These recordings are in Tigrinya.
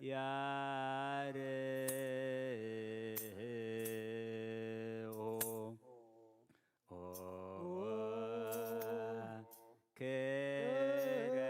ያርኦ ክረምተ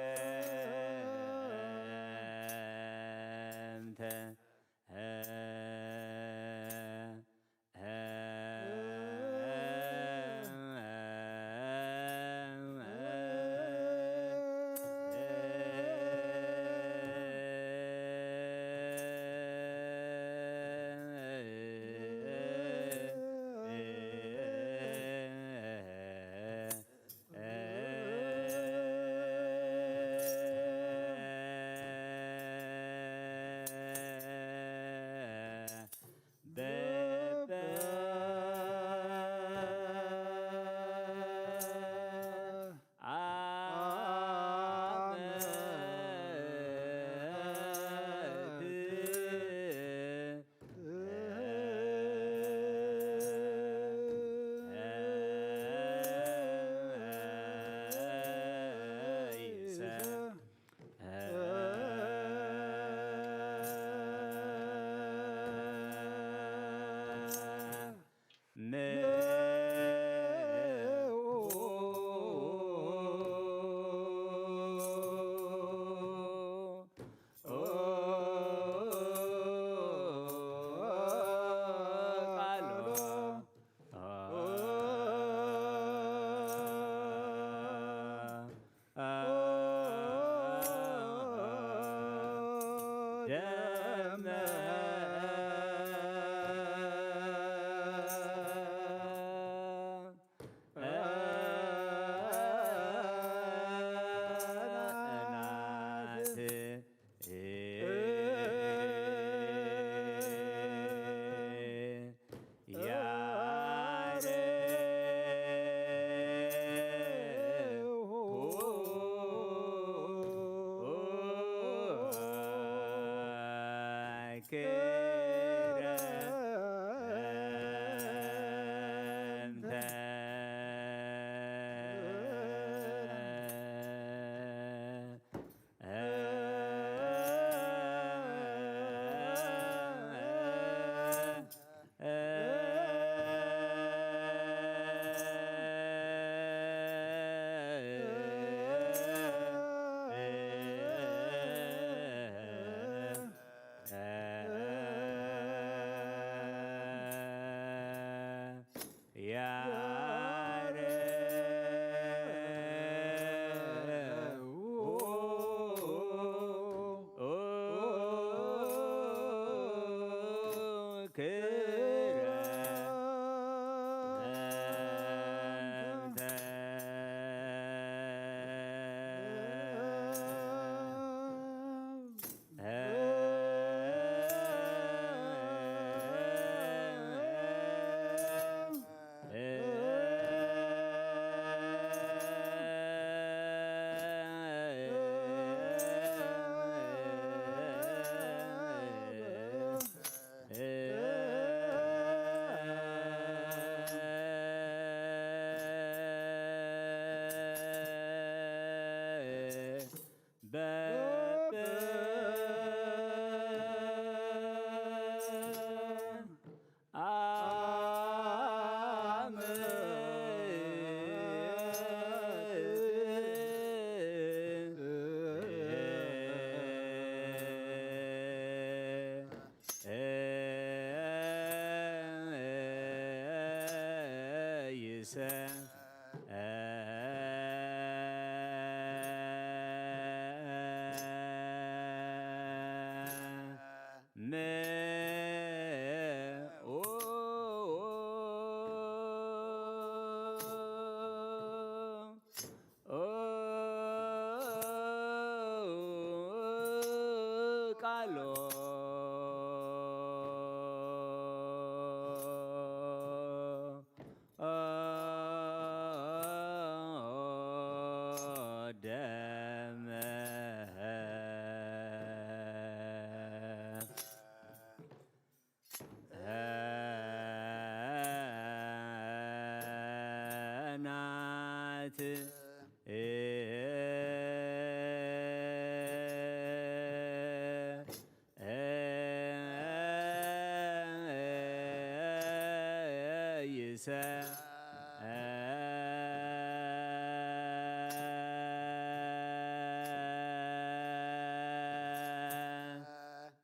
ሰ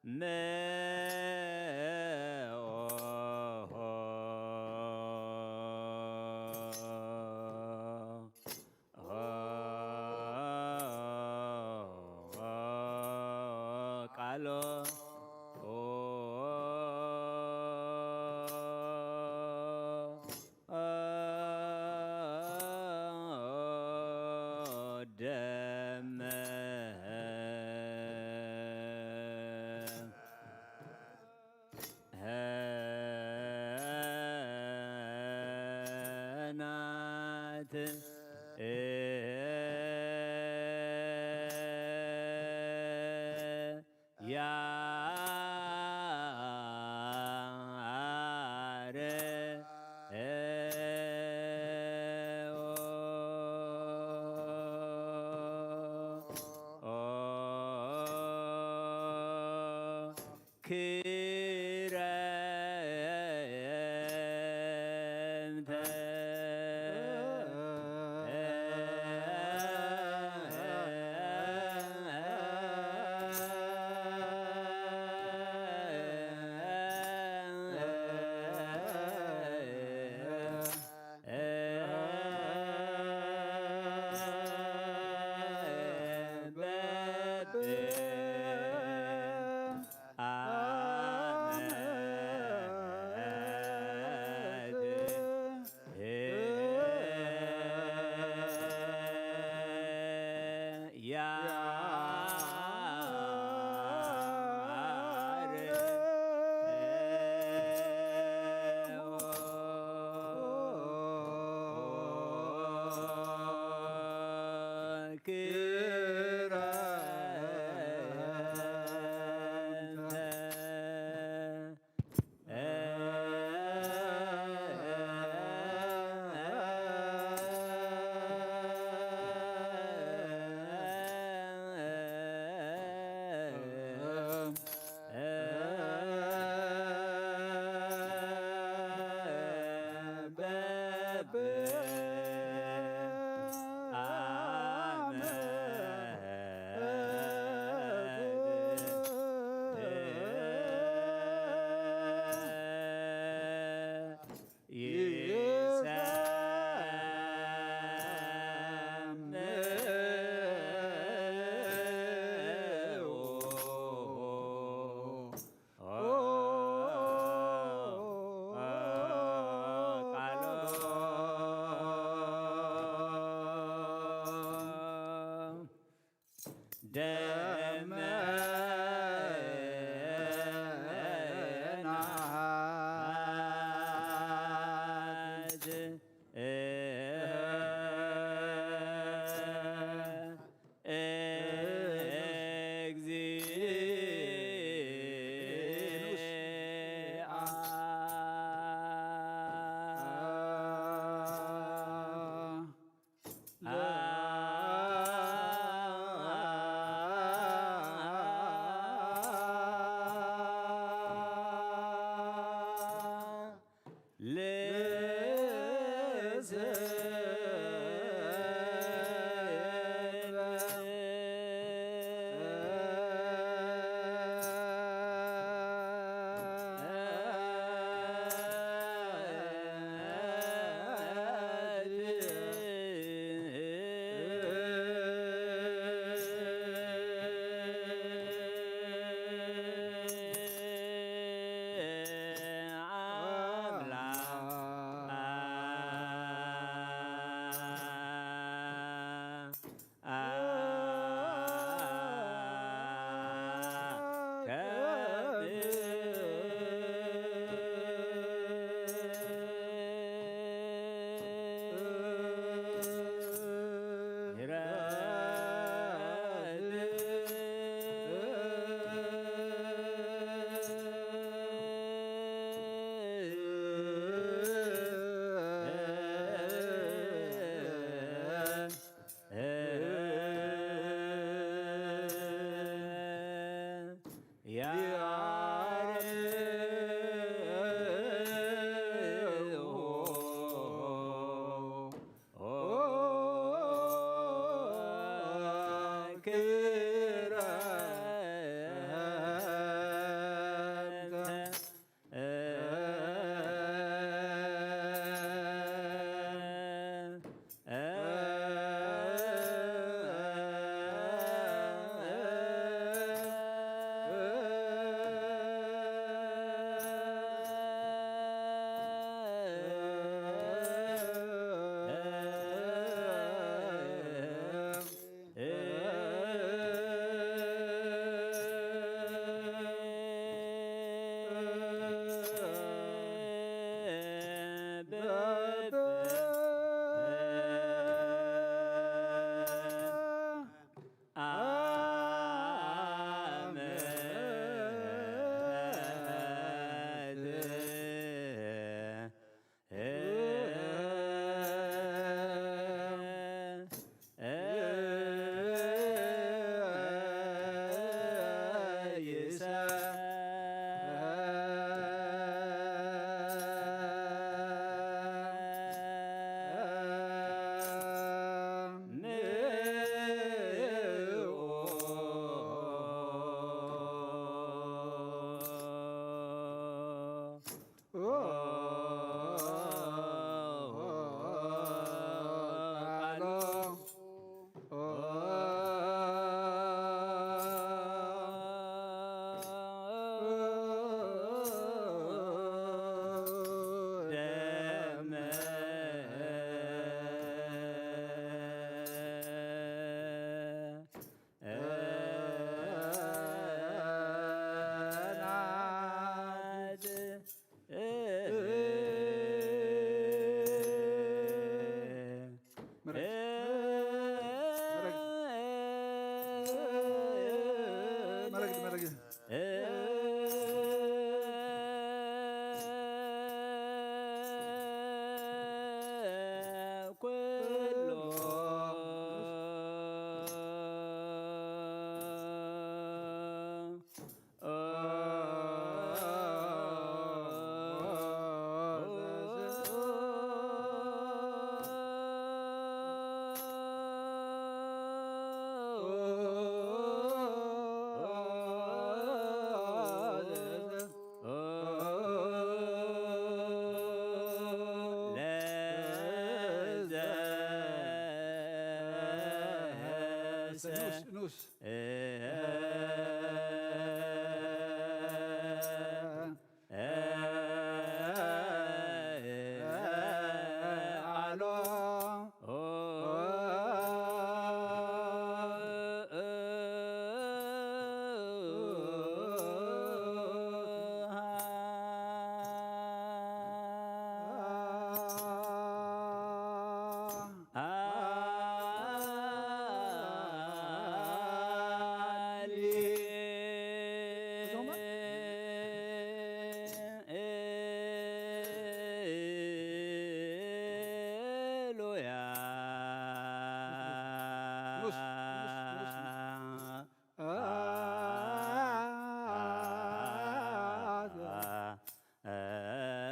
ም ኦ ቃሎ ደመ ናት ያር ክረምተ ንኡስ፣ ንኡስ። ኣሎ።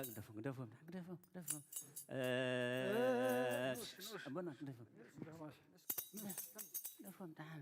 ግደፎም፣ ግደፎም፣ ግደፎም፣ ግደፎም። ኣቦና፣ ግደፎም። ግደፎም፣ ደሓን።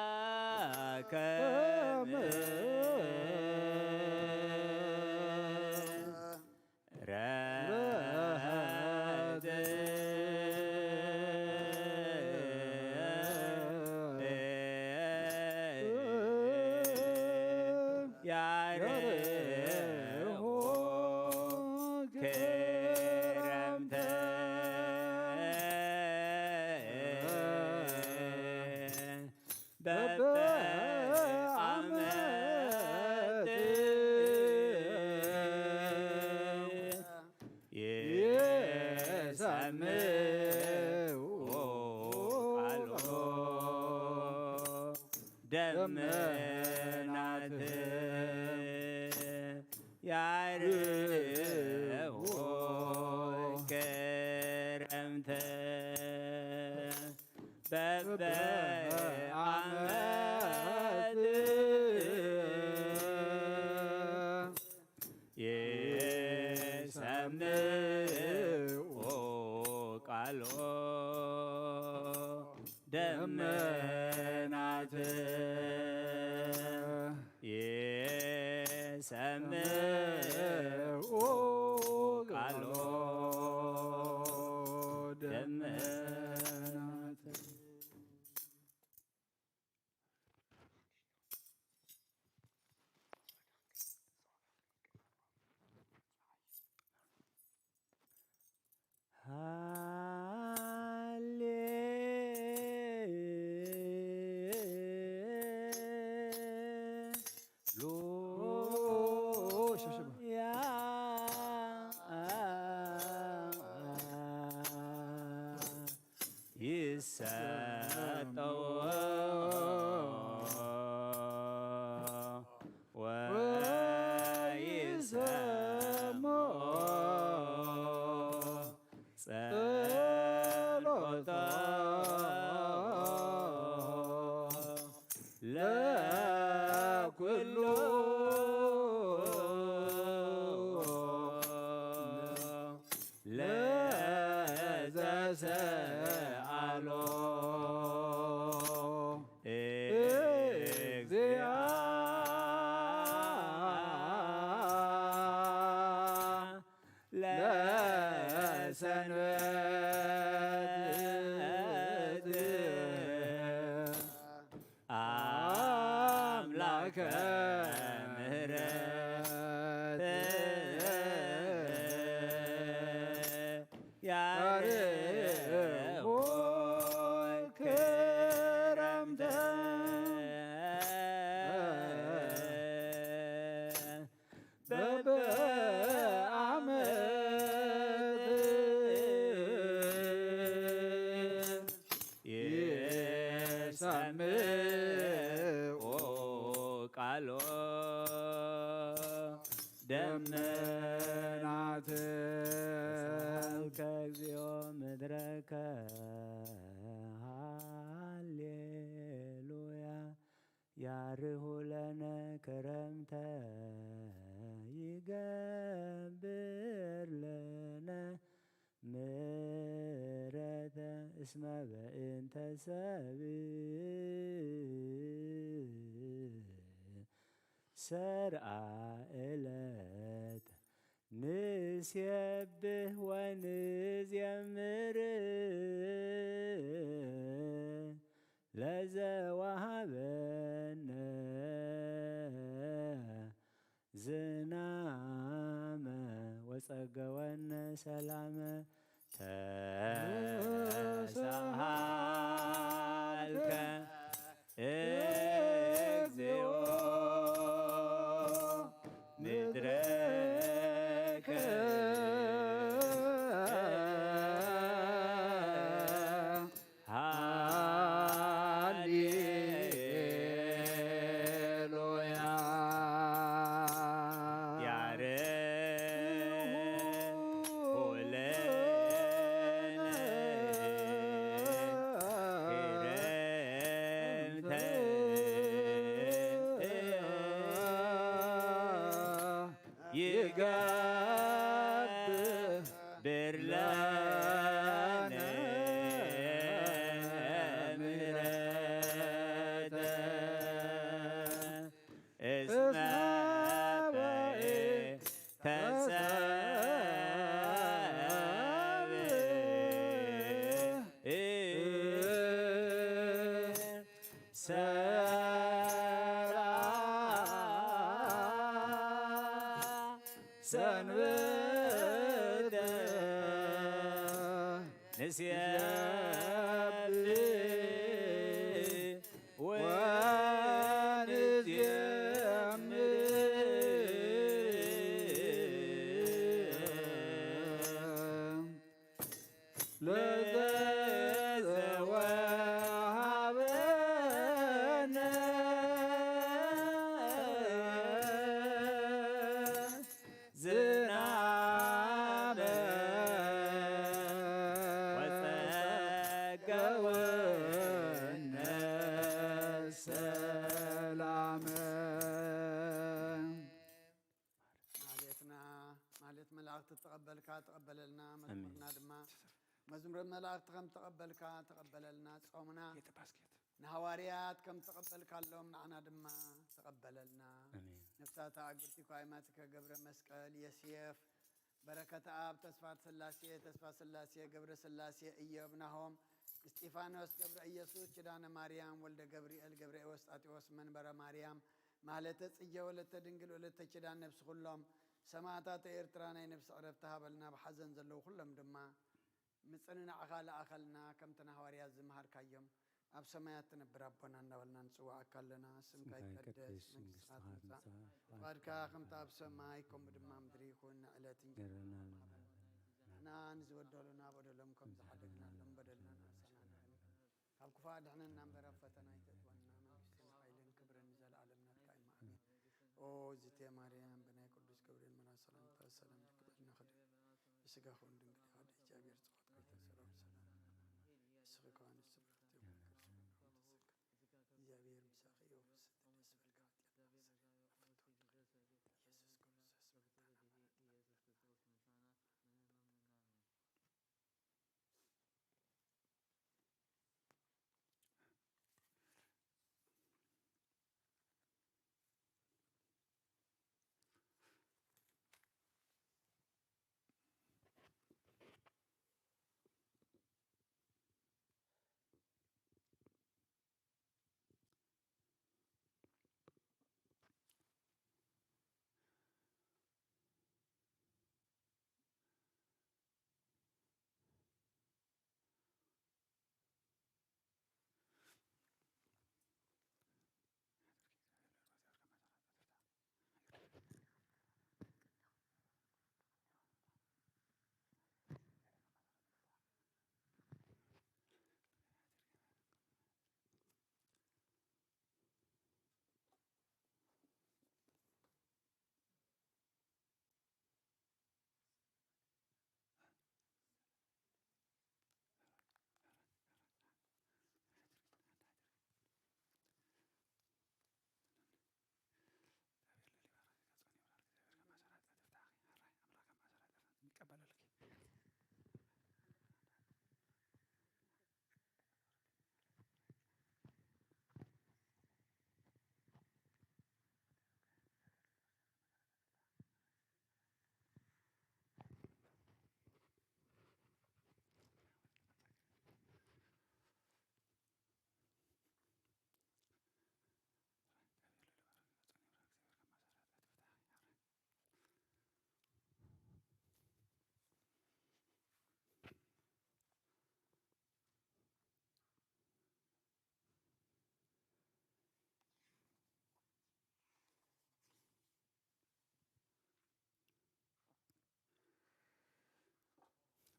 አምላከ ምሕረት ያርሆ ክረምተ በበዓመት የሰምዑ ቃሎ ደመናት ያርሆ ክረምተ በበዓመት የሰምዑ ቃሎ ደመናት የሰምዑ ቃሎ ደመናት ሃሌ ሉያ ይሰጠዎ ወይሰሞ ጸሎቶ ለኩሉ ለዘሰአሎ እግዚአ ለሰንበት አምላከ ምሕረት ያርሆ ክረምተ በበዓመት የሰምዑ ቃሎ ደመናት። ሰብሐልከ እግዚኦ ምድረከ ሃሌሉያ። ያርሁ ለነ ክረምተ ይገብር ለነ ምሕረተ እስመ በእንተ ሰብ ሰርአ ዕለተ ንሴብህ ወንዜምር ለዘወሃበነ ዝናመ ወጸገወነ ሰላመ ተሳሃልከ እግዚኦ ምድረከ ሃሌሉያ። ያርሆ ለነ ሰላም ሰንብተ ንሴብሕ ወንዜምር ለዘወሃበነ ዝናበ ወጸገወነ ሰላመ። ማህሌትና፣ ማህሌት መላእክቲ ተቐበልካ፣ ተቐበለልና። መዝሙርና ድማ መዝሙረ መላእክቲ ከም ተቐበልካ፣ ተቐበለልና። ጾምና ንሃዋርያት ከም ተቐበልካሎም ንዓና ድማ ተቐበለልና። ኣሜን። ነፍሳት ኣእግርቲ ኳይማቲከ ገብረ መስቀል የስየፍ፣ በረከት ኣብ ተስፋ ስላሴ፣ ተስፋ ስላሴ ገብረ ስላሴ እዮብ ናሆም፣ እስጢፋኖስ ገብረ ኢየሱስ፣ ኪዳነ ማርያም ወልደ ገብርኤል፣ ገብረ ኤዎስጣቴዎስ መንበረ ማርያም፣ ማህለተ ጽጌ ወለተ ድንግል ወለተ ኪዳን ነፍሲ ኩሎም ሰማዕታት ኤርትራ ናይ ነፍሲ ዕረፍቲ ሃበልና። ብሓዘን ዘለዉ ኩሎም ድማ ምጽንናዕኻ ለኣኸልና። ከምተን ሃዋርያት ዝመሃርካዮም ኣብ ሰማያት ትነብር ኣቦና እናበልና ንጽውዓካ ኣለና። ስምካ ስምካ ይቀደስ፣ ይቀደስ፣ መንግስትኻ መንግስትኻ ትምጻእ፣ ትምጻእ፣ ፍቓድካ ከምቲ ኣብ ሰማይ ከምኡ ድማ ምድሪ ይኹን። ንዕለት እንጀራና እንጀራና ሃበና። ንሕና ንዝበደሉና በደሎም ከም ዝሓደግናሎም በደልና ንሕሰና። ካብ ክፉእ ኣድሕነና እምበር ኣብ ፈተና ኣይተእትወና። መንግስትን ሓይልን ክብርን ንዘለኣለም ናትካ እዩ። ኣሜን። ኦ ዝቴ ማርያም፣ ብናይ ቅዱስ ገብርኤል መልኣክ ሰላምታ ሰላም ይግበረልኪ። ብስጋኺ እውን ድንግል ኢኺ፣ ኣደ እግዚኣብሔር ጸወት ከይተሰረው ሰላም። ንስኺ ከዋንስ ስብርት እዮም፣ እግዚኣብሔር ምሳኺ እዩ። ፍስሕቲ ደስ በልካ፣ ኃጢአት ማእሰሪ ፍቶ ኢየሱስ ክርስቶስ መታና ማረና። ይቀበለልኪ።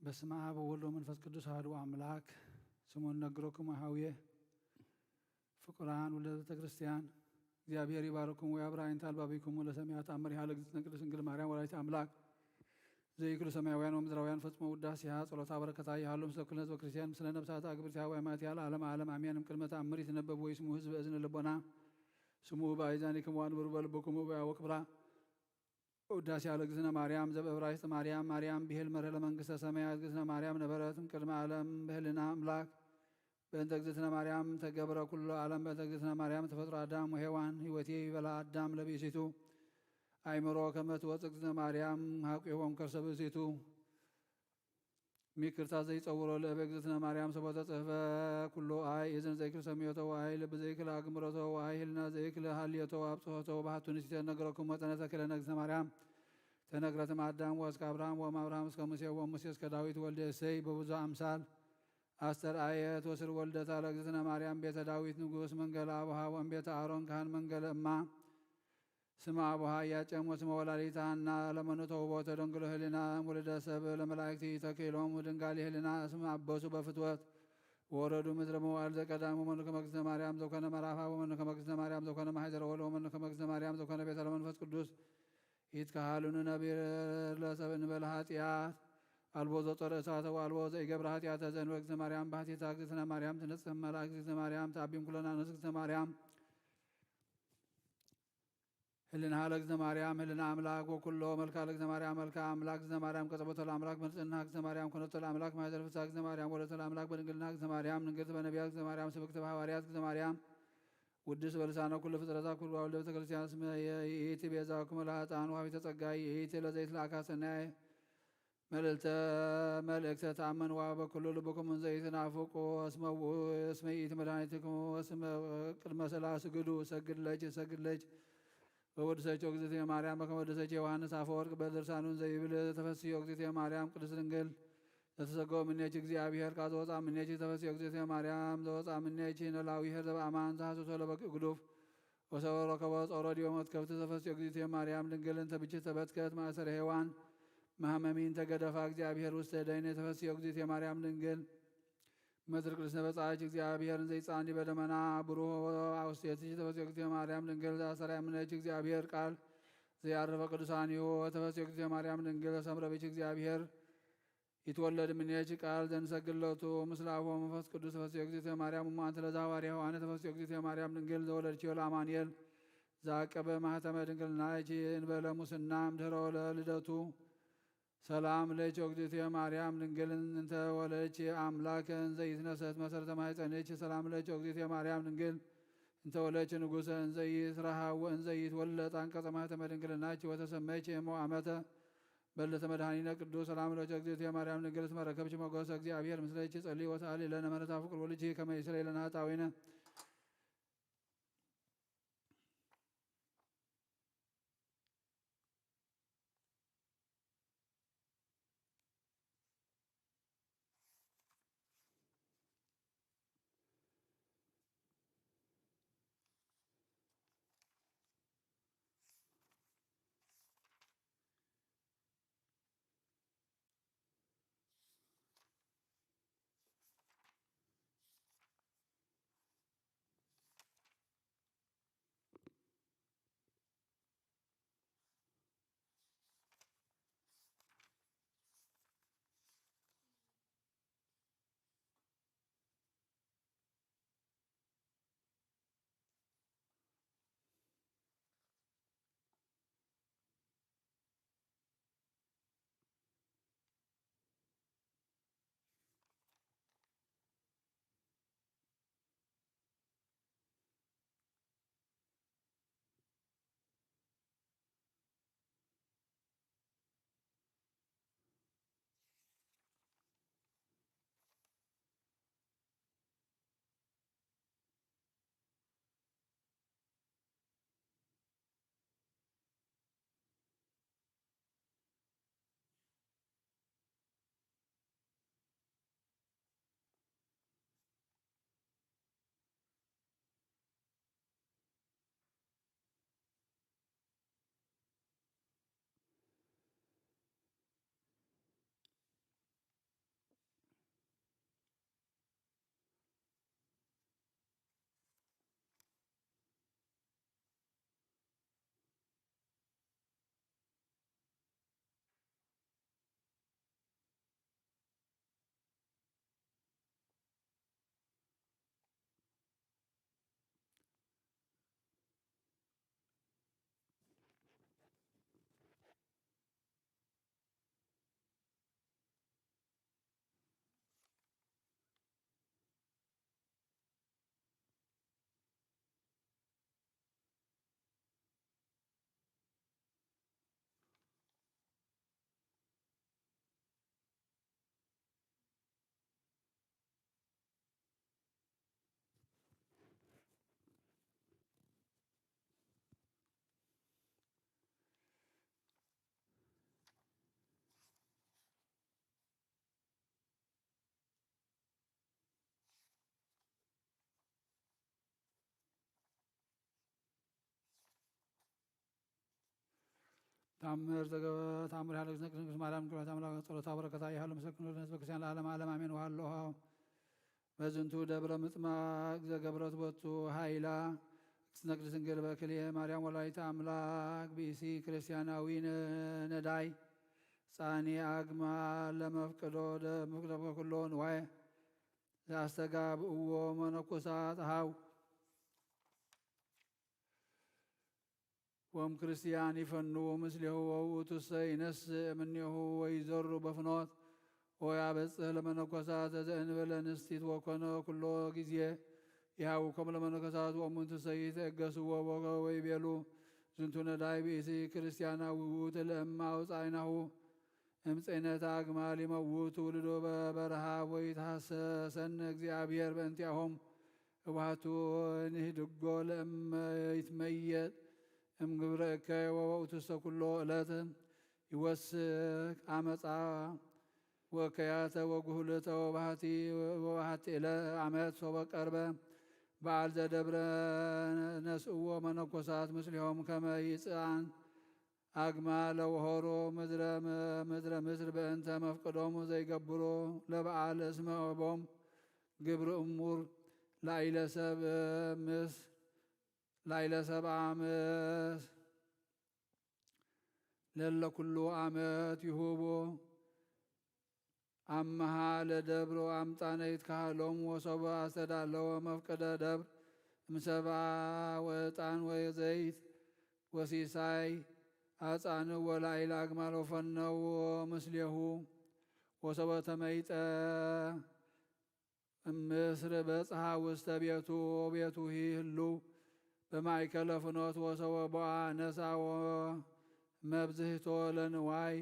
በስመ አብ ወወልድ ወመንፈስ ቅዱስ አሐዱ አምላክ። ስሙን ነግረኩም አሃውየ ፍቁራን ውሉደ ቤተ ክርስቲያን፣ እግዚአብሔር ይባርኩም ወያብራ አይንተ አልባቢኩም ወለሰማያት አምር ያለ እግዝእትነ ቅድስት ድንግል ማርያም ወላዲተ አምላክ ዘይክሉ ሰማያውያን ወምድራውያን ፈጽሞ ውዳሴሃ ጸሎታ በረከታ ይሃሉ ምስለ ኩልነ ህዝበ ክርስቲያን ምስለ ነፍሳት አግብርቲሃ ወአማቲሃ ለዓለመ ዓለም አሜን። እምቅድመ ተአምር ይትነበብ ወይስሙ ህዝብ እዝነ ልቦና ስሙ በአይዛኒክሙ ወአንብሩ በልብክሙ በያ ወክብራ። ውዳሴ ለእግዝእትነ ማርያም ዘበዕብራይስጥ ማርያም፣ ማርያም ብሄል መርህ ለመንግስተ ሰማያት። እግዝእትነ ማርያም ነበረት እምቅድመ ዓለም ብህልና አምላክ። በእንተ እግዝእትነ ማርያም ተገብረ ኩሉ ዓለም። በእንተ እግዝእትነ ማርያም ተፈጥሮ አዳም ወሔዋን። ህይወቴ ይበላ አዳም ለብእሲቱ አይምሮ ከመ ትወፅእ እግዝእትነ ማርያም ሀቁ ይሆም ከርሰ ብእሲቱ። ሚክርታ ዘይጸውሮ ለእበ እግዝእትነ ማርያም ሰቦተ ጽሕፈ ኩሉ ኣይ እዝን ዘይክል ሰሚዮቶ ወኣይ ልብ ዘይክል ኣግምሮቶ ወኣይ ህልና ዘይክል ሃልዮቶ ኣብጽሖቶ ባሕቱ ንሲተ ነገረኩም ወጸነ ተክለ ነግዝእትነ ማርያም ተነግረትም ኣዳም ወእስከ አብርሃም ወእም አብርሃም እስከ ሙሴ ወሙሴ እስከ ዳዊት ወልደ እሴይ በብዙ ኣምሳል ኣስተርኣየት ወስር ወልደታ ለእግዝእትነ ማርያም ቤተ ዳዊት ንጉስ መንገለ አቡሃ ወእም ቤተ አሮን ካህን መንገለ እማ ስመ አቡሃ ኢያቄም ወስመ ወላዲተ ሐና ለመኑ ተውቦ ተደንግሎ ህሊና እም ውሉደ ሰብ ለመላእክቲ ተክኢሎም ድንጋሊ ህሊና እስመ አበሱ በፍትወት ወረዱ ምድረ መዋዕል ዘቀዳም ወመኑ ከመ እግዝእትነ ማርያም ዘኮነ መራፋ ወመኑ ከመ እግዝእትነ ማርያም ዘኮነ ማሕደረ ወልድ ወመኑ ከመ እግዝእትነ ማርያም ዘኮነ ቤተ ለመንፈስ ቅዱስ ይትከሃሉኑ ነቢር ለሰብ እንበለ ኃጢአት አልቦ ዘጾረ እሳተ ወአልቦ ዘኢገብረ ኃጢአተ ዘእንበለ እግዝእትነ ማርያም ባሕቲታ እግዝእትነ ማርያም ትንጽህ መላእክት እግዝእትነ ማርያም ተአቢም ኩለና ንስ እግዝእትነ ማርያም ህልና ለእግዝእትነ ማርያም ህልና አምላክ ወኩሎ መልካ ለእግዝእትነ ማርያም መልካ አምላክ እግዝእትነ ማርያም ቀጸበቶ ለአምላክ መርጽና እግዝእትነ ማርያም ኮነቶ ለአምላክ ማህደር ፍስሐ እግዝእትነ ማርያም ወለቶ ለአምላክ በድንግልና እግዝእትነ ማርያም ንግርት በነቢያት እግዝእትነ ማርያም ስብክት በሐዋርያት እግዝእትነ ማርያም ውድስ በልሳነ ኩሉ ፍጥረታት ኩሉ አውደ ቤተ ክርስቲያን እስመ ይእቲ ቤዛኩም ለኃጥኣን ወሃቢተ ጸጋ ይእቲ ለዘይትለአካ ሰናይ መልእልተ መልእክተ ተአመንዋ በኩሉ ልብኩም እንዘ ይትናፍቁ እስመ ውእቱ እስመ ይእቲ መድኃኒትኩም እስመ ቅድመ ሥላ ስግዱ ሰግድ ለኪ ሰግድ ለኪ ወወድሰችው እግዝእትየ ማርያም በከመ ወደሰች ዮሐንስ አፈወርቅ በድርሳኑ ዘይብል ተፈስዮ እግዝእትየ ማርያም ቅድስት ድንግል ዘተሰገወ ምኔኪ እግዚአብሔር ቃል ዘወፃ ምኔኪ ተፈስዮ እግዝእትየ ማርያም ዘወፃ ምኔኪ ነላዊ ኄር ዘበአማን ዘሐሰሶ ለበግ ግዱፍ ወሰበ ረከቦ ጾሮ ዲበ መትከፍት ተፈስዮ እግዝእትየ ማርያም ድንግል እንተ ብኪ ተበትከት ማእሰረ ሔዋን መሐመሚን ተገደፋ እግዚአብሔር ውስተ ደይነ ተፈስዮ እግዝእትየ ማርያም ድንግል ምድር ቅድስት ነበጻች እግዚአብሔር እንዘ ይጻን ዲበ ደመና ብሩህ አውስቴትኪ ተፈስዮ እግዝእትየ ማርያም ድንግል ዘአሰራይ ምነች እግዚአብሔር ቃል ዘያረፈ ቅዱሳን ይሁ ተፈስዮ እግዝእትየ ማርያም ድንግል ዘሰምረ ብኪ እግዚአብሔር ይትወለድ ምኔኪ ቃል ዘንሰግለቱ ምስለ አብ ወመንፈስ ቅዱስ ተፈስዮ እግዝእትየ ማርያም እሙ አንቲ ለዘሐዋርያ ዮሐንስ ተፈስዮ እግዝእትየ ማርያም ድንግል ዘወለድኪዮ ለአማኑኤል ዘአቀበ ማህተመ ድንግልናኪ እንበለ ሙስና እምድህረ ልደቱ ሰላም ለኪ እግዝእትየ ማርያም ድንግል እንተ ወለድኪ አምላክ እንዘ ይትነሰት መሰረተ ማህፀንኪ ሰላም ለኪ እግዝእትየ ማርያም ድንግል እንተ ወለድኪ ንጉሰ እንዘ ይትረሃው ወእንዘ ይትወለጥ አንቀጸ ማህተመ ድንግልናኪ ወተሰመይኪ እሞ አመተ በልደተ መድኃኒነ ቅዱስ ሰላም ለኪ እግዝእትየ ማርያም ድንግል እስመ ረከብኪ ሞገሰ እግዚአብሔር ምስለኪ ጸልዪ ወተአሊ ለነ ምህረታ ፍቅር ወልኪ ከመ ይስረይ ለነ ኃጣውኢነ ተኣምር ዘገበ ተኣምር ያለ ቅድስት ማርያም ክብረት ኣምላክ ጸሎታ በረከታ ይሃሉ ምስለ ኩሉ ህዝበ ክርስቲያን ለዓለም ዓለም ኣሜን። ወሃሎ ሃው በዝንቱ ደብረ ምጥማቅ ዘገብረት ቦቱ ሃይላ እግዝእትነ ቅድስት ድንግል በክልኤ ማርያም ወላዲተ ኣምላክ ብእሲ ክርስቲያናዊ ነ-፣ ነዳይ ጻኒ ኣግማ ለመፍቅዶ ደ-፣ መፍቅዶ ኩሎ ንዋየ ዘኣስተጋብእዎ መነኮሳት ሃው ወም ክርስቲያን ይፈንዉ ምስሌሁ ወውእቱሰ ይነስእ እምኔሁ ወይዘሩ በፍኖት ወያበጽሕ ለመነኮሳት ዘእንበለ ንስቲት ወኮነ ኩሎ ጊዜ ይሃውኮም ለመነኮሳት ወእሙንቱሰ ይትዕገስዎ ወይቤሉ ዝንቱ ነዳይ ብእሲ ክርስቲያናዊ ውእቱ ለእመ አውጻእናሁ እምጽዕነት አግማል ይመውት ውልዶ በበረሃ ወይትሐሰሰነ እግዚአብሔር በእንቲአሆም እባቱ ንህድጎ ለእመ ይትመየጥ እምግብረ እከይ ወወቅቱሰ ኩሎ ዕለት ይወስክ አመፃ ወእከያተ ወጉህልተ ወባህቲ ወባህቲ ዕለ አመት ሶበ ቀርበ በዓል ዘደብረ ነስእዎ መነኮሳት ምስሊሆም ከመ ይፅኣን አግማ ለወሆሮ ምድረ ምድረ ምስር በእንተ መፍቅዶሙ ዘይገብሮ ለበዓል እስመ ቦም ግብር እሙር ላይለ ሰብ ምስ ላይለ ሰብ አምስ ለለ ኩሉ አመት ይሁቦ አመሃ ለደብሮ አምጣነ ይትካህሎም ወሶበ አስተዳለወ መፍቀደ ደብር እምሰብአ ወዕጣን ወዘይት ወሲሳይ አጻን ወላይል አግማል ወፈነው ምስሌሁ ወሶበ ተመይጠ እምስር በጽሐ ውስተ ቤቱ ቤቱ ህሉ በማእከለ ፍኖት ወሰወ ቦአ ነሳ ወመብዝህቶ ለንዋይ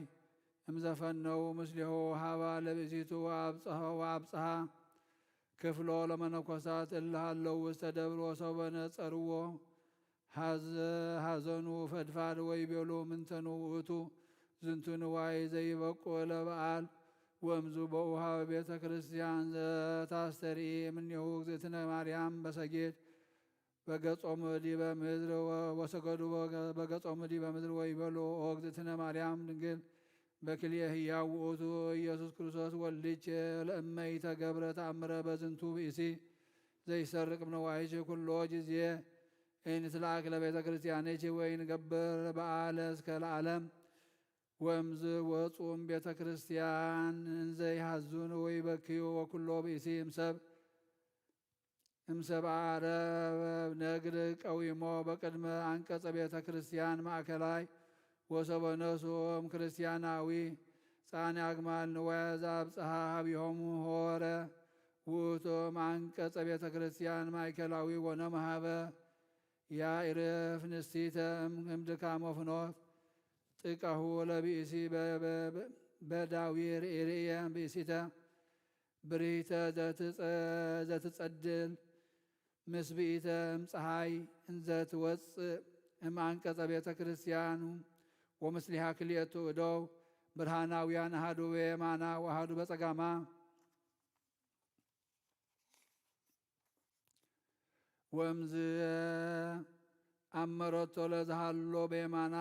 እምዘፈነው ምስሌሁ ሃባ ለብእሲቱ ወአብጽሖ ወአብጽሐ ክፍሎ ለመነኮሳት እለ ሃለው ውስተ ደብር ወሰበ ነጸርዎ ሐዘኑ ፈድፋድ ወይቤሉ ምንተኑ ውእቱ ዝንቱ ንዋይ ዘይበቁ ለበዓል ወእምዙ በውሃ ቤተ ክርስቲያን ዘታስተርኢ እምኔሁ እግዝእትነ ማርያም በሰጌድ በገጾም ዲበ ምድር ወሰገዱ በገጾም ዲበ ምድር ወይቤሉ ኦ እግዝእትነ ማርያም ድንግል በክልኤ ህያው ውእቱ ኢየሱስ ክርስቶስ ወልድኪ ለእመ ኢተገብረ ተአምረ በዝንቱ ብእሲ ዘይሰርቅ እምነዋይሽ ኩሎ ጊዜ እንትለአክ ለቤተ ክርስቲያንኪ ወይንገብር በዓለ እስከ ለዓለም ወእምዝ ወፁም ቤተ ክርስቲያን እንዘይሃዙን ወይበክዩ ወኩሎ ብእሲ እምሰብ እምሰብ አረብ ነግር ቀዊሞ በቅድመ አንቀጸ ቤተ ክርስቲያን ማእከላይ ወሰበ ነሱም ክርስቲያናዊ ጻኒ አግማል ንዋየ ዘአብጽሐ ሀቢሆሙ ሆረ ውእቶም አንቀጸ ቤተ ክርስቲያን ማእከላዊ ወነመሃበ ያኢርፍ ንስቲተ እምድካሞ ፍኖት ጥቀሁ ለብእሲ በዳዊ ርእየ ብእሲተ ብርሂተ ዘትጸድል ምስብኢተ እምፀሓይ እንዘትወፅእ እምአንቀጸ ቤተ ክርስቲያኑ ወምስሊሃ ክልኤቱ እደው ብርሃናውያን አሃዱ በየማና ወአሃዱ በጸጋማ ወእምዝ አመረቶ ለዝሃሎ በየማና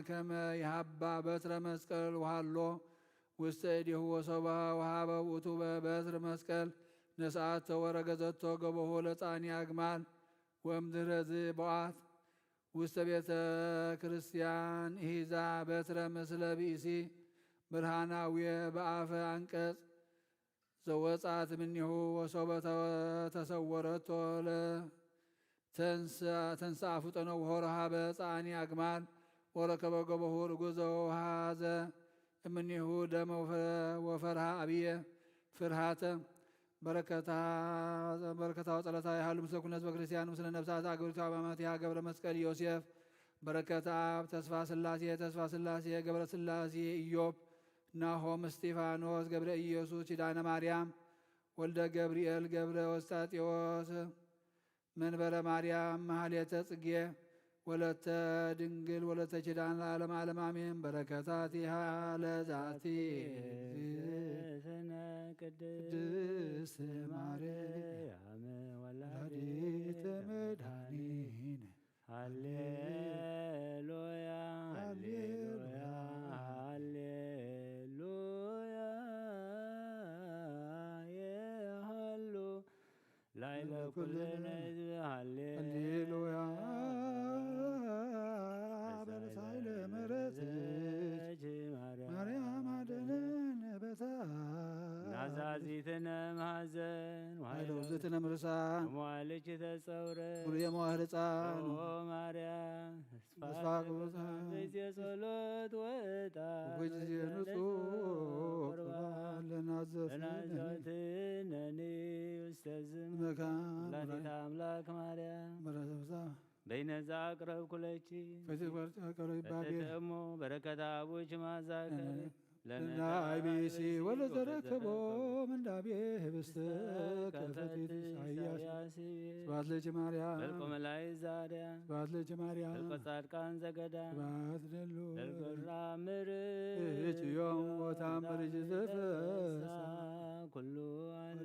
ከመ ይሃባ በትረ መስቀል ወሃሎ ውስተ እዴሁ ወሶበ ወሃበ ውእቱ በትር መስቀል ነስአቶ ወረገዘቶ ገበሆ ለጻኒ አግማል ወእምድህረዝ ቦአት ውስተ ቤተ ክርስቲያን ኢሂዛ በትረ ምስለ ብእሲ ብርሃናዊ በአፈ አንቀጽ ዘወጻት እምኔሁ ወሶበ ተሰወረቶ ለተንስአ ፍጠነ ወሆረ ሀበ ጻኒ አግማል ወረከበ ገበሁ ርጉዘ ወሃዘ እምኔሁ ደመ ወፈርሃ አብየ ፍርሃተ በረከታ በረከታ ወጸሎታ ይሃሉ ምስለ ኩነ ህዝበ ክርስቲያን ምስለ ነፍሳት አግብርቱ አማማቲሃ ገብረ መስቀል ዮሴፍ በረከት አብ ተስፋ ስላሴ ተስፋ ስላሴ ገብረ ስላሴ ኢዮብ ናሆም እስጢፋኖስ ገብረ ኢየሱስ ኪዳነ ማርያም ወልደ ገብርኤል ገብረ ወስጣጤዎስ መንበረ ማርያም መሃሌተ ጽጌ ወለተ ድንግል ወለተ ኪዳን ለዓለም ዓለም አሜን። በረከታቲሃ ለዛቲ እግዝእትነ ቅድስት ማርያም ወላዲተ መድኃኒነ ሃሌሉያ ሃሌሉያ ኩልነ ህዝቢ ሃሌ ሃሌሉያ። በሳይለ ምሕረትኪ ማርያም አድነን በሳ ናዛዚትነ መሐዘን ኃይለ ውእትነ ምርሳን መዋልኪ ተጸውረ ሙሉ የመዋህል ሕፃን ኦ ማርያም ተስፋ ቅዱሳን በጊዜ ጸሎት ወጣ በጊዜ ንጹሕ ቁርባን ለናዘዝትነኒ ለናዘዝትነኒ ውስተ ዝም መካን ወላዲተ አምላክ ማርያም ምሕረተ ፍስሐ በይነዛ አቅረብኩ ለኪ ፈሲቆርጫ ቀረብ ይባቤ እሞ በረከት አቡኪ ማዛከ ለነዳ ለነዳይቢሲ ወለዘረከቦ ምንዳቤ ህብስተ ከፈቲት ኢሳያስ ኢሳያስ ስብሐት ለኪ ማርያም መልኮ መላእክት ዛሪያ ስብሐት ለኪ ማርያም መልኮ ጻድቃን ዘገዳ ስብሐት ለሉ ለልጎራ ምር እትዮም ቦታ ምርጅ ዘፈሳ ኩሉ አለ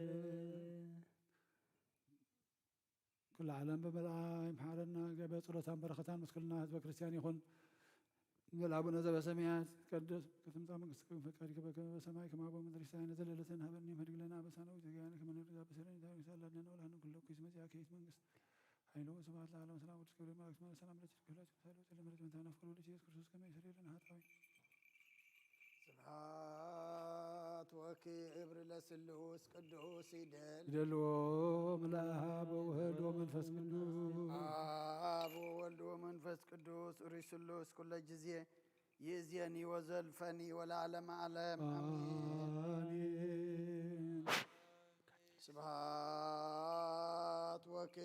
ኩሉ ዓለም በመልኣ ይምሓረና። ገበ ጸሎታን በረኸታን ምስ ኩልና ህዝበ ክርስቲያን ይኹን። በል አቡነ ዘበሰማያት ይትቀደስ ስምከ ትምጻእ መንግስትከ ወይኩን ፈቃድከ በከመ በሰማይ ከማሁ በምድር። ሲሳየነ ዘለለዕለትነ ሀበነ ዮም ሀድግ ለነ አበሳነ ወጌጋየነ ከመ ንርድእ ለዘአበሰለነ። ኢታብአሰነ ሀበነ ወላ ንኩሎ ኩይስ መጽአከ ይእቲ መንግስት ኃይል ወሰብሐት ለዓለመ ዓለም። ሰላም ቅዱስ ገብርኤል መልአክ ሰላም ለኪ ትኩላ ጸሎት ለምሕረት መታን አፍቅሩ ለኢየሱስ ክርስቶስ ከመ ይሰሪ ለነ ኃጣውኢነ። ስብሐት ወክብር ለስሉስ ቅዱስ ይደል ይደልዎ ለአብ ወወልድ ወመንፈስ ቅዱስ አብ ወወልድ ወመንፈስ ቅዱስ ሪ ስሉስ ኩለ ጊዜ ይእዜኒ ወዘልፈኒ ወለዓለመ ዓለም አሜን። አሜን። ስብሐት ወክብር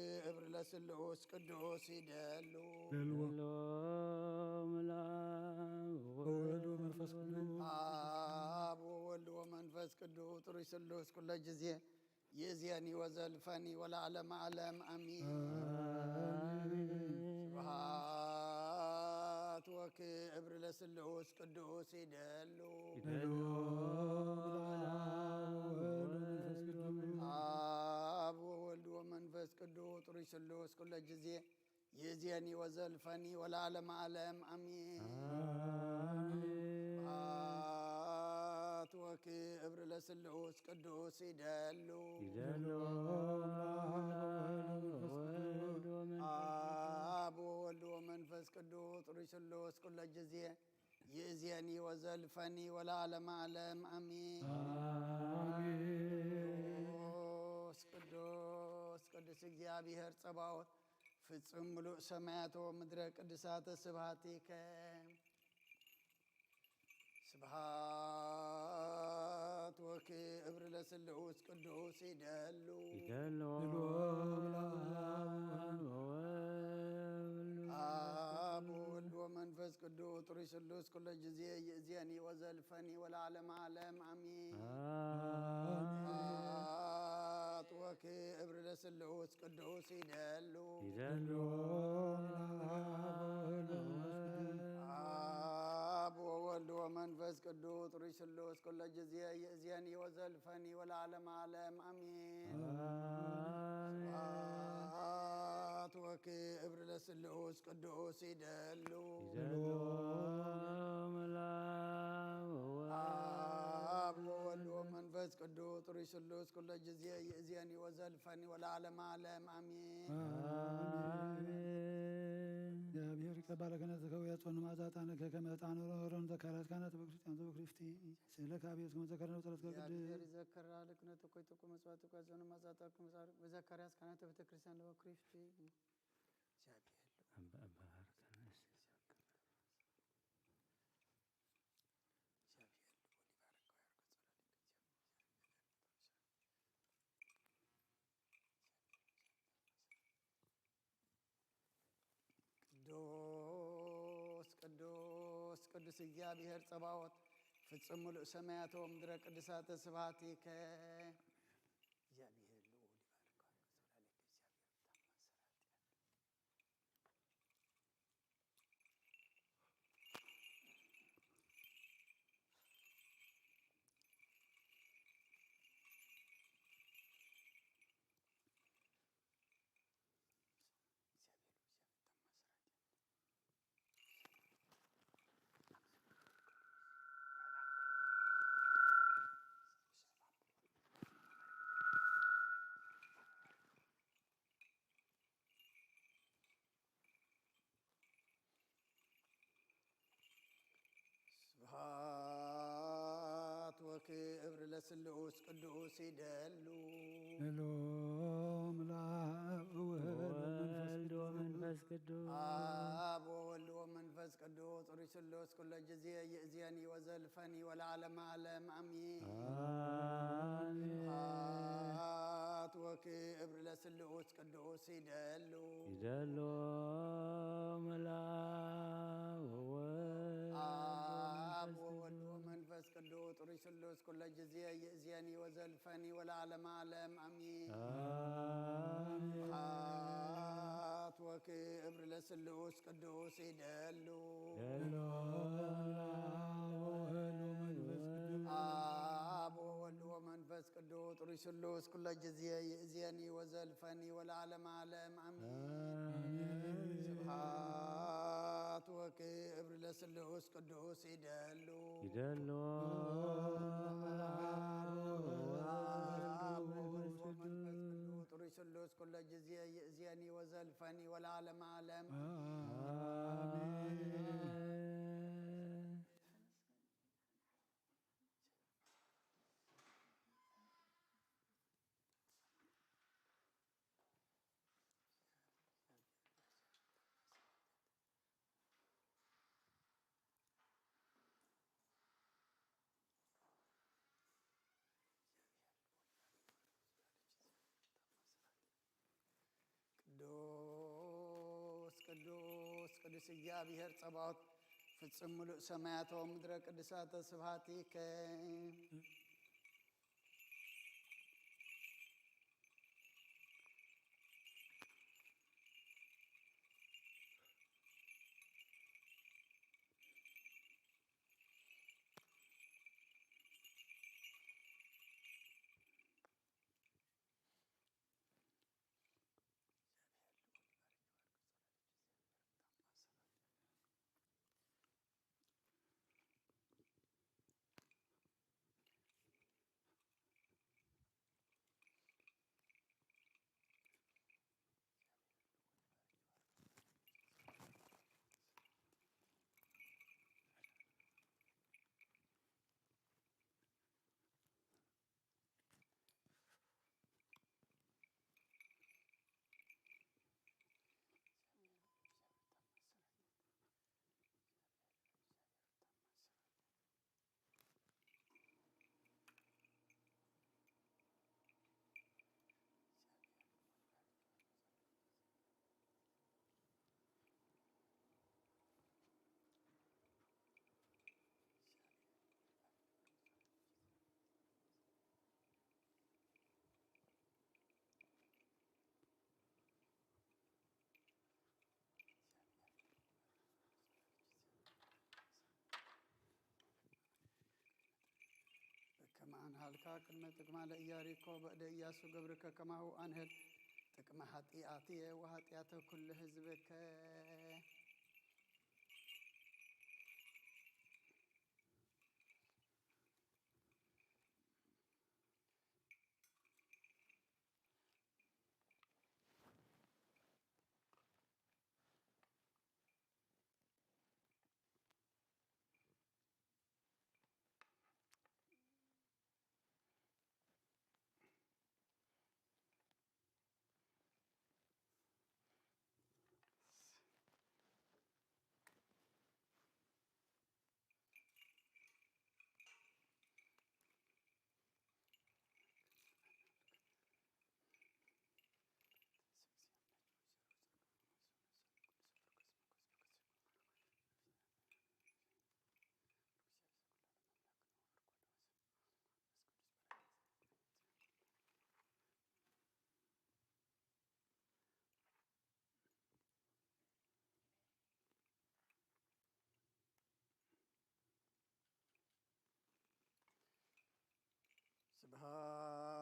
ለስሉስ ቅዱስ ይደሉ። ደልዎ። ወወልድ ወመንፈስ ቅዱስ። አብ ወወልድ ወመንፈስ ቅዱስ ጥሩይ ስሉስ ኩለ ጊዜ ይእዜኒ ወዘልፈኒ ወለዓለመ ዓለም አሚን። አሜን። ስብሐት ወክብር ለስሉስ ቅዱስ ይደሉ። ይደሉ። አብ ወወልድ ወመንፈስ ቅዱስ። አብ ወወልድ ወመንፈስ ቅዱስ ጥሩይ ስሉስ ኩለ ጊዜ ይእዜኒ ወዘልፈኒ ወለዓለመ ዓለም አሚን። አሜን። ስብሐት ወክብር ለስሉስ ቅዱስ ይደሉ። ይደሉ። አብ ወወልድ ወመንፈስ አብ ወወልድ ወመንፈስ ቅዱስ ጥሩይ ስሉስ ኩለ ጊዜ ይእዜኒ ወዘልፈኒ ወለዓለመ ዓለም አሚን። አሜን። ቅዱስ ቅዱስ ቅዱስ እግዚአብሔር ጸባኦት ፍጹም ምሉእ ሰማያት ወምድረ ቅዱሳተ ስብሐቲከ። ስብሐት ወክብር ለስሉስ ቅዱስ ይደሉ። ይደሉ። አብ ወወልድ ወመንፈስ ቅዱስ ጥሩይ ስሉስ ኩለ ጊዜ ይእዜኒ ወዘልፈኒ ወለዓለመ ዓለም አሚን። አሜን። ስብሐት ወክብር ለስሉስ ቅዱስ ይደሉ። ይደሉ። አብ ወወልድ ወመንፈስ ቅዱስ ጥሩይ ስሉስ ኩለ ጊዜ ይእዜኒ ወዘልፈኒ ወለዓለመ ዓለም አሚን። አሜን። ስብሐት ወክብር ለስሉስ ቅዱስ ይደሉ። ይደሉ። አብ ወወልድ ወመንፈስ ቅዱስ ጥሩይ ስሉስ ኩለ ጊዜ ይእዜኒ ወዘልፈኒ ወለዓለመ ዓለም አሚን። አሜን። እግዚአብሔር ይቀባለ ከነተከው ያጾን ማዛጣን ከከመጣን ሮሮን ዘካራት ካናት በክርስቲያን ዘበክሪፍቲ ስለ ካቤት ከመዘከረ ነው ጸሎት ከቅድ እግዚአብሔር ይዘከራ ለክነተ ኮይተኩ መጽዋዕት እኮ ያጾን ማዛጣ በዘካርያስ ካናተ ቤተክርስቲያን ለበክሪፍቲ እግዚአብሔር አባ አባ አርከን እሺ። ቅዱስ ቅዱስ ቅዱስ እግዚአብሔር ጸባኦት ፍጹም ምሉእ ሰማያት ወምድረ ቅዱሳተ ስብሐቲከ። እግዚአብሔር ልዑል ይባርክ። እግዚአብሔር ታማኝ ሰራዊት ያለ ክብር ለስሉስ ቅዱስ ይደሉ። እሎም ለአብ ወወልድ ወመንፈስ ወወልድ ወመንፈስ ቅዱስ። አብ ወወልድ ወመንፈስ ቅዱስ ሩይ ስሉስ ኩሎ ጊዜ ይእዜኒ ወዘልፈኒ ወለዓለመ ዓለም አሚን። አሜን። ስብሐት ወክብር ለስሉስ ቅዱስ ይደሉ። ይደሉ መልአክ ወወልድ አብ ወወልድ ወመንፈስ ቅዱስ ጥሩይ ስሉስ ኩሎ ጊዜ ይእዜኒ ወዘልፈኒ ወለዓለመ ዓለም አሚን። አሜን። ስብሐት ወክብር ለስሉስ ቅዱስ ይደሉ። ይደሉ መልአክ ወወልድ ወመንፈስ ቅዱስ። አብ ወወልድ ወመንፈስ ቅዱስ ጥሩይ ስሉስ ኩሎ ጊዜ ይእዜኒ ወዘልፈኒ ወለዓለመ ዓለም አሚን። አሜን። ስብሐት ወክብር ለስሉስ ቅዱስ ይደሉ። ይደሉ። አብ ወወልድ ወመንፈስ ቅዱስ ጥሩይ ስሉስ ኩሎ ጊዜ ይእዜኒ ወዘልፈኒ ወለዓለመ ዓለም። አሜን። ቅዱስ ቅዱስ ቅዱስ እግዚኣብሔር ጸባኦት ፍጹም ምሉእ ሰማያት ወምድረ ቅዱሳተ ስብሐቲከ። ከመ አንሃልካ ቅድመ ጥቅማ ለኢያሪኮ በእደ ኢያሱ ገብርከ ከማሁ አንህል ጥቅመ ኃጢአትየ ወኃጢአተ ኩሉ ህዝብከ።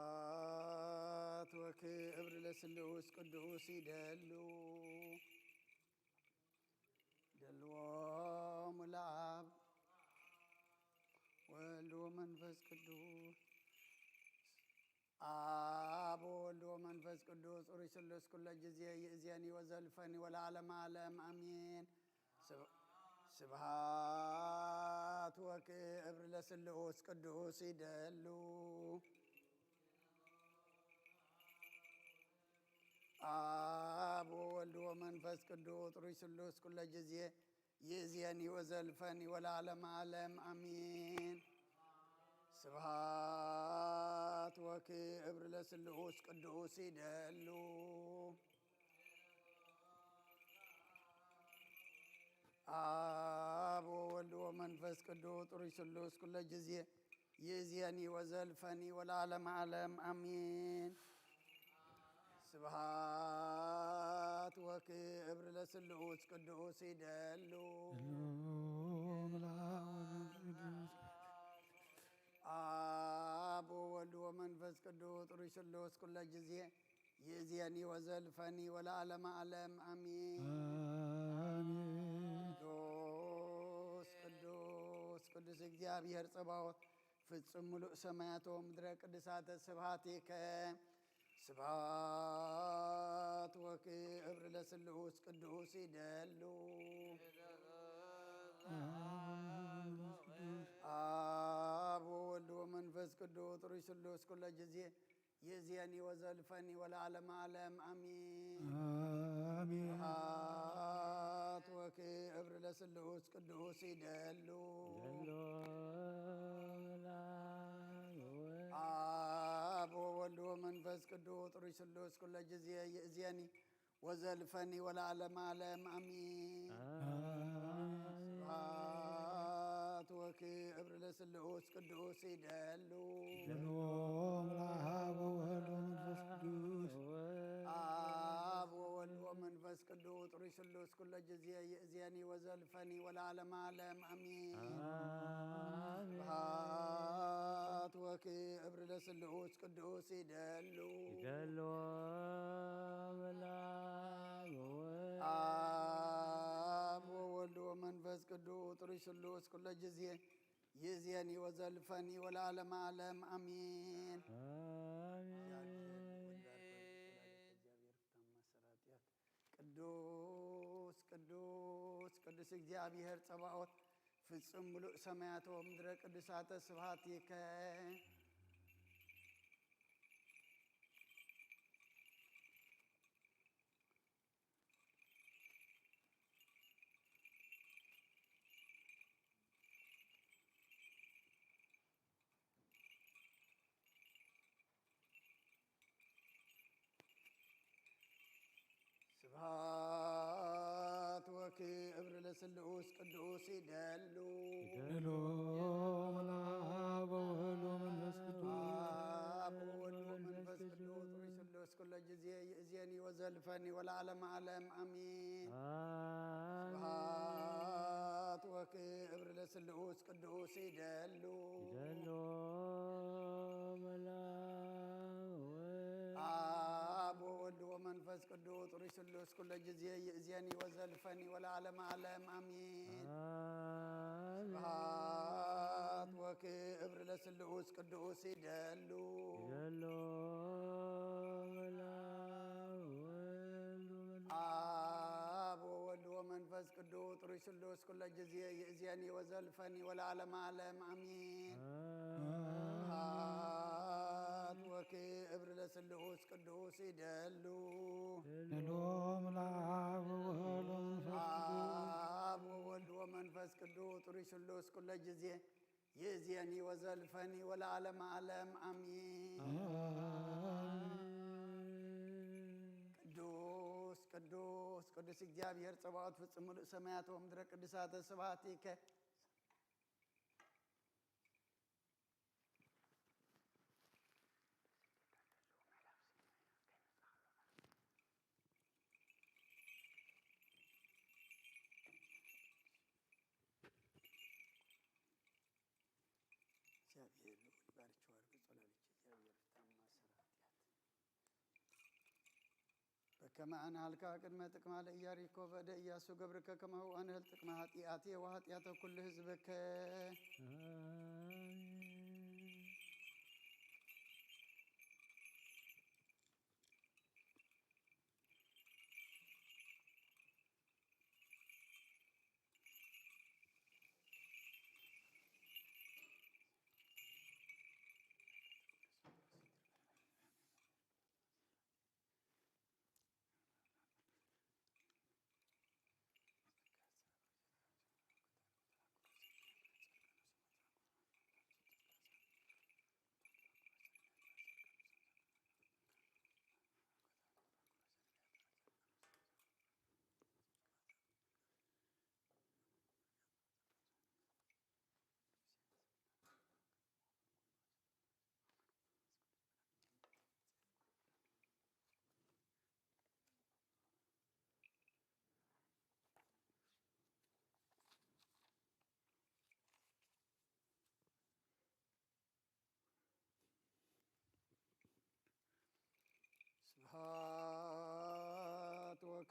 ስብሐት ወክብር ለስሉስ ቅዱስ ይደሉ። ይደልዎም ለአብ ወልድ ወመንፈስ ቅዱስ። አብ ወወልድ ወመንፈስ ቅዱስ ሩይ ስሉስ ኩሎ ጊዜ ይእዜኒ ወዘልፈኒ ወለዓለመ ዓለም አሜን። ስብ- ስብሐት ወክብር ለስሉስ ቅዱስ ይደሉ። አብ ወወልድ ወመንፈስ ቅዱስ ጥሩይ ስሉስ ኩለ ጊዜ ይእዜኒ ወዘልፈኒ ወለዓለመ ዓለም አሜን። ስብሐት ወክብር ለስሉስ ቅዱስ ይደሉ። አብ ወወልድ ወመንፈስ ቅዱስ ጥሩይ ስሉስ ኩለ ጊዜ ይእዜኒ ወዘልፈኒ ወለዓለመ ዓለም አሜን። ስብሐት ወክብር ለስሉስ ቅዱስ ይደሉ። አብ ወወልድ ወመንፈስ ቅዱስ ጥሩይ ስሉስ ኩለ ጊዜ ይእዜኒ ወዘልፈኒ ወለዓለመ ዓለም አሜን። አሜን። ቅዱስ ቅዱስ ቅዱስ እግዚኣብሔር ጸባኦት ፍጹም ምሉእ ሰማያት ወምድረ ቅዱሳተ ስብሐቲከ። ስብሐት ወክብር ለስሉስ ቅዱስ ይደሉ። አብ ወወልድ ወመንፈስ ቅዱስ ጥሩይ ስሉስ ኩለ ጊዜ ይእዜኒ ወዘልፈኒ ወለዓለመ ዓለም አሜን። አሜን። ስብሐት ወክብር ለስሉስ ቅዱስ ይደሉ። ይደሉ። አብ ወወልድ ወመንፈስ ቅዱስ ጥሩይ ስሉስ ኩለ ጊዜ ይእዜኒ ወዘልፈኒ ወለዓለመ ዓለም አሜን። አሜን። ስብሐት ወክብር ለስሉስ ቅዱስ ይደሉ። ይደሉ። አብ ወወልድ ወመንፈስ ቅዱስ። አብ ወወልድ ወመንፈስ ቅዱስ ጥሩይ ስሉስ ኩለ ጊዜ ይእዜኒ ወዘልፈኒ ወለዓለመ ዓለም አሜን። አሜን። ስብሐት ወክብር ለስሉስ ቅዱስ ይደሉ። ይደሉ። አብ ወወልድ ወመንፈስ ቅዱስ ጥሩይ ስሉስ ኩለ ጊዜ ይእዜኒ ወዘልፈኒ ወለዓለመ ዓለም አሜን። አሜን። እግዚአብሔር ወልድ አርኮ እግዚአብሔር ታማሰራጢያት ቅዱስ ቅዱስ ቅዱስ እግዚአብሔር ጸባኦት ፍጹም ምሉእ ሰማያት ወምድረ ቅዱሳተ ስብሐቲከ። ስብሐት ወክብር ለስሉስ ቅዱስ ይደሉ። ይደሉ። አብ ወወልድ ወመንፈስ ቅዱስ። አብ ወወልድ ወመንፈስ ቅዱስ ጥሩይ ስሉስ ኩለ ጊዜ ይእዜኒ ወዘልፈኒ ወለዓለመ ዓለም አሜን። አሜን። ስብሐት ወክብር ለስሉስ ቅዱስ ይደሉ። ይደሉ። አብ ወወልድ ወመንፈስ ቅዱስ ጥሩይ ስሉስ ኩለ ጊዜ ይእዜኒ ወዘልፈኒ ወለዓለመ ዓለም አሜን። አሜን። ስብሐት ወክብር ለስሉስ ቅዱስ ይደሉ። ይደሉ። አብ ወወልድ ወመንፈስ ቅዱስ ጥሩይ ስሉስ ኩለ ጊዜ ይእዜኒ ወዘልፈኒ ወለዓለመ ዓለም አሜን። ስብሐት ወክብር ለስሉስ ቅዱስ ይደሉ። ይደሉ። አብ ወወልድ ወመንፈስ ቅዱስ። አብ ወወልድ ወመንፈስ ቅዱስ ጥሩይ ስሉስ ኩለ ጊዜ ይእዜኒ ወዘልፈኒ ወለዓለመ ዓለም አሜን። አሜን። ቅዱስ ቅዱስ ቅዱስ እግዚአብሔር ጸባኦት ፍጹም ምሉእ ሰማያት ወምድረ ቅዱሳተ ስብሐቲከ። እግዚኣብሔር ልዑል ይባርክዋ። ርግጾ ላልች እግዚኣብሔር ፍታማ ሰራ ኃጢአት። በከመ አንሃልካ ቅድመ ጥቅማ ለኢያሪኮ በእደ ኢያሱ ገብርከ ከማሁ አንህል ጥቅመ ኃጢአቴ ወኃጢአተ ኩሉ ህዝብከ። አሜን።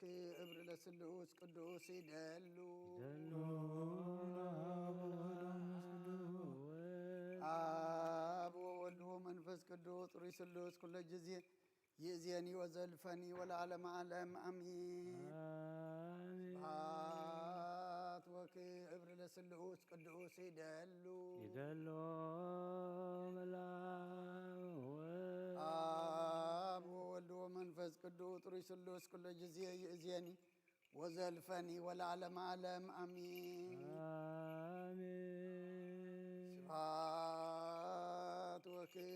ክብር ለስሉስ ቅዱስ ይደሉ። ይደሉ ለአብ ወወልድ ወመንፈስ ቅዱስ። አብ ወወልድ ወመንፈስ ቅዱስ ጥሩይ ስሉስ ኩለ ጊዜ ይእዜኒ ወዘልፈኒ ወለዓለመ ዓለም አሚን። አሜን። ስብሐት ወክብር ለስሉስ ቅዱስ ይደሉ። ይደሉ ለአብ ወወልድ። አብ ወወልድ ወመንፈስ ቅዱስ ጥሩይ ስሉስ ኩለ ጊዜ ይእዜኒ ወዘልፈኒ ወለዓለመ ዓለም አሚን። አሜን። ስብሐት ወክብር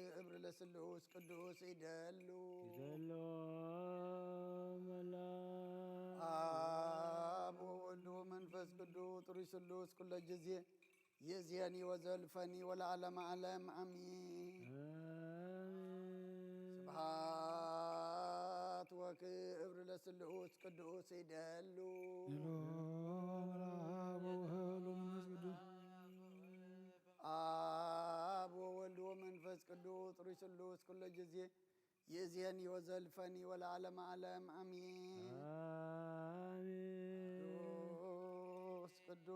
ለስሉስ ቅዱስ ይደሉ። ይደሉ ለአብ። አብ ወወልድ ወመንፈስ ቅዱስ ጥሩይ ስሉስ ኩለ ጊዜ ይእዜኒ ወዘልፈኒ ወለዓለመ ዓለም አሚን። አሜን። ስብሐት ወክብር ለስሉስ ቅዱስ ይደሉ። ይደሉ ለአብ ወወልድ ወመንፈስ ቅዱስ። አብ ወወልድ ወመንፈስ ቅዱስ ጥሩይ ስሉስ ኩለ ጊዜ ይእዜኒ ወዘልፈኒ ወለዓለመ ዓለም አሚን። አሜን። ቅዱስ ቅዱስ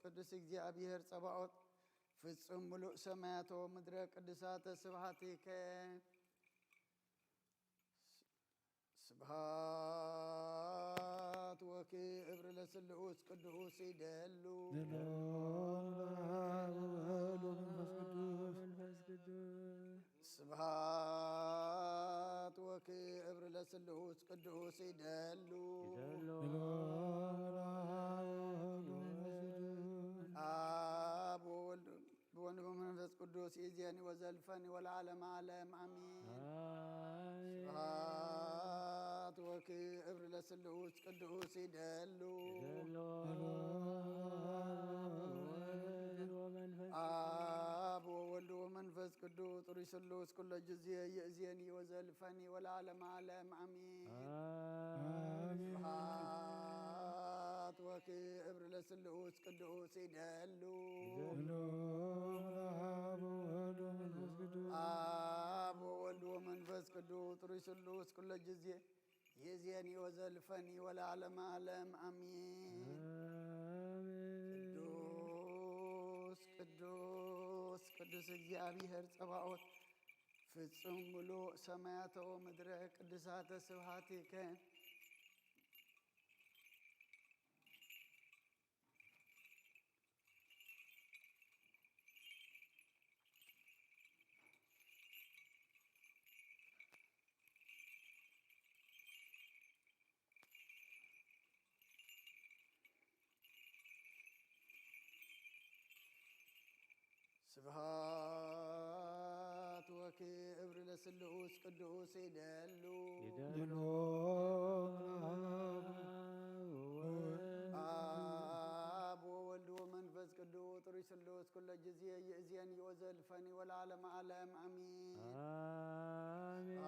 ቅዱስ እግዚኣብሔር ጸባኦት ፍጹም ምሉእ ሰማያት ወምድረ ቅዱሳተ ስብሐቲከ። ስብሐት ወክብር ለስሉስ ቅዱስ ይደሉ። ይደሉ ለአብ ወወልድ ወመንፈስ ቅዱስ። መንፈስ ቅዱስ። ስብሐት ወክብር ለስሉስ ቅዱስ ይደሉ። ይደሉ። አብ ወወልድ ወመንፈስ ቅዱስ ይእዜኒ ወዘልፈኒ ወለዓለመ ዓለም አሚን። አሜን። ስብሐት ወክብር ለስሉስ ቅዱስ ይደሉ። ይደሉ። ወወልድ ወመንፈስ አብ ወወልድ ወመንፈስ ቅዱስ ጥሩይ ስሉስ ኩለ ጊዜ ይእዜኒ ወዘልፈኒ ወለዓለመ ዓለም አሚን። አሜን። ስብሐት ወክብር ለስሉስ ቅዱስ ይደሉ። ይደሉ ለአብ ወወልድ ወመንፈስ ቅዱስ። አብ ወወልድ ወመንፈስ ቅዱስ ጥሩይ ስሉስ ኩለ ጊዜ ይእዜኒ ወዘልፈኒ ወለዓለመ ዓለም አሚን። አሜን። ቅዱስ ቅዱስ ቅዱስ እግዚኣብሔር ጸባኦት ፍጹም ምሉእ ሰማያተ ወምድረ ቅዱሳተ ስብሐቲከ። ስብሐት ወክብር ለስሉስ ቅዱስ ይደሉ። ይደሉ። አብ ወወልድ ወመንፈስ ቅዱስ ጥሩይ ስሉስ ኩለ ጊዜ ይእዜኒ ወዘልፈኒ ወለዓለመ ዓለም አሚን። አሜን። ስብሐት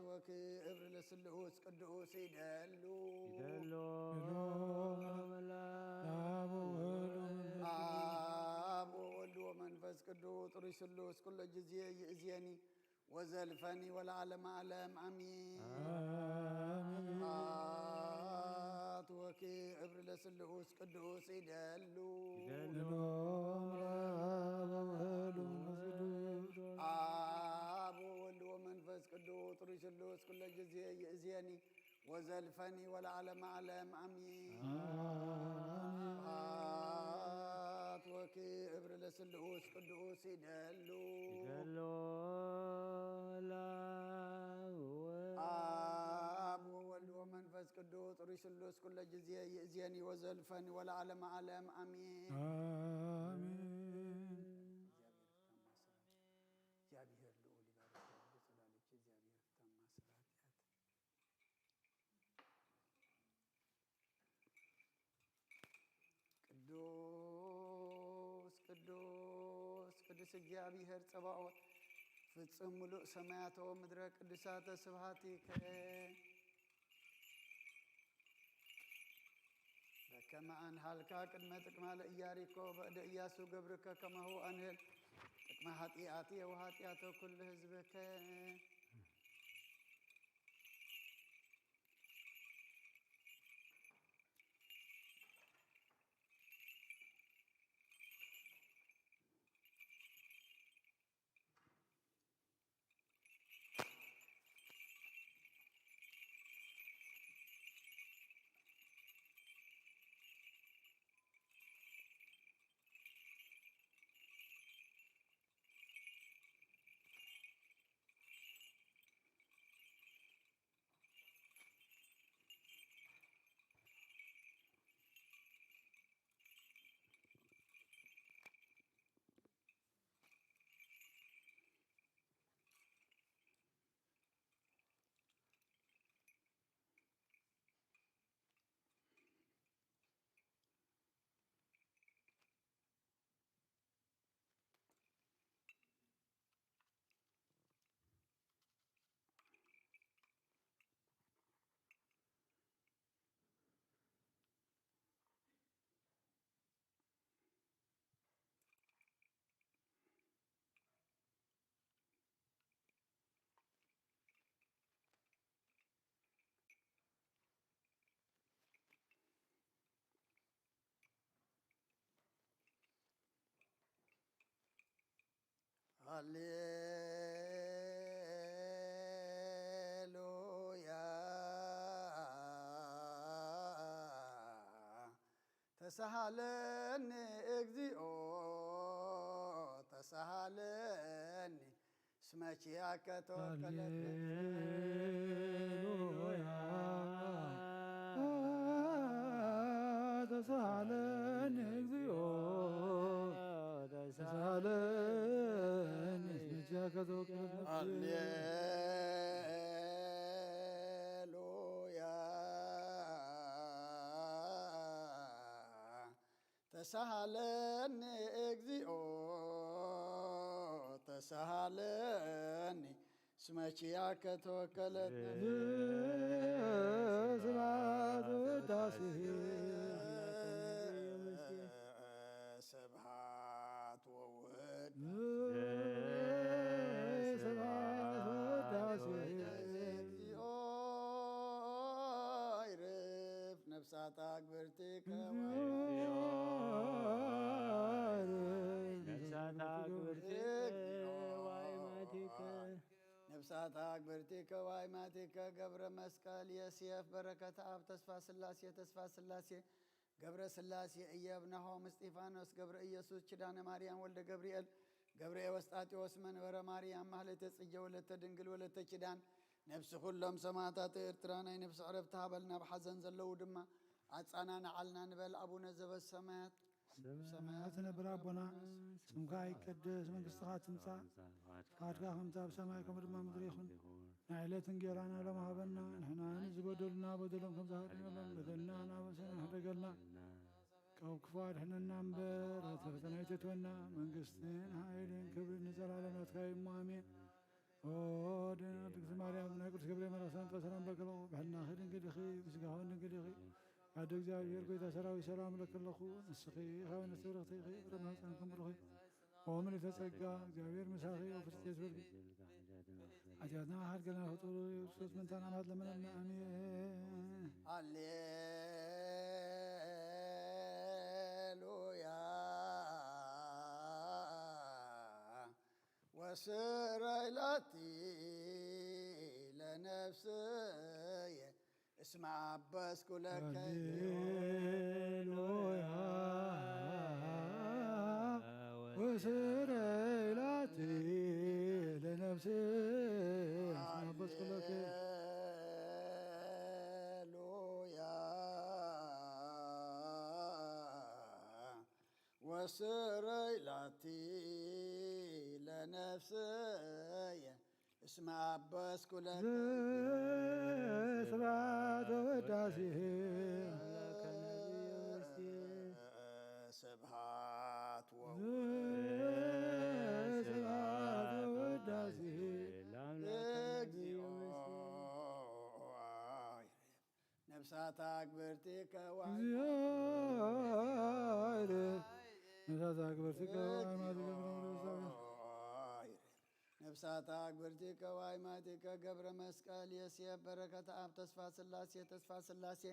ወክብር ለስሉስ ቅዱስ ይደሉ። ይደሉ። አብ ወወልድ ወመንፈስ ቅዱስ ጥሩይ ስሉስ ኩለ ጊዜ ይእዜኒ ወዘልፈኒ ወለዓለመ ዓለም አሚን። አሜን። ስብሐት ወክብር ለስሉስ ቅዱስ ይደሉ። ይደሉ። አብ ወወልድ ወመንፈስ ቅዱስ ጥሩይ ስሉስ ኩለ ጊዜ ይእዜኒ ወዘልፈኒ ወለዓለመ ዓለም አሚን። አሜን። ስብሐት ወክብር ለስሉስ ቅዱስ ይደሉ። ይደሉ። አብ ወወልድ ወመንፈስ ቅዱስ ጥሩይ ስሉስ ኩለ ጊዜ ይእዜኒ ወዘልፈኒ ወለዓለመ ዓለም አሚን። አሜን። እግዚአብሔር ልዑል ይባርክ። በጸሎት እግዚአብሔር ፍታማ ስለ ኃጢአት ቅዱስ ቅዱስ ቅዱስ እግዚኣብሔር ጸባኦት ፍጹም ምሉእ ሰማያተ ወምድረ ቅዱሳተ ስብሐቲከ። በከመ አንሃልካ ቅድመ ጥቅማ ለኢያሪኮ በእደ ኢያሱ ገብርከ ከማሁ አንህል ቅድመ ኃጢአትየ ወኃጢአተ ኩሉ ህዝብከ። ሃሌሉያ። ተሳሃለኒ እግዚኦ፣ ተሳሃለኒ፣ እስመ ኪያከ ተወከለት። ሃሌሉያ። ተሳሃለኒ እግዚኦ፣ ተሳሃለኒ፣ እስመ ኪያከ ተወከለት። ሃሌሉያ። ተሳሃለኒ እግዚኦ፣ ተሳሃለኒ፣ እስመ ኪያከ ተወከለት። ስብሐት ወውዳሴ። ስብሐት ወውድ-፣ ስብሐት ወውዳሴ። እግዚኦ ይርፍ ነፍሳት ኣግብርቲከ። ነፍሳት ኣግብርቲከ ዋይማቲከ። ነፍሳት ኣግብርቲከ ዋይማቲከ ገብረ መስቀል የስየፍ በረከት ኣብ ተስፋ ስላሴ ተስፋ ስላሴ ገብረ ስላሴ እየብነሆም እስጢፋኖስ ገብረ ኢየሱስ ኪዳነ ማርያም ወልደ ገብርኤል ገብረ ኤወስጣጢዎስ መንበረ ማርያም ማህሌተ ጽጌ ወለተ ድንግል ወለተ ኪዳን ነፍሲ ኩሎም ሰማዕታት ኤርትራ ናይ ነፍሲ ዕረፍቲ ሃበልና፣ ኣብ ሓዘን ዘለዉ ድማ ኣጻናንዓልና ንበል። ኣቡነ ዘበሰማያት ስምካ ይትነብር ኣቦና፣ ስምካ ይቀደስ፣ መንግስትኻ ትምጻእ፣ ፍቓድካ ከምቲ ኣብ ሰማይ ከምኡ ድማ ምድሪ ይኹን። ናይ ዕለት እንጌራና ሎም ሃበና፣ ንሕና ንዝበደሉና በደሎም ከም ዝሃድነሎም በደልና ናበሰና ሕደገልና፣ ካብ ክፉ ኣድሕነና እምበር፣ ኣብ ፈተና ኣይተእትወና፣ መንግስትን ሓይልን ክብርን ንዘለዓለም ናትካ እዩ እሞ፣ ኣሜን። ኦ፣ ድንግል ማርያም፣ ናይ ቅዱስ ገብርኤል መልኣክ ሰላምታ ሰላም ለኪ ኣለኹ። ብሕልናኺ ድንግል ኢኺ፣ ብስጋኺ እውን ድንግል ኢኺ። ኣደ እግዚኣብሔር፣ ጎይታ ሰራዊት፣ ሰላም ለኪ ኣለኹ። ንስኺ ካብ ኣንስቲ ብርኽቲ ኢኺ፣ ፍረ ማህፀንኩም ብሩኽ እዩ። ኦ፣ ምልዕተ ጸጋ፣ እግዚኣብሔር ምሳኺ፣ ኦ፣ ፍጽሕቲ በልኪ። ሓጢኣትና ሓድገልና ፍጡር፣ ክርስቶስ ምንታና ማት ለመነና። ኣሜን። ሃሌሉያ። ወስረይ ላቲ ለነፍስየ እስመ አበስኩ ለከ። ሃሌሉያ። ወስረይ ላቲ ለነፍስየ እስመ አበስኩ ለከ። ሃሌሉያ። ወስረይ ላቲ ለነፍስየ እስመ አበስኩ ለከ። ስብሐት ወውዳሴ። ስብሐት ወውዳሴ። ስብሐት ወውዳሴ። እግዚኦ። ነፍሳት አግብርቲከ ዋይ-፣ እግዚኦ ይርፍ። ነፍሳት አግብርቲከ ዋይ-፣ ነፍሳት አግብርቲከ ዋይማቲከ ገብረ መስቀል የስየብ በረከት አብ ተስፋ ስላሴ ተስፋ ስላሴ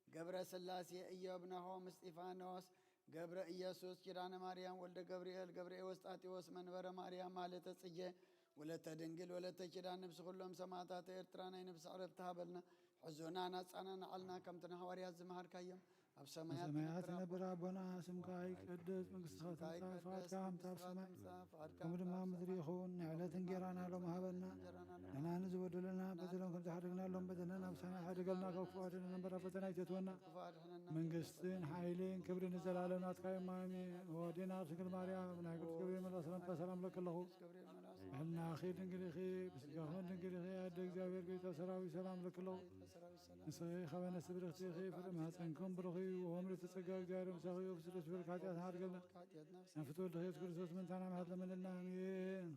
ገብረ ስላሴ ኢዮብ ናሆም እስጢፋኖስ ገብረ ኢየሱስ ኪዳነ ማርያም ወልደ ገብርኤል ገብረ ኤዎስጣቴዎስ መንበረ ማርያም ማለተ ጽጌ ወለተ ድንግል ወለተ ኪዳን ነፍሲ ኩሎም ሰማዕታት ኤርትራ ናይ ነፍሲ ዕረፍቲ ሃበልና። ሕዙና ናጻና ንዓልና ከምቲ ንሃዋርያት ዝመሃርካዮም ኣብ ሰማያት ሰማያት ትነብር ነብር ኣቦና፣ ስምካ ይቀደስ፣ መንግስትኻ ትምጻእ፣ ፍቓድካ ከምቲ ኣብ ሰማይ ከምኡ ድማ ኣብ ምድሪ ይኹን። ንዕለት እንጌራና ሎም ሃበና፣ ንሕና ንዝበደሉና በደሎም ከም ዝሓደግናሎም በደልና ኣብ ሰማይ ሓደገልና፣ ካብ ክፉ ኣድሕነና እምበር ኣብ ፈተና ኣይተእትወና። መንግስትን ሓይልን ክብርን ንዘለኣለም ናትካ እዩ፣ ኣሜን። ወዲና ኣብ ድንግል ማርያም ናይ ቅዱስ ገብርኤል መልኣክ ሰላምታ ሰላም ለኪ ኣለኹ። ብሕልናኺ ድንግል ኢኺ፣ ብስጋኺ እውን ድንግል ኢኺ። ኣደ እግዚኣብሔር ጎይታ ሰራዊት ሰላም ለኪ ኣለኹ። ንስኺ ካብ ኣንስቲ ብርኽቲ ኢኺ፣ ፍረ ማህፀንኩም ብሩኽ እዩ። ወምልዕቲ ጸጋ እግዚኣብሔር ምሳኺ እዩ። ብስደት ብርክ ሓጢኣትና ሓድገልና። ናብ ፍትወ ወልድኺ ኢየሱስ ክርስቶስ ምእንታና ምሕረት ለምንልና። ኣሜን።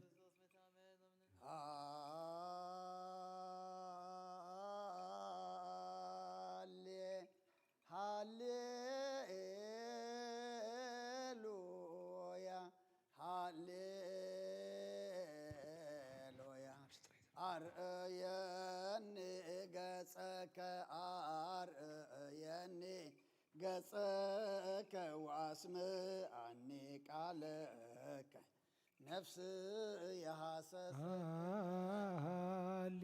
ሃሌ ሃሌሉያ፣ ሃሌሉያ። ኣርእየኒ ገጸከ፣ ኣርእየኒ ገጸከ፣ ወኣስምዓኒ ቃለከ። ነፍስ የሐሰሰት። ሃሌ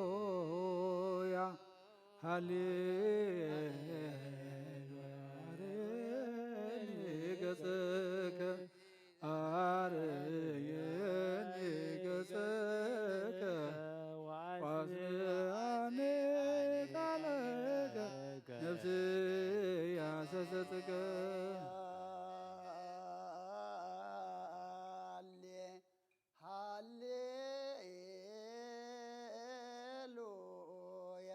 ሃሌሉያ ሃሌሉያ። አርየኒ ገጽከ አርየኒ ገጽከ ወአስምዓኒ ቃለከ ነፍስየ ሐሰሰትከ። ሃሌ ሃሌሉያ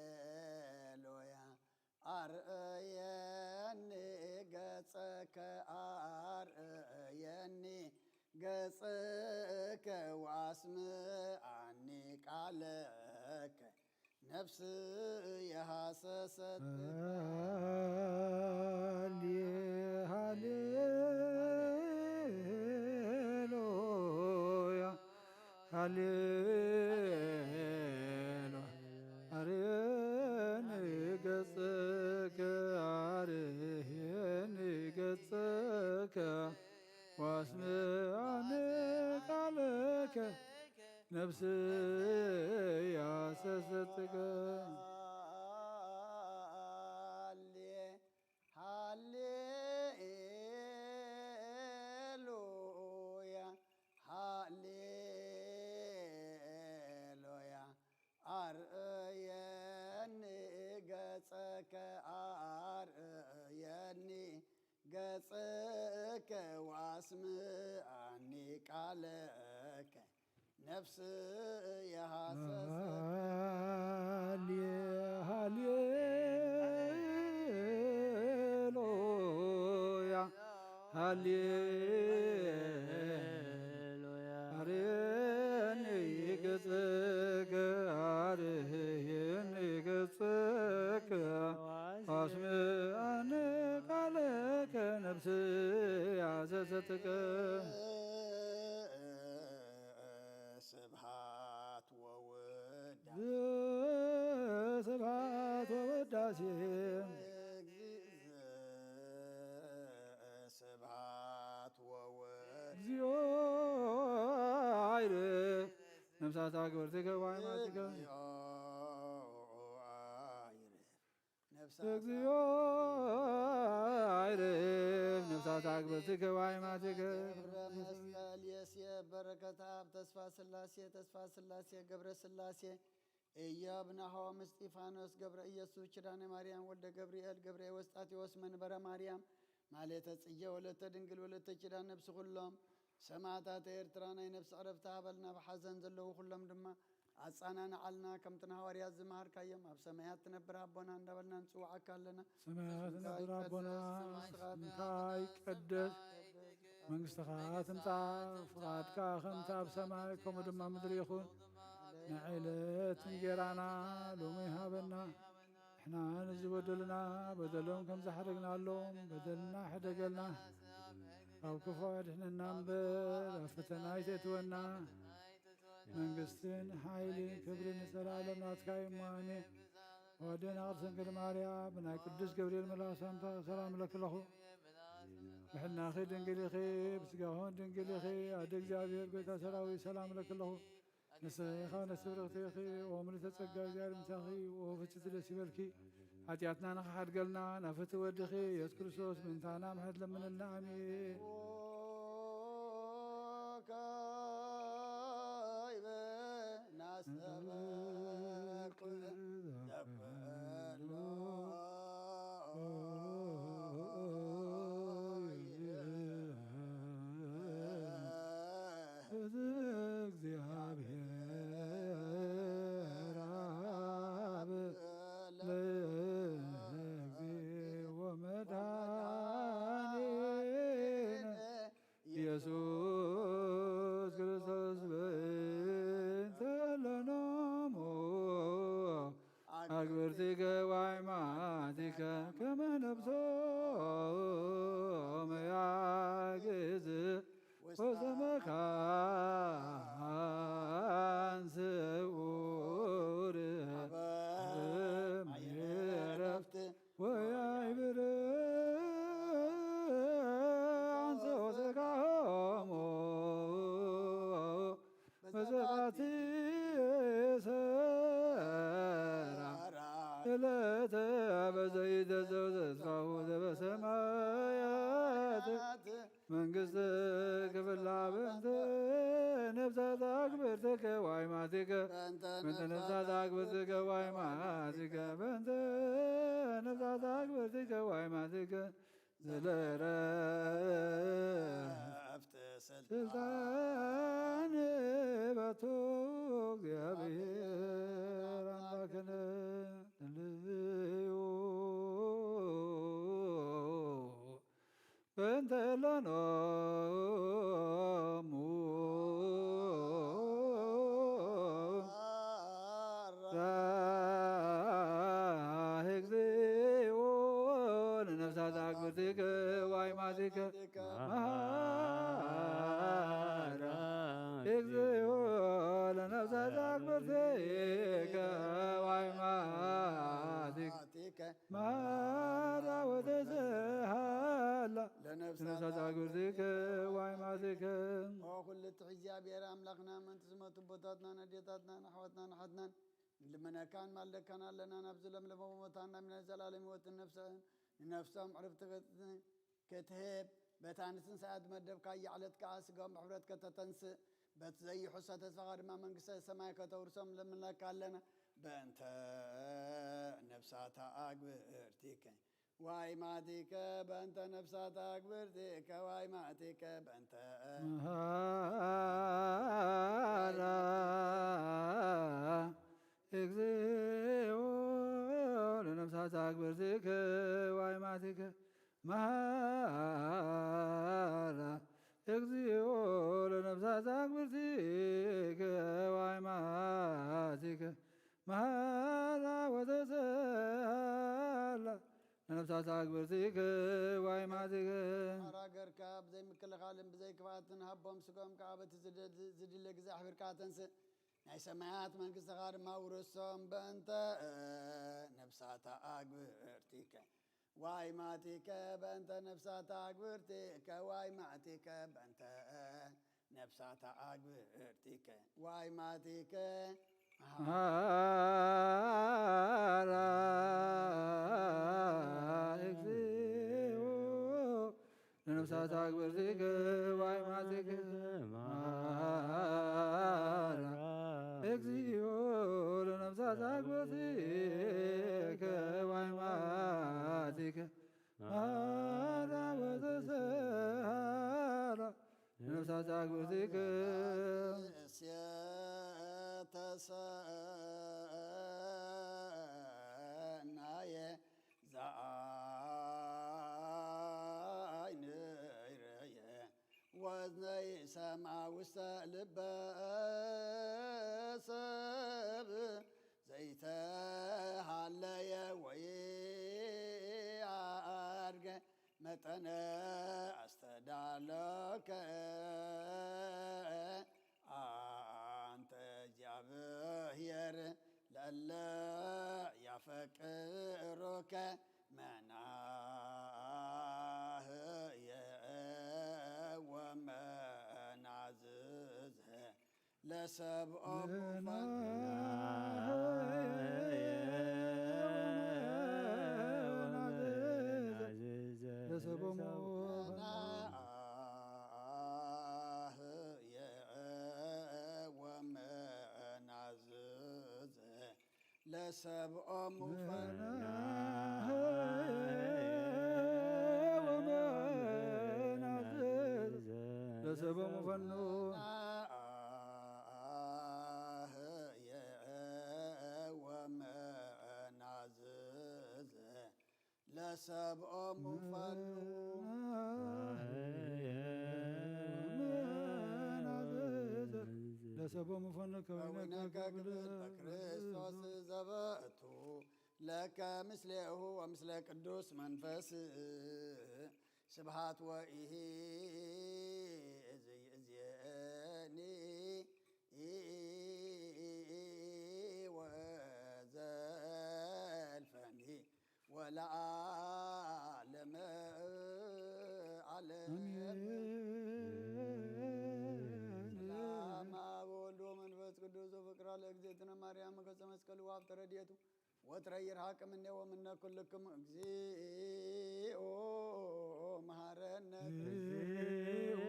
ሃሌሉያ። አርእየኒ ገጸከ አርእየኒ ገጸከ ወአስምዓኒ ቃለከ ነፍስየ ሐሰሰት። ሃሌ ሃሌሉያ ሃሌሉያ። አርየኒ ገጽከ አርየኒ ገጽከ ወአስምዓኒ ቃለከ ነፍስየ ሐሰሰትከ። ሃሌ ሃሌሉያ ሃሌሉያ። አርእየኒ ገጸከ አርእየኒ ገጸከ ወአስምዓኒ ቃለከ ነፍስየ ሐሰሰት። ሃሌ ሃሌሉያ ሃሌሉያ። አርየኒ ገጽከ አርየኒ ገጽከ አስምዓኒ ቃለከ ነፍስየ ሐሰሰትከ። ስብሐት ወውዳሴ። ስብሐት ወውዳሴ። ስብሐት ወውዳሴ። እግዚኦ አይርፍ ነፍሳት አግብርቲከ ወአይማቲከ። እግዚኦ አይርፍ ነፍሳት አግብርቲከ ወአይማቲከ። ገብረ መስቀል የስየ በረከት አብ ተስፋ ስላሴ ተስፋ ስላሴ ገብረ ስላሴ ኢዮብ ናሆም እስጢፋኖስ ገብረ ኢየሱስ ኪዳነ ማርያም ወልደ ገብርኤል ገብረ ወስጣቴዎስ መንበረ ማርያም ማሌተ ጽጌ ወለተ ድንግል ወለተ ኪዳን ነፍሲ ኩሎም ሰማዕታት ኤርትራ ናይ ነፍሲ ዕረፍቲ ሃበልና። ብሓዘን ዘለዉ ኩሎም ድማ ኣጻናንዓልና። ከምቲ ንሃዋርያት ዝመሃርካዮም ኣብ ሰማያት ትነብር ኣቦና እንዳበልና ንጽውዓካ ኣለና። ሰማያት ትነብር ኣቦና ስምካ ይቀደስ፣ መንግስትኻ ትምጻእ፣ ፍቓድካ ከምቲ ኣብ ሰማይ ከምኡ ድማ ምድሪ ይኹን። ናይ ዕለት እንጌራና ሎሚ ሃበና። ንሕና ንዝበደሉና በደሎም ከም ዝሓደግናሎም በደልና ሕደገልና፣ ካብ ክፉእ ኣድሕነና እምበር ኣብ ፈተና ኣይተእትወና። መንግስትን ሓይልን ክብርን ንዘለኣለም ናትካ እዩ እሞ ኣሜን። ወደና ቅድስት ድንግል ማርያም ብናይ ቅዱስ ገብርኤል መልኣክ ሰላምታ ሰላም እለኪ ኣለኹ። ብሕልናኺ ድንግል ኢኺ፣ ብስጋኹን ድንግል ኢኺ። ኣደ እግዚኣብሔር ጎይታ ሰራዊት ሰላም እለኪ ኣለኹ። ንስኺ ኸኣ ንስብርኽቲ ኢኺ፣ ኦ ምልዕተ ጸጋ እግዚኣብሔር ምሳኺ፣ ኦ ፍጽቲ ደስ ይበልኪ። ሓጢኣትና ንኽሓድገልና ናብ ፍትሒ ወድኺ ኢየሱስ ክርስቶስ ምእንታና ምሕረት ለምንልና። ኣሜን። ካይበ ናስተበኩ ዘኩሎ እግዚአብሔር አብ ለእግዚእ ወመድኃኒነ ኢየሱስ ክርስቶስ በእንተ ለኖሙ አግብርቲከ ወአይማቲከ ከመ ነፍሶሙ ያግዝ ውስተ መካን ስዑር አበ ማየ ዕረፍት ዘባቲ ሰራ እለተ በዘይተዘው ተስፋሁ ዘበሰማያት መንግስት ክፍላ በእንተ ነፍሳት አክብርትከ ዋይማቲከ በእንተ ነፍሳት አክብርትከ ዋይማቲከ በእንተ ነፍሳት አክብርትከ ዋይማቲከ ዘለረፍት ስልጣን በቱ እግዚአብሔር አምላክነ ልዩ በእንተ ለኖሙ እግዚኦ ለነፍሳት አክብርቲከ ዋይማቲከ መሃራ እግዚኦ ለነፍሳት አክብርቲከ ዋይማቲከ መሃራ ወተሰሃላ ለነፍሳት አክብርቲከ ዋይማቲከ። ኦ ኩሉ ትሕዚ እግዚኣብሔር ኣምላኽና፣ ምእንቲ ዝመቱ ኣቦታትናን ኣዴታትናን ኣሕዋትናን ኣሓትናን ንልምነካን ማልደካን ኣለና። ናብዚ ለምለመ ቦታ ናብ ናይ ዘላለም ህይወትን ነፍስን ንነፍሶም ዕረፍቲ ክትህብ በታ ንትንሳኤ ዝመደብካያ ዕለት ከኣ ስጋኦም ብሕብረት ከተተንስእ በቲ ዘይሕሶ ተስፋኻ ድማ መንግስተ ሰማይ ከተውርሶም ንልምነካ ኣለና። በእንተ ነፍሳታ ኣግብርቲከ ዋይማቲከ በእንተ ነፍሳት አክብርቲከ ዋይማቲከ በእንተ መሃራ እግዚኦ ለነፍሳት አክብርቲከ ዋይማቲከ መሃራ እግዚኦ ለነፍሳት አክብርቲከ ዋይማቲከ መሃራ ወተሰሃላ ለነፍሳት አክብርቲከ ዋይማቲከ። ሓራ ገርካ ብዘይ ምክልኻልን ብዘይ ክፍኣትን ሃቦም፣ ስጋኦም ከዓ በቲ ዝደ-፣ ዝድለ ግዜ ኣሕቢርካ ተንስእ። ናይ ሰማያት መንግስትኻ ድማ ውርሶም። በእንተ ነፍሳታ ኣግብርቲከ ዋይማቲከ በእንተ ነፍሳታ ኣግብርቲከ ዋይማቲከ በእንተ ነፍሳታ አግብርቲከ ዋይማቲከ መሃራ እግዚኦ ለነፍሳት አክብርቲከ ዋይማቲከ መሃራ እግዚኦ ለነፍሳት አክብርቲከ ዋይማቲከ መሃራ ወተሰሃላ ለነፍሳት አክብርቲከ። እሴተ ሰናየ ዘአይንየ ወዝነይ ሰማ ውስተ ልበ ሰብ ዘይተሃለየ ወይ አድገ መጠነ አስተዳለከ አንተ እግዚአብሔር ለእለ ያፈቅሩከ መናህየ ወመናዝዘ ለሰብኦሙ ፈን ለሰቦሙ መናህየ ወመናዝዘ ለሰብኦሙ ፈን መናህየ ወመናዝዘ ለሰቦሙ ፈኑ መናህየ ወመናዝዘ ለሰብኦሙ ፈኑ ለሰቦሙ ፈኑ ከዊነ ከዊነ ከክብል በክርስቶስ ዘበእቱ ለከ ምስሌሁ ወምስለ ቅዱስ መንፈስ ስብሃት ወኢሂ እዝይ እዝየኒ ወዘልፈኒ ወለዓለመ ዓለም። አሜን። ሰላም አብ ወወልድ እግዝእትነ ማርያም ገጸ መስቀሉ ኣብ ተረድኤቱ ወትረ ይርሃቅ እምኔ ወምነ ኩልክሙ። እግዚኦ መሐረነ እግዚኦ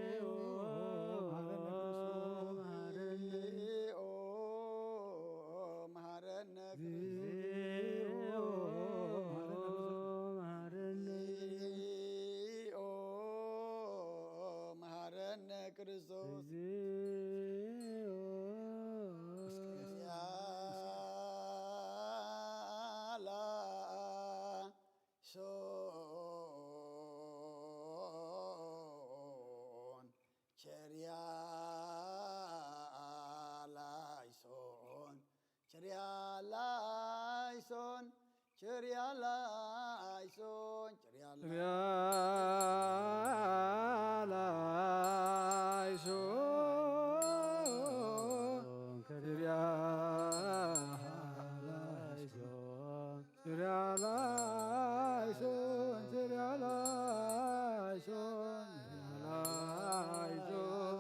መሐረነ መሐረነ መሐረነ መሐረነ ክርስቶስ። ቸርያላይሶን ቸርያላይሶን ቸርያላይሶን ቸርያላይሶን ቸርያላይሶን ቸርያላይሶን ቸርያላይሶን ቸርያላይሶን ቸርያላይሶን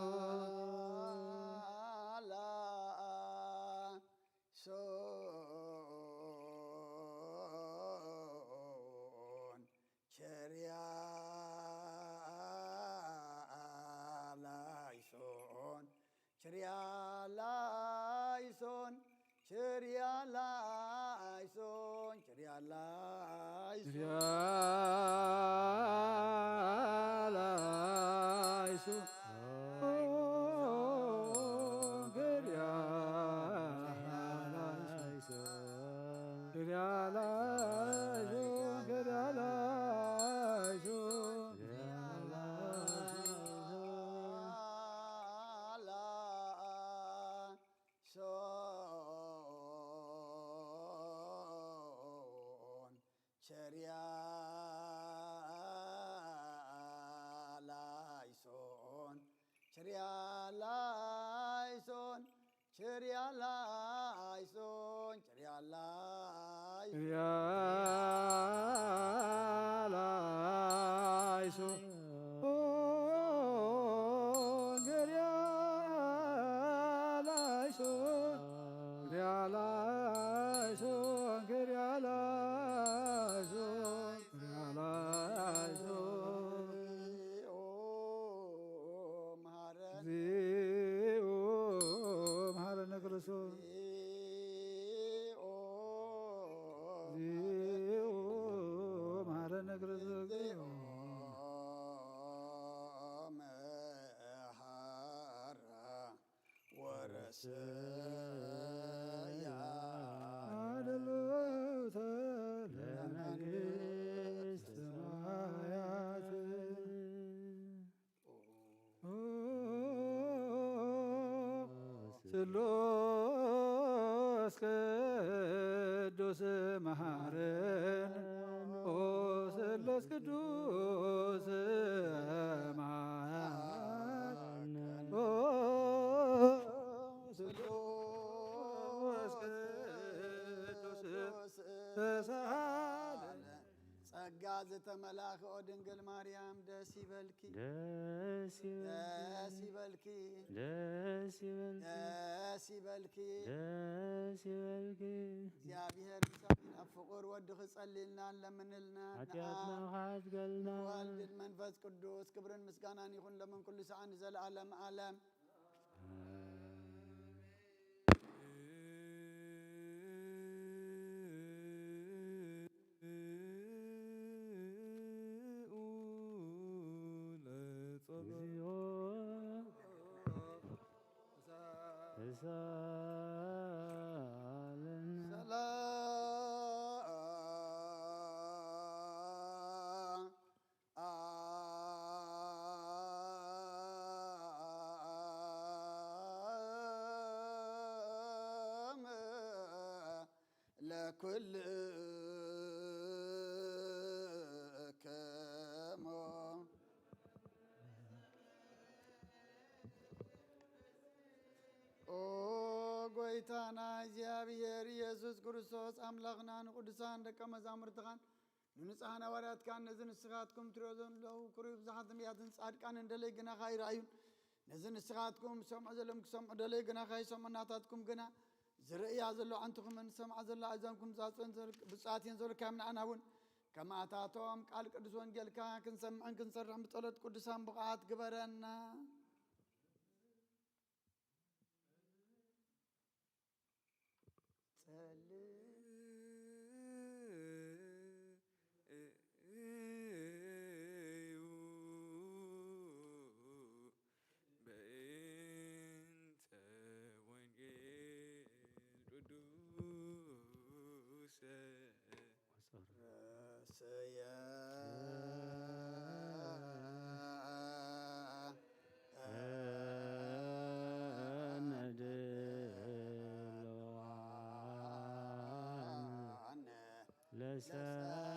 ሶን ቸርያላይሶን ቸርያላይሶን ቸርያላይሶን ቸርያላይሶን ቸርያላይሶን ቸርያላይሶን ቸርያላይሶን ቸርያላይሶን ቸርያላይሶን ቸርያላይሶን ቸርያላይሶን ቸርያላይሶን ቸርያላይሶን ቸርያላይሶን መሐረነ እግዚኦ መሐረነ ክርስቶስ። እግዚኦ መሐረነ ክርስቶስ። እግዚኦ መሐራ ወረሰያ አድልዎተ ለመንግስት ሰማያት። ስሉስ ቅዱስ መሐረነ ኦ ስሉስ ቅዱስ መሐረነ ኦ ስሉስ ቅዱስ ተሳሃለ ጸጋ ዝተመላእኪ ኦ ድንግል ማርያም ደስ ይበልኪ። ደስ ይበልኪ። ደስ ይበልኪ። ደስ ይበልኪ። ደስ ይበልኪ። ደስ ይበልኪ። እግዚኣብሔር ምሳኺ ኣብ ፍቑር ወድኺ ጸልይልና ለምንልና። ሓጢኣትና ንኣብ ክሓጽገልና። ወልድ መንፈስ ቅዱስ ክብርን ምስጋናን ይኹን ለምን ኩሉ ሰዓት ንዘለዓለም ዓለም። ለኩልክሙ። ኦ ጎይታና እግዚኣብሔር ኢየሱስ ክርስቶስ ኣምላኽና ንቅዱሳን ደቀ መዛሙርትኻን ንንጹሓን ሃዋርያትካን ነዚ ንስኻትኩም ትሪኦ ዘለዉ ክሩይ ብዙሓት ነቢያትን ጻድቃንን ደለይ ግናኻ ይረኣዩን ነዚ ንስኻትኩም ሰምዑ ዘለኩም ክሰምዑ ደለይ ግናኻ ይሰምዑ ናታትኩም ግና ዝርእያ ዘሎ ኣዕንትኹምን ዝሰምዓ ዘሎ ኣእዛንኩም ብጻጽኦን ዘር-፣ ብጻትየን ዘርካም ንዓና እውን ከማታቶም ቃል ቅዱስ ወንጌልካ ክንሰምዕን ክንሰርሕን ብጸሎት ቅዱሳን ብቕዓት ግበረና። ጸልእ። እዩ በእንተ ወንጌል ቅዱስ ወጸረ።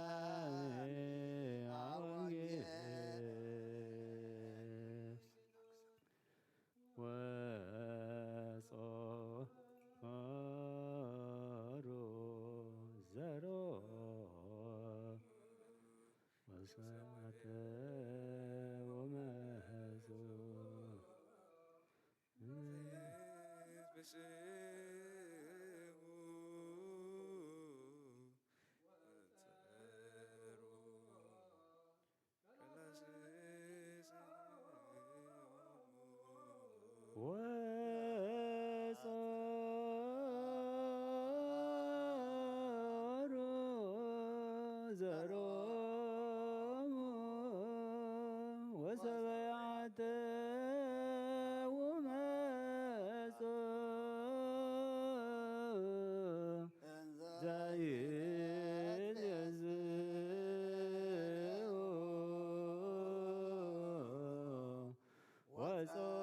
ለሰምዐ ወንጌል ወጾሩ ዘሮ ወሰዓተ ወመጹ። ወጾሩ ዘሮሙ ወሰበያተ ወመጹ። ዘይትዝኡ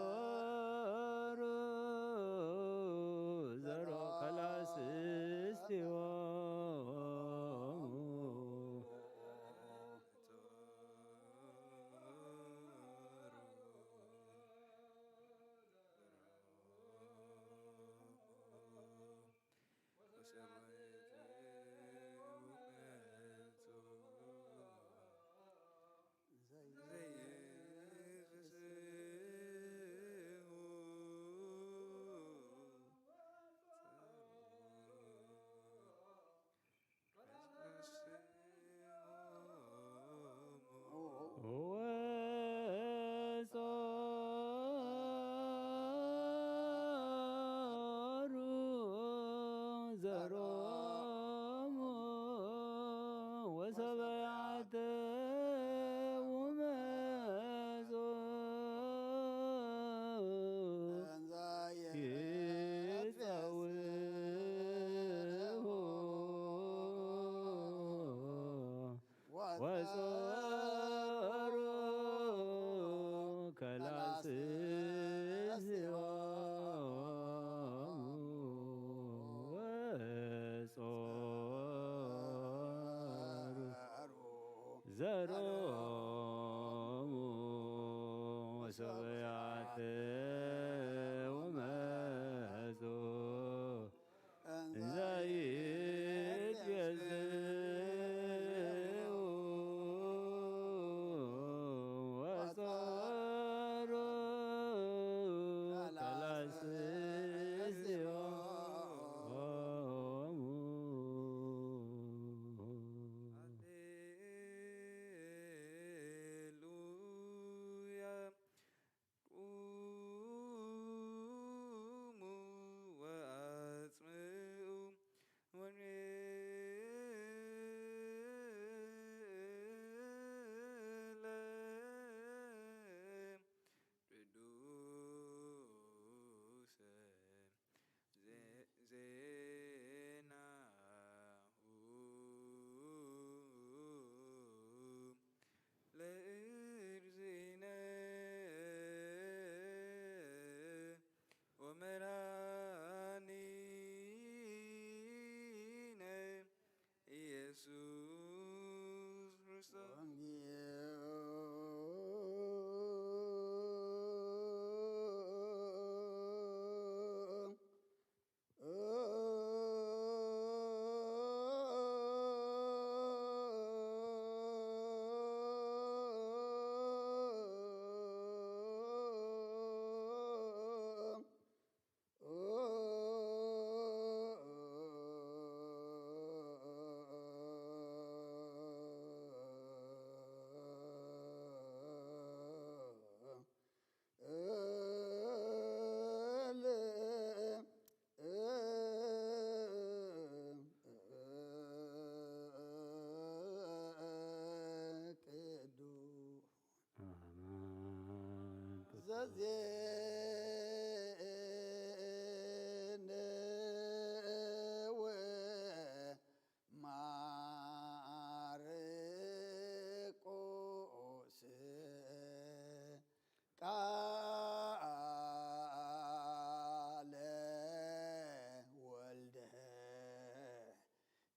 ወጾሩ ዘሮ ከላስስቲሆሙ። ወጾሩ ዘሮሙ ወሰበያተ ውመጹ ይጸውዑ። ወጾሩ ከላስስቲሆሙ ወጾሩ ዘሮሙ ወሰበያተ ወመጹ። እንዘ ይትቤዝኡ ወጾሩ ከላስስቲሆሙ። ሃሌሉያ። ዜንው ማርቆስ ቃለ ወልደ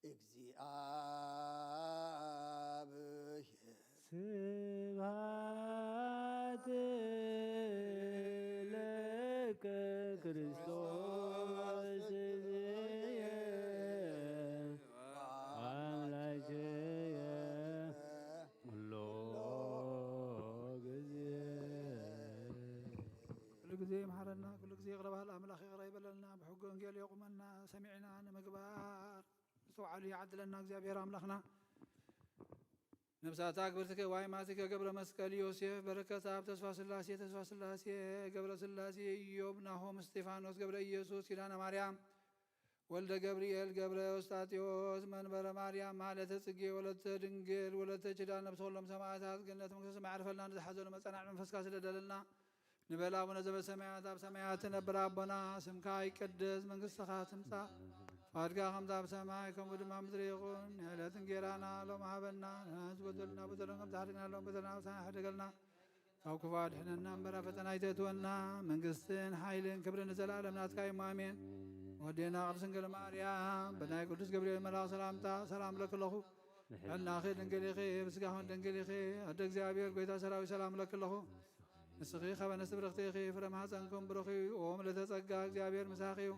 እግዚኣብሔር። ስብሐት ለከ ክርስቶስ አምላክየ ኩሎ ግዜ። ኩሉ ግዜ ይምሓረና፣ ኩሉ ግዜ ይቕረ በሃል ኣምላኽ ይቕረ ይበለልና፣ ብሕጊ ወንጌል የቑመና፣ ሰሚዕና ንምግባር ምስትውዓሉ ይዓድለና እግዚኣብሔር ኣምላኽና። ነፍሳታ ክብርትከ ዋይማትከ ገብረ መስቀል ዮሴፍ በረከት ኣብ ተስፋ ስላሴ፣ ተስፋ ስላሴ ገብረ ስላሴ ኢዮብ ናሆም እስጢፋኖስ ገብረ ኢየሱስ ኪዳነ ማርያም ወልደ ገብርኤል ገብረ ኤዎስጣቴዎስ መንበረ ማርያም ማለተ ጽጌ ወለተ ድንግል ወለተ ኪዳን ነብሰ ኩሎም ሰማዕታት ገነት መንግስተ ሰማይ ዓርፈልና። ንዝሓዘኑ መጸናዕ መንፈስካ ስደደልና። ንበል ኣቡነ ዘበሰማያት ኣብ ሰማያት ትነብር ኣቦና ስምካ ይቀደስ መንግስትኻ ትምጻእ ፈቃድካ ከምታ ኣብ ሰማይ ከምኡ ድማ ምድሪ ይኹን። ንዕለት እንጌራና ሎም ሃበና ንሕና ዝበደሉና በደሎም ከምታ ሓደግና ሎም በደልና ብሳና ሕደገልና ካብ ክፉ ኣድሕነና እምበር ኣብ ፈተና ኣይተእትወና። መንግስትን ሓይልን ክብርን ንዘለኣለም ናትካ እዩ። ኣሜን። ወዴና ቅድስት ድንግል ማርያም ብናይ ቅዱስ ገብርኤል መልኣኽ ሰላምታ ሰላም ለክለኹ። ሕልናኺ ድንግል ኢኺ፣ ብስጋኽን ድንግል ኢኺ። ኣደ እግዚኣብሔር ጎይታ ሰራዊት ሰላም ለክለኹ። ንስኺ ከበነስ ብርኽቲ ኢኺ፣ ፍረ ማሕፀንኩም ብሩኽ እዩ። ኦ ምልዕተ ጸጋ እግዚኣብሔር ምሳኺ እዩ።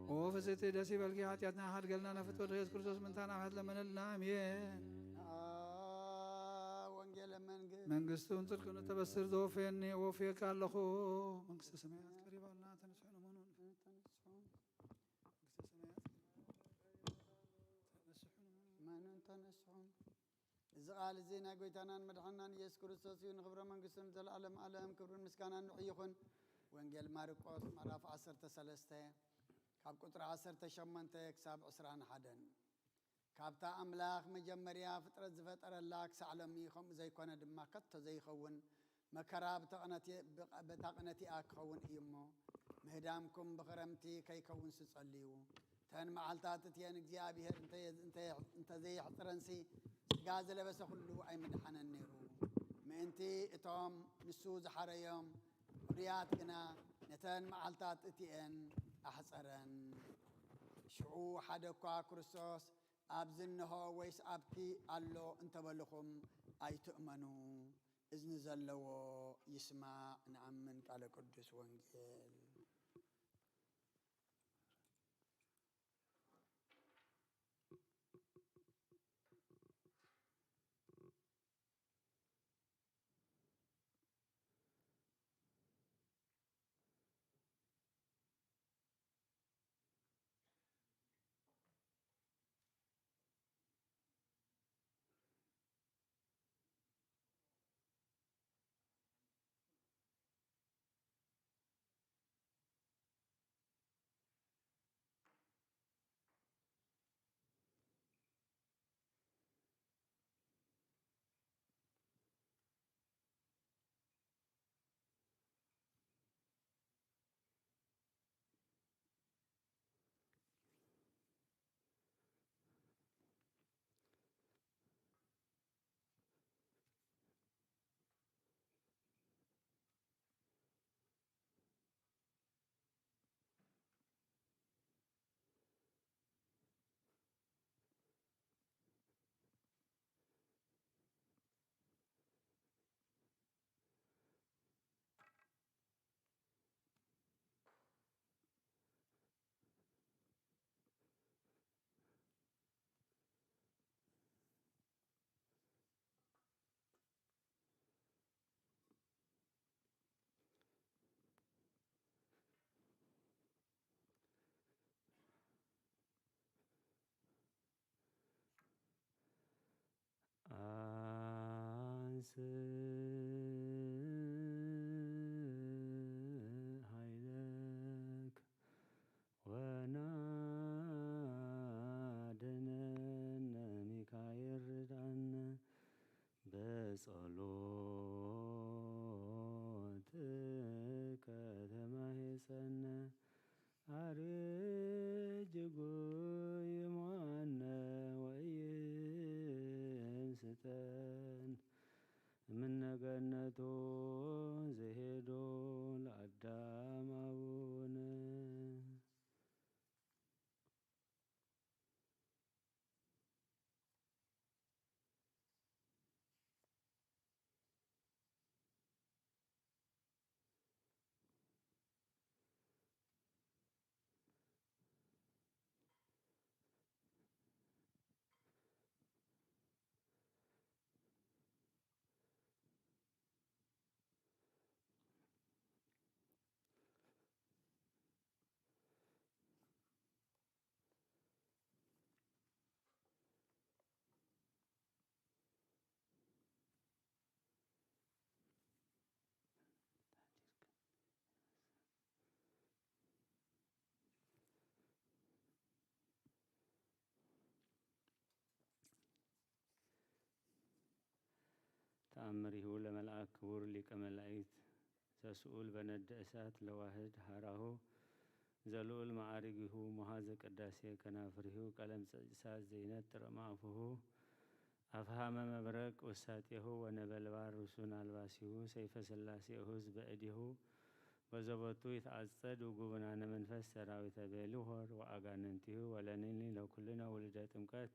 ኦ ፍስሕቲ ደስ ይበልኪ፣ ሓጢኣትና ሓድገልና፣ ናብ ፍትወት ኢየሱስ ክርስቶስ ምንታና ምሕረት ለመነልና። ኣሜን። ወንጌል መንግስት መንግስቱን ጽድቅን እተበስር ዘወፈየኒ ወፍየካ ኣለኹ። መንግስተ ሰማያት ቀሪባልና፣ ተነስሑ ንመኑን። ተነስሑ። መንግስተ ሰማያት ተነስሑ ንመኑን። መኑን ተነስሑ። እዚ ቃል እዚ ናይ ጎይታናን መድሓናን ኢየሱስ ክርስቶስ እዩ። ንኽብረ መንግስቱ ንዘለኣለም ኣለም ክብርን ምስጋናን ንዑ ይኹን። ወንጌል ማርቆስ ምዕራፍ ዓሰርተ ሰለስተ ካብ ቁጥሪ ዓሰርተ ሸሞንተ ክሳብ ዕስራን ሓደን። ካብታ ኣምላኽ መጀመርያ ፍጥረት ዝፈጠረላ ክሳዕ ሎሚ ከምኡ ዘይኮነ ድማ ከቶ ዘይኸውን መከራ ብተቕነቲ-፣ ብቐ-፣ በታ ቅነቲኣ ክኸውን እዩ እሞ፣ ምህዳምኩም ብኽረምቲ ከይከውንሲ ጸልዩ። እተን መዓልታት እቲአን እግዚኣብሔር እንተ-፣ እንተ-፣ እንተዘየሕጽረንሲ፣ ስጋ ዝለበሰ ኩሉ ኣይምድሓነን ነይሩ። ምእንቲ እቶም ንሱ ዝሓረዮም ሕሩያት ግና ነተን መዓልታት እቲአን ኣሕጸረን። ሽዑ ሓደ እኳ ክርስቶስ ኣብዚ እንሆ ወይስ ኣብቲ ኣሎ እንተበልኹም ኣይትእመኑ። እዝኒ ዘለዎ ይስማዕ። ንኣምን ቃለ ቅዱስ ወንጌል። አንስ ኃይለክ ወናድነነ ሚካኤል ርዳነ በጸሎት ሰን እምነ ገነቱ ዘሄዶ ለአዳም አቡነ። ተአምሪሁ ለመልአክ ክቡር ሊቀ መላእክት ዘስኡል በነደ እሳት ለዋህድ ሀራሁ ዘልኡል መዓርጊሁ መሃዘ ቅዳሴ ከናፍሪሁ ቀለም እሳት ዘይነጥር ማእፍሁ አፍሃመ መብረቅ ውሳጤሁ ወነበልባል ርሱን አልባሲሁ ሰይፈ ስላሴ እሁዝ በእዲሁ በዘቦቱ ይትዓጸድ ውጉብናነ መንፈስ ሰራዊተ ቤልሆር ወአጋንንቲሁ ወለንኒ ለኩልነ ውልደ ጥምቀት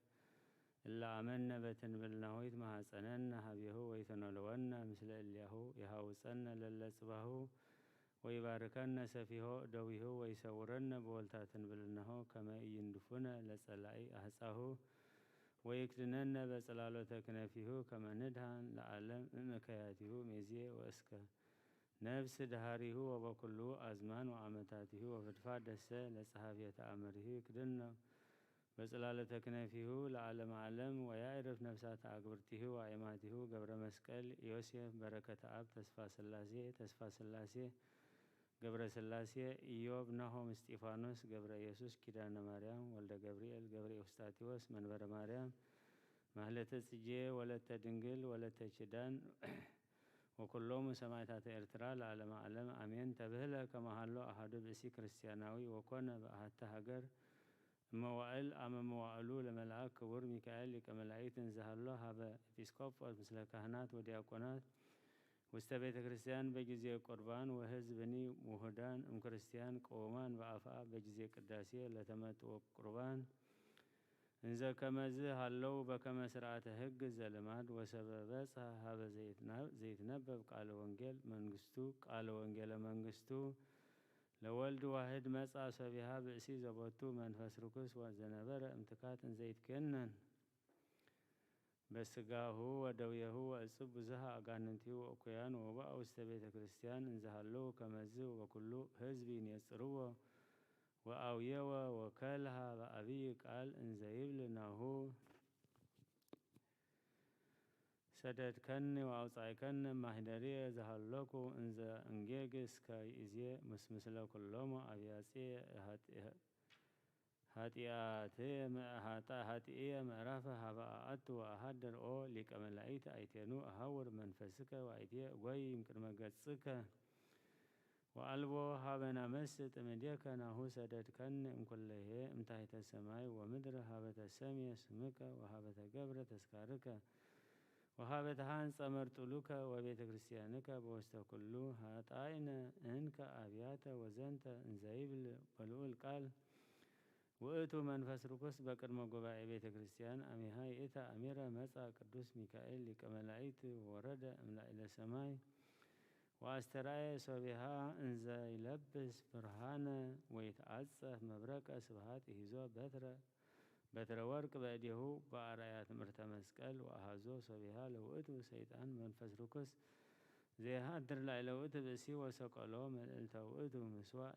እለ አመነ በትንብልናሁ ይትመሃጸነነ ሀቤሁ ወይተኖልወነ ምስለ እሊያሁ ይሃውጸነ ለለ ጽባሁ ወይባርከነ ሰፊሆ እደዊሁ ወይሰውረነ በወልታ ትንብልናሁ ከመ ኢይንድፉነ ለጸላኢ አህጻሁ ወይክድነነ በጽላሎተ ክነፊሁ ከመ ንድሃን ለዓለም እምእከያቲሁ ሜዜ ወእስከ ነፍስ ደሃሪሁ ወበኩሉ አዝማን ወአመታቲሁ ወፍድፋድ ደሰ ለጸሐፍየ ተአምሪሁ ይክድኖ በጽላሎተ ክነፊሁ ለዓለመ ዓለም ወያዕርፍ ነፍሳተ አግብርቲሁ ወአእማቲሁ ገብረ መስቀል ዮሴፍ በረከተ አብ ተስፋ ስላሴ ተስፋ ስላሴ ገብረ ስላሴ ኢዮብ ናሆም እስጢፋኖስ ገብረ ኢየሱስ ኪዳነ ማርያም ወልደ ገብርኤል ገብረ ኤውስጣቴዎስ መንበረ ማርያም ማህለተ ጽጌ ወለተ ድንግል ወለተ ኪዳን ወኩሎሙ ሰማዕታተ ኤርትራ ለዓለመ ዓለም አሜን። ተብህለ ከመሃሎ አሃዱ ብእሲ ክርስቲያናዊ ወኮነ በአሃተ ሃገር እመዋእል አመ መዋእሉ ለመልአክ ክቡር ሚካኤል ሊቀ መላእክት እንዘሃሎ ሀበ ኤጲስቆጶስ ምስለ ካህናት ወዲያቆናት ውስተ ቤተ ክርስቲያን በጊዜ ቁርባን ወህዝብኒ ውሁዳን እምክርስቲያን ቅውማን በአፍአ በጊዜ ቅዳሴ ለተመጥዎ ቁርባን እንዘ ከመዝ ሃለው በከመ ስርዓተ ሕግ ዘልማድ ወሰበ በጽሐ ሀበ ዘይትናብ-፣ ዘይትነበብ ቃለ ወንጌል መንግስቱ ቃለ ወንጌለ መንግስቱ ለወልድ ዋህድ መጻ ሰቢሃ ብእሲ ዘቦቱ መንፈስ ርኩስ ወዘነበረ እምትካት እንዘይትኬነን በስጋሁ ወደውየሁ ወእጽብ ብዙሃ አጋንንቲሁ ወእኩያን ወበአ ውስተ ቤተ ክርስቲያን እንዘሃለው ከመዝ ወበኩሉ ህዝብ ይኔጽርዎ ወአውየወ ወከልሃ በአብይ ቃል እንዘይብል ናሁ ሰደድከኒ ወአውጻእከኒ ማህደርየ ዘሃለኩ እንዘ እንጌግስ ከይእዜ ምስ ምስለ ኩሎሙ አብያጽየ ኃጢአትየ ምዕራፈ ሀበ አአቱ ወአሃድር ኦ ሊቀ መላእክት አይቴኑ እሃውር መንፈስከ ወአይቴ እጎይም ቅድመ ገጽከ ወአልቦ ሀበ ናመስጥ እምኔከ ናሁ ሰደድከኒ እምኩለሄ እምታሕተ ሰማይ ወምድር ሀበ ተሰምየ ስምከ ወሀበ ተገብረ ተስካርከ ወሀበ ተሃንጸ መርጡሉከ ወቤተ ክርስቲያንከ በውስተ ኩሉ ሀጣይነ እንከ አብያተ ወዘንተ እንዘይብል በልዑል ቃል ውእቱ መንፈስ ርኩስ በቅድመ ጉባኤ ቤተ ክርስቲያን አሚሃ ይእተ አሚረ መጻ ቅዱስ ሚካኤል ሊቀ መላእክት ወረደ እምላዕለ ሰማይ ወአስተርአየ ሶቢሃ እንዘ ይለብስ ብርሃነ ወይትዓጸፍ መብረቀ ስብሃት ይሂዞ በትረ በትረ ወርቅ በእዴሁ በአርአያ ትምህርተ መስቀል ወአሃዞ ሶቢሃ ለውእቱ ሰይጣን መንፈስ ርኩስ ዘይሃድር ላዕለ ውእቱ ብእሲ ወሰቀሎ መልዕልተ ውእቱ ምስዋዕ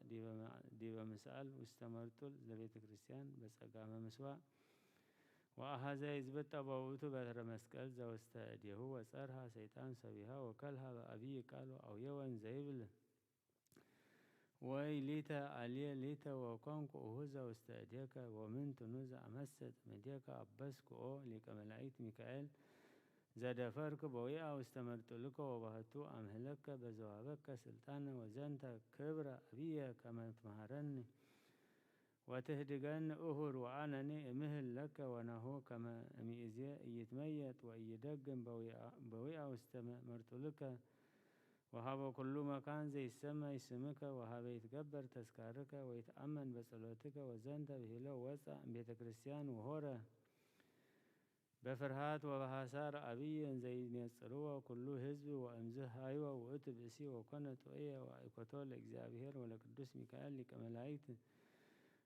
ዲበ ምስአል ውስተ መርጡል ዘቤተ ክርስቲያን በጸጋመ ምስዋዕ ወአሃዘ ይዝብጠ በውእቱ በትረ መስቀል ዘውስተ እዴሁ ወጸርሃ ሰይጣን ሰቢሃ ወከልሃ በአብይ ቃል ወአውየወን ዘይብል ወይ ሊተ አልየ ሊተ ወኮንኩ እሁዘ ውስተ እዴከ ወምንትኑ ዘአመስጥ እምዴከ አበስኩ ኦ ሊቀ መላእክት ሚካኤል ዘደፈርክ በዊአ ውስተ መርጡልከ ወባህቱ አምህለከ በዘዋበከ ስልጣነ ወዘንተ ክብረ አብየ ከመ ትምሃረኒ ወትህድገኒ እሁር ወአነኒ እምህል ለከ ወናሁ ከመ እምይእዜ ኢይትመየጥ ወኢይደግም በዊአ ውስተ መርጡልከ ወሃበ ኩሉ መካን ዘይሰመይ ስምከ ወሃበ ይትገበር ተስካርከ ወይትአመን በጸሎትከ ወዘንተ ብሂሎ ወፃ እምቤተ ክርስቲያን ወሆረ። በፍርሃት ወበሐሳር አብይ እንዘይነጽርዎ ኩሉ ህዝብ ወእምዝ ሃይወ ውእቱ ብእሲ ወኮነ ጥዑየ ወአይኮቶ ለእግዚአብሔር ወለቅዱስ ሚካኤል ሊቀ መላእክት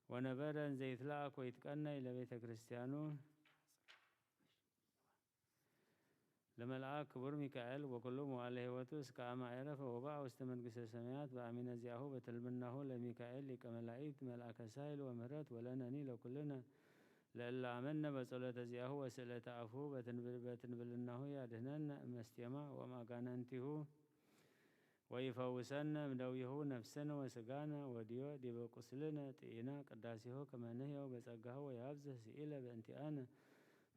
ወነበረ እንዘይትለአክ ወይትቀነይ ለቤተ ክርስቲያኑ ለመልአክ ክቡር ሚካኤል ወኩሉ መዋለ ህይወቱ እስከ አመ አይረፈ ወበአ ውስተ መንግስተ ሰማያት በአሚነ ዚአሁ በትልምናሁ ለሚካኤል ሊቀ መላእክት መልአከ ሳይል ወምህረት ወለነኒ ለኩልነ ለእለ አመነ በጸሎተ ዚአሁ ወስእለተ አፉሁ በትንብል- በትንብልናሁ ያድህነነ እመስቴማ ወማጋነንቲሁ ወይፈውሰነ እምደዊሁ ነፍስነ ወስጋነ ወዲዮ ዲበ ቁስልነ ጥኢና ቅዳሴሁ ከመ ንሕየው በጸጋሁ ወያብዝህ ስኢለ በእንቲአነ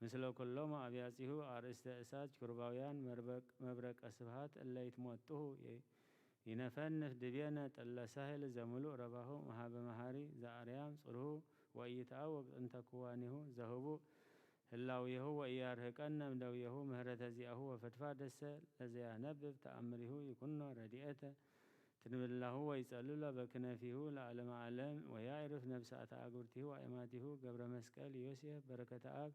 ምስለ ኩሎሙ አብያጺሁ አርእስተ እሳት ኪሩባውያን መርበቅ- መብረቀ ስብሐት እለ ይትሞጥሁ ይነፈንፍ ድቤነ ጠለ ሳህል ዘምሉእ ረባሁ መሃበ መሃሪ ዘአርያም ጽርሁ ወኢይትአወቅ ጥንተ ክዋኔሁ ዘህቡእ ህላዌሁ ወኢያርህቀነ እምደዌሁ ምህረተ ዚአሁ ወፈድፋደሰ ለዘያነብብ ተአምሪሁ ይኩኖ ረድኤተ ትንብላሁ ወይጸልሎ በክነፊሁ ለዓለመ ዓለም ወያዕርፍ ነፍሳተ አግብርቲሁ አእማቲሁ ገብረ መስቀል ዮሴፍ በረከተ አብ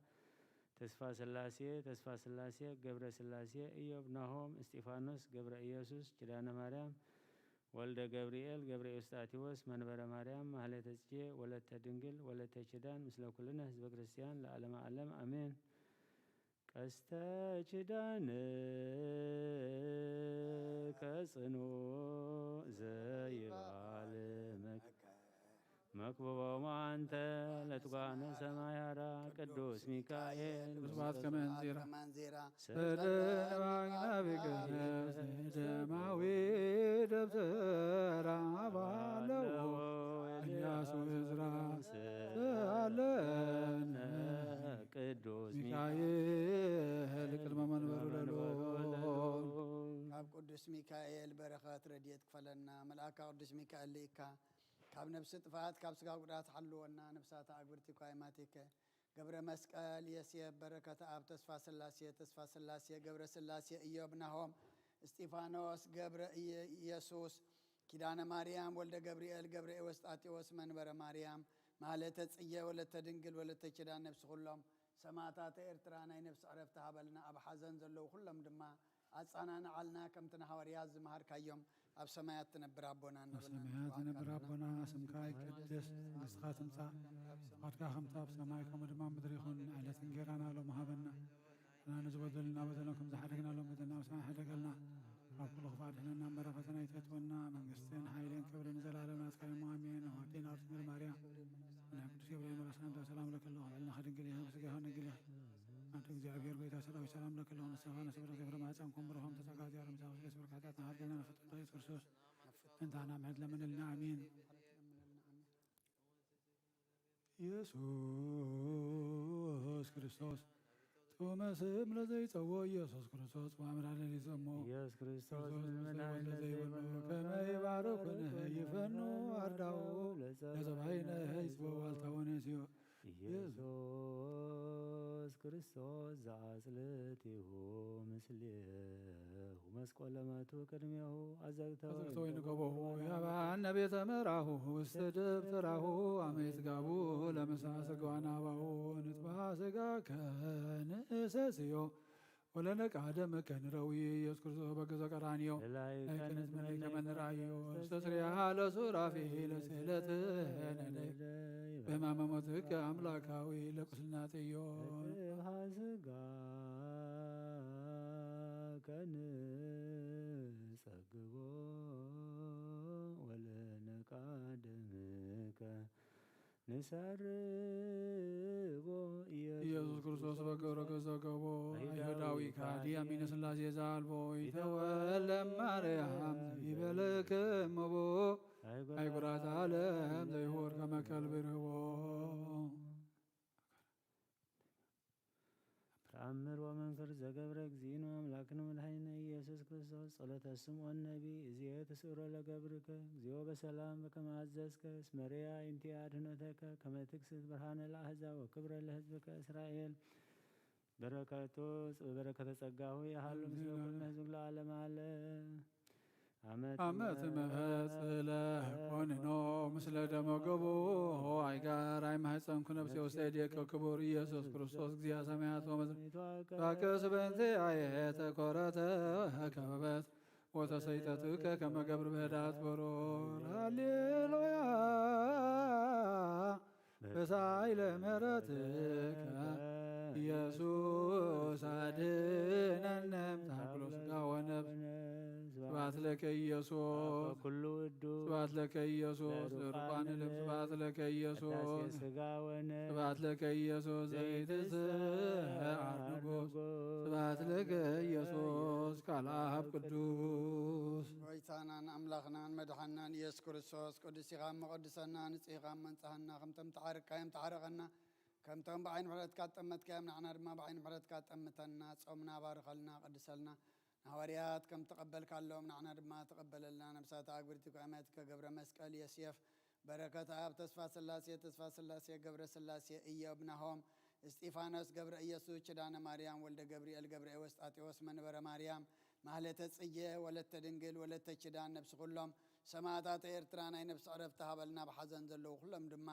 ተስፋ ስላሴ ተስፋ ስላሴ ገብረ ስላሴ ኢዮብ ናሆም እስጢፋኖስ ገብረ ኢየሱስ ኪዳነ ማርያም ወልደ ገብርኤል ገብረ ኤውስጣቴዎስ መንበረ ማርያም ማህሌተ ጽጌ ወለተ ድንግል ወለተ ኪዳን ምስለ ኩልነ ህዝበ ክርስቲያን ለዓለመ ዓለም አሜን። ቀስተ ኪዳንከ ጽኑዕ ዘይባል መክ- መክብቦሙ አንተ ለትጓነ ሰማይ ሐራ ቅዱስ ሚካኤል ስብሐት ከመ እንዚራ። ከመ እንዚራ። ሰደማግና ብገነስ ደማዊ ደብተራ ባለው ኢያሱ እዝራ ስአለነ ቅዱስ ሚካኤል ቅድመ መንበሩ ለልዑል። ካብ ቅዱስ ሚካኤል በረኸት ረድኤት ክፈለና። መልኣካ ቅዱስ ሚካኤል ልኢካ ካብ ነፍሲ ጥፍኣት ካብ ስጋ ጉድኣት ሓልወና። ነፍሳተ ኣግብርቲ ኳይማቲከ ገብረ መስቀል የስየብ በረከተ ኣብ ተስፋ ስላሴ ተስፋ ስላሴ ገብረ ስላሴ ኢዮብ ናሆም እስጢፋኖስ ገብረ ኢየ- ኢየሱስ ኪዳነ ማርያም ወልደ ገብርኤል ገብረ ኤዎስጣቴዎስ መንበረ ማርያም ማህሌተ ጽጌ ወለተ ድንግል ወለተ ኪዳን ነፍሲ ኩሎም ሰማእታተ ኤርትራ ናይ ነፍሲ ዕረፍቲ ሃበልና። ኣብ ሓዘን ዘለዉ ኩሎም ድማ ኣጸናንዓልና። ከምቲ ንሃዋርያት ዝመሃርካዮም ኣብ ሰማያት ትነብር ኣቦና ኣብ እንብልና ሰማያት ንጽውዓካ ትነብር ኣለና። ኣቦና ስምካ ይቀደስ መንግስትኻ ትምጻእ ፍቓድካ ከምቲ ኣብ ሰማይ ከምኡ ድማ ኣብ ምድሪ ይኹን። ዕለት እንጌራና ሎሚ ሃበና። ንሕና ንዝበደሉና በደሎም ከም ዝሓደግና ሎም በደልና ኣብ ሰማይ ሓደገልና። ካብ ኩሉ ክፋእ ኣድሕነና እምበር ፈተና ኣይተእትወና። መንግስትን ሓይልን ክብርን ንዘለኣለም ናትካ እዩ እሞ ኣሜን። ወዴና ርትምር ማርያም ናይ ቅዱስ ገብርኤል መላእክት ሰላምታ ሰላም ለኪ ኣለኹ። ልዕልናኺ ድንግል ኢኺ፣ ስጋኺ ድንግል ኢኺ። ኣንቲ እግዚኣብሔር ጎይታ ሰራዊት ሰላም ለኪ ኣለኹ። ንስኻ ነስብረ ዘይፍረ ማህፀን ኮንብሮ ከም ተጸጋ እግዚኣብሔር ምሳኺ ስለ ስብር ካሕጣት ናሃር ገና ንፍጥር ኢየሱስ ክርስቶስ እንታና ምሕረት ለምንልና ኣሜን። ኢየሱስ ክርስቶስ ጥዑመ ስም ለዘይጸዎ ኢየሱስ ክርስቶስ ወአምራ ለሊዘሞ ኢየሱስ ክርስቶስ ክርስቶስ ንመድኃኒነ ዘይበሉ ዘይበሉ ከመ ይባርኩነ ይፈኑ አርዳኡ ለዘባይነ ህዝቦ ዋልታውን ሲዮ ኢየሱስ ክርስቶስ ዘአጽልቲሁ ምስሌሁ መስቆለ መቱ ቅድሜሁ አዘግተ አዘግተ ወይን ወይን ገቦሁ ያባነ ቤተ መራሁ ውስተ ደብተራሁ አመ ይትጋቡ ለምሳ ስጋዋን አባሁ ንጥባ ስጋ ከንእሰስዮ ወለነቃደም ከንረዊ ኢየሱስ ክርስቶስ በገዘ ቀራንዮ ለላይ ከነት መለከ መንራዮ ስተስሪያ ለሱራፊ ለስዕለት ነደ በሕማመ ሞትከ አምላካዊ ለቁስልና ጥዮ ስጋ ከንጸግቦ ወለነቃደምከ ንሰርቦ ኢየሱስ ኢየሱስ ክርስቶስ በገብረ ገዘ ገቦ አይሁዳዊ አይሁዳዊ ካዲ ካዲ አሚነ ሥላሴ ዘአልቦ ይተወለ ማርያም ይበልክም እቦ አይጉራት ዓለም ዘይሆር ከመ ከልብ ርህቦ። ኣምር ወመንክር ዘገብረ እግዚእነ ኣምላክነ መድኃኒነ ኢየሱስ ክርስቶስ ጸሎተ ስምዖን ነቢ እዚኤ ትስእሮ ለገብርከ እግዚኦ በሰላም በከመ አዘዝከ እስመ ርያ ኢንቲ አድህኖተከ ከመ ትክስት ብርሃነ ለአሕዛብ ወክብረ ለህዝብከ እስራኤል። በረከቱ በረከተ ጸጋሁ የሃሉ ምስለ ኩልነ ህዝብ ለዓለመ ዓለም። አመት አመት መፈጽለ ኮንኖ ምስለ ደመ ገቦ አይጋር አይማህፀንኩ ነፍሴ ውስተ እዴከ ክቡር ኢየሱስ ክርስቶስ እግዚአ ሰማያት ወምድር። ባከ ስበንቴ አየተ ኮረተ ከበበት ወተሰይጠትከ ከመ ገብር በህዳት በሮር። ሃሌሉያ በሳይለ ምሕረትከ ኢየሱስ አድነነ እምተሃቅሎ ስጋ ወነፍስ። ስብሐት ለከ ኢየሱስ። ኩሉ ውዱ ስብሐት ለከ ኢየሱስ። ለሩቃን ልብ ስብሐት ለከ ኢየሱስ። ስጋ ወነፍስ። ስብሐት ለከ ኢየሱስ። ዘይትስሐ ንጉስ። ስብሐት ለከ ኢየሱስ ቃል አብ ቅዱስ። ጎይታናን ኣምላኽናን መድሓናን ኢየሱስ ክርስቶስ ቅዱስ ኢኻ እሞ ቀድሰና፣ ንጽህ ኢኻ እሞ ኣንጽሃና፣ ከምቶም ተዓርካዮም ተዓረቐና፣ ከምቶም ብዓይኒ ምሕረትካ ትጠመትካዮም ንዓና ድማ ብዓይኒ ምሕረትካ ጠምተና፣ ጾምና ባርኸልና፣ ቀድሰልና። ንሃዋርያት ከም ተቐበልካሎም ንዓና ድማ ተቐበለልና። ነብሳት ኣግብርቲ ቋማያትከ ገብረ መስቀል የስየፍ፣ በረከት ኣብ ተስፋ ስላሴ፣ ተስፋ ስላሴ ገብረ ስላሴ ኢዮብ ናሆም፣ እስጢፋኖስ ገብረ ኢየሱስ፣ ኪዳነ ማርያም ወልደ ገብርኤል፣ ገብረ ኤዎስጣቴዎስ፣ መንበረ ማርያም፣ ማህሌተ ጽጌ፣ ወለተ ድንግል፣ ወለተ ኪዳን፣ ነብሲ ኩሎም ሰማዕታት ኤርትራ ናይ ነብሲ ዕረፍቲ ሃበልና። ብሓዘን ዘለዉ ኩሎም ድማ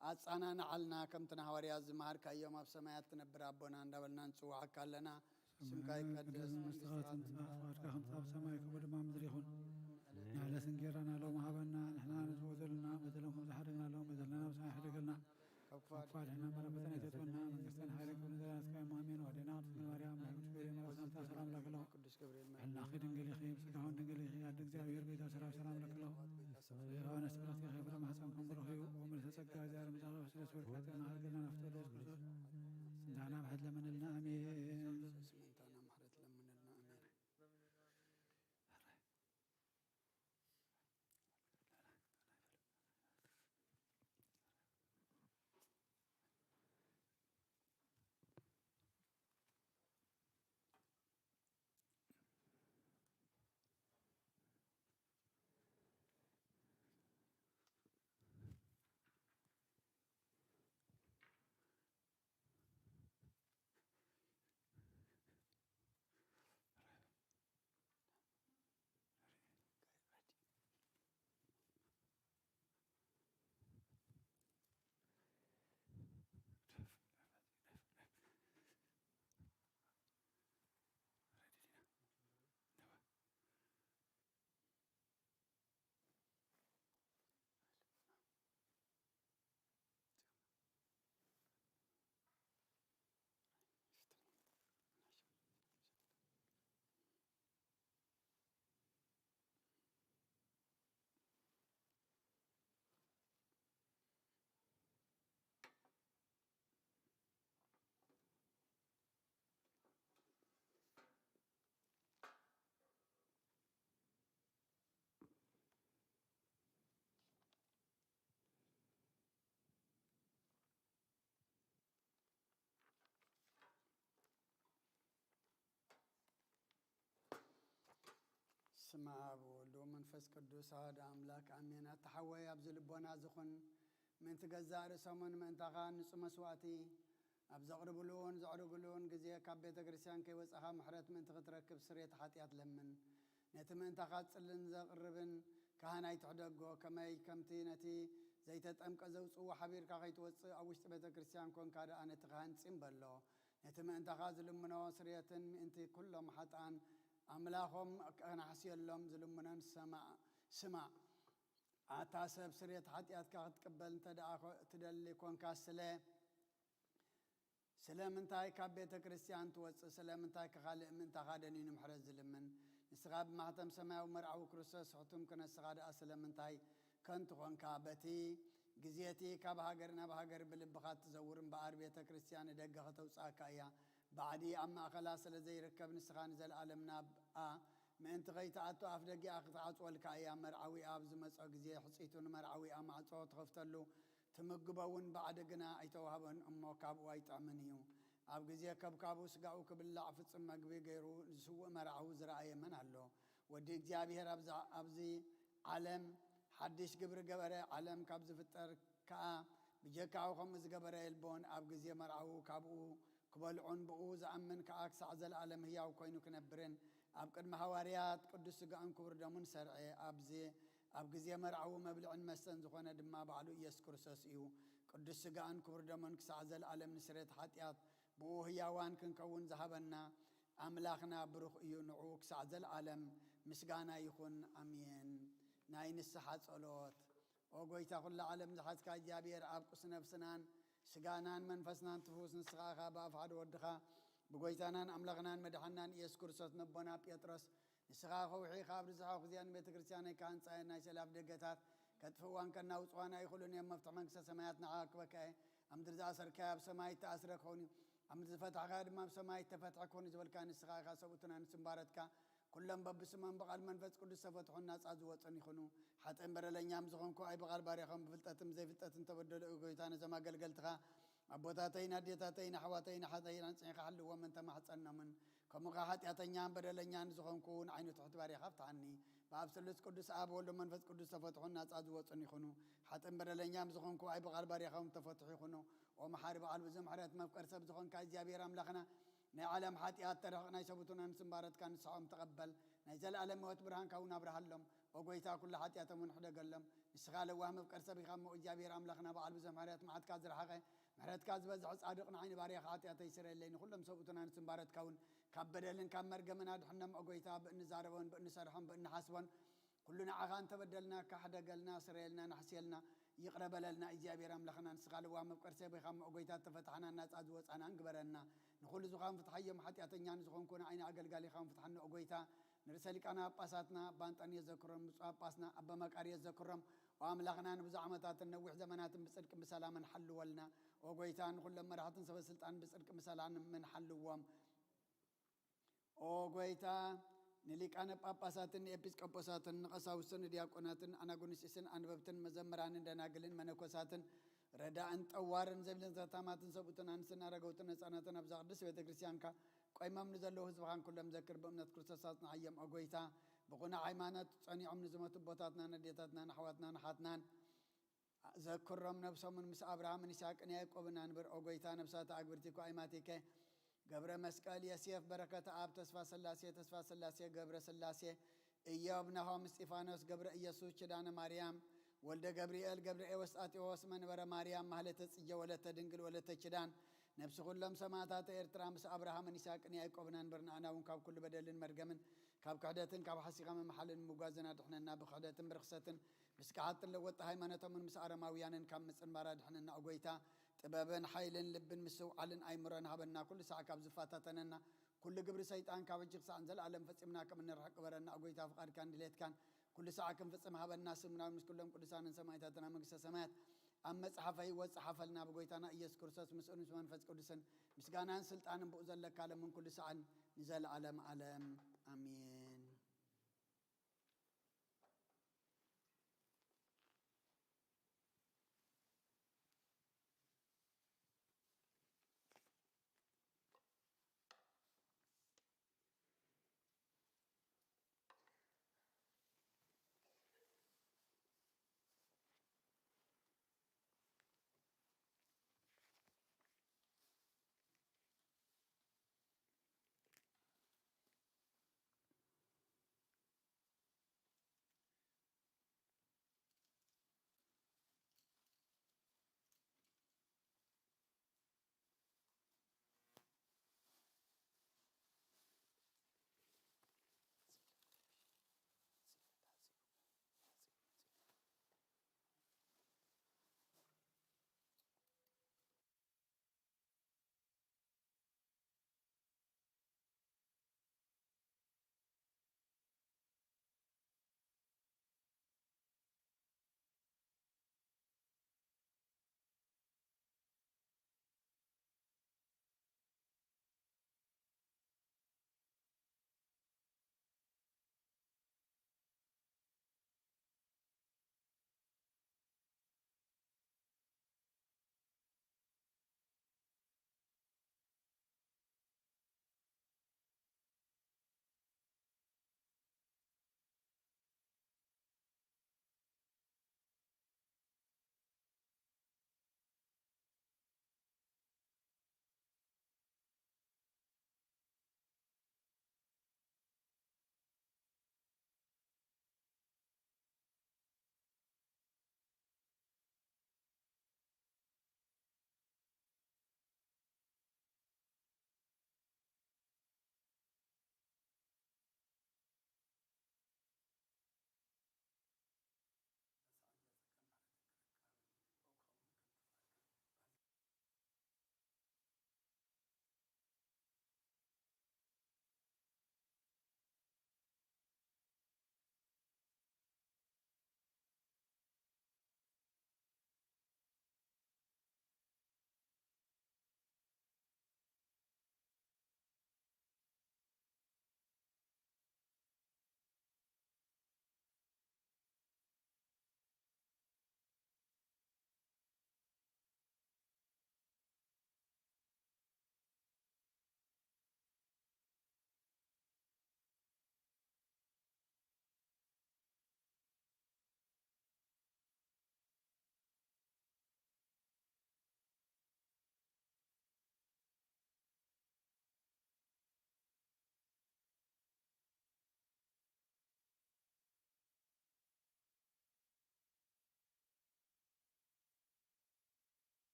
ኣጻናንዓልና። ከምቲ ንሃዋርያት ዝመሃርካዮም ኣብ ሰማያት ትነብር ኣቦና እንዳበልና ንጽውዓካ ኣለና። ስምካ ይቀደስ፣ መንግስትኻ ትምጻእ፣ ፍቓድካ ከምቲ ኣብ ሰማይ ከምኡ ድማ ምድሪ ይኹን። ንዕለት እንጌራና ሎሚ ሃበና፣ ንሕና ንዝበደሉና በደሎም ከም ዝሓደግና ሎም በደልና ናብ ሰማይ ሕደገልና። ካብ ክፉ ኣድሕና፣ በረከትን ኣይተጥወና፣ መንግስትን ሓይልን ክብርን ዘላለምካ እሞ ኣሜን። ወዴና ቅድስት ድንግል ማርያም፣ ናይ ቅዱስ ገብርኤል መልኣክ ሰላም ለክሎ። ቅዱስ ገብርኤል መልኣክ ሕልናኺ ድንግል ኢኺ፣ ስጋሁን ድንግል ኢኺ፣ ኣደ እግዚኣብሔር ቤታ ሰላም ሰላም ለክሎ። ዮሐንስ ትምህርት ከፍረ ማሕፀን ከም ብሩኽ እዩ፣ ወምልእተ ጸጋ እግዚኣብሔር ምሳሌ ስለ ስበርካትና ሃገርና ናፍቶ ኢየሱስ ክርስቶስ ስንታና ብሕት ለመነልና። ኣሜን። ስምንታና ምሕረት ለምንልና። ኣሜን። ስመ አብ ወወልድ ወመንፈስ ቅዱስ አሐዱ አምላክ አሜን። ኣታ ሓወይ፣ ኣብዚ ልቦና ዝኹን ምእንቲ ገዛእ ርእሶምን ምእንታኻ ንጹህ መስዋእቲ ኣብ ዘቕርብሉን ዘዕርግሉን ግዜ፣ ካብ ቤተ ክርስቲያን ከይወጻኻ ምሕረት ምእንቲ ክትረክብ ስርየት ሓጢኣት ለምን። ነቲ ምእንታኻ ዝጽልን ዘቕርብን ካህን ኣይትሕደጎ። ከመይ? ከምቲ ነቲ ዘይተጠምቀ ዘውጽእዎ ሓቢርካ ከይትወጽእ ኣብ ውሽጢ ቤተ ክርስቲያን ኮንካ ደኣ ነቲ ካህን ጽም በሎ። ነቲ ምእንታኻ ዝልምኖ ስርየትን ምእንቲ ኩሎም ሓጥኣን ኣምላኾም ከናሕስየሎም ዝልምኖን ሰማዕ-፣ ስማዕ። ኣታ ሰብ፣ ስርየት ሓጢኣትካ ክትቅበል እንተ ደኣ ኮ-፣ ትደሊ ኮንካ፣ ስለ ስለምንታይ ካብ ቤተ ክርስቲያን ትወጽእ? ስለምንታይ ከኻልእ ምእንታኻ ደኒኑ ምሕረት ዝልምን? ንስኻ ብማሕተም ሰማያዊ መርዓዊ ክርስቶስ ሕቱም ክነስኻ ደኣ ስለምንታይ ከንቱ ኾንካ? በቲ ግዜ እቲ ካብ ሃገር ናብ ሃገር ብልብኻ እትዘውር እምበኣር፣ ቤተ ክርስቲያን ንደገ ከተውጽኣካ እያ። ባዕዲ ኣብ ማእከላ ስለ ዘይርከብ፣ ንስኻ ንዘለኣለም ናብኣ ምእንቲ ኸይትኣቱ ኣፍ ደጊኣ ክትዓጽወልካ እያ። መርዓዊኣ ኣብ ዝመጾ ግዜ፣ ሕጽይቱ ንመርዓዊኣ ማዕጾ ትኸፍተሉ፣ ትምግቦ እውን ባዕዲ ግና ኣይተዋህቦን እሞ ካብኡ ኣይጥዕምን እዩ። ኣብ ግዜ ከብካቡ ስጋኡ ክብላዕ ፍጹም መግቢ ገይሩ ዝስውእ መርዓዊ ዝረኣየ መን ኣሎ? ወዲ እግዚኣብሔር ኣብዛ-፣ ኣብዚ ዓለም ሓድሽ ግብሪ ገበረ። ዓለም ካብ ዝፍጠር ከኣ ብጀካኡ ከምኡ ዝገበረ የልቦን። ኣብ ግዜ መርዓዊ ካብኡ ክበልዑን ብኡ ዝኣምን ከኣ ክሳዕ ዘለኣለም ህያው ኮይኑ ክነብርን ኣብ ቅድሚ ሃዋርያት ቅዱስ ስጋኡን ክቡር ደሙን ሰርዐ። ኣብዚ ኣብ ግዜ መርዓዊ መብልዕን መስተን ዝኾነ ድማ ባዕሉ ኢየሱስ ክርስቶስ እዩ። ቅዱስ ስጋኡን ክቡር ደሙን ክሳዕ ዘለኣለም ንስርየት ሓጢኣት ብኡ ህያዋን ክንከውን ዝሃበና ኣምላኽና ብሩኽ እዩ። ንዑ ክሳዕ ዘለኣለም ምስጋና ይኹን። ኣሜን። ናይ ንስሓ ጸሎት። ኦ ጎይታ፣ ኩላ ዓለም ዝሓዝካ እግዚኣብሔር፣ ኣብ ቁስ ነፍስናን ስጋናን መንፈስናን ትፍውስ ንስኻ ኢኻ። ብኣፍ ሓደ ወድኻ ብጎይታናን ኣምላኽናን መድሓናን ኢየሱስ ክርስቶስ ነቦና ጴጥሮስ፣ ንስኻ ከውሒ ኢኻ፣ ኣብ ርዝሓ ኹዚያን ቤተ ክርስቲያነይ ክሃንጻ እየ፣ ናይ ሰላፍ ደገታት ከጥፍእዋን ከናውጽዋን ኣይኽእሉን እዮም። መፍትሒ መንግስተ ሰማያት ንዓ ክበካ እየ። ኣብ ምድሪ ዝኣሰርካዮ ኣብ ሰማይ እተኣስረ ክኸውን እዩ፣ ኣብ ምድሪ ዝፈታሕካዮ ድማ ኣብ ሰማይ እተፈትሐ ክኸውን እዩ ዝበልካ ንስኻ ኢኻ። ሰብኡትና ንስምባረትካ ኩሎም በብስሞም ብቓል መንፈስ ቅዱስ ተፈትሑን ናጻ ዝወጹን ይኹኑ። ሓጥእን በደለኛም ዝኾንኩ ኣይ ብቓል ባሪያኸም ብፍልጠትን ብዘይፍልጠትን ተበደሉ እዩ። ጎይታ ነዞም ኣገልገልትኻ ኣቦታተይን ኣዴታተይን ኣሕዋተይን ኣሓተይን ኣጽኒዕካ ሓልዎም እንተማሕጸኖምን፣ ከምኡ ኸኣ ሓጢኣተኛን በደለኛን ዝኾንኩ ንዓይኑ ትሑት ባሪያኻ ፍትሓኒ። ብኣብ ስሉስ ቅዱስ ኣብ ወልዶ መንፈስ ቅዱስ ተፈትሑን ናጻ ዝወጹን ይኹኑ። ሓጥእን በደለኛም ዝኾንኩ ኣይ ብቓል ባሪያኸም ተፈትሑ ይኹኑ። ኦ መሓሪ በዓል ብዙሕ ምሕረት መፍቀር ሰብ ዝኾንካ እግዚኣብሔር ኣምላኽና ናይ ዓለም ሓጢኣት ተርሕቕ ናይ ሰቡቱና ንስምባረትካ ንስሖም ተቐበል። ናይ ዘለኣለም ህይወት ብርሃንካ እውን ኣብርሃሎም። ኦ ጎይታ ኩሉ ሓጢኣቶም እውን ሕደገሎም። ንስኻ ለዋህ መፍቀር ሰብ ኢኻ እሞ እግዚኣብሔር ኣምላኽና በዓል ብዙሕ ምሕረት መዓትካ ዝረሓቐ ምሕረትካ ዝበዝሐ ጻድቕ ንዓይኒ ባርያኻ ሓጢኣተይ ስረየለይ። ንኹሎም ሰብኡትና ንስምባረትካ እውን ካብ በደልን ካብ መርገምን ኣድሕኖም። ኦ ጎይታ ብእንዛረቦን ብእንሰርሖን ብእንሓስቦን ኩሉ ንዓኻ እንተበደልና፣ ካሕደገልና፣ ስረየልና፣ ናሕስየልና፣ ይቕረ በለልና። እግዚኣብሔር ኣምላኽና ንስኻ ልዋ መፍቀር ሰብ ኢኻ እሞ፣ ጎይታ ተፈታሕና ናጻ ዝወጻናን ግበረና። ንኹሉ ዝኾን ፍትሓዮም ሓጢኣተኛ ንዝኾንኩ ንዓይኒ ኣገልጋሊኻ ፍትሓኒ ኦ ጎይታ። ንርእሰ ሊቃነ ጳጳሳትና ኣባ እንጠንዮስ ዘክሮም፣ ብፁዕ ጳጳስና ኣባ መቃርዮስ ዘክሮም። ኦ ኣምላኽና ንብዙሕ ዓመታትን ነዊሕ ዘመናትን ብጽድቅን ብሰላምን ሓልወልና። ኦ ጎይታ ንኹሎም መራሕትን ሰበ ስልጣን ብጽድቅን ብሰላምን ሓልዎም። ኦ ጎይታ፣ ንሊቃነ ጳጳሳትን ንኤጲስቆጶሳትን ንቐሳውስትን ንዲያቆናትን ኣናጉንስጢስን ኣንበብትን መዘምራንን ደናግልን መነኮሳትን ረዳእን ጠዋርን ዘቢልን ዘታማትን ሰብኡትን ኣንስትን ኣረገውትን ህፃናትን ኣብዛ ቅድስት ቤተ ክርስቲያንካ ቆይሞም ንዘለዉ ህዝብኻን ኩሎም ዘክር። ብእምነት ክርስቶስ ኣጽንዓዮም ኦ ጎይታ። ብቑኑዕ ሃይማኖት ጸኒዖም ንዝሞቱ ኣቦታትናን ኣዴታትናን ኣሕዋትናን ኣሓትናን ዘክሮም። ነብሶምን ምስ ኣብርሃምን ይስሐቅን ያዕቆብን ኣንብር ኦ ጎይታ። ነብሳት ኣግብርቲ እኳ ኣይማቲከ። ገብረ መስቀል የሴፍ በረከተ ኣብ ተስፋ ስላሴ፣ ተስፋ ስላሴ ገብረ ስላሴ፣ ኢዮብ ናሆም እስጢፋኖስ ገብረ ኢየሱስ ኪዳነ ማርያም ወልደ ገብርኤል ገብረ ኤዎስጣቴዎስ መንበረ ማርያም ማህለተ ጽጌ ወለተ ድንግል ወለተ ኪዳን። ነብሲ ኩሎም ሰማዕታተ ኤርትራ ምስ ኣብርሃምን ይስሐቅን ያዕቆብን ኣንብር። ንኣና እውን ካብ ኩሉ በደልን መርገምን ካብ ክሕደትን ካብ ሓሲኻ ምምሓልን ምጓዝን ኣድሕነና። ብክሕደትን ብርኽሰትን ምስ ከሓድትን ለወጥቲ ሃይማኖቶምን ምስ ኣረማውያንን ካብ ምጽንባር ኣድሕነና ኦ ጎይታ። ጥበብን ሓይልን ልብን ምስትውዓልን ኣይምሮን ሃበና። ኩሉ ሳዕ ካብ ዝፈታተነና ኩሉ ግብሪ ሰይጣን ካብ ሕጂ ክሳዕ ንዘለኣለም ፈጺምና ከም እንርሕቅ ግበረና ኦ ጎይታ። ፍቓድካን ድሌትካን ኩሉ ሳዕ ክንፍጽም ሃበና። ስምና ምስ ኩሎም ቅዱሳንን ሰማዕታትና መንግስተ ሰማያት ኣብ መጽሓፈ ህይወት ጸሓፈልና። ብጎይታና ኢየሱስ ክርስቶስ ምስኡን ምስ መንፈስ ቅዱስን ምስጋናን ስልጣንን ብኡ ዘለካ ለምን ኩሉ ሳዕን ንዘለኣለም ኣለም ኣሜን።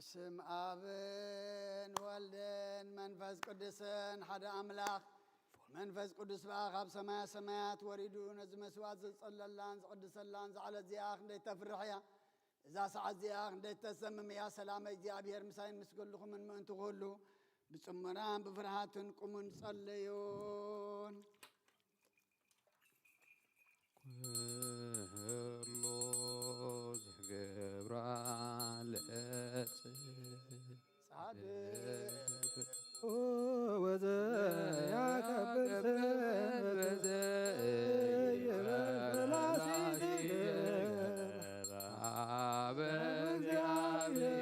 ስም ኣብን ወልድን መንፈስ ቅዱስን ሓደ ኣምላኽ። መንፈስ ቅዱስ በኣ ካብ ሰማያ ሰማያት ወሪዱ ነዚ መስዋዕት ዘጸለላን ዝቕድሰላን ዝዓለት እዚኣ ክንደይ ተፍርሕ እያ። እዛ ሰዓት እዚኣ ክንደይ ተሰምም እያ። ሰላመ እግዚኣብሔር ምሳይን ምስ ኩልኹምን ምእንቲ ኩሉ ብጽሞናን ብፍርሃትን ቁሙን ጸለዩን። ኩሉ ዝገብራ ለጽ ጻድቅ ወዘያከብር ሰንበተ ይበል ፈላሲ ነገር አብ እግዚአብሔር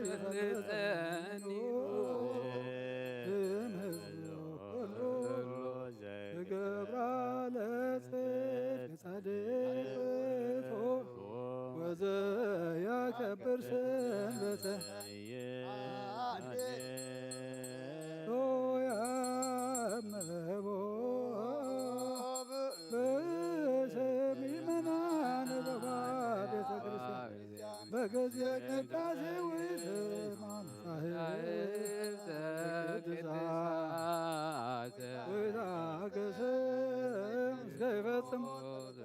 ይፈልጠኒ እምህዝኑ ኩሉ ዝገብራ ለጽድቅ ጻድቅ ውእቱ ወዘያከብር ሰንበተ ሆያመቦ በሰሚመናን በባ ቤተ ክርስቲያን በጊዜ ቅዳሴ ወይዘማን ሳህብተ ቅዱሳት ወይታገሰ እስከ ይፈጽም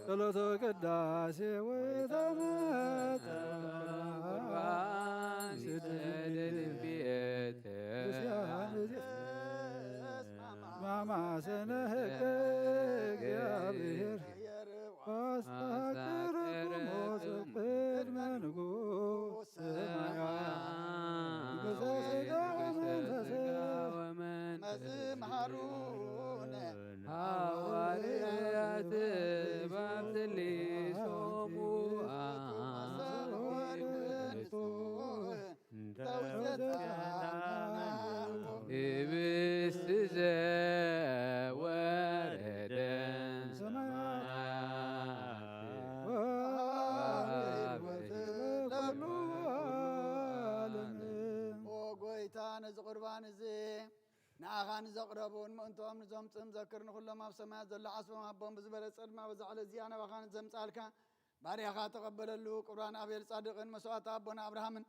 ጸሎተ ቅዳሴ ወይተመተ ቁርባን ሲደድን ቤተ ክርስቲያን ማማሰነ ሕገ እግዚአብሔር አስታጥርክሙ ቅድመ ንጉሥ ሰማያት ንጉሠ ሥጋ ወመንፈስ መዝምሃሩነ ሐዋርያት ባብትሊሶሙ ህብስት ዘወረደ ሰማያት ኦ ጎይታ፣ ነዚ ቁርባን እዚ ንኣኻ ንዘቕረቡን ምእንቶም ንዘምጽኡን ዘክር። ንኹሎም ኣብ ሰማያት ዘሎ ዓስቦም ሃቦም ብዝበለጸ ድማ በዛ ዕለት እዚኣ ናባኻ ንዘምጻልካ ባርያኻ ተቐበለሉ። ቁርባን ኣቤል ጻድቕን መስዋዕቲ ኣቦና ኣብርሃምን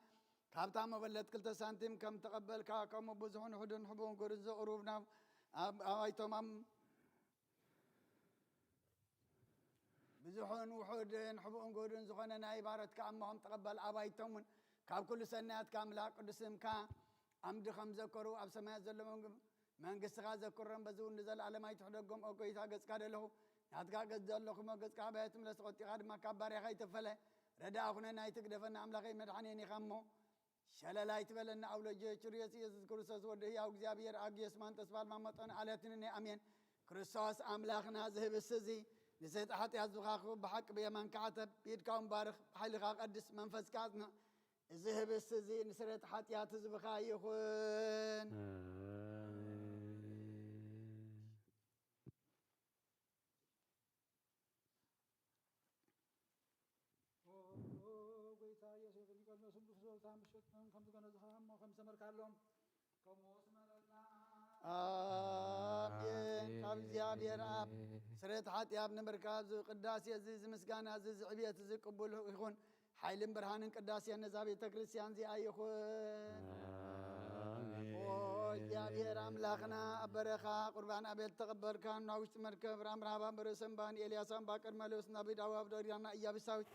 ካብታ መበለት ክልተ ሳንቲም ከም ተቐበልካ፣ ከምኡ ብዙሑን ውሑድን ሕቡእን ጉርን ዘቕርቡ ናብ ኣብ ኣባይቶም ኣብ ብዙሑን ውሑድን ሕቡእን ጉርን ዝኾነ ናይ ባሮትካ እሞኹም ተቐበል። ኣባይቶም እውን ካብ ኩሉ ሰናያትካ ኣምላኽ ቅዱስ ስምካ ዓምዲ ከም ዘከሩ ኣብ ሰማያት ዘሎ መንግ-፣ መንግስትኻ ዘክሮም፣ በዚ እውን ንዘለኣለም ኣይትሕደጎም። ኦ ጎይታ፣ ገጽካ ደለኹ፣ ናትካ ገጽ ዘለኹሞ፣ ገጽካ ኣባየ ትምለስ፣ ተቖጢኻ ድማ ካብ ባርያኻ ይትፈለ። ረዳእ ኩነና፣ ኣይትግደፈና፣ ኣምላኸይ መድሓኔን ኢኻ እሞ፣ ሸለል ኣይትበለና። ኣብ ልጅ ችርዮስ ኢየሱስ ክርስቶስ ወዲ ህያው እግዚኣብሔር ኣግዮስ ማንጠስ ባልማ መጠን ኣለትንኒ ኣሜን። ክርስቶስ ኣምላኽና፣ ዝህብስ እዚ ንሰይጣ ሓጢኣት ዝብኻኹ ብሓቂ ብየማንካ ዓተብ፣ ብኢድካ እውን ባርኽ፣ ብሓይልኻ ቀድስ፣ መንፈስካ ኣጽንዕ። እዚ ህብስት እዚ ንስርየት ሓጢኣት ህዝብኻ ይኹን። ኦ ጎይታ ኢየሱስ፣ ኒቆዲሞስ ብክርስቶስ ምሽት ከም ዝገነዝኻ እሞ ከም ዝተመልካሎም ከምኡ ስመረልና። ኣሜን። ካብ እግዚኣብሔር ኣብ ስርየት ሓጢኣት ንምርካብ እዚ ቅዳሴ እዚ፣ እዚ ምስጋና እዚ፣ እዚ ዕብየት እዚ ቅቡል ይኹን። ሓይልን ብርሃንን ቅዳሴን ነዛ ቤተ ክርስቲያን እዚኣ ይኹን። ኣሜን። ኦ እግዚኣብሔር ኣምላኽና፣ ኣብ በረኻ ቁርባን ኣቤል ተቐበልካ፣ ናብ ውሽጢ መርከብ ራምራባ በረሰምባን ኤልያስ ኣምባ ቀርሜሎስ ናብ ዳዋ ኣብ ደሪራና እያብሳዊት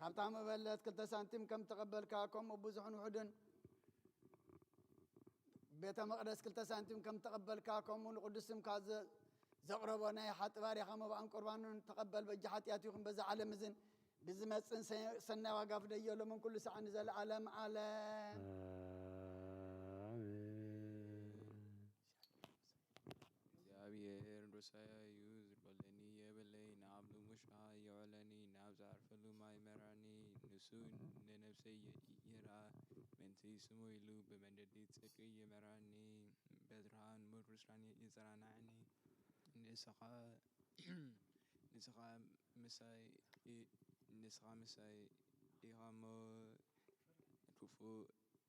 ካብታ መበለት ክልተ ሳንቲም ከም ተቐበልካ፣ ከምኡ ብዙሕን ውሑድን ቤተ መቕደስ ክልተ ሳንቲም ከም ተቐበልካ፣ ከምኡ ንቕዱስ ስምካ ዘ-፣ ዘቕረቦ ናይ ሓጢ ባርያኻ መባእን ቁርባንን ተቐበል። በጃ ሓጢኣት ይኹን በዛ ዓለም እዝን ብዝመጽእን ሰ-፣ ሰናይ ዋጋ ፍደዮ፣ ሎምን ኩሉ ሰዓት ንዘለዓለም ዓለም። ኣሜን። እግዚኣብሔር ዶሳያ እዩ፣ ዝርበለኒ የብለይ፣ ናብ ልሙሽ የውዕለኒ፣ ናብ ዝዓርፈሉ ማይ መራኒ። ንሱ ንነፍሰይ ይርኣ፣ ምእንቲ ስሙ ኢሉ ብመንገዲ ጽድቂ ይመራኒ፣ በብርሃን ምሩስራን የጽናንዓኒ። ንስኻ፣ ንስኻ ምሳይ ኢ-፣ ንስኻ ምሳይ ኢኻ እሞ፣ ክፉእ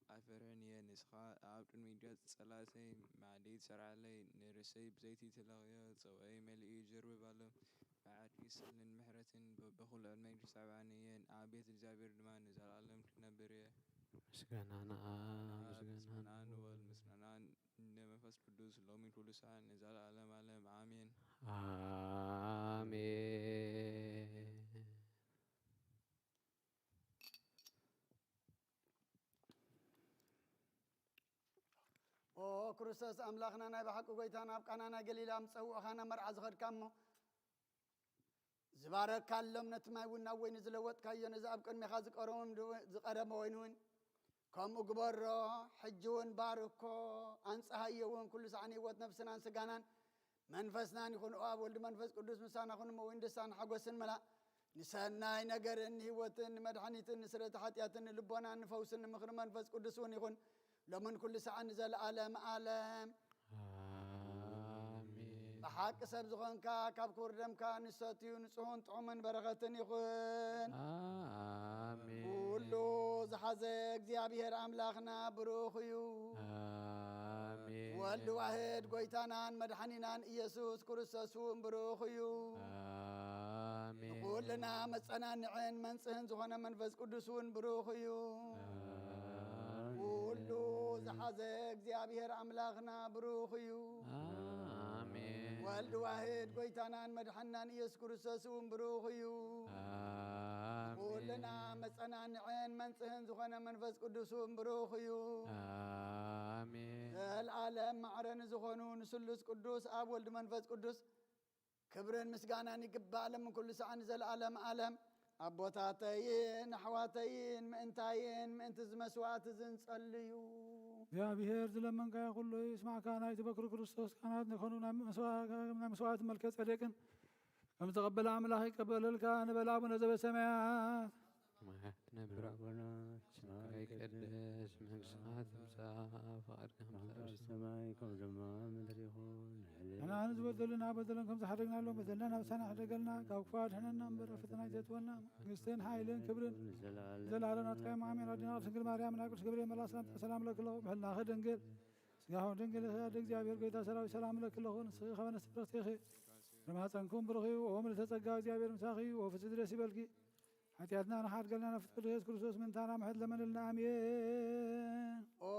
ኣይፈርሕን እየ። ንስኻ ኣብ ቅድሚ ገጽ ጸላእተይ መኣዲ ትሰርዓለይ፣ ንርእሰይ ብዘይቲ ትለኽዮ፣ ጽዋእይ መሊኡ ይጅርብብ ኣሎ። ዓርኪ ስእልን ምሕረትን በበኹሉ ዕድመ ይሳብዓኒ እየን። ኣብ ቤት እግዚኣብሔር ድማ ንዘለኣለም ክነብር እየ። ምስጋናና ምስጋና ምስጋና ንወልድ ምስጋና ንመንፈስ ቅዱስ ሎሚ ኩሉ ሰዓት ንዘለኣለም ኣለም ኣሜን። ኣሜን። ኦ ክርስቶስ ኣምላኽና ናይ ብሓቂ ጎይታ ናብ ቃና ናይ ገሊላ ምስ ጸውዕኻና መርዓ ዝኸድካ እሞ ዝባረካሎም ነቲ ማይ እውን ናብ ወይኒ ዝለወጥካዮ ነዚ ኣብ ቅድሚኻ ዝቀረቦም ድው- ዝቀረበ ወይኒ እውን ከምኡ ግበሮ። ሕጂ እውን ባርኮ ኣንጽሃዮ እውን ኩሉ ሳዕ ንህይወት ነፍስናን ስጋናን መንፈስናን ይኹን። ኦ ኣብ ወልድ መንፈስ ቅዱስ ምሳና ኩን እሞ እውን ደስታን ሓጎስን መላ ንሰናይ ነገርን ንህይወትን ንመድሓኒትን ንስረቲ ሓጢኣትን ንልቦናን ንፈውስን ንምኽሪ መንፈስ ቅዱስ እውን ይኹን ሎምን ኩሉ ሰዓት ንዘለኣለም ኣለም። ኣሜን። ብሓቂ ሰብ ዝኾንካ ካብ ክቡር ደምካ ንሰትዩ ንጹህን ጥዑምን በረኸትን ይኹን። ኣሜን። ኩሉ ዝሓዘ እግዚኣብሔር ኣምላኽና ብሩኽ እዩ። ኣሜን። ወልድ ዋህድ ጎይታናን መድሓኒናን ኢየሱስ ክርስቶስ እውን ብሩኽ እዩ። ኣሜን። ንኩልና መጸናንዕን መንጽህን ዝኾነ መንፈስ ቅዱስ እውን ብሩኽ እዩ። ኣሜን። ኩሉ ዝሓዘ እግዚኣብሔር ኣምላኽና ብሩኽ እዩ። ኣሜን። ወልድ ዋህድ ጎይታናን መድሓናን ኢየሱስ ክርስቶስ እውን ብሩኽ እዩ። ኣሜን። ኩልና መጸናንዕን መንጽህን ዝኾነ መንፈስ ቅዱስ እውን ብሩኽ እዩ። ኣሜን። ዘልኣለም ማዕረ ንዝኾኑ ንስሉስ ቅዱስ ኣብ ወልድ መንፈስ ቅዱስ ክብርን ምስጋናን ይግባእ ሎም ኩሉ ሰዓት ንዘለኣለም ኣለም። ኣቦታተይን ኣሕዋተይን ምእንታይን ምእንቲ ዝመስዋእቲ ዝንጸልዩ እግዚኣብሔር ዝለመንካዮ ኩሉ ይስማዕካ። ናይቲ በኩር ክርስቶስ ካህናት ንኮኑ ናይ መስዋ- ናይ መስዋዕቲ መልከ ጼዴቅን ከም ዝተቐበለ ኣምላኽ ይቀበለልካ። ንበል ኣቡነ ዘበሰማያት ሰማያት ትነብር ኣቦና ስምካ ይቀደስ፣ መንግስትኻ ትምጻእ፣ ፈቃድካ ከም ኣብ ትሰራሽ ሰማይ ከም ድማ ምድሪ ይኹን። ንሕና ንዝበደሉና በደሎም ከም ዝሓደግናሎም በደልና ናብ ሳና ሕደገልና፣ ካብ ክፉ ኣድሕነና እምበር ኣብ ፈተና ኣይተእትወና። መንግስትን ሓይልን ክብርን ዘለዓለም ናትካ እዮም። ኣሜን። ኣዴና ቅድስት ድንግል ማርያም፣ ናይ ቅዱስ ገብርኤል መልኣክ ሰላምታ ሰላም ለኪ ኣለኹ፣ ብሕልናኺ ድንግል ስጋኹም ድንግል ኢኺ። ኣደ እግዚኣብሔር ጎይታ ሰራዊት ሰላም ለኪ ኣለኹ። ንስኺ ከበነ ፍጥረት ኢኺ፣ ፍሬ ማህፀንኩም ብሩኽ እዩ። ኦ ምልዕተ ጸጋ እግዚኣብሔር ምሳኺ እዩ። ኦ ፍጽምቲ ደስ ይበልኪ። ሓጢኣትና ንሓድገልና ናብ ፍትወ ኢየሱስ ክርስቶስ ምእንታና ምሕረት ለመንልና። ኣሜን። ኦ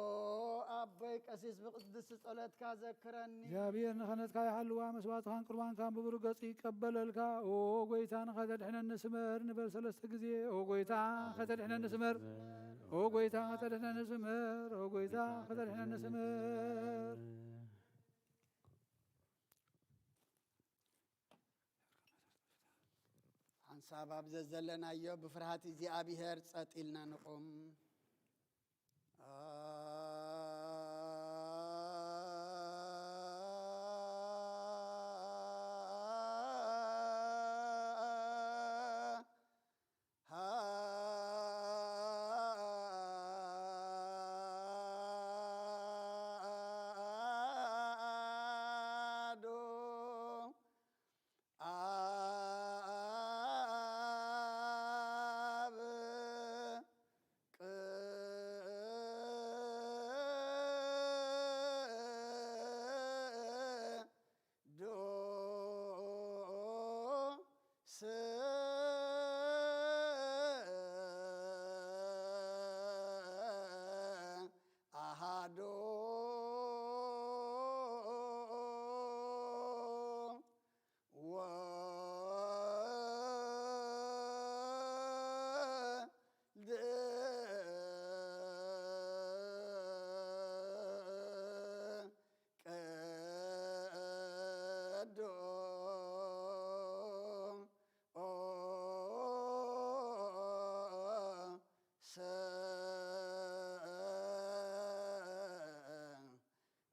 ኣቦይ ቀሲስ ብቅድስቲ ጸሎትካ ዘክረኒ። እግዚኣብሔር ንኸነትካ ይሓልዋ፣ መስዋዕትኻን ቁርባንካን ብብሩህ ገጹ ይቀበለልካ። ኦ ጎይታ ንኸተድሕነኒ ስመር ንበል ሰለስተ ግዜ። ኦ ጎይታ ኸተድሕነኒ ስመር፣ ኦ ጎይታ ኸተድሕነኒ ስመር፣ ኦ ጎይታ ኸተድሕነኒ ስመር። ሓንሳብ ኣብ ዘዘለናዮ ብፍርሃት እግዚኣብሔር ጸጥ ኢልና ንቑም። ኣዶ ኣብ ቅዱስ ኣሃዱ ወልድ ቅዱስ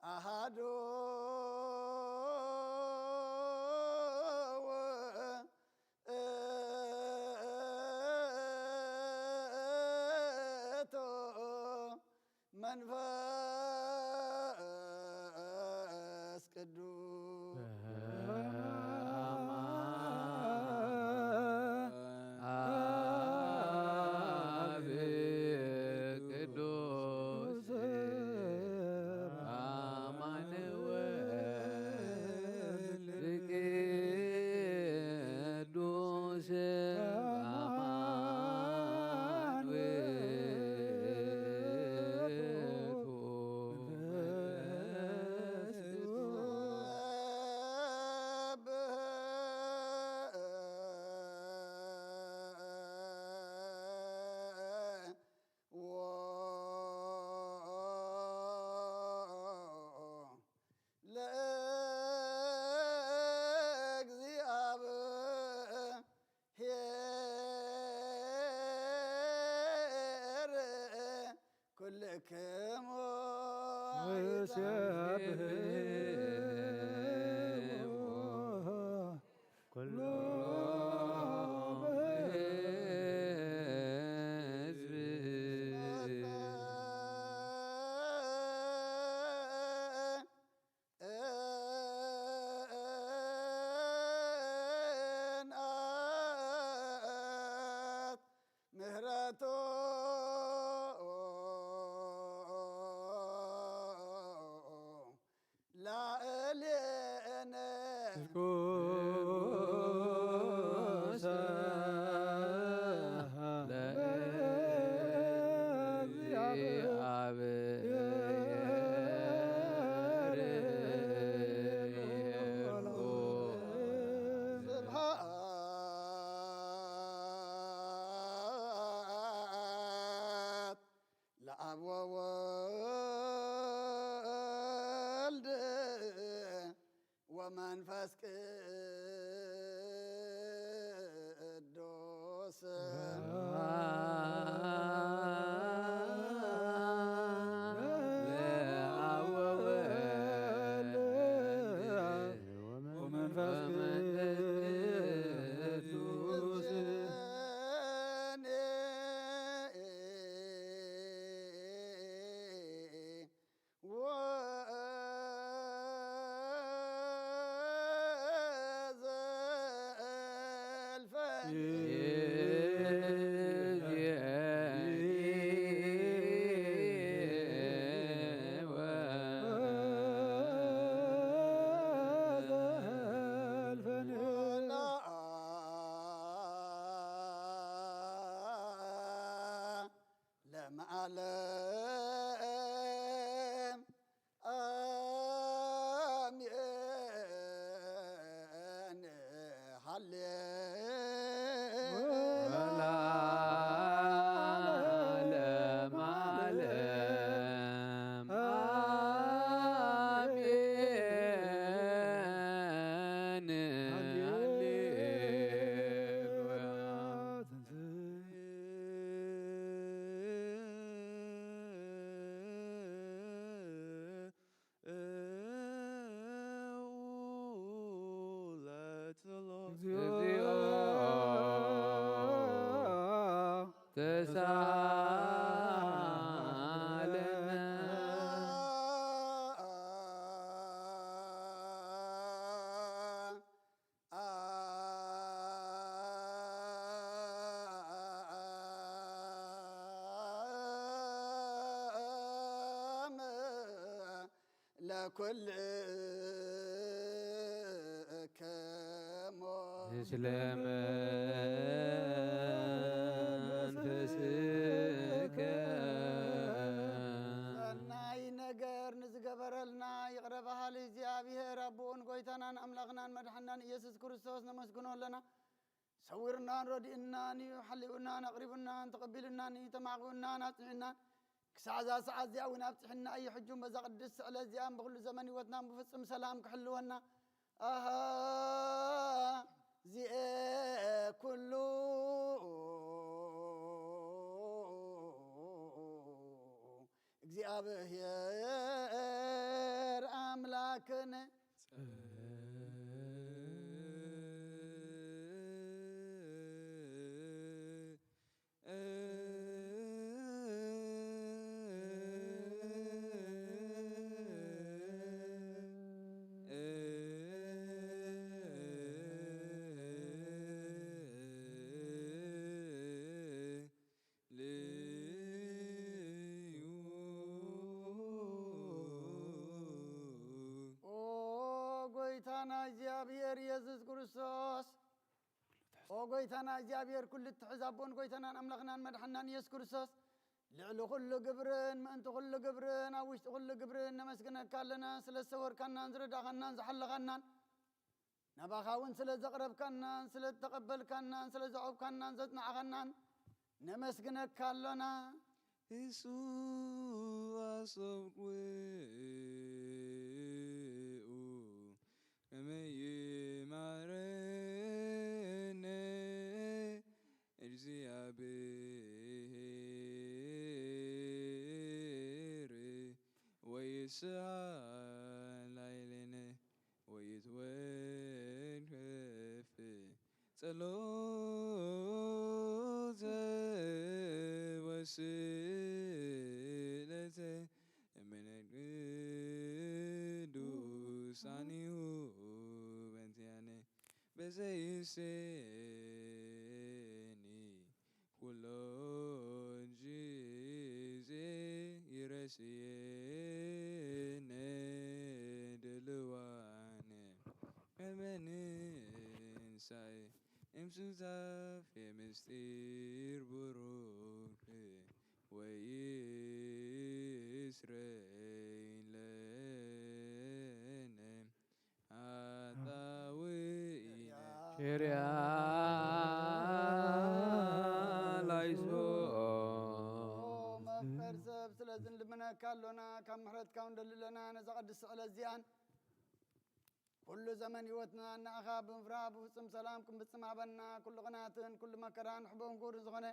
ኣሃዱ ውእቱ መንፈስ ቅዱስ። በአማን አብ ቅዱስ አማን ወልድ ለክሙ ወሰብሕዎ ኩሉ ህዝብ። ምህረቱ ላዕሌነ ርኩሰ ለእግዚአብሔር። ስብሐት ለአብ ወወልድ ወመንፈስ ቅዱስ። ለአብ ወወልድ ወመንፈስ ቅዱስ። ለመዓለም አሜን። ሃሌ ወለዓለመ ዓለም አሜን። ሃሌሉያ። እግዚኦ ተሳለነ። ለኩልክሙ ምስለ መንፈስከ። ሰናይ ነገር ንዝገበረልና ይቕረ በሃሊ እግዚኣብሔር ኣቦኡን ጎይታናን ኣምላኽናን መድሓናን ኢየሱስ ክርስቶስ ነመስግኖ ኣለና። ሰዊርናን ረዲእናን እዩ፣ ሓሊውናን ኣቕሪቡናን ተቐቢሉናን እዩ፣ ተማዕቂቡናን ኣጽኒዑናን ክሳዕ እዛ ሰዓት እዚኣ እውን ኣብጽሕና እዩ። ሕጁም በዛ ቅድስቲ ዕለት እዚኣን ብኹሉ ዘመን ህይወትናን ብፍጹም ሰላም ክሕልወና ኣሃ ዚኤ ኩሉ እግዚኣብሔር ኣምላክን ልዩ ኦ ጎይታና እግዚኣብሔር ኢየሱስ ክርስቶስ፣ ኦ ጎይታና እግዚኣብሔር ኩሉ እትሕዝ ኣቦን ጎይታናን ኣምላኽናን መድሓናን ኢየሱስ ክርስቶስ፣ ልዕሊ ኩሉ ግብርን ምእንቲ ኩሉ ግብርን ኣብ ውሽጢ ኩሉ ግብርን ነመስግነካ ኣለና፣ ስለ ዝሰወርካናን ዝረዳእኻናን ዝሓለኻናን፣ ናባኻ እውን ስለ ዘቕረብካናን ስለ ዝተቐበልካናን ስለ ዘዕቆብካናን ዘጽናዕኻናን ነመስግነካ ኣሎና። እሱ ኣሰብቁ ከመ ይማረነ እግዚኣብሔር ንስሓ ላይሌነ ወይትወከፍ ጸሎተ ወስእለተ እምነ ቅዱሳኒሁ በንቲያነ በዘይሴኒ ኩሎ ጊዜ ይረስየነ ድልዋነ መመንሳይ እምሱታፍ የምስጢር ብሩክ ወይስረይለነ ኣጣውኢነ ኬርያ ላይሶ። መፍቀር ሰብ፣ ስለዚ ንልምነካ ኣሎና፣ ካብ ምሕረትካ እውን ደሊ ኣለና። ነዛ ቅድስቲ ዕለት እዚኣን ኩሉ ዘመን ህይወትና ንኣኻ ብምፍራህ ብፍጹም ሰላም ክንፍጽም ሃበና። ኩሉ ቕናትን ኩሉ መከራን ሕቦን ጉር ዝኾነ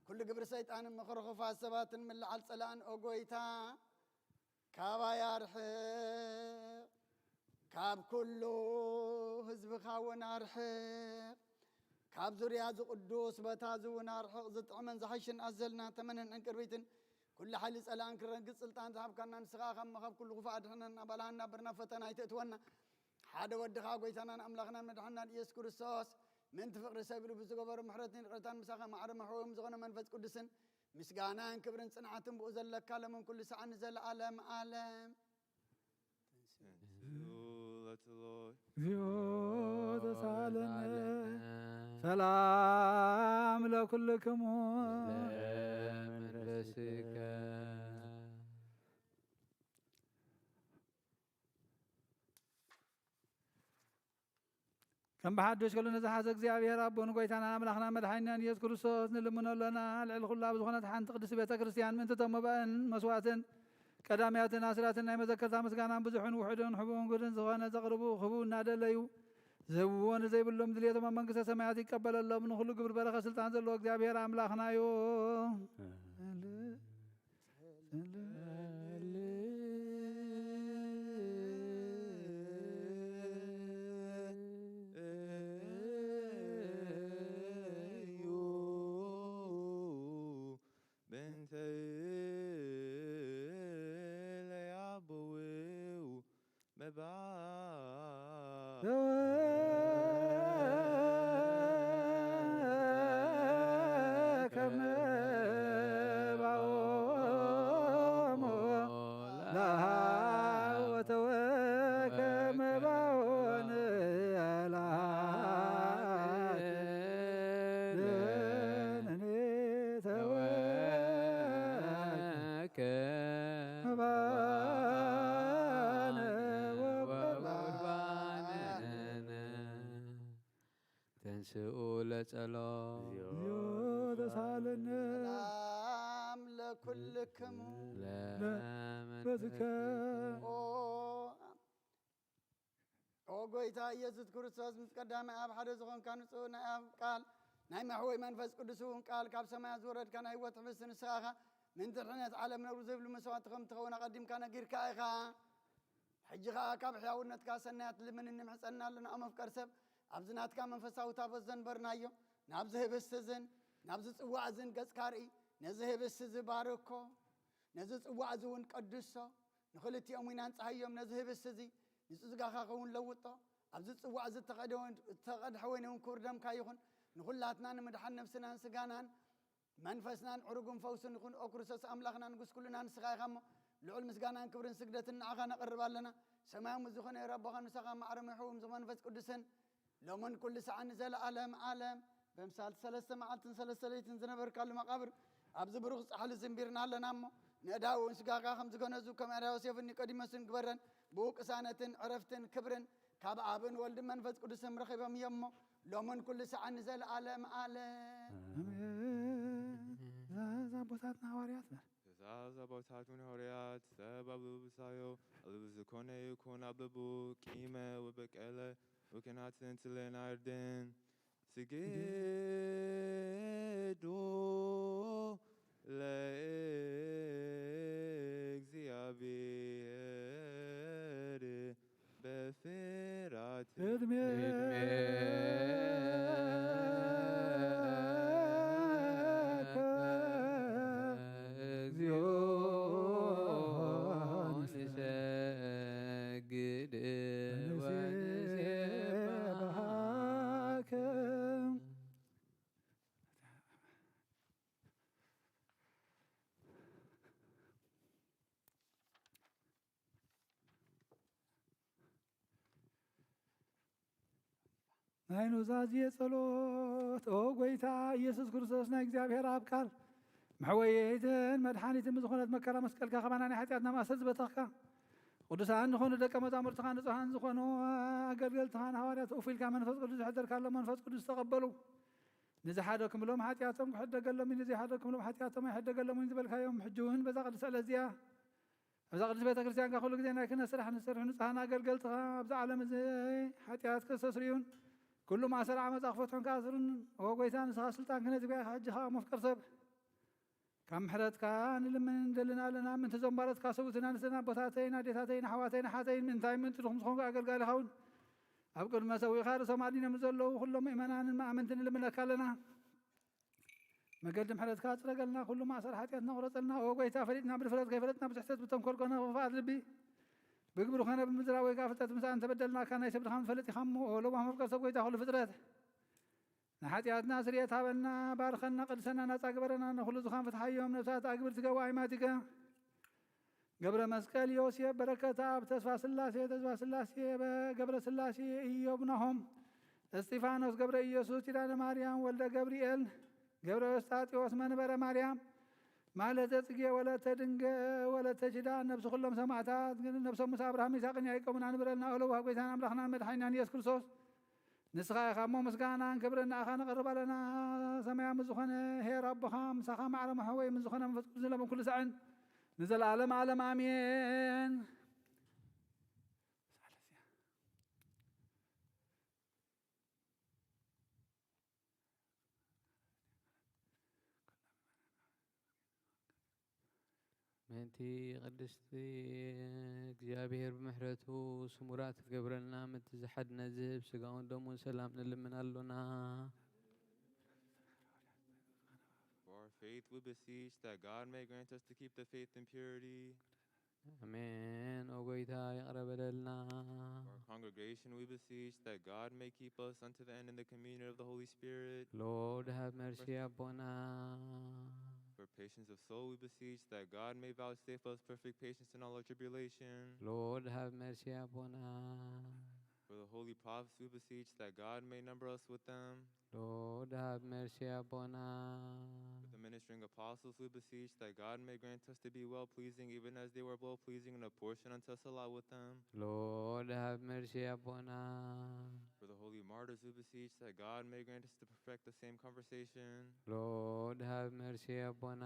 ኩሉ ግብሪ ሰይጣንን ምኽሪ ኽፉኣት ሰባትን ምልዓል ጸላእን፣ ኦ ጎይታ፣ ካባይ ኣርሕቕ፣ ካብ ኩሉ ህዝብኻ እውን ኣርሕቕ፣ ካብ ዙርያ እዚ ቅዱስ ቦታ እዚ እውን ኣርሕቕ። ዝጥዕምን ዝሓሽን ኣዘልና ተመነን ዕንቅርቢትን ኩሉ ሓይሊ ጸላእን ክረግጽ ስልጣን ዝሃብካና ንስኻ ካብ መኸብ ኩሉ ክፉእ ኣድሕነና፣ ባልሃና ብርና ፈተና ኣይተእትወና። ሓደ ወድኻ ጎይታናን ኣምላኽናን መድሓንናን ኢየሱስ ክርስቶስ ምእንቲ ፍቕሪ ሰብ ኢሉ ብዝገበሮ ምሕረትን ይቕሬታን ምሳኻ ማዕረ መሕወዮም ዝኾነ መንፈስ ቅዱስን ምስጋናን ክብርን ጽንዓትን ብኡ ዘለካ ሎምን ኩሉ ሰዓን ንዘለኣለም ኣለም። ተንሥኡ ለትሎይ። እግዚኦ ተሳለነ። ሰላም ለኩልክሙ። ለመንፈስከ። ከም ብሓድሽ ኩሉ ንዝሓዘ እግዚኣብሔር ኣቦን ጎይታናን ኣምላኽና መድሓኒናን ኢየሱስ ክርስቶስ ንልምኖ ኣለና። ልዕሊ ኩላ ብዝኾነት ሓንቲ ቅድስቲ ቤተ ክርስቲያን ምእንቲ እቶም መባእን መስዋዕትን ቀዳምያትን ኣስራትን ናይ መዘከርታ ምስጋናን ብዙሕን ውሑድን ሕቡእን ጉድን ዝኾነ ዘቕርቡ ክህቡ እናደለዩ ዝህብዎ ንዘይብሎም ድልየቶም ኣብ መንግስተ ሰማያት ይቀበለሎም። ንኹሉ ግብር በረኸት ስልጣን ዘለዎ እግዚኣብሔር ኣምላኽና እዩ። በእንተ ለያበው መባ ተንስኡ ለጸሎ። ተሳለነ። ሰላም ለኩልክሙ። ለመንፈስከ። ኦ፣ ኦ ጎይታ ኢየሱስ ክርስቶስ፣ ምስ ቀዳማይ ኣብ ሓደ ዝኾንካ ንጹህ ናይ ኣብ ቃል፣ ናይ መሕወይ መንፈስ ቅዱስ እውን ቃል ካብ ሰማያት ዝወረድካ ናይ ህይወት ሕብስቲ ንስኻ ኢኻ። ምእንቲ ድሕነት ዓለም ነውሪ ዘይብሉ መስዋዕቲ ከም ትኸውን ኣቐዲምካ ነጊርካ ኢኻ። ሕጂ ኸኣ ካብ ሕያውነትካ ሰናያት ልምን ንምሕጸና ኣለና። ኦ መፍቀር ሰብ፣ ኣብዚ ናትካ መንፈሳዊ ታቦት ዘንበርናዮ፣ ናብዚ ህብስቲ እዝን ናብዚ ጽዋዕ እዝን ገጽካ ርኢ። ነዚ ህብስቲ እዚ ባርኮ፣ ነዚ ጽዋዕ እዚ እውን ቀድሶ። ንኽልቲኦም እውን ኣንጽሃዮም። ነዚ ህብስቲ እዚ ንጽጋኻ ኸውን ለውጦ። ኣብዚ ጽዋዕ እዚ እተቐደ-፣ እተቐድሐ ወይኒ እውን ክቡር ደምካ ይኹን። ንኹላትና ንምድሓን ነፍስናን ስጋናን መንፈስናን ዕሩግን ፈውስን ይኹን። ኦ ክርስቶስ ኣምላኽና ንጉስ ኩልና ንስኻ ኢኻ እሞ፣ ልዑል ምስጋናን ክብርን ስግደትን ንዓኻ ነቕርብ ኣለና። ሰማያዊ ምስ ዝኾነ ረቦኻ ምሳኻ ማዕረ ምሕው ምስ መንፈስ ቅዱስን ሎምን ኩሉ ሰዓን ንዘለኣለም ዓለም። በምሳል ሰለስተ መዓልትን ሰለስተ ለይትን ዝነበርካሉ መቓብር ኣብዚ ብሩኽ ጻሕሊ ዝንቢርና ኣለና እሞ፣ ንእዳውን ስጋኻ ከም ዝገነዙ ከም ኣርያ ዮሴፍን ኒቆዲሞስን ግበረን። ብኡ ቅሳነትን ዕረፍትን ክብርን ካብ ኣብን ወልድን መንፈስ ቅዱስን ረኺቦም እዮም እሞ፣ ሎምን ኩሉ ሰዓን ንዘለኣለም ዓለም። ኣሜን። ትእዛዝ ኣቦታትና ሃዋርያት በር። ትእዛዝ ኣቦታትን ሃዋርያት ሰብ ኣብ ልቡ ዝሳዮ፣ ኣብ ልቡ ዝኾነ ይኹን ኣብ ልቡ ቂመ ወበቀለ ውክናትን ትሌና እርድን። ስግዱ ለእግዚኣብሔር። ናይ ኑዛዜ ጸሎት። ኦ ጎይታ ኢየሱስ ክርስቶስ፣ ናይ እግዚኣብሔር ኣብ ቃል መሕወይትን መድሓኒትን ብዝኾነት መከራ መስቀልካ፣ ካባና ናይ ሓጢኣትና ማእሰር ዝበተኽካ፣ ቅዱሳን ዝኾኑ ደቀ መዛሙርትኻ፣ ንጹሃን ዝኾኑ ኣገልገልትኻ፣ ንሃዋርያት እፉ ኢልካ መንፈስ ቅዱስ ዘሕደርካሎም፣ መንፈስ ቅዱስ ተቐበሉ። ንዝሓደክምሎም ሓጢኣቶም ክሕደገሎም እዩ፣ ንዘይሓደክምሎም ሓጢኣቶም ኣይሕደገሎም እዩ ዝበልካዮም፣ ሕጂ እውን በዛ ቅድስቲ ዕለት እዚኣ ኣብዛ ቅድስት ቤተ ክርስቲያንካ ኩሉ ግዜ ናይ ክህነት ስራሕ ንሰርሑ ንጹሃን ኣገልገልትኻ፣ ኣብዚ ዓለም እዚ ሓጢኣት ከስተስርዩን ኩሉ ማእሰር ዓመጻ ክፈትሑን ክኣስሩን፣ ኦ ጎይታ፣ ንስኻ ስልጣን ክህነት ዝግባኤካ፣ ሕጂ ኸኣ መፍቀር ሰብ ካብ ምሕረትካ ንልምን እንደልን ኣለና። ምእንቲ እዞም ባሮትካ ሰብኡትና፣ ንስና ኣቦታተይን ኣዴታተይን ኣሕዋተይን ኣሓተይን፣ ምእንታይ ምእንቲ ድኹም ዝኾንኩ ኣገልጋሊኻ እውን ኣብ ቅድሚ መሰዊእኻ ርእሶም ኣድኒኖም ንዘለዉ ኩሎም ምእመናንን መኣመንትን ንልምነካ ኣለና። መገዲ ምሕረትካ ጽረገልና፣ ኩሉ ማእሰር ሓጢኣትና ቁረጸልና። ኦ ጎይታ፣ ፈሊጥና ብድፍረት፣ ከይፈለጥና ብስሕተት፣ ብተንኮል ኮነ ብኽፍኣት ልቢ፣ ብግብሪ ኮነ ብምድራዊ ወይ ከኣ ፍልጠት ምሳእ እንተበደልናካ፣ ናይ ሰብ ድኻም ትፈልጥ ኢኻ እሞ፣ ኦ ለዋህ መፍቀር ሰብ ጎይታ ኩሉ ፍጥረት፣ ንሓጢኣትና ስርየት ሃበና፣ ባርኸና፣ ቀድሰና፣ ናጻ ግበረና፣ ንኹሉ ዝኻን ፍትሓዮም ነብሳት ኣግብርቲ ገቡ ኣይማቲከ ገብረ መስቀል ዮሴፍ በረከት ኣብ ተስፋ ስላሴ ተስፋ ስላሴ ገብረ ስላሴ ኢዮብ ናሆም እስጢፋኖስ ገብረ ኢየሱስ ኪዳነ ማርያም ወልደ ገብርኤል ገብረ እስጣጢዎስ መንበረ ማርያም ማለተ ጽጌ ወለተ ድንገ ወለተ ኪዳን ነብሲ ኩሎም ሰማዕታት ግን ነብሶም ምስ ኣብርሃም ይስሐቅን ያዕቆብን ኣንብረልና። ኦለዋ ጎይታን ኣምላኽናን መድሓኒናን ኢየሱስ ክርስቶስ ንስኻ ኢኻ እሞ ምስጋናን ክብርን ንኣኻ ነቕርብ ኣለና። ሰማያዊ ምስ ዝኾነ ኄር ኣቦኻ ምሳኻ ማዕረ መሕወይ ምስ ዝኾነ መንፈስ ቅዱስ ንለምን ኩሉ ሳዕን ንዘለኣለም ዓለም ኣሜን። ምእንቲ ቅድስቲ እግዚኣብሔር ብምሕረቱ ስሙራት ክገብረልና፣ ምእንቲ ዝሓድነ ዝህብ ስጋውን ደሙን ሰላም ንልምን ኣሎና። For our faith, we beseech that God may grant us to keep the faith in purity. ኣሜን። ኦ ጎይታ ይቕረ በለልና። For our congregation, we beseech that God may keep us unto the end in the communion of the Holy Spirit. Lord have mercy ኣቦና። For patience of soul, we beseech that God may vouchsafe us perfect patience in all our tribulation. Lord have mercy ኣቦና። For the holy prophets, we beseech that God may number us with them. Lord have mercy ኣቦና። For the ministering apostles, we beseech that God may grant us to be well pleasing, even as they were well pleasing, and apportion unto us a lot with them. Lord have mercy ኣቦና። For the holy martyrs, we beseech that God may grant us to perfect the same conversation. Lord have mercy ኣቦና።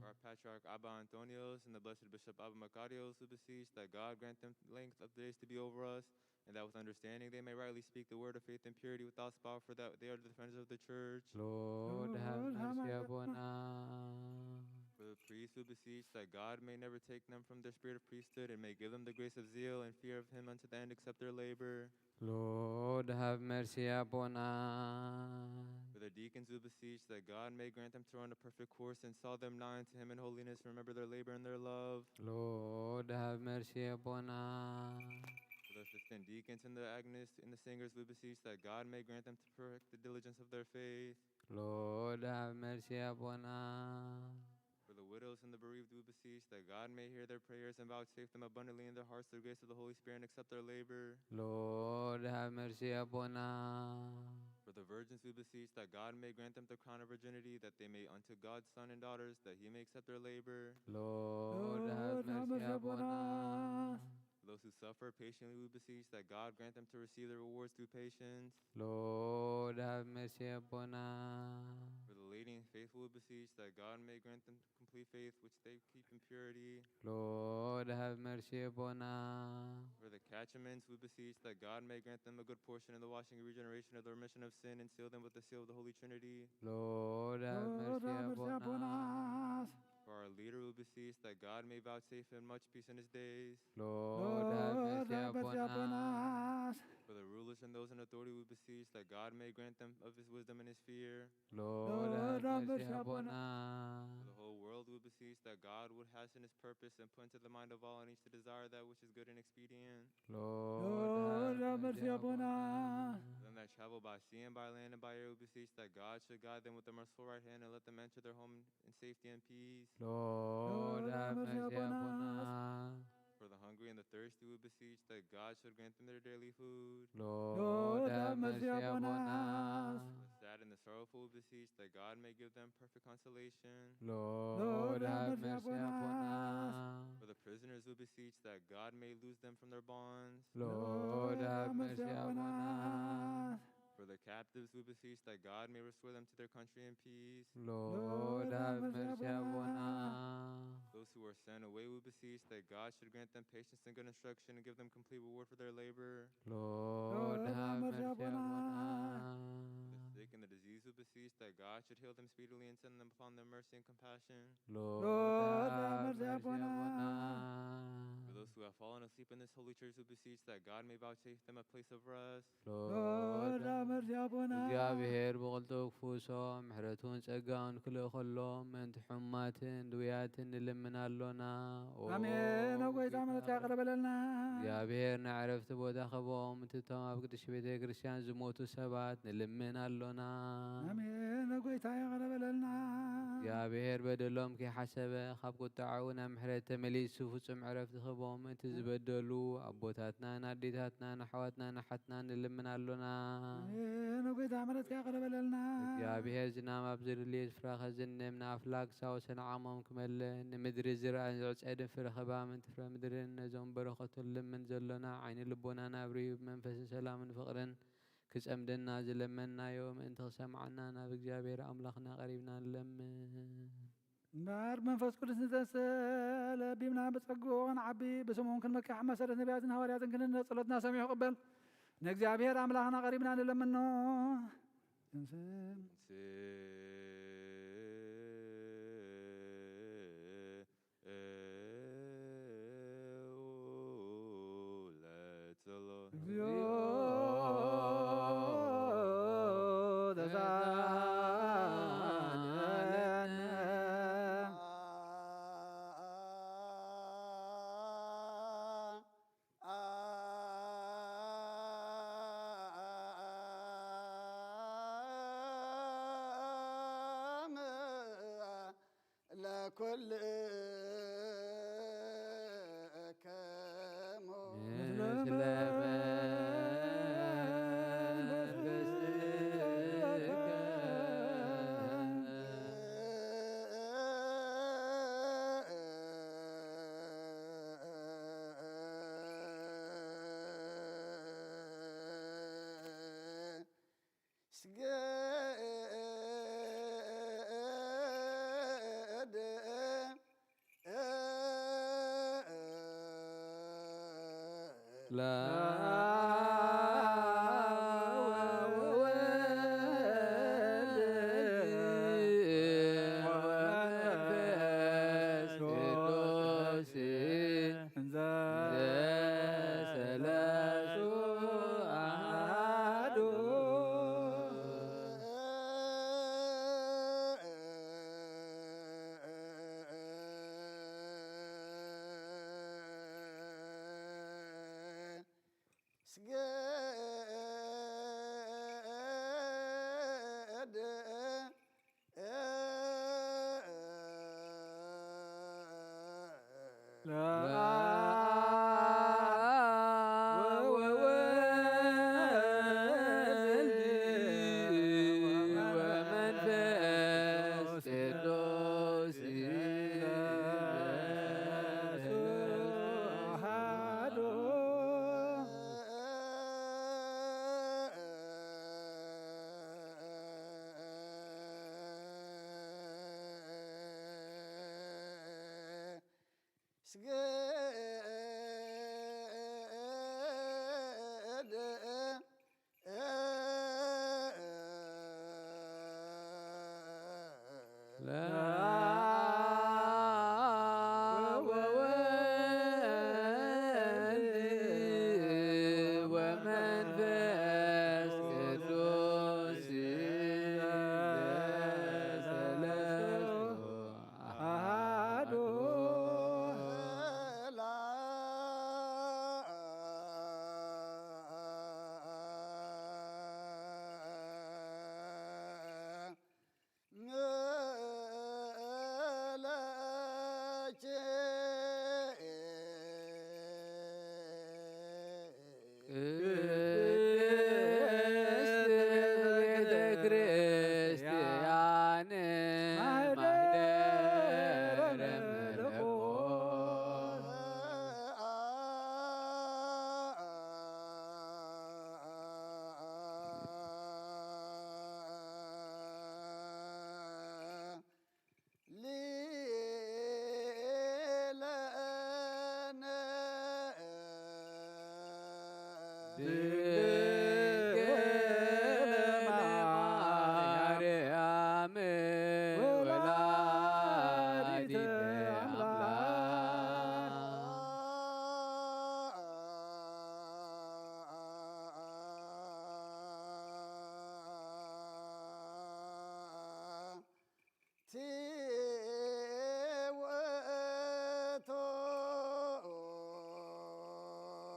For our patriarch Abba Antonios and the blessed Bishop Abba Makarios, we beseech that God grant them length of days to be over us, and that with understanding they may rightly speak the word of faith and purity without spot, for that they are the defenders of the church. Lord have mercy ኣቦና። For the priests, we beseech that God may never take them from their spirit of priesthood and may give them the grace of zeal and fear of him unto the end, except their labor. Lord have mercy ኣቦና። For the deacons, we beseech that God may grant them to run a perfect course and saw them not unto him in holiness, remember their labor and their love. Lord have mercy ኣቦና። For the assistant deacons and the agonists and the singers, we beseech that God may grant them to perfect the diligence of their faith. Lord have mercy ኣቦና። For the widows and the bereaved, we beseech that God may hear their prayers and vouchsafe them abundantly in their hearts the grace of the Holy Spirit and accept their labor. Lord have mercy ኣቦና። For the virgins, we beseech that God may grant them the crown of virginity, that they may unto God's sons and daughters, that he may accept their labor. Lord have mercy ኣቦና። For those who suffer patiently, we beseech that God grant them to receive their rewards through patience. Lord have mercy ኣቦና። For the lady and faithful, we beseech that God may grant them complete faith, which they keep in purity. Lord have mercy ኣቦና። For the catechumens, we beseech that God may grant them a good portion in the washing and regeneration of the remission of sin and seal them with the seal of the Holy Trinity. Lord have mercy ኣቦና። For our leader, we beseech that God may vouchsafe him much peace in his days. Lord have mercy ኣቦና። For the rulers and those in authority, we beseech that God may grant them of his wisdom and his fear. Lord have mercy ኣቦና። For the whole world, we beseech that God would hasten his purpose and put into the mind of all and each to desire that which is good and expedient. Lord have mercy ኣቦና። For them that travel by sea and by land and by air, we beseech that God should guide them with the merciful right hand and let them enter their home in safety and peace. Lord have mercy ኣቦና። For the hungry and the thirsty, we beseech that God should grant them their daily food. ሎዳ መርሲ ኣቦና። The sad and the sorrowful beseech that God may give them perfect consolation. ሎዳ መርሲ ኣቦና። For the prisoners, we beseech that God may loose them from their bonds. ሎዳ መርሲ ኣቦና። For the captives, we beseech that God may restore them to their country in peace. ሎዳ መርሲ ኣቦና። Those who are sent away, we beseech that God should grant them patience and good instruction and give them complete reward for their labor. ሎዳ መርሲ ኣቦና። The sick and the diseased, we beseech that God should heal them speedily and send them upon them mercy and compassion. ሎዳ መርሲ ኣቦና። For those who have fallen asleep in this holy church, we beseech that God may vouchsafe them a place of rest. ሎዳ መርሲ ኣቦና። እግዚኣብሔር ብቕልጡፍ ክፍውሶም ምሕረቱን ጸጋውን ክልእኸሎም ምእንቲ ሕሙማትን ድውያትን ንልምን ኣሎና። ኦ ኣሜን። ኣብ ጎይታ ምሕረትካ ይቕረ በለልና። እግዚኣብሔር ንዕረፍቲ ቦታ ክህቦም፣ እቶም ኣብ ቅድስቲ ቤተ ክርስቲያን ዝሞቱ ሰባት ንልምን ኣሎና። ኣሜን። ኣብ ጎይታ ይቕረ በለልና። እግዚኣብሔር በደሎም ከይሓሰበ ካብ ቁጣዓኡ ናብ ምሕረት ተመሊሱ ፍጹም ዕረፍቲ ክህቦም፣ እቲ ዝበደሉ ኣቦታትናን ኣዴታትናን ኣሕዋትናን ኣሓትናን ንልምን ኣሎና። ኣሜን። ኣብ ጎይታ ምሕረትካ ይቕረ በለልና። እግዚኣብሔር ዝናም ኣብ ዝድልዮ ስፍራ ከዝንም፣ ንኣፍላግ ሳወሰን ዓሞም ክመልእ፣ ንምድሪ ዝርኣን ዝዕጸድን ፍረ ኸባምን ፍረ ምድርን ነዞም በረኸቱ ንልምን ዘሎና ዓይኒ ልቦናና ኣብርዩ ብመንፈስን ሰላምን ፍቕርን ክጸምደና ዝለመንናዮ ምእንቲ ክሰምዓና ናብ እግዚኣብሔር ኣምላኽና ቀሪብና ንለምን። እምበኣር መንፈስ ቅዱስ ንተንስእ ለቢምና ብጸግኡ ክንዓቢ ብስሙ እውን ክንመክሕ መሰረት ነቢያትን ሃዋርያትን ክንነ ጸሎትና ሰሚዑ ክቕበል ንእግዚኣብሔር ኣምላኽና ቀሪብና ንለምኖ። ለጸሎት እግዚኦ ተሳለነ። ለኩልክሙ ምስለ መንፈስከ ስገድ ለአብ ወወልድ ወመንፈስ ቅዱስ እንዘ ዘሰለሱ አሐዱ። ስገድ ለአብ ወወልድ ወመንፈስ ቅዱስ አሐዱ። ስገድ ለአብ ወወልድ ወመንፈስ ቅዱስ ሰለስቱ አሐዱ። ድንግል ማርያም ወላዲተ አምላክ። ቲ ውእቱ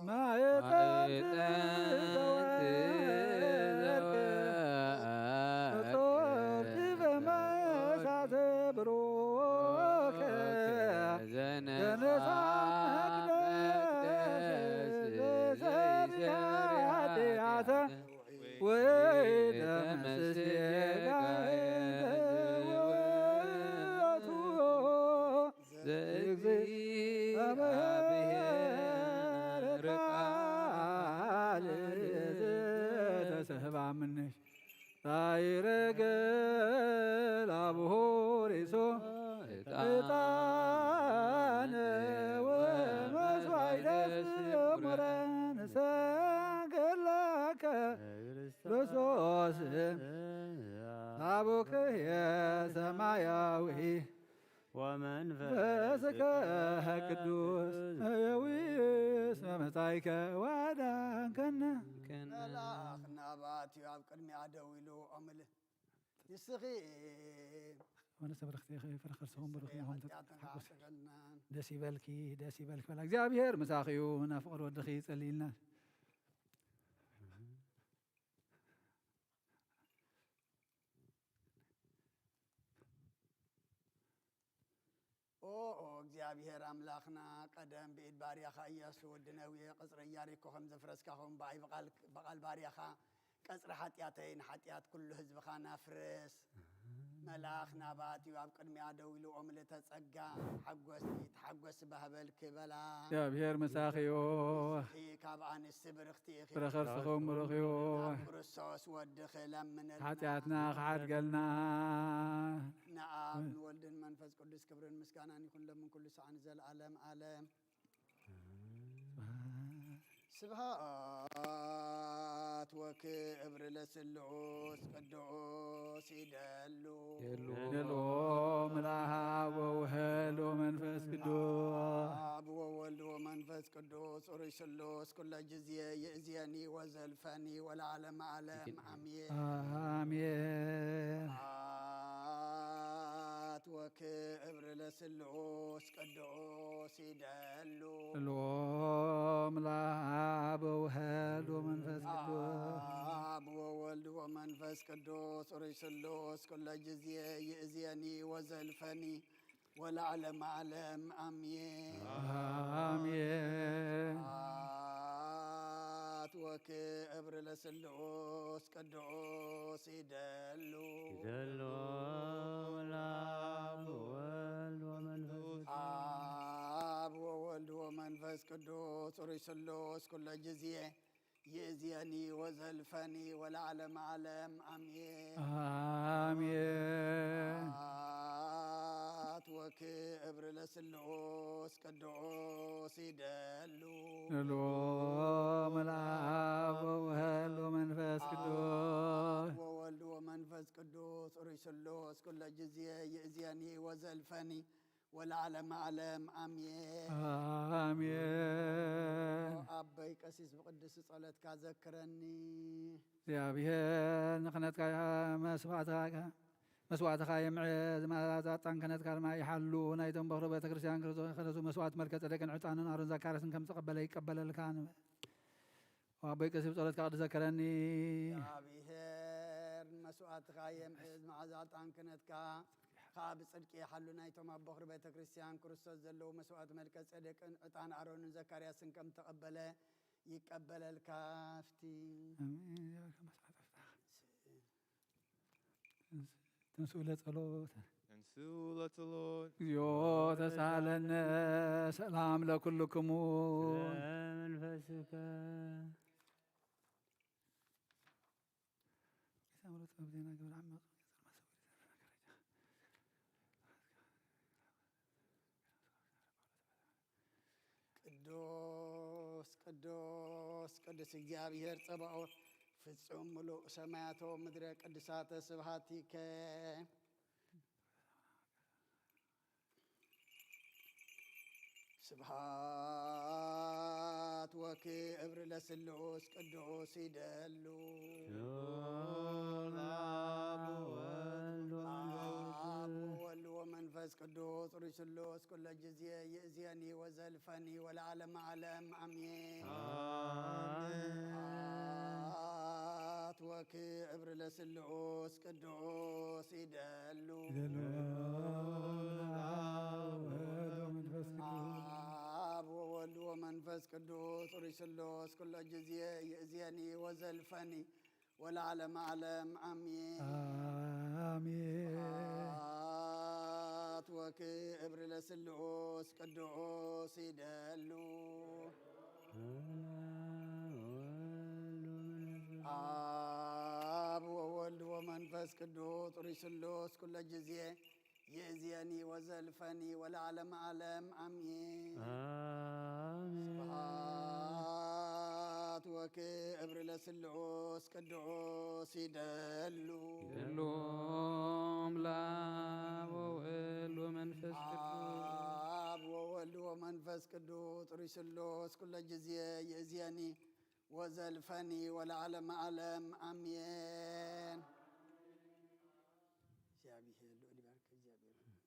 ማዕጠንት ዘወርቅ ፍጹም ዲበ መሳተ ብሩክ ዘነሳ መቅደስ ዘሰሪ ኃጢአተ ወይደመስስ ጌጋየ ዘወቱ ዘእግዚአብሔር ቃል ዘተሰህባ ምንሽ ጣይረገ ላብሆ ሬሶ ዕጣነ ወመስዋዕተ ስሙረ ንሰግድ ለከ ክርስቶስ አቡክየ ሰማያዊ ወመንፈስከ ቅዱስ ሕያዊ እስመ መጻእከ ወአዳንከነ። መልኣኽ ናባትዩ ኣብ ቅድሚኣ ደው ኢሉ ኦምል ንስኺ ወነሰ በረኽቲ ኸይፈረኸር ሰኹም በረኽቲ ንስኺ ሆም ኃጢኣትና ተሓጎስ። ኣስተሰርየናን። ደስ ይበልኪ፣ ደስ ይበልኪ በላ። እግዚኣብሔር ምሳኺ እዩ። ናብ ፍቕሪ ወድኺ ይጸልይልና። ኦ፣ ኦ እግዚኣብሔር ኣምላኽና፣ ቀደም ብኢድ ባርያኻ ኢያሱ ወዲ ነዌ ቅጽሪ ኢያሪኮ ከም ዘፍረስካ፣ ኸም ብኣይ ብቓል፣ ብቓል ባርያኻ ቀጽሪ ሓጢኣተይን ሓጢኣት ኩሉ ህዝብኻን ኣፍርስ። መልኣኽ ናባትዩ ኣብ ቅድሚኣ ደው ኢሉ ኦምልተ ጸጋ፣ ተሓጎሲ፣ ተሓጎሲ ባህበልኪ በላ። እግዚኣብሔር ምሳኺ እዩ። ንስኺ ካብ ኣንስቲ ብርኽቲ ኢኺ። ፍረ ከርስኹም ብሩኽ እዩ። ኣብ ክርስቶስ ወድኺ ለምንልና። ሓጢኣትና ክሓድገልና። ንኣብ ንወልድን መንፈስ ቅዱስ ክብርን ምስጋናን ይኹን ለምን ኩሉ ሰዓን ዘልኣለም ኣለም። ስብሐት ወክብር ለስሉስ ቅዱስ ይደሉ። ይደሉ። ይደሉ። መልአብ ወውህድ ወመንፈስ ቅዱስ። አብ ወወልድ ወመንፈስ ቅዱስ ሩይ ስሉስ ኩለ ጊዜ ይእዜኒ ወዘልፈኒ ወለዓለመ ዓለም አሜን። አሜን። ስብሐት ወክብር ለስሉስ ቅዱስ ይደሉ። ሎም ለአብ ወወልድ ወመንፈስ ቅዱስ። አብ ወወልድ ወመንፈስ ቅዱስ ሩይ ስሉስ ኩለ ጊዜ ይእዜኒ ወዘልፈኒ ወለዓለመ ዓለም አሜን። አሜን። ስብሐት ወክብር ለስሉስ ቅዱስ ይደሉ። ይደሉ። ለአብ ወወልድ ወመንፈስ ቅዱስ። አብ ወወልድ ወመንፈስ ቅዱስ ሩይ ስሉስ ኩለ ጊዜ ይእዜኒ ወዘልፈኒ ወለዓለመ ዓለም አሜን። አሜን። ስብሐት ወክብር ለስሉስ ቅዱስ ይደሉ። ሎም ለአብ ወወልድ ወመንፈስ ቅዱስ። አብ ወወልድ ወመንፈስ ቅዱስ ሩይ ስሉስ ኩለ ጊዜ ይእዜኒ ወዘልፈኒ ወለዓለመ ዓለም አሜን። አሜን። ኣቦይ ቀሲስ ብቅድስቲ ጸሎትካ ዘክረኒ። እግዚኣብሔር ንክነትካ መስዋዕትካ፣ መስዋዕትካ የምዕዝ፣ መዓዛ ዕጣን ክነትካ ድማ ይሓሉ። ናይቶም በኹሪ ቤተክርስትያን ክርስቶስ ከለሱ መስዋዕት መልከ ጸደቅን ዕጣንን ኣሮን ዘካርያስን ከም ተቀበለ ይቀበለልካ። ኣቦይ ቀሲስ ብጸሎትካ ቅዱስ ዘከረኒ። እግዚኣብሔር መስዋዕትኻ የምዕዝ፣ መዓዛ ዕጣን ክነትካ ከኣ ብጽድቂ ይሓሉ። ናይቶም ኣብ በኹሪ ቤተ ክርስቲያን ክርስቶስ ዘለዉ መስዋዕት መልከ ጼዴቅን ዕጣን ኣሮንን ዘካርያስን ከም ተቐበለ ይቀበለልካ። ኣብቲ ኣሜን። መስዋዕት ዕጣን። ተንሥኡ ለጸሎት። ተንሥኡ ለጸሎት። እግዚኦ ተሳለነ ሰላም ለኩልክሙ። ስለ መንፈስከ። ቅዱስ ቅዱስ ቅዱስ እግዚኣብሔር ጸባኦት፣ ፍጹም ምሉእ ሰማያቶ ምድረ ቅዱሳተ ስብሐቲከ። ስብሐት ወክብር ለስሉስ ቅዱስ ይደሉ። አብ ወወልድ ወመንፈስ ቅዱስ። አብ ወወልድ ወመንፈስ ቅዱስ ሩይ ስሉስ ኩለ ጊዜ ይእዜኒ ወዘልፈኒ ወለዓለመ ዓለም አሜን። አሜን። ስብሐት ወክብር ለስሉስ ቅዱስ ይደሉ። ይደሉ። አብ ወወልድ ወመንፈስ ቅዱስ። አብ ወወልድ ወመንፈስ ቅዱስ ሩይ ስሉስ ኩለ ጊዜ ይእዜኒ ወዘልፈኒ ወለዓለመ ዓለም አሜን። አሜን። ስብሐት ወክብር ለስሉስ ቅዱስ ይደሉ። አብ ወወልድ ወመንፈስ ቅዱስ ሩይ ስሉስ ኩለ ጊዜ ይእዜኒ ወዘልፈኒ ወለዓለመ ዓለም አሜን። አሜን። ስብሐት ወክብር ለስሉስ ቅዱስ ይደሉ። ይደሉ። አብ ወወልድ ወመንፈስ ቅዱስ። አብ ወወልድ ወመንፈስ ቅዱስ ሩይ ስሉስ ኩለ ጊዜ ይእዜኒ ወዘልፈኒ ወለዓለመ ዓለም አሜን። እግዚኣብሔር ልዑል ይባርክ። እግዚኣብሔር መሰራት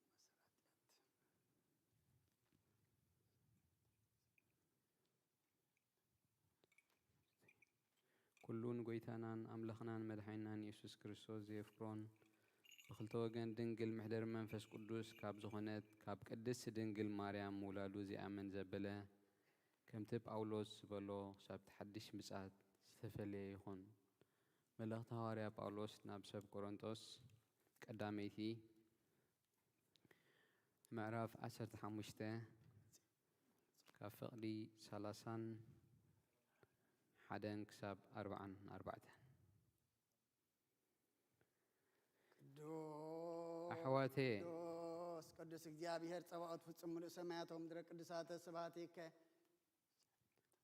ኩሉ ንጎይታናን ኣምላኽናን መድሓኒናን የሱስ ክርስቶስ ዘየፍቅሮን ብኽልተ ወገን ድንግል ምሕደር መንፈስ ቅዱስ ካብ ዝኾነት ካብ ቅድስት ድንግል ማርያም ምውላዱ ዚኣምን ዘበለ ከምቲ ጳውሎስ ዝበሎ ክሳብ እቲ ሓድሽ ምጽኣት ዝተፈለየ ይኹን። መልእኽቲ ሃዋርያ ጳውሎስ ናብ ሰብ ቆሮንጦስ ቀዳመይቲ ምዕራፍ ዓሰርተ ሓሙሽተ ካብ ፍቕዲ ሰላሳን ሓደን ክሳብ ኣርባዓን ኣርባዕተን። ቅዱስ ኣሕዋተየ፣ ቅዱስ ቅዱስ እግዚኣብሔር ጸባኦት ፍጹም ምሉእ ሰማያት ወምድረ ቅዱሳተ ስብሐቲከ።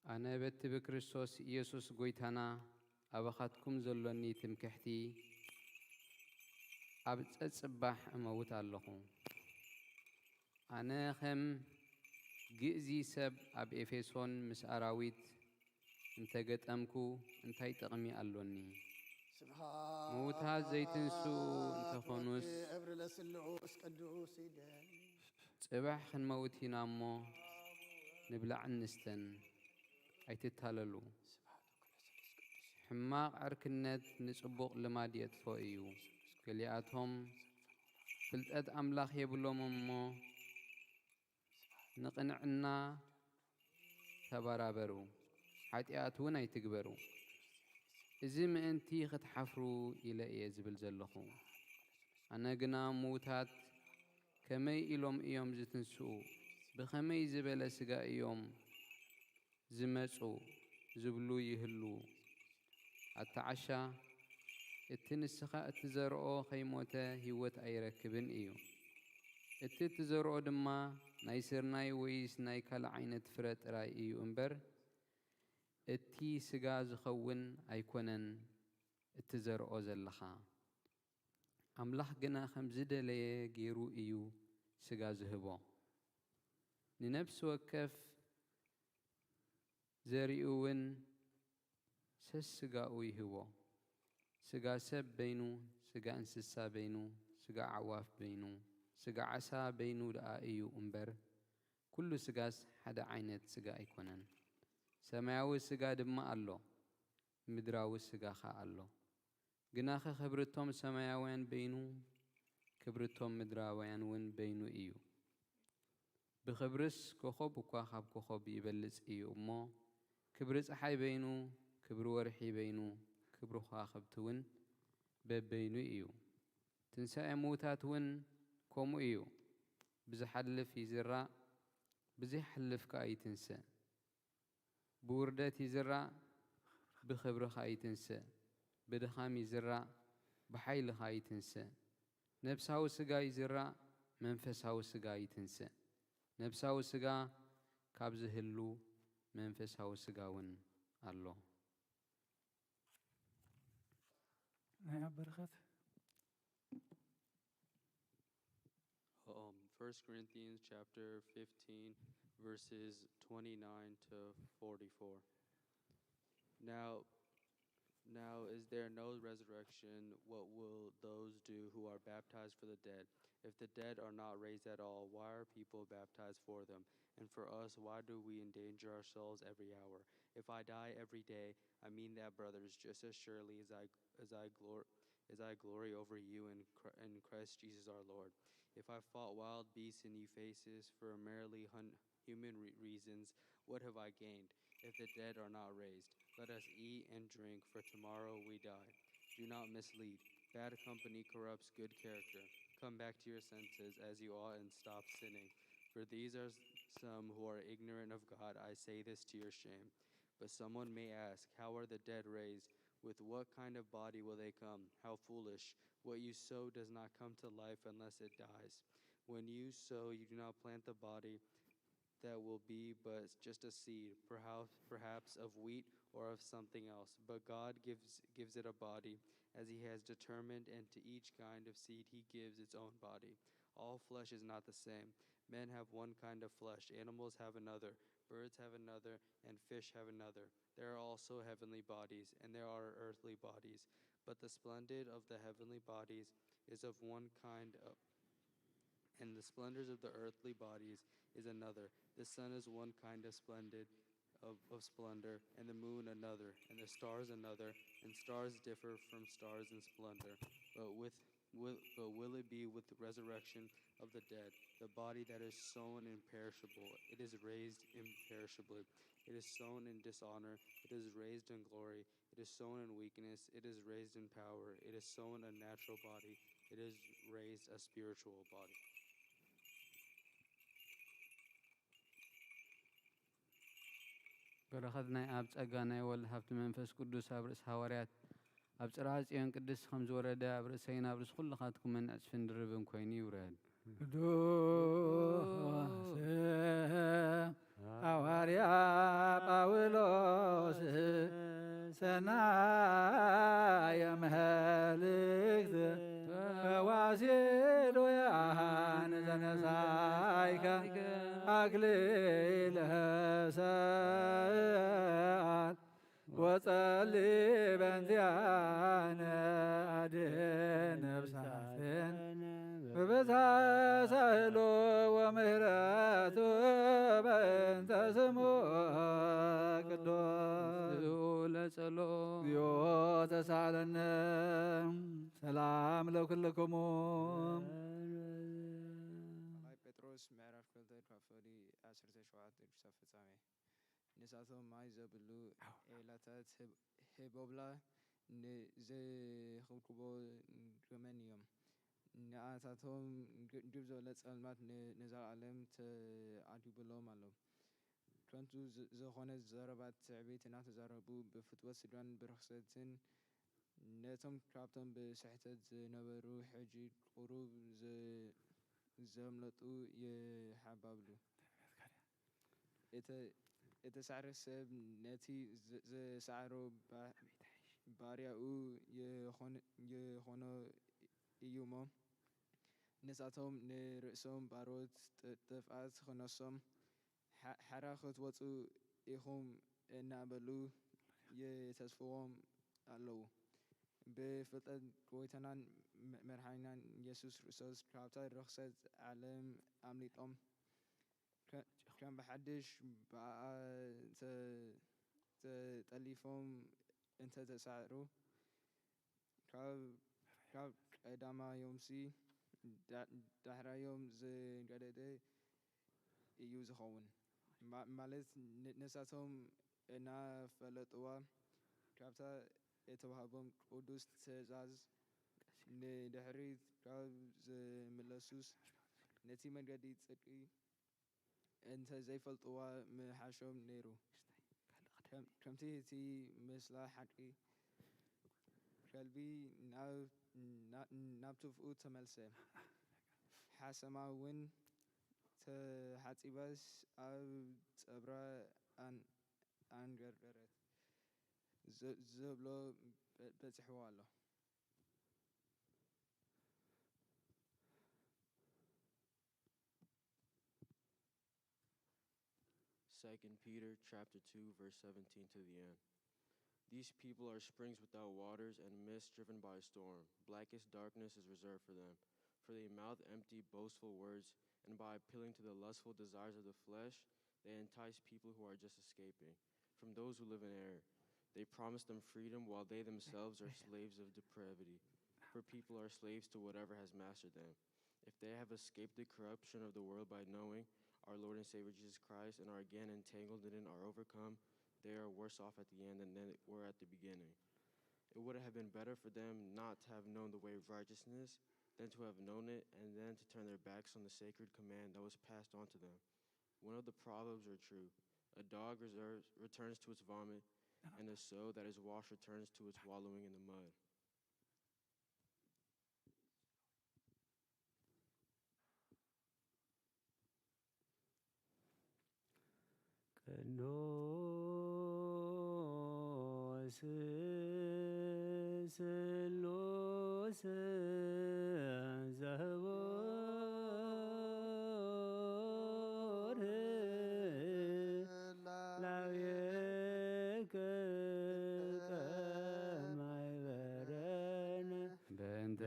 ኣነ በቲ ብክርስቶስ ኢየሱስ ጐይታና ኣባኻትኩም ዘሎኒ ትምክሕቲ ኣብ ጸጽባሕ እመውት ኣለኹ። ኣነ ኸም ግእዚ ሰብ ኣብ ኤፌሶን ምስ ኣራዊት እንተ ገጠምኩ እንታይ ጥቕሚ ኣሎኒ? ስብሐት ምዉታት ዘይትንስኡ እንተኾኑስ፣ ወክብር ለስሉስ ቅዱስ ይደል። ጽባሕ ክንመውት ኢና እሞ፣ ንብላዕን ንስተን፣ ኣይትታለሉ። ሕማቕ ዕርክነት ንጽቡቕ ልማድ የጥፍኦ እዩ። ገሊኣቶም ፍልጠት ኣምላኽ የብሎምን እሞ፣ ንቕንዕና ተበራበሩ፣ ሓጢኣት እውን ኣይትግበሩ። እዚ ምእንቲ ክትሓፍሩ ኢለ እየ ዝብል ዘለኹ። ኣነ ግና፣ ምዉታት ከመይ ኢሎም እዮም ዝትንስኡ? ብኸመይ ዝበለ ስጋ እዮም ዝመጹ ዝብሉ ይህልዉ። ኣታ ዓሻ፣ እቲ ንስኻ እትዘርኦ ኸይሞተ ህይወት ኣይረክብን እዩ። እቲ እትዘርኦ ድማ ናይ ስርናይ ወይስ ናይ ካልእ ዓይነት ፍረ ጥራይ እዩ እምበር፣ እቲ ስጋ ዝኸውን ኣይኮነን እትዘርኦ ዘለኻ። ኣምላኽ ግና ከም ዝደለየ ገይሩ እዩ ስጋ ዝህቦ። ንነፍሲ ወከፍ ዘሪኡ እውን ሰስጋኡ ይህቦ። ስጋ ሰብ በይኑ፣ ስጋ እንስሳ በይኑ፣ ስጋ ኣዕዋፍ በይኑ፣ ስጋ ዓሳ በይኑ ደኣ እዩ እምበር፣ ኩሉ ስጋስ ሓደ ዓይነት ስጋ ኣይኮነን። ሰማያዊ ስጋ ድማ ኣሎ፣ ምድራዊ ስጋ ኸኣ ኣሎ። ግናኸ ክብርቶም ሰማያውያን በይኑ፣ ክብርቶም ምድራውያን እውን በይኑ እዩ። ብኽብርስ ኮኾብ እኳ ኻብ ኮኾብ ይበልጽ እዩ እሞ፣ ክብሪ ጸሓይ በይኑ፣ ክብሪ ወርሒ በይኑ፣ ክብሪ ኸዋኽብቲ እውን በበይኑ እዩ። ትንሳኤ ምዉታት እውን ከምኡ እዩ። ብዝሓልፍ ይዝራእ፣ ብዘይሓልፍ ከኣ ይትንስእ። ብውርደት ይዝራእ፣ ብኽብሪ ኸኣ ይትንስእ። ብድኻም ይዝራእ፣ ብሓይሊ ኸኣ ይትንስእ። ነፍሳዊ ስጋ ይዝራእ፣ መንፈሳዊ ስጋ ይትንስእ። ነፍሳዊ ስጋ ካብ ዝህሉ፣ መንፈሳዊ ስጋ እውን ኣሎ። ናይ ኣብ በረኸት Um, First Corinthians chapter fifteen, verses twenty-nine to forty-four. Now, now is there no resurrection? What will those do who are baptized for the dead? If the dead are not raised at all, why are people baptized for them? And for us, why do we endanger ourselves every hour? If I die every day, I mean that, brothers, just as surely as I as I glor- as I glory over you in, Chri- in Christ Jesus our Lord. If I fought wild beasts in Ephesus for merely hun- human re- reasons, what have I gained? If the dead are not raised, let us eat and drink, for tomorrow we die. Do not mislead. Bad company corrupts good character. Come back to your senses as you ought and stop sinning. For these are s- some who are ignorant of God. I say this to your shame. But someone may ask, "How are the dead raised? With what kind of body will they come?" How foolish! What you sow does not come to life unless it dies. When you sow, you do not plant the body that will be but just a seed, perhaps, perhaps of wheat or of something else. But God gives, gives it a body as he has determined, and to each kind of seed he gives its own body. All flesh is not the same. Men have one kind of flesh, animals have another, birds have another, and fish have another. There are also heavenly bodies, and there are earthly bodies. But the splendid of the heavenly bodies is of one kind, uh, and the splendors of the earthly bodies is another. The sun is one kind of splendid of, of splendor, and the moon another, and the stars another, and stars differ from stars in splendor. But with will, but will it be with the resurrection of the dead? The body that is sown imperishable, it is raised imperishably. It is sown in dishonor, it is raised in glory. It is sown in weakness, it is raised in power. It is sown a natural body, it is raised a spiritual body. በረኸት ናይ ኣብ ጸጋ ናይ ወልድ ሃብቲ መንፈስ ቅዱስ ኣብ ርእሲ ሃዋርያት ኣብ ጽርዓ ጽዮን ቅድስቲ ከም ዝወረደ ኣብ ርእሰይን ኣብ ርእሲ ኩልኻትኩምን ዕጽፍን ድርብን ኮይኑ ይውረድ። ቅዱስ ሃዋርያ ጳውሎስ ሰናየ መልእክት ተዋሲዶ ያሃን ዘነሳይከ አክሊለ ሰዓት ወጸሊ በእንቲአነ አድን ነፍሳትን በበዛ ሳህሎ ወምህረቱ በእንተ ስሙ ቅዱስ ለጸሎ እግዚኦ ተሳለነ ሰላም ለኩልክሙ። ካልኣይ ጴጥሮስ ምዕራፍ ክልተ ካብ ፍቕዲ ዓሰርተ ሸውዓተ ክሳብ ፍጻሜ። ንሳቶም ማይ ዘብሉ ዒላታት ህቦብላ ንዘይኽብክቦ ገመን እዮም። ንኣታቶም ግብ ዝበለ ጸልማት ንዘለኣለም ተዓዲጉሎም ኣሎ። ከንቱ ዝኾነ ዘረባ ትዕቢት እናተዛረቡ ብፍትወት ስጋን ብርኽሰትን ነቶም ካብቶም ብስሕተት ዝነበሩ ሕጂ ቁሩብ ዘምለጡ ይሓባብሉ። እተሳዕረ ሰብ ነቲ ዝሰዓሮ ባርያኡ ይኾኖ እዩ እሞ፣ ንሳቶም ንርእሶም ባሮት ጥፍኣት ክነሶም ሓራ ክትወጹ ኢኹም እናበሉ የተስፍዎም ኣለዉ። ብፍልጠት ጎይታናን መድሓኒናን የሱስ ክርስቶስ ካብታ ርኽሰት ዓለም ኣምሊጦም ከም ብሓድሽ ብኣኣ ተጠሊፎም እንተተሳዕሩ ካብ ቀዳማዮምሲ ዳሕራዮም ዝገደደ እዩ ዝኸውን። ማለት ንሳቶም እናፈለጥዋ ካብታ እተዋህቦም ቅዱስ ትእዛዝ ንድሕሪት ካብ ዝምለሱስ ነቲ መንገዲ ጽድቂ እንተ ዘይፈልጥዋ ምሓሾም ነይሩ። ከምቲ እቲ ምስላ ሓቂ ከልቢ ናብ ትፍኡ ተመልሰ፣ ሓሰማ እውን ተሓጺባስ ኣብ ጸብራ ኣንገርገረት። ዝ- ዝብሎ በ- በጺሕዎ ኣሎ። Second Peter chapter two, verse seventeen to the end. These people are springs without waters and mist driven by a storm. Blackest darkness is reserved for them, for they mouth empty, boastful words, and by appealing to the lustful desires of the flesh, they entice people who are just escaping from those who live in error. They promise them freedom while they themselves are slaves of depravity. For people are slaves to whatever has mastered them. If they have escaped the corruption of the world by knowing our Lord and Savior Jesus Christ and are again entangled in it and are overcome, they are worse off at the end than they were at the beginning. It would have been better for them not to have known the way of righteousness than to have known it and then to turn their backs on the sacred command that was passed on to them. One of the proverbs are true. A dog reserves, returns to its vomit, and a sow that is washed returns to its wallowing in the mud. ቅዱስ ስሉስ ዘህቡር ላቤከ ከማይበረነ በእንተ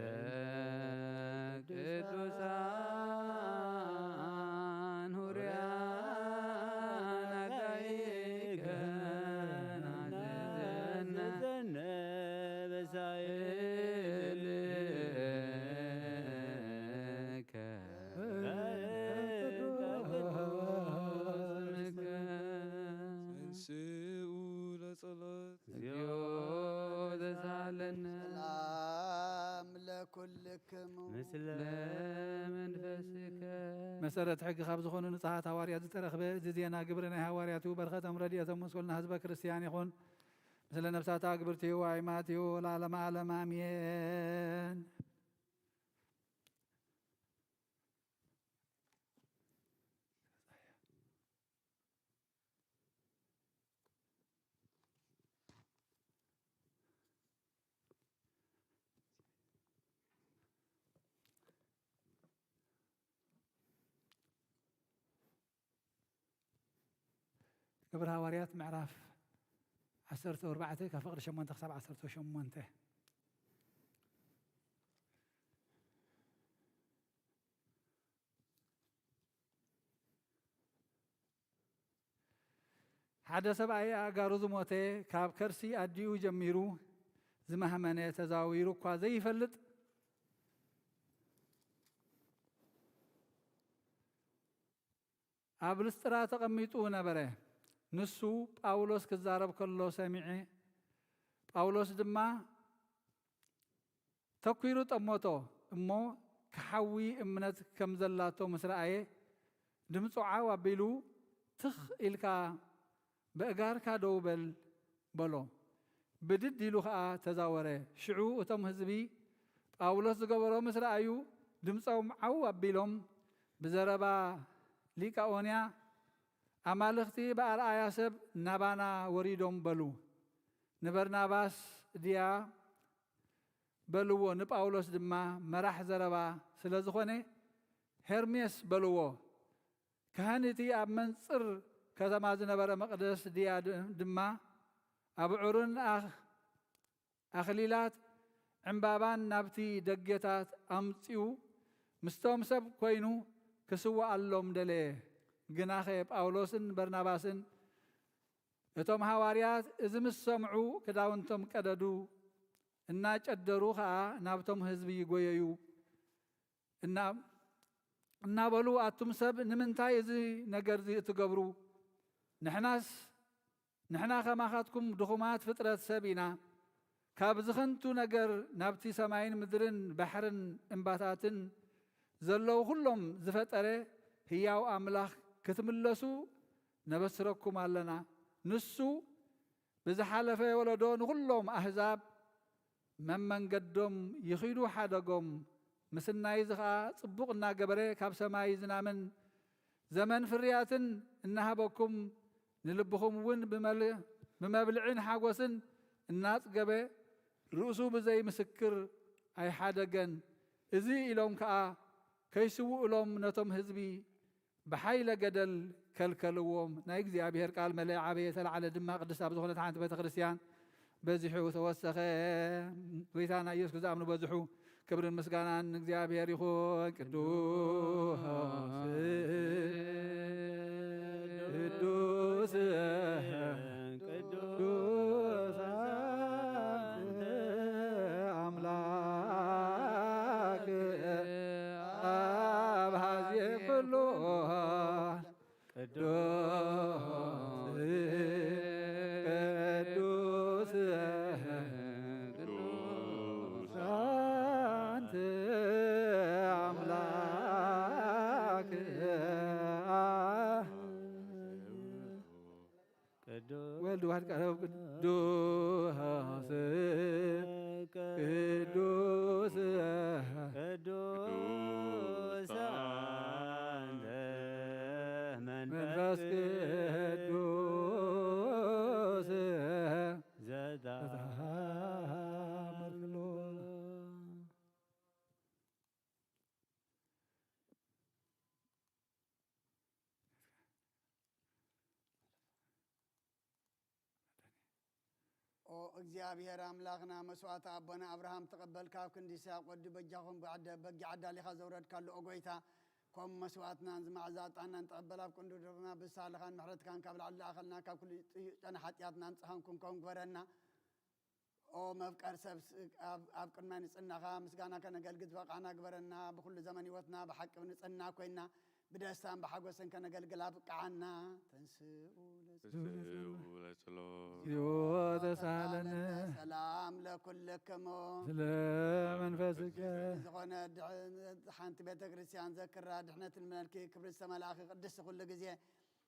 ቅዱሳን ሁርያን ኣጋይከ ናዘዘነ በሳይልከ ተንስኡ ለጸሎት። እግዚኦ ዘሳለነ ሰላም ለኩልክሙ። ምስለ መንፈስከ መሰረት ሕጊ ካብ ዝኾኑ ንጹሓት ሃዋርያት ዝተረኽበ እዚ ዜና ግብሪ ናይ ሃዋርያት እዩ። በረኸቶም ረድኤቶም ምስ ኩልና ህዝበ ክርስቲያን ይኹን። ምስለ ነፍሳት ኣግብርቲኡ ኣይማቲኡ ለዓለመ ዓለም ኣሜን። ግብሪ ሃዋርያት ምዕራፍ ዓሰርተ ኣርባዕተ ካብ ፍቕዲ ሸሞንተ ክሳብ ዓሰርተ ሸሞንተ። ሓደ ሰብኣይ ኣእጋሩ ዝሞተ ካብ ከርሲ ኣዲኡ ጀሚሩ ዝማህመነ ተዛዊሩ እኳ ዘይፈልጥ ኣብ ልስጥራ ተቐሚጡ ነበረ። ንሱ ጳውሎስ ክዛረብ ከሎ ሰሚዐ። ጳውሎስ ድማ ተኲሩ ጠመቶ እሞ ክሓዊ እምነት ከም ዘላቶ ምስ ረኣየ ድምፁ ዓው ኣቢሉ ትኽ ኢልካ በእጋርካ ደው በል በሎ። ብድድ ኢሉ ኸኣ ተዛወረ። ሽዑ እቶም ህዝቢ ጳውሎስ ዝገበሮ ምስ ረኣዩ ድምፆም ዓው ኣቢሎም ብዘረባ ሊቃኦንያ ኣማልኽቲ ብኣርኣያ ሰብ ናባና ወሪዶም በሉ። ንበርናባስ ድያ በልዎ፣ ንጳውሎስ ድማ መራሕ ዘረባ ስለ ዝኾነ ሄርሜስ በልዎ። ካህን እቲ ኣብ መንጽር ከተማ ዝነበረ መቕደስ ድያ ድማ ኣብዑርን ኣኽሊላት ዕምባባን ናብቲ ደጌታት ኣምጺኡ ምስቶም ሰብ ኮይኑ ክስውኣሎም ደለየ። ግናኸ ጳውሎስን በርናባስን እቶም ሃዋርያት እዚ ምስ ሰምዑ ክዳውንቶም ቀደዱ፣ እናጨደሩ ኸኣ ናብቶም ህዝቢ ይጎየዩ። እናበሉ ኣቱም ሰብ ንምንታይ እዚ ነገር እዚ እትገብሩ? ንሕናስ ንሕና ከማኻትኩም ድኹማት ፍጥረት ሰብ ኢና። ካብዚ ኸንቱ ነገር ናብቲ ሰማይን ምድርን ባሕርን እምባታትን ዘለዉ ኹሎም ዝፈጠረ ህያው ኣምላኽ ክትምለሱ ነበስረኩም ኣለና። ንሱ ብዝሓለፈ ወለዶ ንኹሎም ኣህዛብ መመንገዶም ይኺዱ ሓደጎም፣ ምስናይ እዚ ኸኣ ጽቡቕ እናገበረ ካብ ሰማይ ዝናምን ዘመን ፍርያትን እናሃበኩም ንልብኹም እውን ብመብልዕን ሓጎስን እናጽገበ ርእሱ ብዘይ ምስክር ኣይሓደገን። እዚ ኢሎም ከኣ ከይስውእሎም ነቶም ህዝቢ ብሓይለ ገደል ከልከልዎም። ናይ እግዚኣብሔር ቃል መለ ዓበየ ተላዕለ ድማ ቅድስት ኣብ ዝኾነት ሓንቲ ቤተ ክርስቲያን በዚሑ ተወሰኸ። ጎይታና ኢየሱስ ክዝኣምኑ በዝሑ። ክብርን ምስጋናን ንእግዚኣብሔር ይኹን። ቅዱስ ቅዱስ ቅዱስ ኣንተ ኣምላክ ኣብ ሀዜ ኩሉ ቅዱስ ቅዱስ ቅዱስ ኣንተ ኣምላክ ወልድ ዋሕድ ቃል ቅዱስ ቅዱስ ቅዱስ ኣንተ መንፈስ ቅዱስ ዘተአምር ኩሎ። ኦ እግዚኣብሔር ኣምላኽና፣ መስዋእቲ ኣቦና ኣብርሃም ተቐበል፣ ካብ ክንዲ ይስሐቅ ወዲ በጃኹም በጊዕ ኣዳሊኻ ዘውረድካሉ፣ ኦ ጎይታ፣ ከምኡ መስዋእትናን ዝማዕዛ ዕጣንናን ተቐበል፣ ኣብ ቅንዲ ደብርና ብሳልኻን ምሕረትካን ካብ ላዕሊ ለኣኸልና፣ ካብ ኩሉ ጥዩቅ ጨና ሓጢኣትና ንጽሃን ክንከውን ግበረና። ኦ መፍቀር ሰብ፣ ኣብ ቅድማይ ንጽህናኻ ምስጋና ከነገልግል ዝበቃዕና ግበረና። ብኹሉ ዘመን ህይወትና ብሓቂ ብንጽህና ኮይና ብደስታን ብሓጎስን ከነገልግል ኣብቅዓና። ተንስኡ ለጸ- ተንስኡ ለጸሎት። ተሳለነ። ሰላም ለኩልክሙ። ስለ መንፈስከ። ዝኾነ ድሕ- ሓንቲ ቤተ ክርስቲያን ዘክራ ድሕነት ንመልኪ ክብሪ ዝተመላእኪ ቅድስቲ ኩሉ ግዜ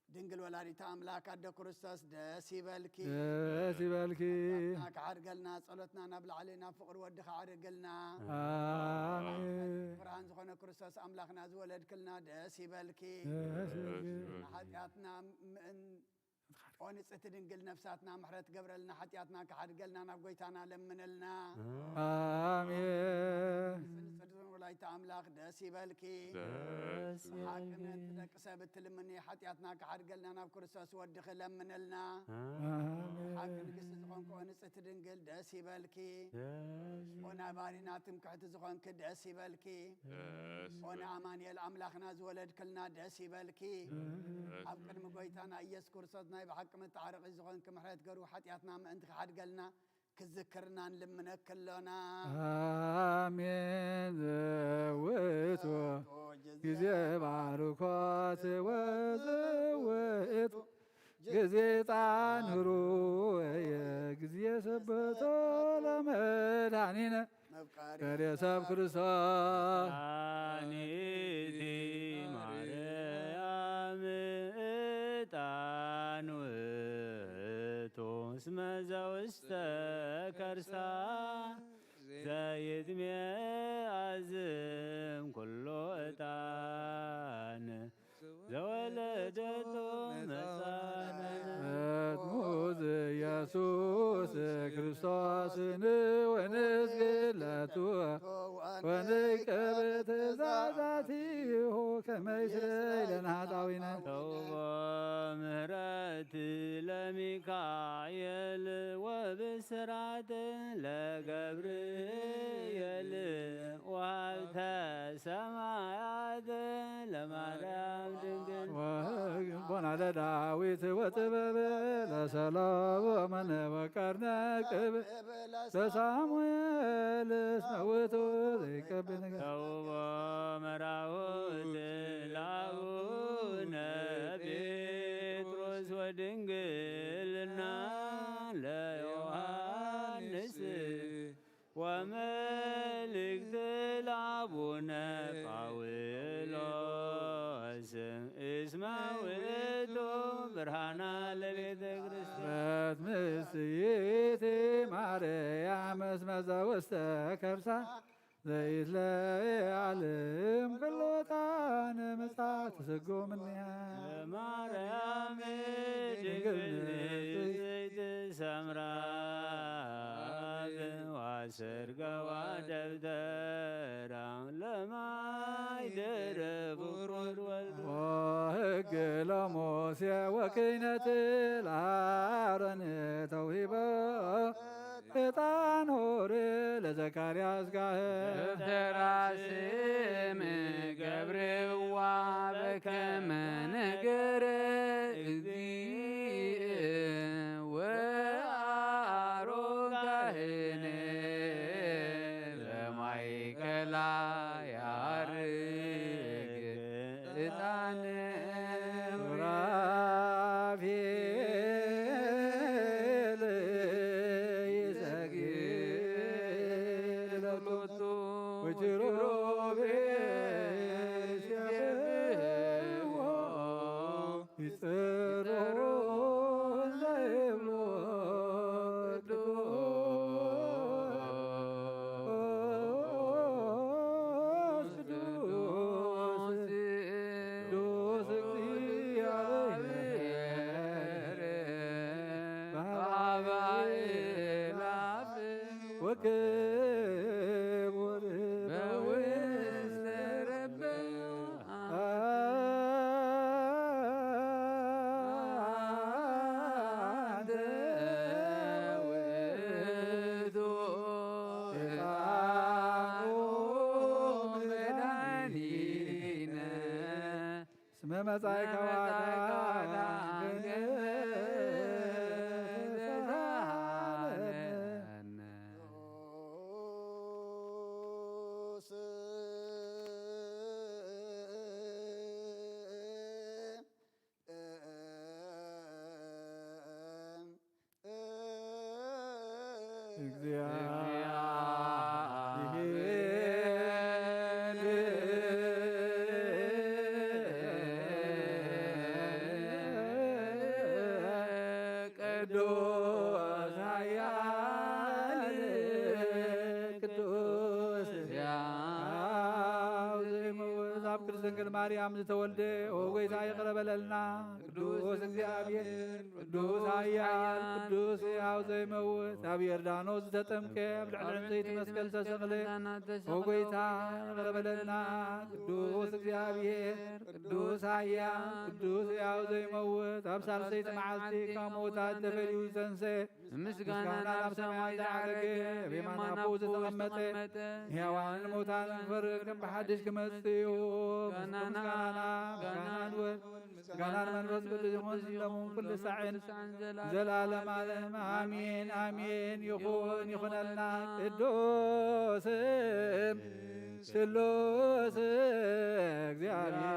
ድንግል ወላዲተ ኣምላክ ኣደ ክርስቶስ ደስ ይበልኪ። ደስ ይበልኪ። ሓጢኣትና ክሓድገልና፣ ጸሎትና ናብ ላዕሊ ናብ ፍቕሪ ወድኻ ኣዕርግልና። ኣሜን። ብርሃን ዝኾነ ክርስቶስ ኣምላኽና ዝወለድክልና ደስ ይበልኪ። ደስ ይበልኪ። ንሓጢኣትና ምእን ኦ ንጽሕቲ ድንግል ነፍሳትና ምሕረት ገብረልና፣ ሓጢኣትና ክሓድገልና ናብ ጎይታና ለምንልና። ኣሜን። ንጽድትን ወላዲተ ኣምላኽ ደስ ይበልኪ። ደስ ሓቅነት ደቂ ሰብ እትልምኒ ሓጢኣትና ክሓድገልና ናብ ክርስቶስ ወድኺ ለምንልና። ኣሜን። ሓቂ ንግስቲ ዝኾንክ ኦ ንጽሕቲ ድንግል ደስ ይበልኪ። ደስ ኦ ናይ ባሪና ትምክሕቲ ዝኾንክ ደስ ይበልኪ። ደስ ኦ ንኣማኑኤል ኣምላኽና ዝወለድክልና ደስ ይበልኪ። ደስ ኣብ ቅድሚ ጎይታና ኢየሱስ ክርስቶስ ናይ ብሓቂ መተዓረቒ ዝኾንክ ምሕረት ገሩ ሓጢኣትና ምእንቲ ክሓድገልና ክዝክርና ንልምነክ ኣሎና። ኣሜን። ዘውእቱ ጊዜ ባርኮት ወዘውእቱ ጊዜ ጻንሩ ወየ ጊዜ ሰበቶ ለመድኃኒነ መፍቀሪ ሰብ ክርስቶስ። መድኃኒቲ ማርያም ዕጣን ውእቱ እስመ ዘውስተ ከርሳ ዘይትሜ ኣዝም ኩሎ ዕጣን ዘወለደቶ መጻነ። መጽሙዝ ኢየሱስ ክርስቶስ ንውንስ ግለቱ ወንቀብ ትእዛዛቲሁ ከመ ይስረይ ለነ ኃጣውኢነ። ተውቦ ምህረት ለሚካኤል ወብስራት ለገብርኤል ወሀብተ ሰማያት ለማርያም ድንግል ወልቦና ለዳዊት ወጥበብ ለሰሎሞን ወቀርነ ቅብ ለሳሙኤል እስመ ውእቱ ዘይቀብል ነገር። ተውቦ መራውት ለአቡነ ጴጥሮስ ወድንግልና ለዮሐንስ ወመልእክት ለአቡነ ጳውሎስ እስመ ውእቱ ብርሃና ለቤተ ክርስቲያን። በት ምስይቲ ማርያም እስመ ዘውስተ ከርሳ ዘይትለዓልም ክሎታን ምጻት ትስጉ ምንያ። ለማርያም ድንግል ንጽሕት ሰምራ ስርጋዋ ደብተራ ለማይ ደረፉ ቁርወልዶ። ሕግ ለሙሴ ወክህነት ለአሮን ተውሂቦ። ዕጣን ሆር ለዘካርያስ ካህን። ደብተራ ስም ገብርዋ በከመ ነገረ እግዚእ ወአሮን ካህን በማእከላ ያርግ ዕጣን። ሱራፌል ይሰግድ ሎቱ ወኪሩቤል ይሴብሕዎ። ይጽርሩ ዘይብሉ ቅዱስ፣ ቅዱስ፣ ቅዱስ እግዚአብሔር በአርባዕተ አእላፍ ወክቡር በውስተ ረብዕ። አንተ ውእቱ ሕፃኑ መድኃኒነ። እስመ መጻእከ ዋዳ ቅዱስ ኃያል ቅዱስ ሕያው ዘይመውት ኣብ ቅድስት ድንግል ማርያም ዝተወልደ፣ ኦ ጐይታ፣ ይቕረ በለልና። ቅዱስ እግዚኣብሔር፣ ቅዱስ ኃያል ቅዱስ ሕያው ዘይመውት፣ ኣብ ዮርዳኖስ ዝተጠምቀ፣ ኣብ ልዕሊ ዕንፀይቲ መስቀል ተሰቕለ፣ ኦ ጐይታ፣ ይቕረ በለልና። ቅዱስ እግዚኣብሔር፣ ቅዱስ ኃያል ቅዱስ ሕያው ዘይመውት፣ ኣብ ሳልሰይቲ መዓልቲ ካብ ምዉታት ተፈልዩ ዝተንሰ፣ ምስጋና ናብ ሰማይ ዝዓረገ፣ ኣብ የማን ኣቦኡ ዝተቐመጠ፣ ሕያዋንን ሙታንን ክፈርድ ከም ብሓድሽ ክመጽእ እዩ። ምስጋናና ምስጋና ንወልድ፣ ምስጋና ንመንፈስ ቅዱስ ይኹን፣ ሎምን ኩሉ ሳዕን ዘላለም ዓለም። ኣሜን፣ ኣሜን። ይኹን፣ ይኹነልና። ቅዱስ ስሉስ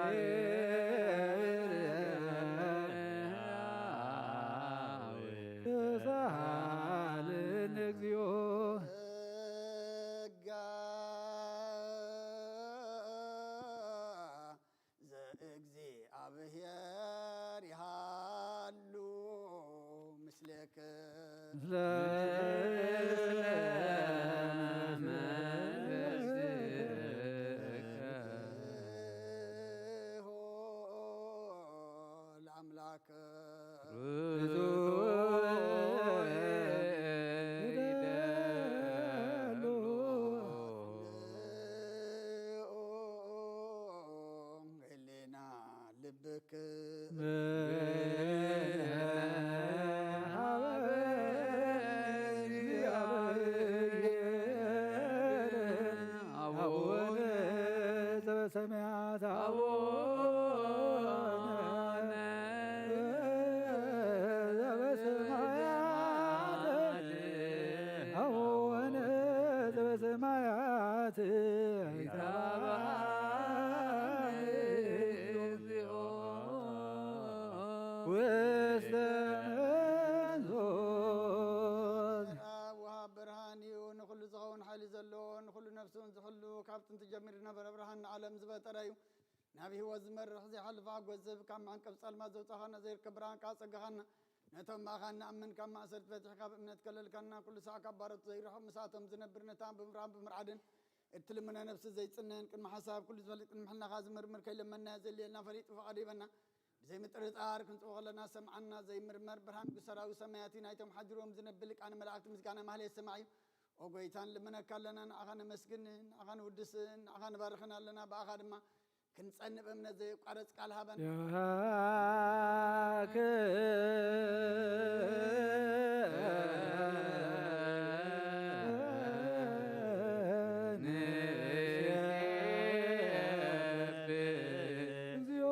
እግዚኣብሔር ተሳሃልን እግዚኦ። ጸጋ ዘእግዚኣብሔር ይሃሉ ምስሌክ። ምስለ መንፈስከ። ለአምላክ ርቱዕ ይደሉ። ህሊና ልብክ አቡነ ዘበሰማያት አቡነ ዘበሰማያት አቡነ ዘበሰማያት ይትባረክ ስምከ። ውስተ መንዞት። አብ ወሃብ ብርሃን እዩ፣ ንኹሉ ዝኸውን ሓይሊ ዘለዎ፣ ንኹሉ ነፍሱን ዝሕሉ፣ ካብ ጥንቲ ጀሚሩ ዝነበረ ብርሃን ንዓለም ዝፈጠረ እዩ። ናብ ህይወት ዝመርሕ ዘይሓልፍ ሓጎስ ዝህብ፣ ካብ መዕንቀፍ ጸልማት ዘውጻኻና፣ ዘይርከብ ብርሃን ከኣ ጸጋኻና፣ ነቶም ብኣኻ እንኣምን ካብ ማእሰርቲ ፈቲሕካ ብእምነት ከለልካና፣ ኩሉ ሳዕ ካብ ባሮት ዘይርሕቕ ምስኣቶም ዝነብር፣ ነታ ብምራም ብምርዓድን እትልምኖ ነፍሲ ዘይጽነን፣ ቅድሚ ሓሳብ ኩሉ ዝፈልጥ፣ ቅድሚ ሕልናኻ ዝምርምር፣ ከይለመንናዮ ዘድልየልና ፈሊጡ ፈቓዱ ሂበና። ብዘይ ምጥርጣር ክንጽቦ ከለና ሰምዓና፣ ዘይምርመር ብርሃን ቅዱስ ሰራዊት ሰማያት እዩ። ናይቶም ሓዲሮም ዝነብር ሊቃነ መላእክት ምስጋና ማህሌት ሰማዕ እዩ። ኦ ጎይታ፣ ንልምነካ ኣለና፣ ንዓኻ ነመስግን፣ ንዓኻ ንውድስን፣ ንዓኻ ንባርኽን ኣለና። ብኣኻ ድማ ክንጸንእ ብእምነት ዘየቋረጽ ቃል ሃበን። እግዚኦ፣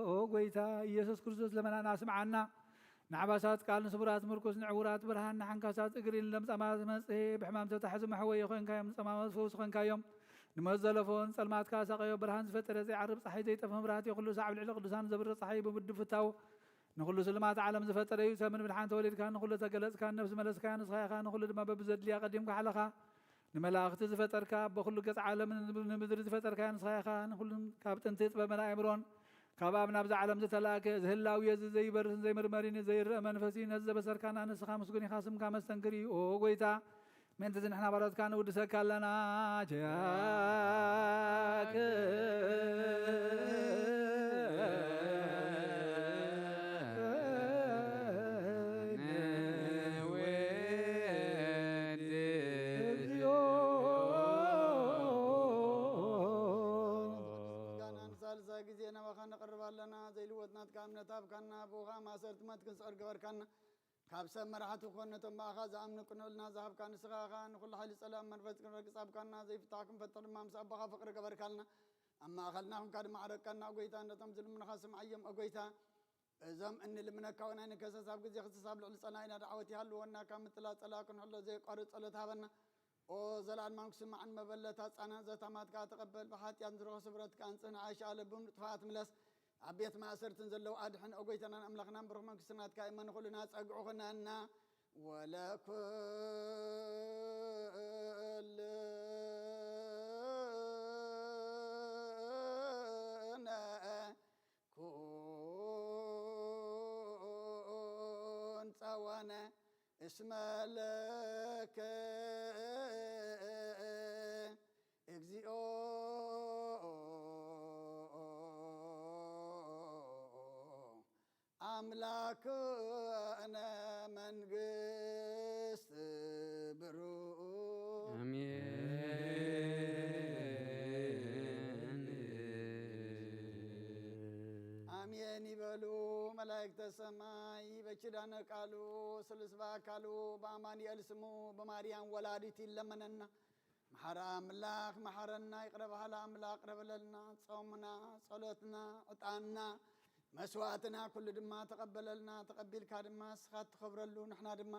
ኦ ጎይታ ኢየሱስ ክርስቶስ፣ ለመናና ስምዓና። ንዓባሳት ቃል፣ ንስቡራት ምርኩስ፣ ንዕውራት ብርሃን፣ ንሓንካሳት እግሪ፣ ንለምጻማት መጽሔ፣ ብሕማም ተታሕዙ መሕወዪ ኾንካዮም፣ ንጸማማት ፈውሲ ኾንካዮም። ንሞት ዘለፎ ንጸልማት ካሳቐዮ፣ ብርሃን ዝፈጠረ ዘይዓርብ ጸሓይ፣ ዘይጠፍእ መብራህቲ፣ ኩሉ ሳዕ ኣብ ልዕሊ ቅዱሳን ዘብርህ ጸሓይ ብምድፍታው፣ ንኹሉ ስልማት ዓለም ዝፈጠረ እዩ። ሰብ ምድሓን ተወሊድካ፣ ንኹሉ ተገለጽካ፣ ነፍሲ መለስካያ ንስኻ ኢኻ፣ ንኹሉ ድማ በብዘድልያ ቀዲምካ ሓለኻ። ንመላእኽቲ ዝፈጠርካ፣ በኹሉ ገጽ ዓለም ንምድሪ ዝፈጠርካያ ንስኻ ኢኻ። ንኹሉን ካብ ጥንቲ ጥበብን ኣእምሮን ካብ ኣብ ናብዛ ዓለም ዝተላእከ፣ እዚ ህላዌ እዚ ዘይበርስን ዘይምርመርን ዘይረአ መንፈስ እዩ። ነዚ ዘበሰርካና ንስኻ ምስጉን ኢኻ፣ ስምካ መስተንክር እዩ። ኦ ጎይታ፣ ምእንቲ እዚ ንሕና ባሮትካ ንውድሰካ ኣለና። ጃክ ምስጋናን ሳልሳይ ግዜ ናባኻ ንቐርብ ኣለና። ዘይልወጥ ናትካ እምነት ሃብካና፣ ብኡ ኸኣ ማእሰርቲ ሞት ክንስዕር ገበርካና። ካብ ሰብ መራሕቲ ክኾን ነቶም ብኣኻ ዝኣምኑ ቅንዕልና ዝሃብካ ንስኻ ኢኻ። ንኹሉ ሓይሊ ጸላም መንፈስ ክንረግጽ ሃብካና። ዘይፍታሕ ክንፈትሕ ድማ ምስ ኣቦኻ ፍቕሪ ገበርካልና። ኣብ ማእከልና ኹንካ ድማ ዓረቀና፣ ኦ ጎይታ፣ ነቶም ዝልምኑኻ ስምዓዮም፣ ኦ ጎይታ። እዞም እንልምነካ እውን ኣይንከሰስ፣ ኣብ ግዜ ክስስ ኣብ ልዕሊ ጸላኢና ደዓወት ይሃልወና፣ ካብ ምጥላእ ጸላኢ ክንሕሎ ዘየቋርጽ ጸሎት ሃበና። ኦ ዘለኣለማዊ ክስማዕን መበለት ኣጻና ዘታማት ከኣ ተቐበል፣ ብሓጢኣት ንዝረኸ ስብረት ከኣ ኣንጽህ፣ ንዓሻ ለብም ንጥፋኣት ምለስ፣ ኣብ ቤት ማእሰርትን ዘለዉ ኣድሕን። ኦ ጎይታናን ኣምላኽናን ብሩኽ መንግስቲ ናትካ እየ፣ መን ኩልና ጸግዑ ኹነና። ወለኩልነ ኩን ጸወነ እስመ ለከ እግዚኦ አምላክነ መንግስት ብሩክ። አሜን። አሜን ይበሉ መላእክተ ሰማይ። በኪዳነ ቃሉ ስሉስ በአካሉ በአማኑኤል ስሙ በማርያም ወላዲት ይለመነና። መሓሪ ኣምላኽ መሓረና፣ ይቕረ በሃሊ ኣምላኽ ይቕረ በለልና። ጾምና፣ ጸሎትና፣ ዕጣንና፣ መስዋዕትና ኩሉ ድማ ተቐበለልና። ተቐቢልካ ድማ ንስኻ እትኸብረሉ፣ ንሕና ድማ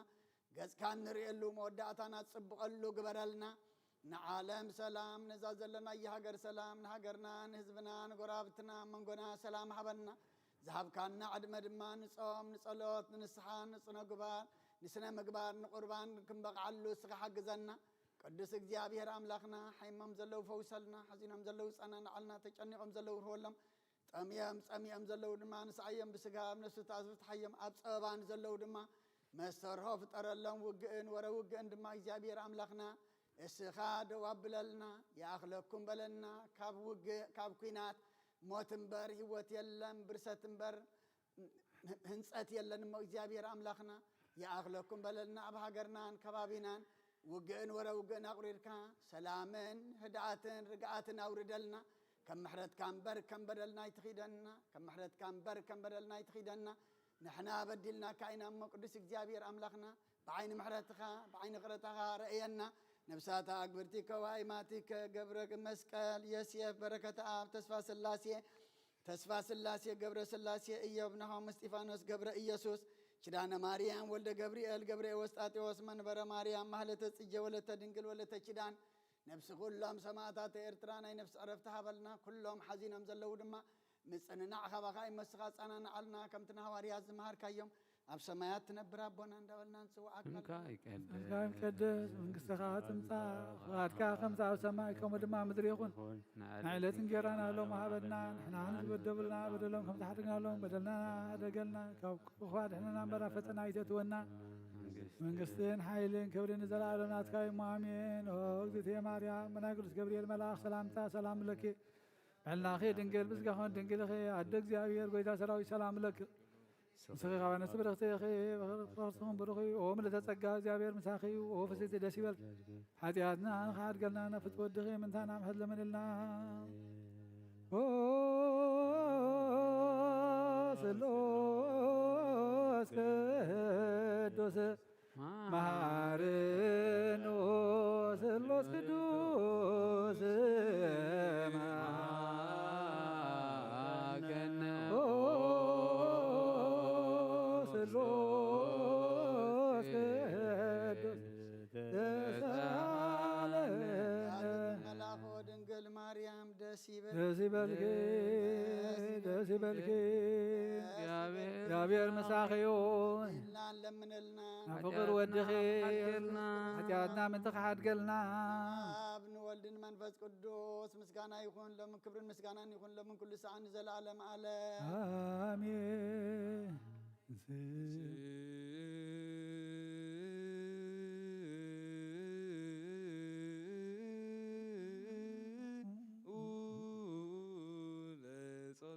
ገጽካ እንርእየሉ፣ መወዳእታና ትጽብቐሉ ግበረልና። ንዓለም ሰላም፣ ነዛ ዘለናያ ሃገር ሰላም፣ ንሃገርና፣ ንህዝብና፣ ንጎረባብትና፣ መንጎና ሰላም ሃበና። ዝሃብካና ዕድመ ድማ ንጾም፣ ንጸሎት፣ ንንስሓ፣ ንጽነ ግባር፣ ንስነ ምግባር፣ ንቁርባን ክንበቕዓሉ እስኻ ሓግዘና። ቅዱስ እግዚኣብሔር ኣምላኽና፣ ሓይሞም ዘለዉ ፈውሰልና፣ ሓዚኖም ዘለዉ ጸናንዓልና፣ ተጨኒቖም ዘለዉ ርህወሎም፣ ጠምዮም ጸሚኦም ዘለዉ ድማ ንስዓዮም፣ ብስጋ ኣብ ነፍሲ ተኣስሩ ፍትሓዮም፣ ኣብ ጸበባ ንዘለዉ ድማ መስተርሆ ፍጠረሎም። ውግእን ወረ ውግእን ድማ እግዚኣብሔር ኣምላኽና እስኻ ደው ኣብለልና፣ ይኣኽለኩም በለልና። ካብ ውግእ፣ ካብ ኲናት፣ ሞት እምበር ህይወት የለን፣ ብርሰት እምበር ህንጸት የለን እሞ እግዚኣብሔር ኣምላኽና ይኣኽለኩም በለልና። ኣብ ሃገርናን ከባቢናን ውግእን ወረ ውግእን ኣቑሪርካ ሰላምን ህድኣትን ርግኣትን ኣውርደልና። ከም ምሕረትካ እምበር ከም በደልና ኣይትኺደና፣ ከም ምሕረትካ እምበር ከም በደልና ኣይትኺደና። ንሕና በዲልናካ ኢና እሞ ቅዱስ እግዚኣብሔር ኣምላኽና ብዓይኒ ምሕረትኻ ብዓይኒ ይቕረታኻ ረእየና። ነብሳታ ኣግብርቲ ከዋይ ማቲከ ገብረ መስቀል የስየፍ በረከተ ኣብ ተስፋ ስላሴ ተስፋ ስላሴ ገብረ ስላሴ እዮብ ናሆም እስጢፋኖስ ገብረ ኢየሱስ ኪዳነ ማርያም ወልደ ገብርኤል ገብረ ኤዎስጣቴዎስ መንበረ ማርያም ማህለተ ጽጌ ወለተ ድንግል ወለተ ኪዳን ነብሲ ኩሎም ሰማእታት ኤርትራ ናይ ነፍሲ ዕረፍቲ ሃበልና። ኩሎም ሓዚኖም ዘለዉ ድማ ምጽንናዕ ካባኻ ይመስኻ ጸናንዓልና። ከምቲ ንሃዋርያት ዝመሃርካዮም ኣብ ሰማያት ትነብር ኣቦና እንዳበልና ንጽውዓካ። ስምካ ይቀደስ፣ ስምካ ይቀደስ፣ መንግስትኻ ትምጻእ፣ ፍቓድካ ከምቲ ኣብ ሰማይ ከምኡ ድማ ኣብ ምድሪ ይኹን። ንዕለት እንጀራና ሎሚ ሃበና፣ ንሕና ንዝበደሉና በደሎም ከም ዝሓደግናሎም በደልና ኣደገልና፣ ካብ ክፉ ኣድሕነና እምበር ኣብ ፈተና ኣይተእትወና። መንግስትን ሓይልን ክብርን ንዘለኣለም ናትካ እዩ እሞ ኣሜን። ኦ እግዝእትየ ማርያም፣ ብናይ ቅዱስ ገብርኤል መልኣኽ ሰላምታ ሰላም ለኪ፣ ምሕልናኺ ድንግል፣ ብስጋኺ ድንግል ኢኺ፣ ኣደ እግዚኣብሔር፣ ጎይታ ሰራዊት፣ ሰላም ለኪ። ንስኺ ካብ ኣንስቲ ብርኽቲ ኢኺ፣ ብኽብሪ ተኸርስኹም ብሩኽ እዩ። ኦ ምልዕተ ጸጋ፣ እግዚኣብሔር ምሳኺ እዩ። ኦ ፍስሕቲ ደስ ይበልኪ። ሓጢኣትና ንኽሓድገልና ነፍት ወድኺ ምንታና ምሕት ለምንልና። ኦ ስሉስ ቅዱስ መሐርን ኦ ስሉስ ቅዱስ መሐርን ኦ ስሉስ ቅዱስ ተሳለነ። መልአክ ድንግል ማርያም ደስ ይበል። ደስ ይበልኪ፣ ደስ ይበልኪ። ደስ ይበልኪ። ደስ ይበልኪ። እግዚኣብሔር ምሳኺ ይኹን። ኢልና እንለምነልና። ናብ ፍቕር ወድኺ ሓድገልና። ሓጢኣትና ምእንቲ ክሓድገልና። ኣብ ንወልድን መንፈስ ቅዱስ ምስጋና ይኹን፣ ሎምን ክብርን ምስጋናን ይኹን፣ ሎምን ኩሉ ሰዓን ንዘለዓለም ዓለም። ኣሜን።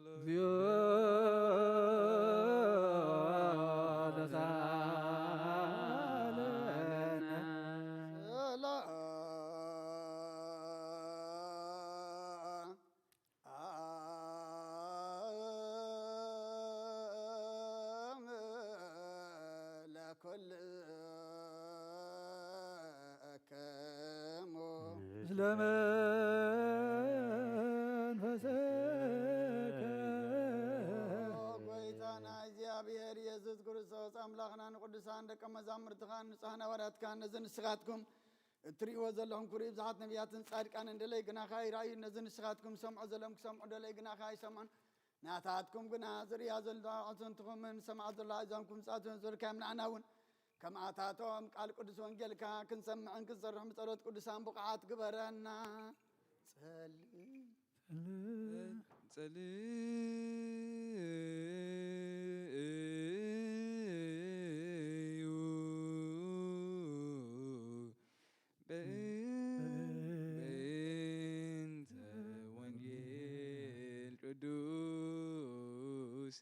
እግዚኦ ተሳለነ። ሰላም ለኩልክሙ። ምስለ መንፈስከ። ኦ ጎይታና እግዚኣብሔር ኢየሱስ ክርስቶስ ኣምላኽና ንቅዱሳን ደቀ መዛሙርትኻን ንጹሓን ሃዋርያትካን ነዚ ንስኻትኩም እትርእይዎ ዘለኹም ክብሪ ብዙሓት ነቢያትን ጻድቃንን ደለይ ግናኻ ይረኣዩ። ነዚ ንስኻትኩም ሰምዖ ዘለኹም ክሰምዑ ደለይ ግናኻ ኣይሰምዑን። ናታትኩም ግና ዝርእያ ዘለዋ ኣዕፅንትኹምን ዝሰምዓ ዘለዋ ኣእዛንኩም ጻቱን ዘልካዮም ንዓና እውን ከምኣታቶም ቃል ቅዱስ ወንጌልካ ክንሰምዕን ክንሰርሕ ብጸሎት ቅዱሳን ብቑዓት ግበረና። ጸልእ ጸልእ ጸልዩ በእንተ ወንጌል ቅዱስ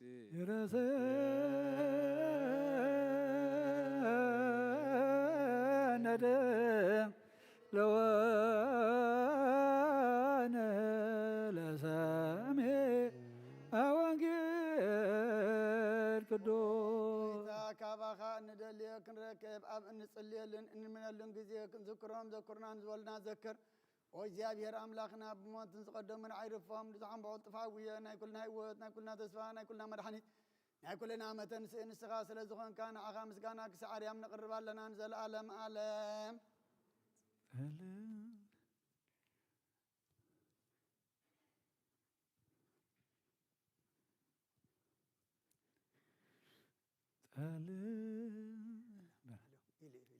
ይረሰነደ ለወነ ለሰሜ ወንጌል ቅዱስ። ጌታ ካባኻ እንደልዮ ክንረክብ ኣብ እንጽልየሉን እንምነሉን ግዜ ክንዝክሮም ዘኩርናን ዝበሉና ዘክር። ኦ እግዚኣብሔር ኣምላኽና ብሞትን ዝቐደሙን ኣይርፎም ንዝሓንብዑ ጥፋ ውየ ናይ ኩልና ህይወት ናይ ኩልና ተስፋ ናይ ኩልና መድሓኒት ናይ ኩልና መተንስኢ ንስኻ ስለ ዝኾንካ ንዓኻ ምስጋና ክሳዕ ኣርያም ነቕርብ ኣለና ንዘለኣለም ኣለም። ጸልእ በል። ኢሉ፣ ኢሉ፣ ኢሉ።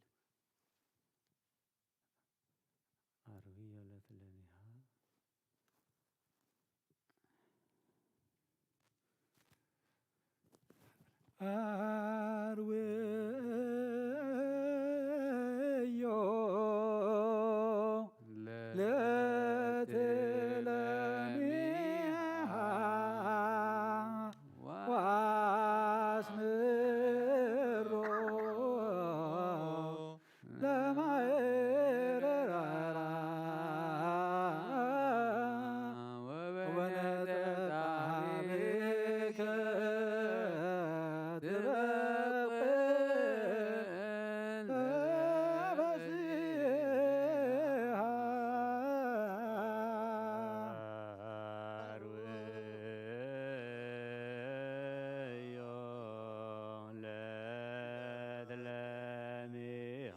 ዓርብዮ ለትለኒሃ ዓርብዮ ለትለሚሃ ወአስምሮ ለማይረራ ወበነጠጣቤከ ትበቁል በፍስሃ። አርብዮ ለትለሚሃ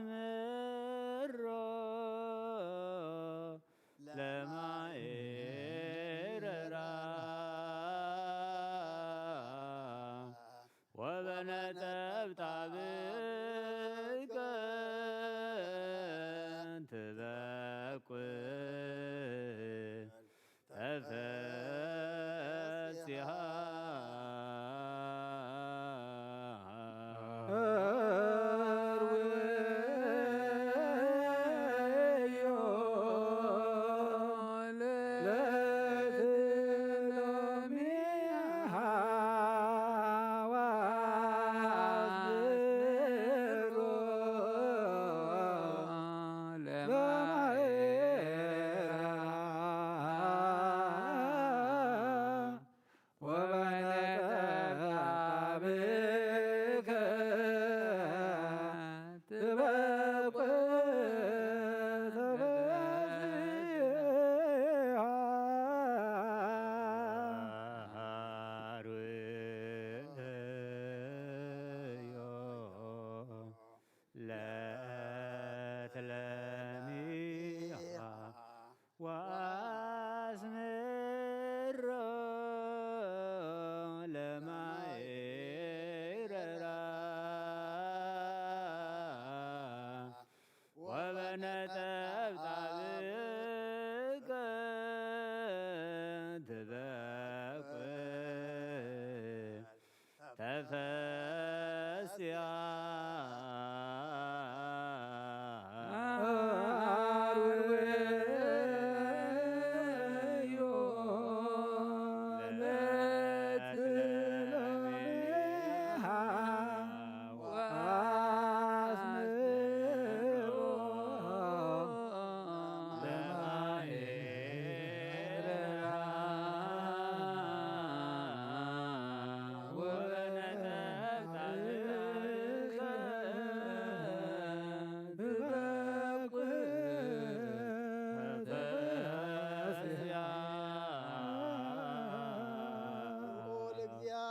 ወአስምሮ ለማይረራ ወበነጠብጣብከ ትበቁል ተፈሲሃ።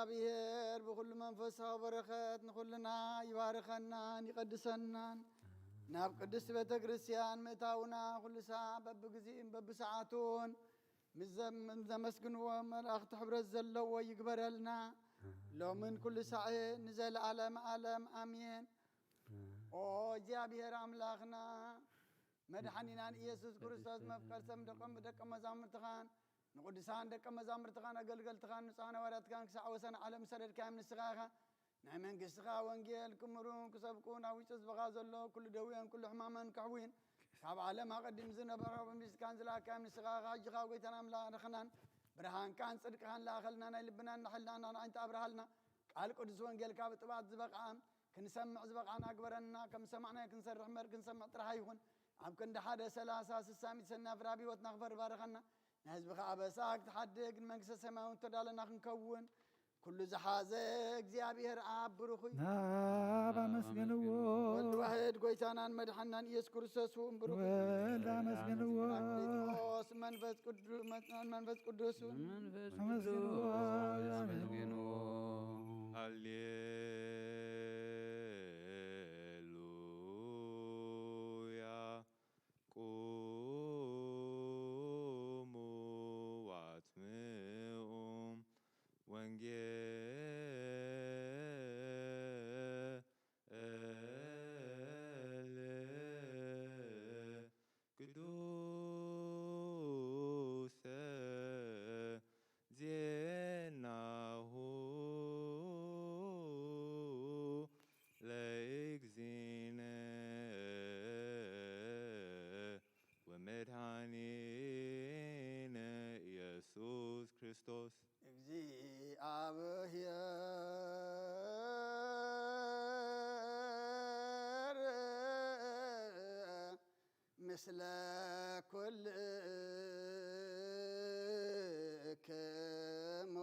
እግዚኣብሔር ብኹሉ መንፈሳዊ በረኸት ንኹልና ይባርከናን ይቐድሰናን። ናብ ቅድስቲ ቤተ ክርስቲያን ምእታውና ኩሉ ሰዓት በብግዚእን በብሰዓቱን ምስ ዘም-፣ ምስ ዘመስግንዎ መላእኽቲ ሕብረት ዘለዎ ይግበረልና። ሎምን ኩሉ ሳዕ ንዘለዓለም ዓለም ኣሜን። ኦ እግዚኣብሔር ኣምላኽና መድሓኒናን ኢየሱስ ክርስቶስ መፍቀር ሰብ ደቀ-፣ ደቀ መዛሙርትኻን ንቅዱሳን ደቀ መዛሙርትኻን ኣገልገልትኻን ንጹሓን ሃዋርያትካን ክሳዕ ወሰን ዓለም ዝሰደድካዮም ንስኻ ኢኻ። ናይ መንግስትኻ ወንጌል ክምሩን ክሰብኩን ኣብ ውሽጢ ህዝብኻ ዘሎ ኩሉ ደዌን ኩሉ ሕማመን ከሕዊን ካብ ዓለም ኣቐዲም ዝነበረ መንግስትካን ዝለኣካዮም ንስኻ ኢኻ። ሕጂ ኻብ ጎይታን ኣምላኽናን ብርሃንካን ጽድቅኻን ለኣኸልና። ናይ ልብናን ናይ ሕልናናን ዓይንቲ ኣብርሃልና። ቃል ቅዱስ ወንጌልካ ብጥባት ዝበቕዓ ክንሰምዕ ዝበቕዓና ግበረና። ከም ዝሰማዕናዮ ክንሰርሕ እምበር ክንሰምዕ ጥራሕ ኣይኹን። ኣብ ክንዲ ሓደ ሰላሳ ስሳ ሚእቲ ሰናይ ፍረ ኣብ ህይወትና ክፈሪ ባርኸና። ንህዝብኻ ኣበሳ ክትሓድግ ንመንግስተ ሰማያዊ እተዳለና ክንከውን ኩሉ ዝሓዘ እግዚኣብሔር ኣብ ብሩኽ እዩ። ናብ ኣመስግንዎ። ወልድ ዋሕድ ጎይታናን መድሓናን ኢየሱስ ክርስቶስ እውን ብሩኽ እዩ። ወልድ ኣመስግንዎ። ጴጥሮስ መንፈስ ቅዱ-፣ መንፈስ ቅዱስ እውን መንፈስ ኣመስግንዎ። ቅዱስ ኣመስግንዎ። ሃሌሉያ። ቁሙ ወአትምዑ ወንጌል ቅዱሰ ዜናሁ ለእግዚእነ ወመድኃኒነ ኢየሱስ ክርስቶስ። እግዚኣብሔር ምስለ ኩልክሙ።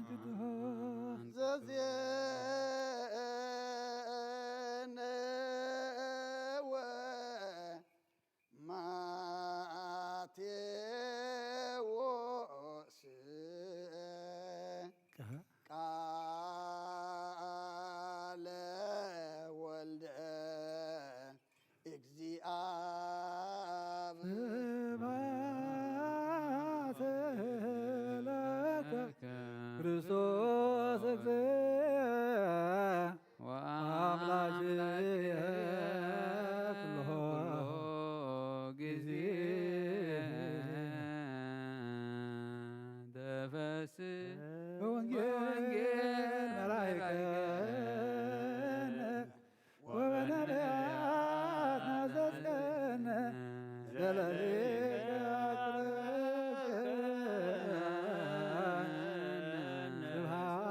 ቅዱስ ዘዜነወ ማቴዎስ ቃለ ወልደ እግዚአብ። ስብሐት ለከ ክርስቶስ እግዚእ ወአምላክየ ኩሎ ጊዜ ተፈስህ በወንጌል መራይከነ ወበነቢያት ናዘዝከነ ዘለሊከ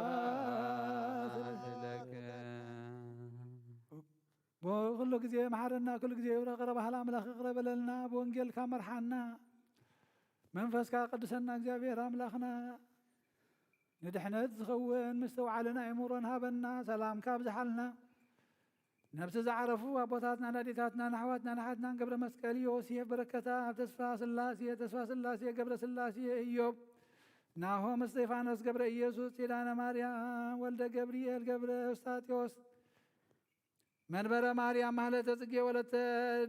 ስብሐት ለከ። ኩሉ ግዜ መሓረና፣ ኩሉ ግዜ ይቕረ በሃል ኣምላኽ ይቕረ በለልና፣ ብወንጌልካ መርሓና፣ መንፈስካ ቀድሰና እግዚኣብሔር ኣምላኽና። ንድሕነት ዝኸውን ምስትውዓልን ኣእምሮን ሃበና፣ ሰላምካ ኣብዝሓልና። ነብሲ ዝዓረፉ ኣቦታትናን ኣዴታትናን ኣሕዋትናን ኣሓትናን ገብረ መስቀል ዮሴፍ በረከታ ኣብ ተስፋ ስላሴ ተስፋ ስላሴ ገብረ ስላሴ እዮብ ናሆም እስጢፋኖስ ገብረ ኢየሱስ ኪዳነ ማርያም ወልደ ገብርኤል ገብረ እውስጣቴዎስ መንበረ ማርያም ማህለተ ጽጌ ወለተ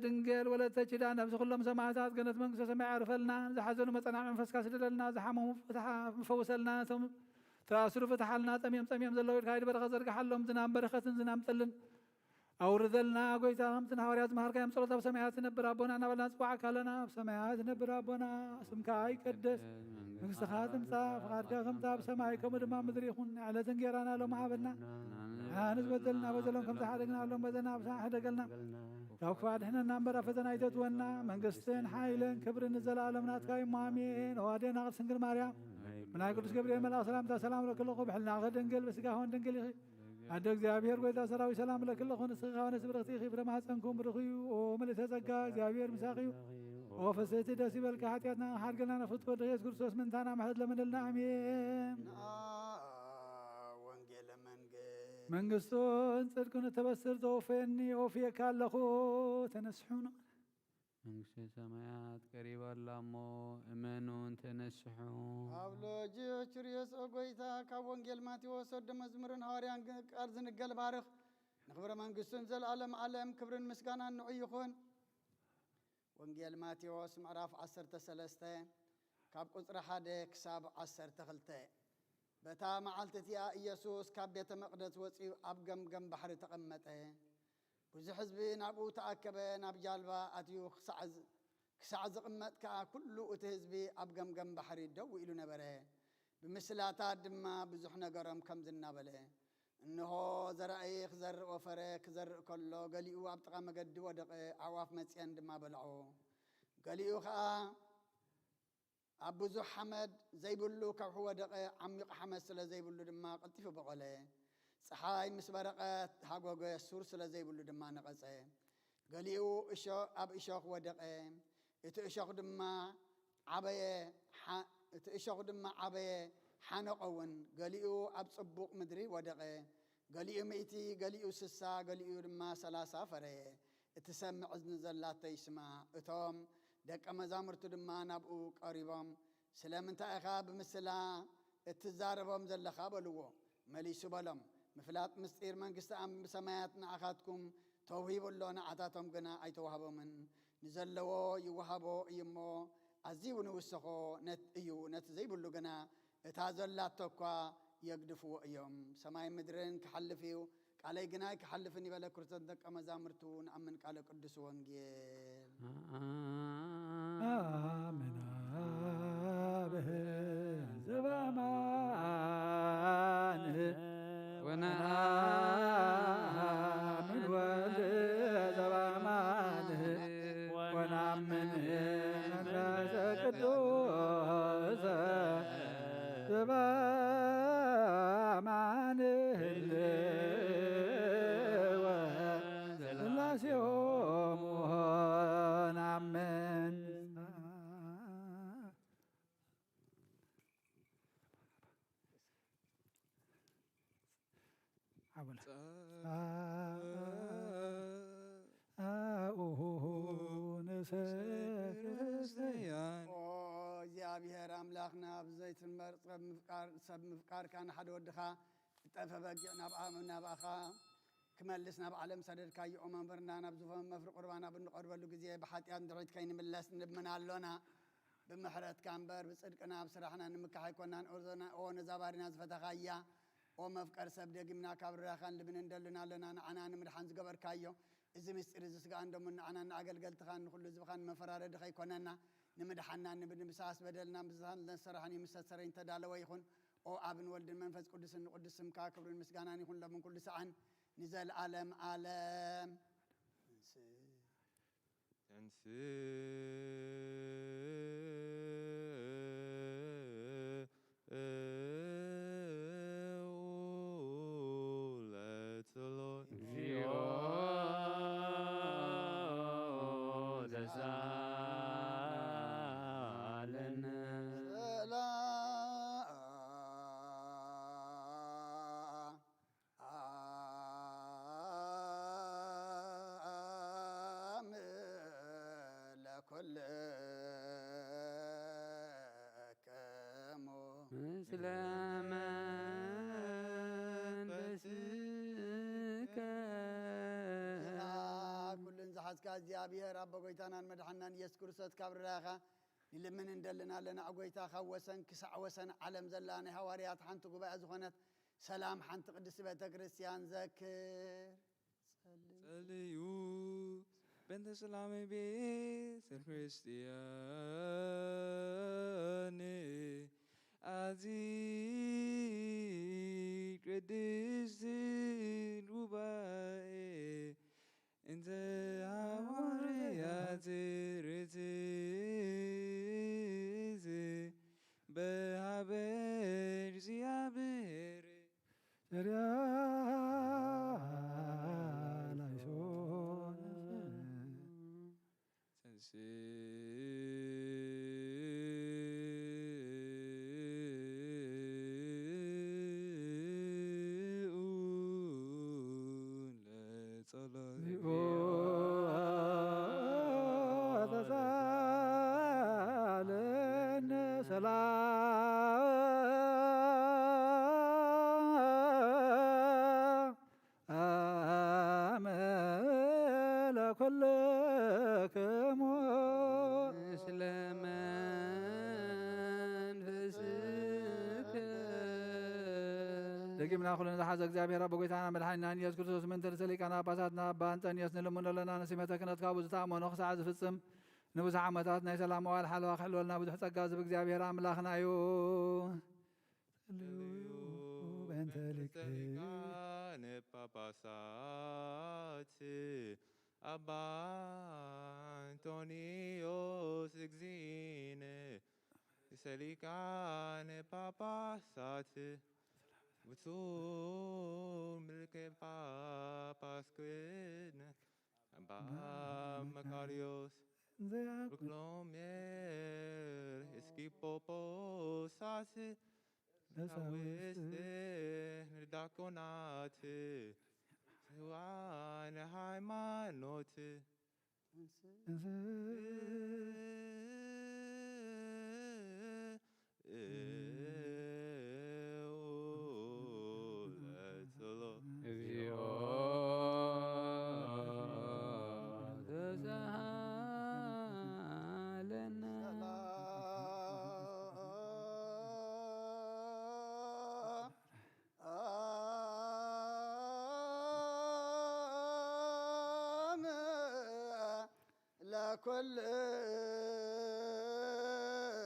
ድንግል ወለተ ኪዳን ነብሲ ኩሎም ሰማዕታት ገነት መንግስተ ሰማይ ኣዕርፈልና። ዝሓዘኑ መጸናዕ መንፈስካ ስደደልና። ዝሓመሙ ፍትሓ ፈውሰልና። እቶም ተኣስሩ ፍትሓልና። ጸሚም ጸሚም ዘለዉ ኢድካ ኢድ በረኸት ዘርግሓሎም። ዝናም በረኸትን ዝናም ጠልን ኣውርደልና ጎይታ፣ ከምቲ ንሃዋርያት ዝመሃርካዮም ጸሎት ኣብ ሰማያት ትነብር ኣቦና እናበልና ንጽዋዓካ ኣለና። ኣብ ሰማያት ትነብር ኣቦና፣ ስምካ ይቀደስ፣ መንግስትኻ ትምጻእ፣ ፍቓድካ ከምታ ኣብ ሰማይ ከምኡ ድማ ኣብ ምድሪ ይኹን። ዕለት እንጌራና ሎም ሃበና። ንሕና ንዝበደልና በደሎም ከም ዝሓደግና ሎም በደልና፣ ኣብ ሰማይ ሕደገልና፣ ካብ ክፋ ድሕነና እምበር ኣብ ፈተና ኣይተእትወና። መንግስትን ሓይልን ክብርን ንዘለኣለም ናትካ እዩ፣ ኣሜን። ኦ ኣዴና ቅድስት ድንግል ማርያም፣ ብናይ ቅዱስ ገብርኤል መልኣኽ ሰላምታ ሰላም እለኪ ኣለኹ። ብሕልናኺ ድንግል፣ ብስጋኺ እውን ድንግል ኢኺ። ኣደ እግዚኣብሔር ጎይታ ሰራዊት ሰላም እለኪ ኣለኹ። ንስኺ ከኣ ንስብርኽቲ ኢኺ፣ ፍረ ማህፀንኩም ብሩኽ እዩ። ኦ ምልእተ ጸጋ፣ እግዚኣብሔር ምሳኺ እዩ። ኦ ፍስህቲ ደስ ይበልኪ፣ ሓጢኣትና ሓድገልና ንፍትወ ድኻ ኢየሱስ ክርስቶስ ምንታና ምሕረት ለምንልና። ኣሜን። ና ወንጌለ መንግስት መንግስቱን ጽድቁን እተበስር ዘወፈየኒ፣ ወፍየካ ኣለኹ። ተነስሑና። መንግስተ ሰማያት ቀሪባ ኣላ እሞ እመኑን ተነስሑ። ኣብ ሎጅ ችርዮስ፣ ኦ ጎይታ፣ ካብ ወንጌል ማቴዎስ ወዲ መዝሙርን ሃዋርያን ግ-፣ ቃል ዝንገል ባርኽ። ንኽብረ መንግስቱን ዘለዓለም ዓለም ክብርን ምስጋናን ንዑ ይኹን። ወንጌል ማቴዎስ ምዕራፍ ዓሰርተ ሰለስተ ካብ ቁጽሪ ሓደ ክሳብ ዓሰርተ ክልተ። በታ መዓልቲ እቲኣ ኢየሱስ ካብ ቤተ መቕደስ ወጺኡ ኣብ ገምገም ባሕሪ ተቐመጠ። ብዙሕ ህዝቢ ናብኡ ተኣከበ፣ ናብ ጃልባ ኣትዩ ክሳዕ ዝ-፣ ክሳዕ ዝቕመጥ ከኣ ኩሉ እቲ ህዝቢ ኣብ ገምገም ባሕሪ ደው ኢሉ ነበረ። ብምስላታት ድማ ብዙሕ ነገሮም ከምዚ እናበለ፣ እንሆ ዘራኢ ክዘርእ ወፈረ፣ ክዘርእ ከሎ ገሊኡ ኣብ ጥቓ መገዲ ወደቐ፣ ኣዕዋፍ መጺአን ድማ በልዖ። ገሊኡ ኸኣ ኣብ ብዙሕ ሓመድ ዘይብሉ ከውሒ ወደቐ፣ ዓሚቕ ሓመድ ስለ ዘይብሉ ድማ ቀልጢፉ በቖለ። ጸሓይ ምስ በረቐት ሃጎገ፣ ሱር ስለ ዘይብሉ ድማ ነቐጸ። ገሊኡ እሾ-፣ ኣብ እሾኽ ወደቐ፣ እቲ እሾኽ ድማ ዓበየ፣ ሓ-፣ እቲ እሾኽ ድማ ዓበየ፣ ሓነቖ እውን። ገሊኡ ኣብ ጽቡቕ ምድሪ ወደቐ፣ ገሊኡ ሚእቲ፣ ገሊኡ ስሳ፣ ገሊኡ ድማ ሰላሳ ፈረየ። እትሰምዕ እዝኒ ዘላቶ ይስማዕ። እቶም ደቀ መዛሙርቱ ድማ ናብኡ ቀሪቦም፣ ስለምንታይ ኢኻ ብምስላ እትዛረቦም ዘለኻ? በልዎ። መሊሱ በሎም፣ ምፍላጥ ምስጢር መንግስቲ ኣም-፣ ሰማያት ንዓኻትኩም ተውሂቡ ኣሎ፣ ንዓታቶም ግና ኣይተዋህቦምን። ንዘለዎ ይወሃቦ እዩ እሞ፣ ኣዝዩ ንውስኾ ነት-፣ እዩ፣ ነቲ ዘይብሉ ግና እታ ዘላቶ እኳ የግድፍዎ እዮም። ሰማይ ምድርን ክሓልፍ እዩ፣ ቃለይ ግና ኣይክሓልፍን እዩ በለ ክርስቶስ ደቀ መዛሙርቱ። ንኣምን ቃለ ቅዱስ ወንጌል። ኣምን ኣብ ዘበማን ወነአምን ወልድ ዘበማን ወነአምን መንፈስ ቅዱስ ዘበማን ህልወ ስላሴሆሙ ነአምን። አቡነ ጻ-፣ ጻ-፣ አኡሁ ንሰ-፣ ክርስቲያን። ኦ እግዚኣብሔር ኣምላኽና፣ ብዘይትንበር ሰብ ምፍቃር፣ ሰብ ምፍቃርካ ንሓደ ወድኻ እጠፈ በጊዕ ናብ ኣም-፣ ናባኻ ክመልስ ናብ ዓለም ሰደድካዮ። ኦ መምህርና፣ ናብ ዙፋን መፍሪ ቁርባን ኣብ እንቐርበሉ ግዜ ብሓጢኣት ንድሕሪት ከይንምለስ ንልምን ኣሎና። ብምሕረትካ እምበር ብጽድቅና ኣብ ስራሕና ንምካሕ ኣይኮናን። ኦርዞና፣ ኦ ነዛ ባሪና ዝፈተኻያ፣ ኦ መፍቀር ሰብ፣ ደጊምና ካብ ርራኻን ልብን እንደልን ኣለና። ንዓና ንምድሓን ዝገበርካዮ እዚ ምስጢር እዚ ስጋን ደሙን ንዓና ንኣገልገልትኻን ንኹሉ ህዝብኻን መፈራረዲ ከይኮነና፣ ንምድሓና፣ ንምድምሳስ በደልና፣ ምዝታን ለሰራሕን እዩ። ምሰሰረኝ ተዳለወ ይኹን። ኦ ኣብን ወልድን መንፈስ ቅዱስን ንቅዱስ ስምካ ክብርን ምስጋናን ይኹን ሎምን ኩሉ ሰዓን ንዘለዓለም ዓለም። ተንስ-፣ ለጸሎት። እግዚኦ ተሳለነ። ሰላም ለኩልክሙ። ምስለ መንፈስከ። ኩሉን ዝሓዝካ እግዚኣብሔር ኣቦ ጎይታናን መድሓናን ኢየሱስ ክርስቶስ ካብ ርዳኻ ንልምን እንደልን ኣለና። ጎይታ ካብ ወሰን ክሳዕ ወሰን ዓለም ዘላ ናይ ሃዋርያት ሓንቲ ጉባኤ ዝኾነት ሰላም ሓንቲ ቅድስቲ ቤተ ክርስቲያን ዘክር። ጸልይ። ጸልዩ በእንተ ሰላም ቤተ ክርስቲያን ኣዚ ቅድስት ጉባኤ እንተ ሃዋርያት ርትዕት በሃበ እግዚኣብሔር ቸርያ ናይሶን ተንሥኡ ለጸሎት። ተሳለነ ሰላም ለኩልክሙ ምስለ መንፈስከ። ደጊምና ኩሉ ንዝሓዘ እግዚኣብሔር ኣቦ ጎይታና መድሓኒና ኢየሱስ ክርስቶስ ምእንቲ ርእሰ ሊቃነ ጳጳሳትና ኣባ እንጠንዮስ ንልምኖ ኣለና። ንሲመተ ክህነት ካብኡ ዝተኣመኖ ክሳዕ ዝፍጽም ንብዙሕ ዓመታት ናይ ሰላም መዋል ሓለዋ ክሕልወልና ብዙሕ ጸጋ ዝህብ እግዚኣብሔር ኣምላኽና እዩ። ጸልዩ በእንተ ሊቃነ ጳጳሳት ኣባ እንጦንዮስ እግዚእነ ርእሰ ሊቃነ ጳጳሳት ብፁዕ ሊቀ ጳጳስ ቅዱስ ኣባ መቃርዮስ ብርክሎሜር ኤስኪጶጶሳት ቀሳውስት ንዳቆናት ስዋዕነ ሃይማኖት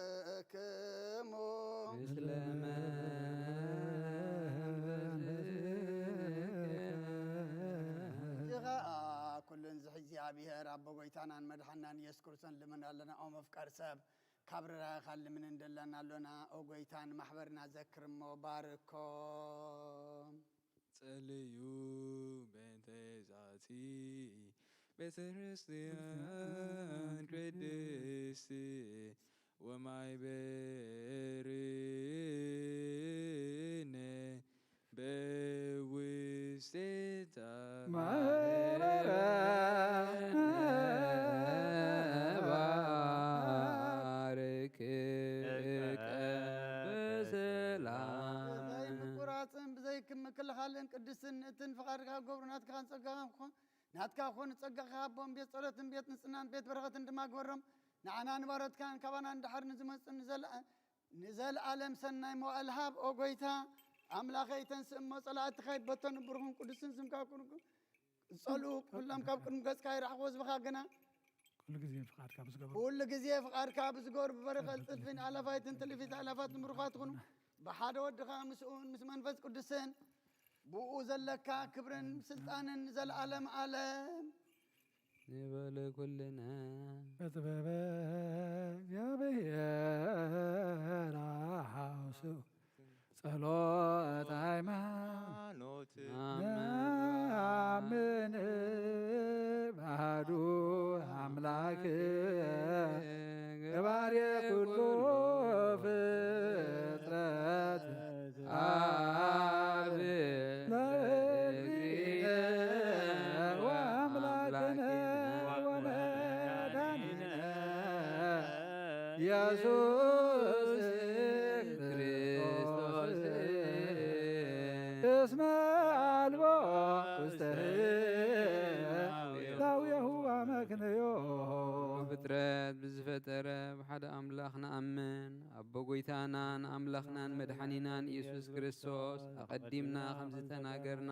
ለኩልክሙ ምስለ መንፈስከ። እዚ ኸኣ ኩሉ ንዝሒ እግዚኣብሔር ኣቦ ጎይታናን መድሓናን ኢየሱስ ክርስቶስ ልምን ኣለና። ኦ መፍቀር ሰብ ካብ ርራይኻ ልምን እንደላና ኣሎና። ኦ ጎይታ ንማሕበርና ዘክር እሞ ባርኮ። ጸልዩ በእንተ ዛቲ ቤተ ክርስቲያን ቅድስት ወማይበርነ በውስቴታ ማህበረ ባርክ በሰላም። ብዘይ ምቁራጽን ብዘይ ምክልኻልን ቅድስትን ንእትን ፍቓድካ ክገብሩ ናትካን ጸጋኻን ክኾን ናትካ ክኾኑ ጸጋኻ ሃቦም። ቤት ጸሎትን ቤት ንጽህናን ቤት በረኸትን ድማ ግበሮም። ንዓና ንባሮትካን ካባና ንድሓር ንዝመጹን ንዘለኣ ንዘለኣለም ሰናይ መዋእል ሃብ። ኦ ጎይታ ኣምላኸይ፣ ተንስእ እሞ ጸላእትኻ ይበተኑ። ብሩኽን ቅዱስን ስምካ ኩርኩ ዝጸልኡ ኩሎም ካብ ቅድሚ ገጽካ ይርሓቑ። ህዝብኻ ግና ኩሉ ግዜ ፍቓድካ ብዝገበሩ ኩሉ ግዜ ፍቓድካ ብዝገበሩ ብበረኸት ጽድፊን ኣላፋይትን ትልፊት ኣላፋት ንምሩኻት ትኹኑ። ብሓደ ወድኻ ምስኡን ምስ መንፈስ ቅዱስን ብኡ ዘለካ ክብርን ስልጣንን ንዘለኣለም ኣለም። ንበል ኩልና። በጥበበ እግዚኣብሔር ሓውሱ ጸሎት ሃይማኖት ሃይማኖት ነአምን ባሕዱ ኣምላክ ገባሬ ኩሉ ፍጥረት ኣብ ለእግዚእነ ወአምላክነ ወመድኃኒነ ኢየሱስ ክርስቶስ እስመ አልቦ ውስተ ህላዌሁ አመክንዮ። ፍጥረት ብዝፈጠረ ብሓደ ኣምላኽ ንኣምን። ኣቦ ጎይታናን ኣምላኽናን መድሓኒናን ኢየሱስ ክርስቶስ ኣቐዲምና ከም ዝተናገርና፣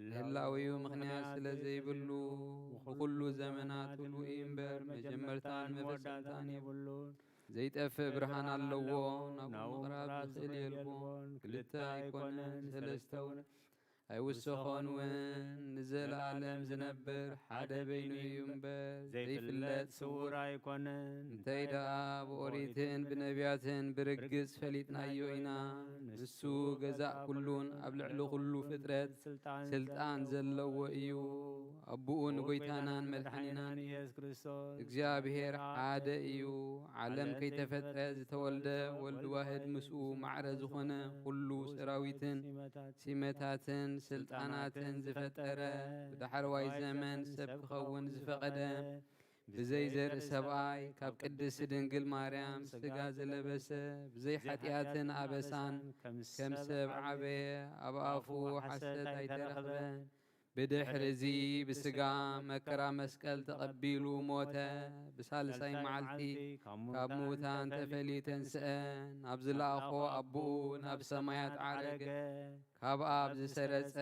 ንህላዌኡ ምኽንያት ስለ ዘይብሉ፣ ብኹሉ ዘመናት ህሉው እዩ እምበር፣ መጀመርታን መፈጸምታን የብሉን። ዘይጠፍእ ብርሃን ኣለዎ፣ ናብኡ ምቕራብ ዝኽእል የልቦን። ክልተ ኣይኮነን፣ ሰለስተ እውን ኣይውሰኾን እውን፣ ንዘለኣለም ዝነብር ሓደ በይኑ እዩ እምበር፣ ዘይፍለጥ ስዉር ኣይኮነን። እንተይ ደኣ ብኦሪትን ብነቢያትን ብርግጽ ፈሊጥናዮ ኢና። ንሱ ገዛእ ኩሉን ኣብ ልዕሊ ኩሉ ፍጥረት ስልጣን ዘለዎ እዩ። ኣቦኡ ንጎይታናን መድሓኒናን ኢየሱስ ክርስቶስ እግዚኣብሔር ሓደ እዩ። ዓለም ከይተፈጥረ ዝተወልደ ወልድ ዋህድ ምስኡ ማዕረ ዝኾነ ኩሉ ሰራዊትን ሲመታትን ስልጣናትን ዝፈጠረ፣ ብዳሕረዋይ ዘመን ሰብ ክኸውን ዝፈቐደ፣ ብዘይ ዘርኢ ሰብኣይ ካብ ቅድስቲ ድንግል ማርያም ስጋ ዝለበሰ፣ ብዘይ ሓጢኣትን ኣበሳን ከም ሰብ ዓበየ፣ ኣብ ኣፉ ሓሰት ኣይተረኽበን። ብድሕሪ እዚ ብስጋ መከራ መስቀል ተቐቢሉ ሞተ። ብሳልሳይ መዓልቲ ካብ ምዉታን ተፈልዩ ተንስአ። ናብ ዝለኣኾ ኣቦኡ ናብ ሰማያት ዓረገ። ካብ ኣብ ዝሰረጸ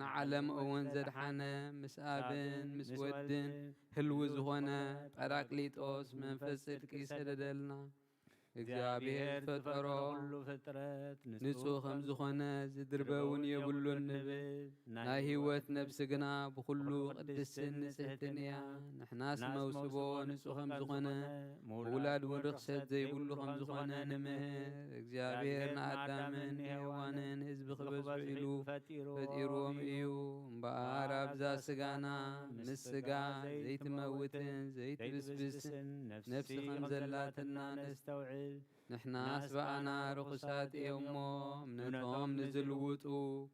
ንዓለም እውን ዘድሓነ ምስ ኣብን ምስ ወድን ህልው ዝኾነ ጳራቅሊጦስ መንፈስ ጽድቂ ሰደደልና። እግዚኣብሔር ዝፈጠሮ ኩሉ ፍጥረት ንጹህ ከም ዝኾነ ዝድርበ እውን የብሉን ንብል። ናይ ህይወት ነብሲ ግና ብኹሉ ቅድስትን ንጽህትን እያ። ንሕናስ መውስቦ ንጹህ ከም ዝኾነ፣ ምውላድ እውን ርኽሰት ዘይብሉ ከም ዝኾነ ንምህር። እግዚኣብሔር ንኣዳምን ንሄዋንን ህዝቢ ክበዝሑ ኢሉ ፈጢርዎም እዩ። እምበኣር ኣብዛ ስጋና ምስ ስጋ ዘይትመውትን ዘይትብስብስን ነፍሲ ከም ዘላትና ነስተውዕል። ንሕናስ ብኣና ርኹሳት እዮም እሞ፣ እምነቶም ንዝልውጡ፣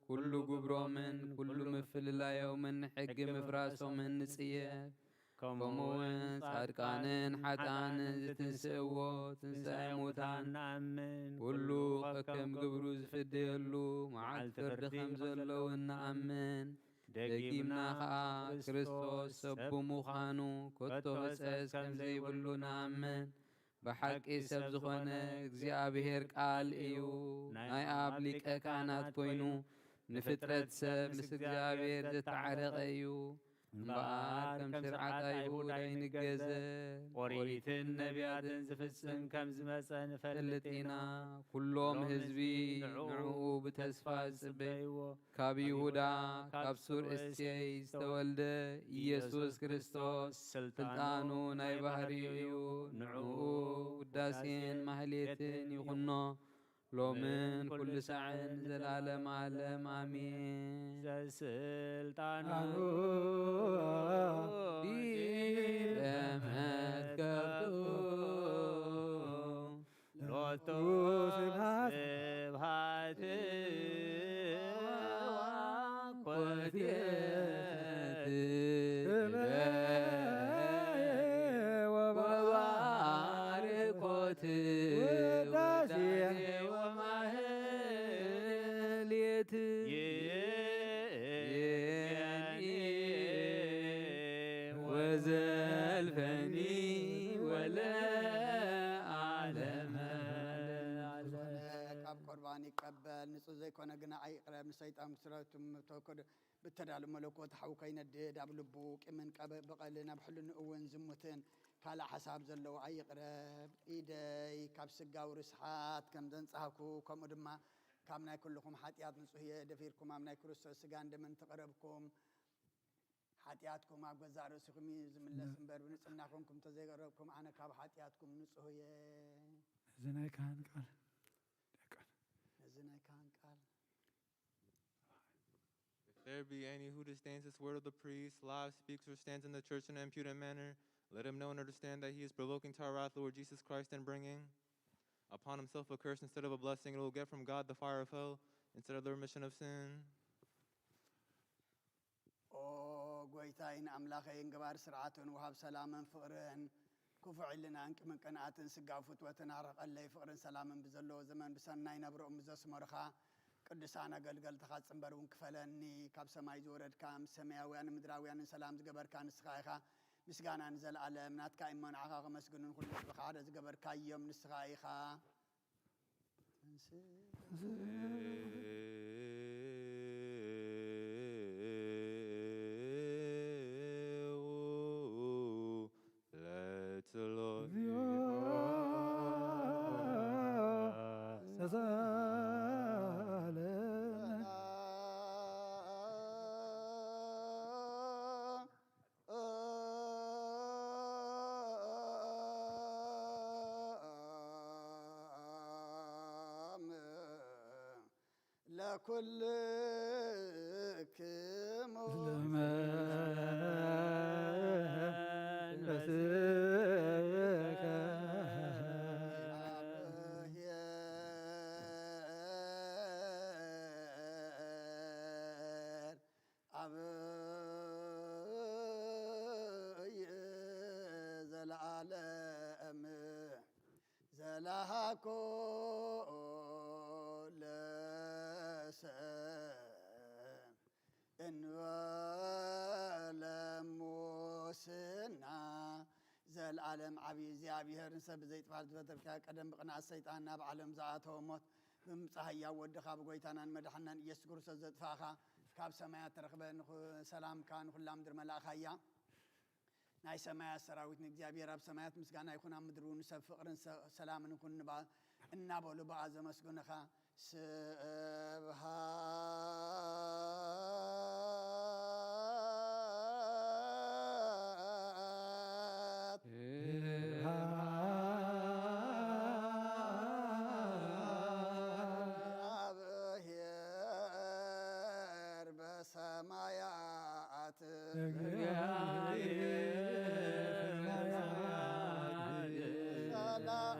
ኩሉ ግብሮምን ኩሉ ምፍልላዮምን ሕጊ ምፍራሶምን ንጽየፍ። ከምኡ እውን ጻድቃንን ሓጥኣንን ዝትንስእዎ ትንሳኤ ሙታን ንኣምን። ኩሉ ከከም ግብሩ ዝፍደየሉ መዓልቲ ፍርዲ ከም ዘለውን ንኣምን። ደጊምና ኸኣ ክርስቶስ ሰብ ብምዃኑ ከቶ ሕጸጽ ከም ዘይብሉ ንኣምን። ብሓቂ ሰብ ዝኾነ እግዚኣብሔር ቃል እዩ። ናይ ኣብ ሊቀ ካህናት ኮይኑ ንፍጥረት ሰብ ምስ እግዚኣብሔር ዘተዓረቐ እዩ። እምበኣር ከም ስርዓት ኣይሁድ ኣይንገዘ። ኦሪትን ነቢያትን ዝፍጽም ከም ዝመጸ ንፈልጥ ኢና። ኩሎም ህዝቢ ንዕኡ ብተስፋ ዝጽበይዎ፣ ካብ ይሁዳ ካብ ሱር እሴይ ዝተወልደ ኢየሱስ ክርስቶስ ስልጣኑ ናይ ባህሪኡ እዩ። ንዕኡ ውዳሴን ማህሌትን ይኹኖ። ሎምን ኩሉ ሳዕን ዘላለም ዓለም ኣሜን። ዘስልጣኑ ዲበ መትከፍቱ ሎቱ ስብሐት ኮቴት ወባርኮት ውዳሴ ወማህሌት ወዘልፈኒ ወለዓለመ። ዝኾነ ካብ ቁርባን ይቀበል፣ ንጹህ ዘይኮነ ግና ኣይቕረብ፣ ንሰይጣን ክስረቱ ተወከዶ። ብተዳሉ መለኮት ሓው ከይነድድ፣ ኣብ ልቡ ቂምን ቀበ-፣ በቐልን ኣብ ሕልንኡ እውን ዝሙትን ካልእ ሓሳብ ዘለዎ ኣይቕረብ። ኢደይ ካብ ስጋዊ ርስሓት ከም ዘንጻህኩ፣ ከምኡ ድማ ካብ ናይ ኩልኹም ሓጢኣት ንጹህ እየ። ደፊርኩም ኣብ ናይ ክርስቶስ ስጋን ደምን ተቐረብኩም። ሓጢኣትኩም ኣብ ገዛእ ርእስኹም እዩ ዝምለስ እምበር፣ ብንጽህና ኮንኩም እንተዘይቀረብኩም፣ ኣነ ካብ ሓጢኣትኩም ንጹህ እየ። እዚ ናይ ካህን ቃል፣ ዲያቆን። እዚ ናይ ካህን ቃል። If there be any who disdains this word of the priest, lies, speaks, or stands in the church in an impudent manner, let him know and understand that he is provoking to our wrath the Lord Jesus Christ in bringing upon himself a curse instead of a blessing, and will get from God the fire of hell instead of the remission of sin. ኦ ጎይታይን ኣምላኸይን፣ ገባር ስርዓትን ወሃብ ሰላምን ፍቕርን፣ ክፉዕ ኢልናን ቅምን ቅንኣትን ስጋዊ ፍትወትን ኣረቐለይ። ፍቕርን ሰላምን ብዘለዎ ዘመን ብሰናይ ነብሮም ዘስመርኻ ቅዱሳን ኣገልገልትኻ ጽንበር እውን ክፈለኒ። ካብ ሰማይ ዝወረድካ፣ ምስ ሰማያውያንን ምድራውያንን ሰላም ዝገበርካ ንስኻ ኢኻ። ምስጋና ንዘለኣለም ናትካ እሞ፣ ንዓኻ ከመስግኑን ኩሉ ህዝቢ ሓደ ዝገበርካዮም ንስኻ ኢኻ። ለኩልክሙ ለመንፈስከ አብይ ዘለዓለም ዘላሃኮ ለሰብ እንበለ ሙስና። ዘልዓለም ዓብዪ እግዚኣብሔር ንሰብ ብዘይጥፋት ዝበደልካዮ ቀደም ብቕንኣት ሰይጣን ናብ ዓለም ዝኣተወ ሞት ብምብጻሕ ህያው ወድኻ ብጎይታናን መድሓናን ኢየሱስ ክርስቶስ ዘጥፋእኻ ካብ ሰማያት ተረኽበ ንኹ-፣ ሰላምካ ንኹላ ምድር መላእኻያ። ናይ ሰማያት ሰራዊት ንእግዚኣብሔር ኣብ ሰማያት ምስጋና ይኹን፣ ኣብ ምድሪ እውን ንሰብ ፍቕርን ሰ-፣ ሰላምን ይኹን እንባ-፣ እናበሉ ብኣ ዘመስግኑኻ። ስብሃት ለእግዚኣብሔር በሰማያት ሰላም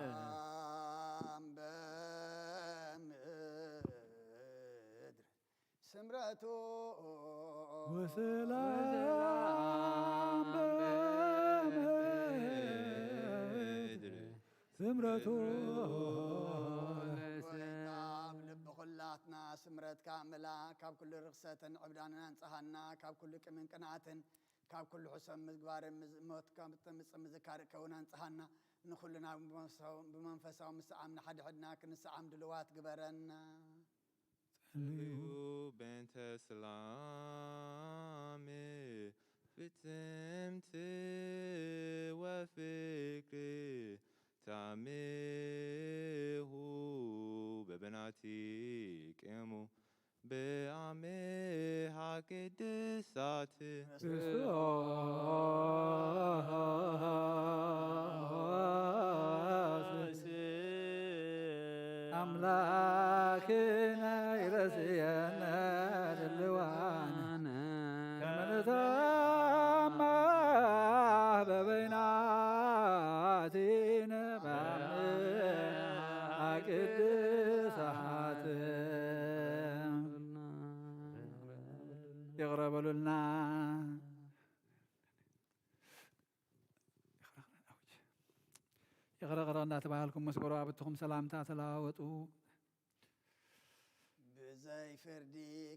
በምድር ስምረቱ ወሰላም በምድር ስምረቱ። ጎይታ ኣብ ልቢ ኩላትና ስምረትካ ምላ፣ ካብ ኩሉ ርኽሰትን ዕብዳንን ኣንጽሃና፣ ካብ ኩሉ ቅምን ቅንኣትን፣ ካብ ኩሉ ሕሰም ምግባርን ምዝ-፣ ሞት ከም ትምጽእ ምዝካር ከውን ኣንጽሃና፣ ንኹልና ብመንፈሳዊ፣ ብመንፈሳዊ ምስዓም ንሓድሕድና ክንስዓም ድልዋት ግበረና። ጸልዩ በእንተ ሰላም ፍጽምቲ ወፍቅሪ ታሜሁ በበናቲ ቅሙ በአሜሃ ቅድሳት ክርስቶስ አምላክነ ይረስየነ ድልዋነ ከመ ንሰማዕ በበይናቲነ በአሜሃ ቅድሳት። ይቕረ በሉልና። ይቕረ ይቕረ እናተባሃልኩም ምስ ጎረባብትኹም ሰላምታ ተለዋወጡ። ብዘይ ፍርዲ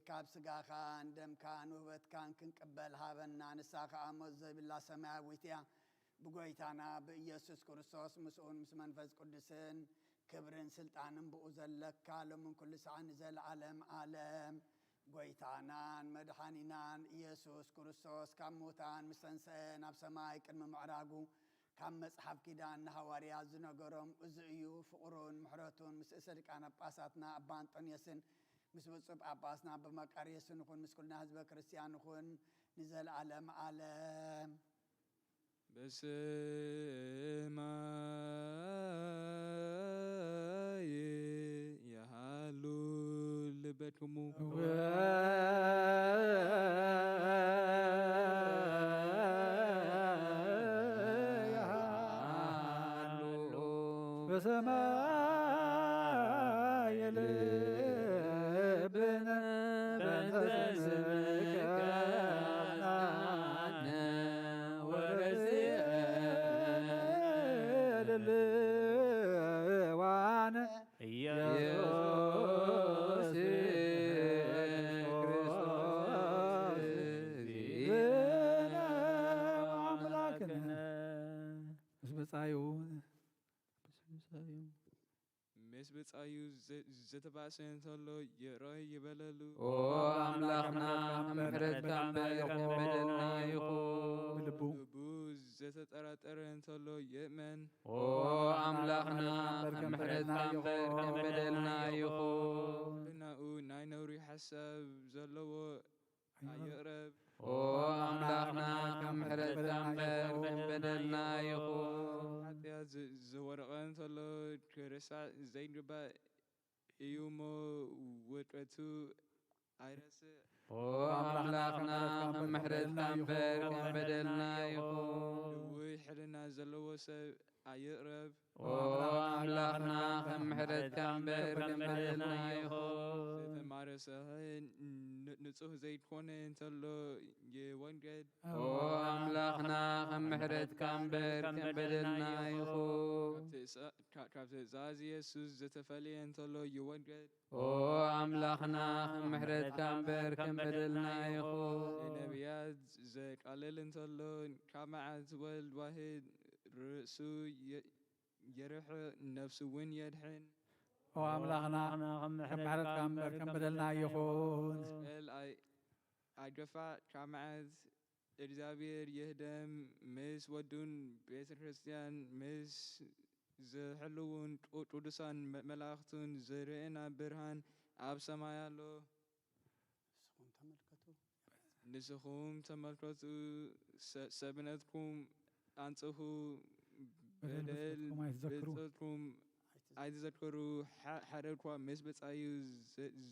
ካብ ስጋኻን ደምካን ውህበትካን ክንቅበል ሃበና። ንሳ ኸኣ ሞት ዘይብላ ሰማያዊት እያ። ብጎይታና ብኢየሱስ ክርስቶስ ምስኡን ምስ መንፈስ ቅዱስን ክብርን ስልጣንን ብኡ ዘለካ ሎምን ኩሉ ሰዓት ንዘለዓለም ዓለም። ጎይታናን መድሓኒናን ኢየሱስ ክርስቶስ ካብ ሙታን ምስ ተንስአ ናብ ሰማይ ቅድሚ ምዕራጉ ካብ መጽሓፍ ኪዳን ንሃዋርያት ዝነገሮም እዚ እዩ። ፍቕሩን ምሕረቱን ምስ ርእሰ ሊቃነ ጳጳሳትና ኣባ ኣንጦንዮስን ምስ ብፁዕ ጳጳስና ኣባ መቃርዮስን ይኹን፣ ምስ ኩልና ህዝበ ክርስቲያን ይኹን ንዘለዓለም ዓለም። በሰማይ ይሃሉ ልበክሙ። በሰማይ ልብነ በእንተ ስምከ አጽናነ ወረስየ ድልዋነ ኢየሱስ ክርስቶስ ዚነ ወአምላክነ። ብጻዩ ምስ ብጻዩ ዘተባእሰ እንተሎ ይቕረ ይበለሉ። ኦ ኣምላኽና፣ ከም ምሕረትካ እምበር ከም በደልና ይኹን። ብልቡ ልቡ ዘተጠራጠረ እንተሎ ይእመን። ኦ ኣምላኽና፣ ከም ምሕረትካ እምበር ከም በደልና ይኹን። ልናኡ ናይ ነውሪ ሓሳብ ዘለዎ ኣይቕረብ። ኦ ኣምላኽና፣ ከም ምሕረትካ እምበር ከም በደልና ይኹን። ሓጢኣት ዝወደቐ እንተሎ ክርሳዕ ዘይግባእ እዩ እሞ፣ ውድቀቱ ኣይረስዕ። ኦ ኣምላኽና፣ ከም ምሕረትካ እምበር ከም በደልና ይኹን። ድውይ ሕልና ዘለዎ ሰብ ኣይቕረብ። ኦ ኣምላኽና፣ ከም ምሕረትካ እምበር ከም በደልና ይኹን። ዝተማረሰ ንጹህ ዘይኮነ እንተሎ ይወንገድ። ኦ ኣምላኽና፣ ከም ምሕረትካ እምበር ከም በደልና ይኹን። ካብ ትእዛዝ የሱስ ዝተፈልየ እንተሎ ይወንገድ። ኦ ኣምላኽና፣ ከም ምሕረትካ እምበር ከም በደልና ይኹን። ንነቢያት ዘቃልል እንተሎ፣ ካብ መዓት ወልድ ዋህድ ርእሱ የርሕቕ፣ ነፍሱ እውን የድሕን። ኦ ኣምላኽና፣ ከም ምሕረትካ እምበር ከም በደልና ይኹን። መስቀል ኣይገፋዕ፣ ካብ መዓት እግዚኣብሔር ይህደም። ምስ ወዱን ቤተ ክርስቲያን ምስ ዝሕልውን ቅዱሳን መላእኽቱን ዝርእና ብርሃን ኣብ ሰማይ ኣሎ። ንስኹም ተመልከቱ። ንስኹም ተመልከቱ፣ ሰብነትኩም ኣንጽሁ፣ በደል ብጾትኩም ኣይትዘክሩ። ሓደ እኳ ምስ ብጻዩ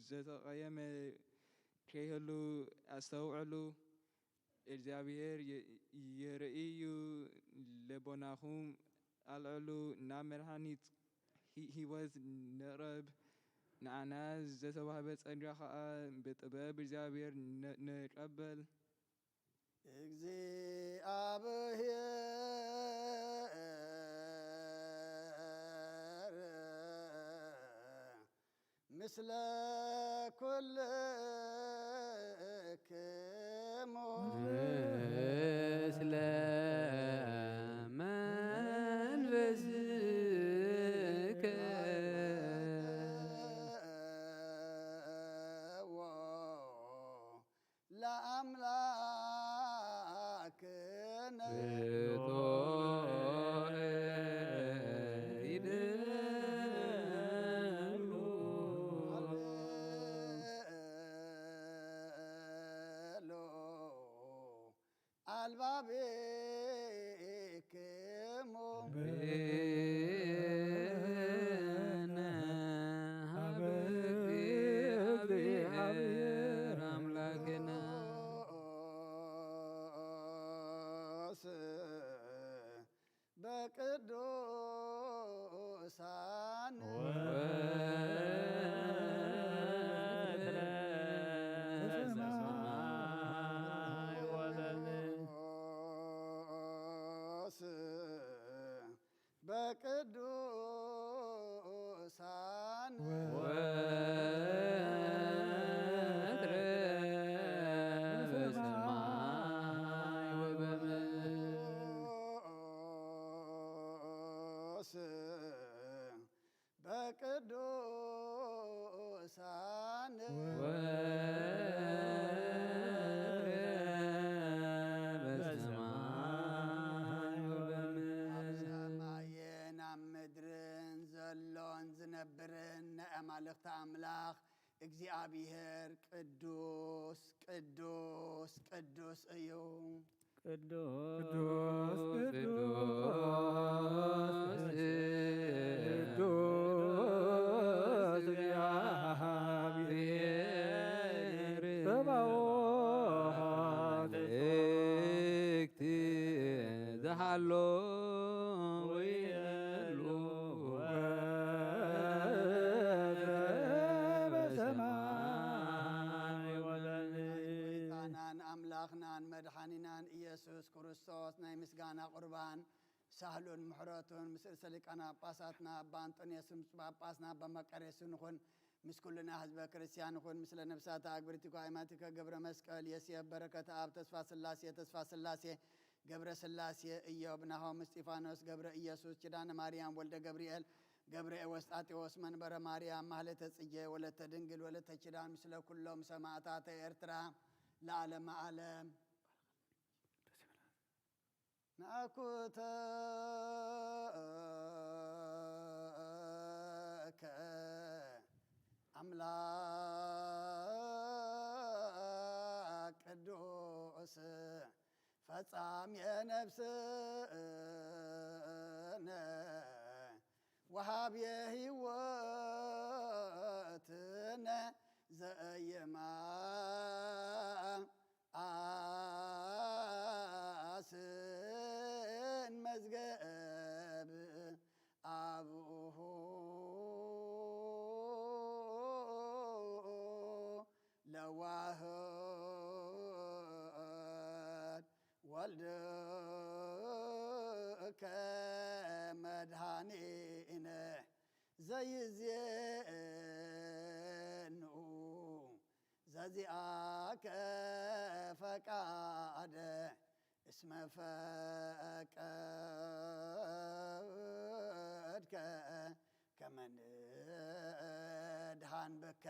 ዘተቐየመ ከይህሉ ኣስተውዕሉ። እግዚኣብሔር የርእዩ፣ ልቦናኹም ኣልዕሉ፣ ናብ መድሓኒት ህይወት ንቕረብ። ንዓና ዝተዋህበ ጸጋ ኸኣ ብጥበብ እግዚኣብሔር ንቐበል። እግዚኣብሔር ምስለ ኩልክሙ ምስለ መንፈስከ ለአምላክነ አልባቤክሙ ብነ ሀበ እግዚአብሔር አምላክነ በቅዱሳን በቅዱሳን ወትረ በሰማይ ወበምድር በቅዱሳን በሰማይ ወበምድር ኣብ ሰማይን ኣብ ምድርን ዘሎን ዝነብርን ናይ ኣማልኽቲ ኣምላኽ እግዚኣብሔር ቅዱስ ቅዱስ ቅዱስ እዩ። ቅዱስ ቅዱስ ቅዱስ ቅዱስ እግዚአብሔር ጸባኦት እክቲ ዝሃሎ ወየሉ በሰማይ ወበምድር ጌታናን ኣምላኽናን መድሓኒናን ኢየሱስ ክርስቶስ ናይ ምስጋና ቁርባን ሳህሉን ምሕረቱን ምስ ርእሰ ሊቃነ ጳጳሳትና ኣባ ኣንጦንዮስን ብፁዕ ጳጳስና ኣባ መቃርዮስን ይኹን። ምስ ኩልና ህዝበ ክርስቲያን ይኹን። ምስለ ነፍሳተ ኣግብርቲኮ ኣይማቲከ ገብረ መስቀል የስየብ በረከት ኣብ ተስፋ ስላሴ ተስፋ ስላሴ ገብረ ስላሴ፣ እዮብ፣ ናሆም፣ እስጢፋኖስ፣ ገብረ ኢየሱስ፣ ኪዳነ ማርያም፣ ወልደ ገብርኤል፣ ገብረ ኤዎስጣቴዎስ፣ መንበረ ማርያም፣ ማህለተ ጽጌ፣ ወለተ ድንግል፣ ወለተ ኪዳን፣ ምስለ ኩሎም ሰማዕታተ ኤርትራ ለዓለመ ዓለም። ናኩተከ ኣምላክ ቅዱስ ፈጻሜ ነፍስነ ወሃቤ ህይወትነ ዘየማ ኣስን መዝገብ ኣብኡ ለዋህድ ወልድከ መድኃኒነ ዘይዜኑ ዘዚኣከ ፈቃደ እስመ ፈቀድከ ከመ ንድኃን ብከ።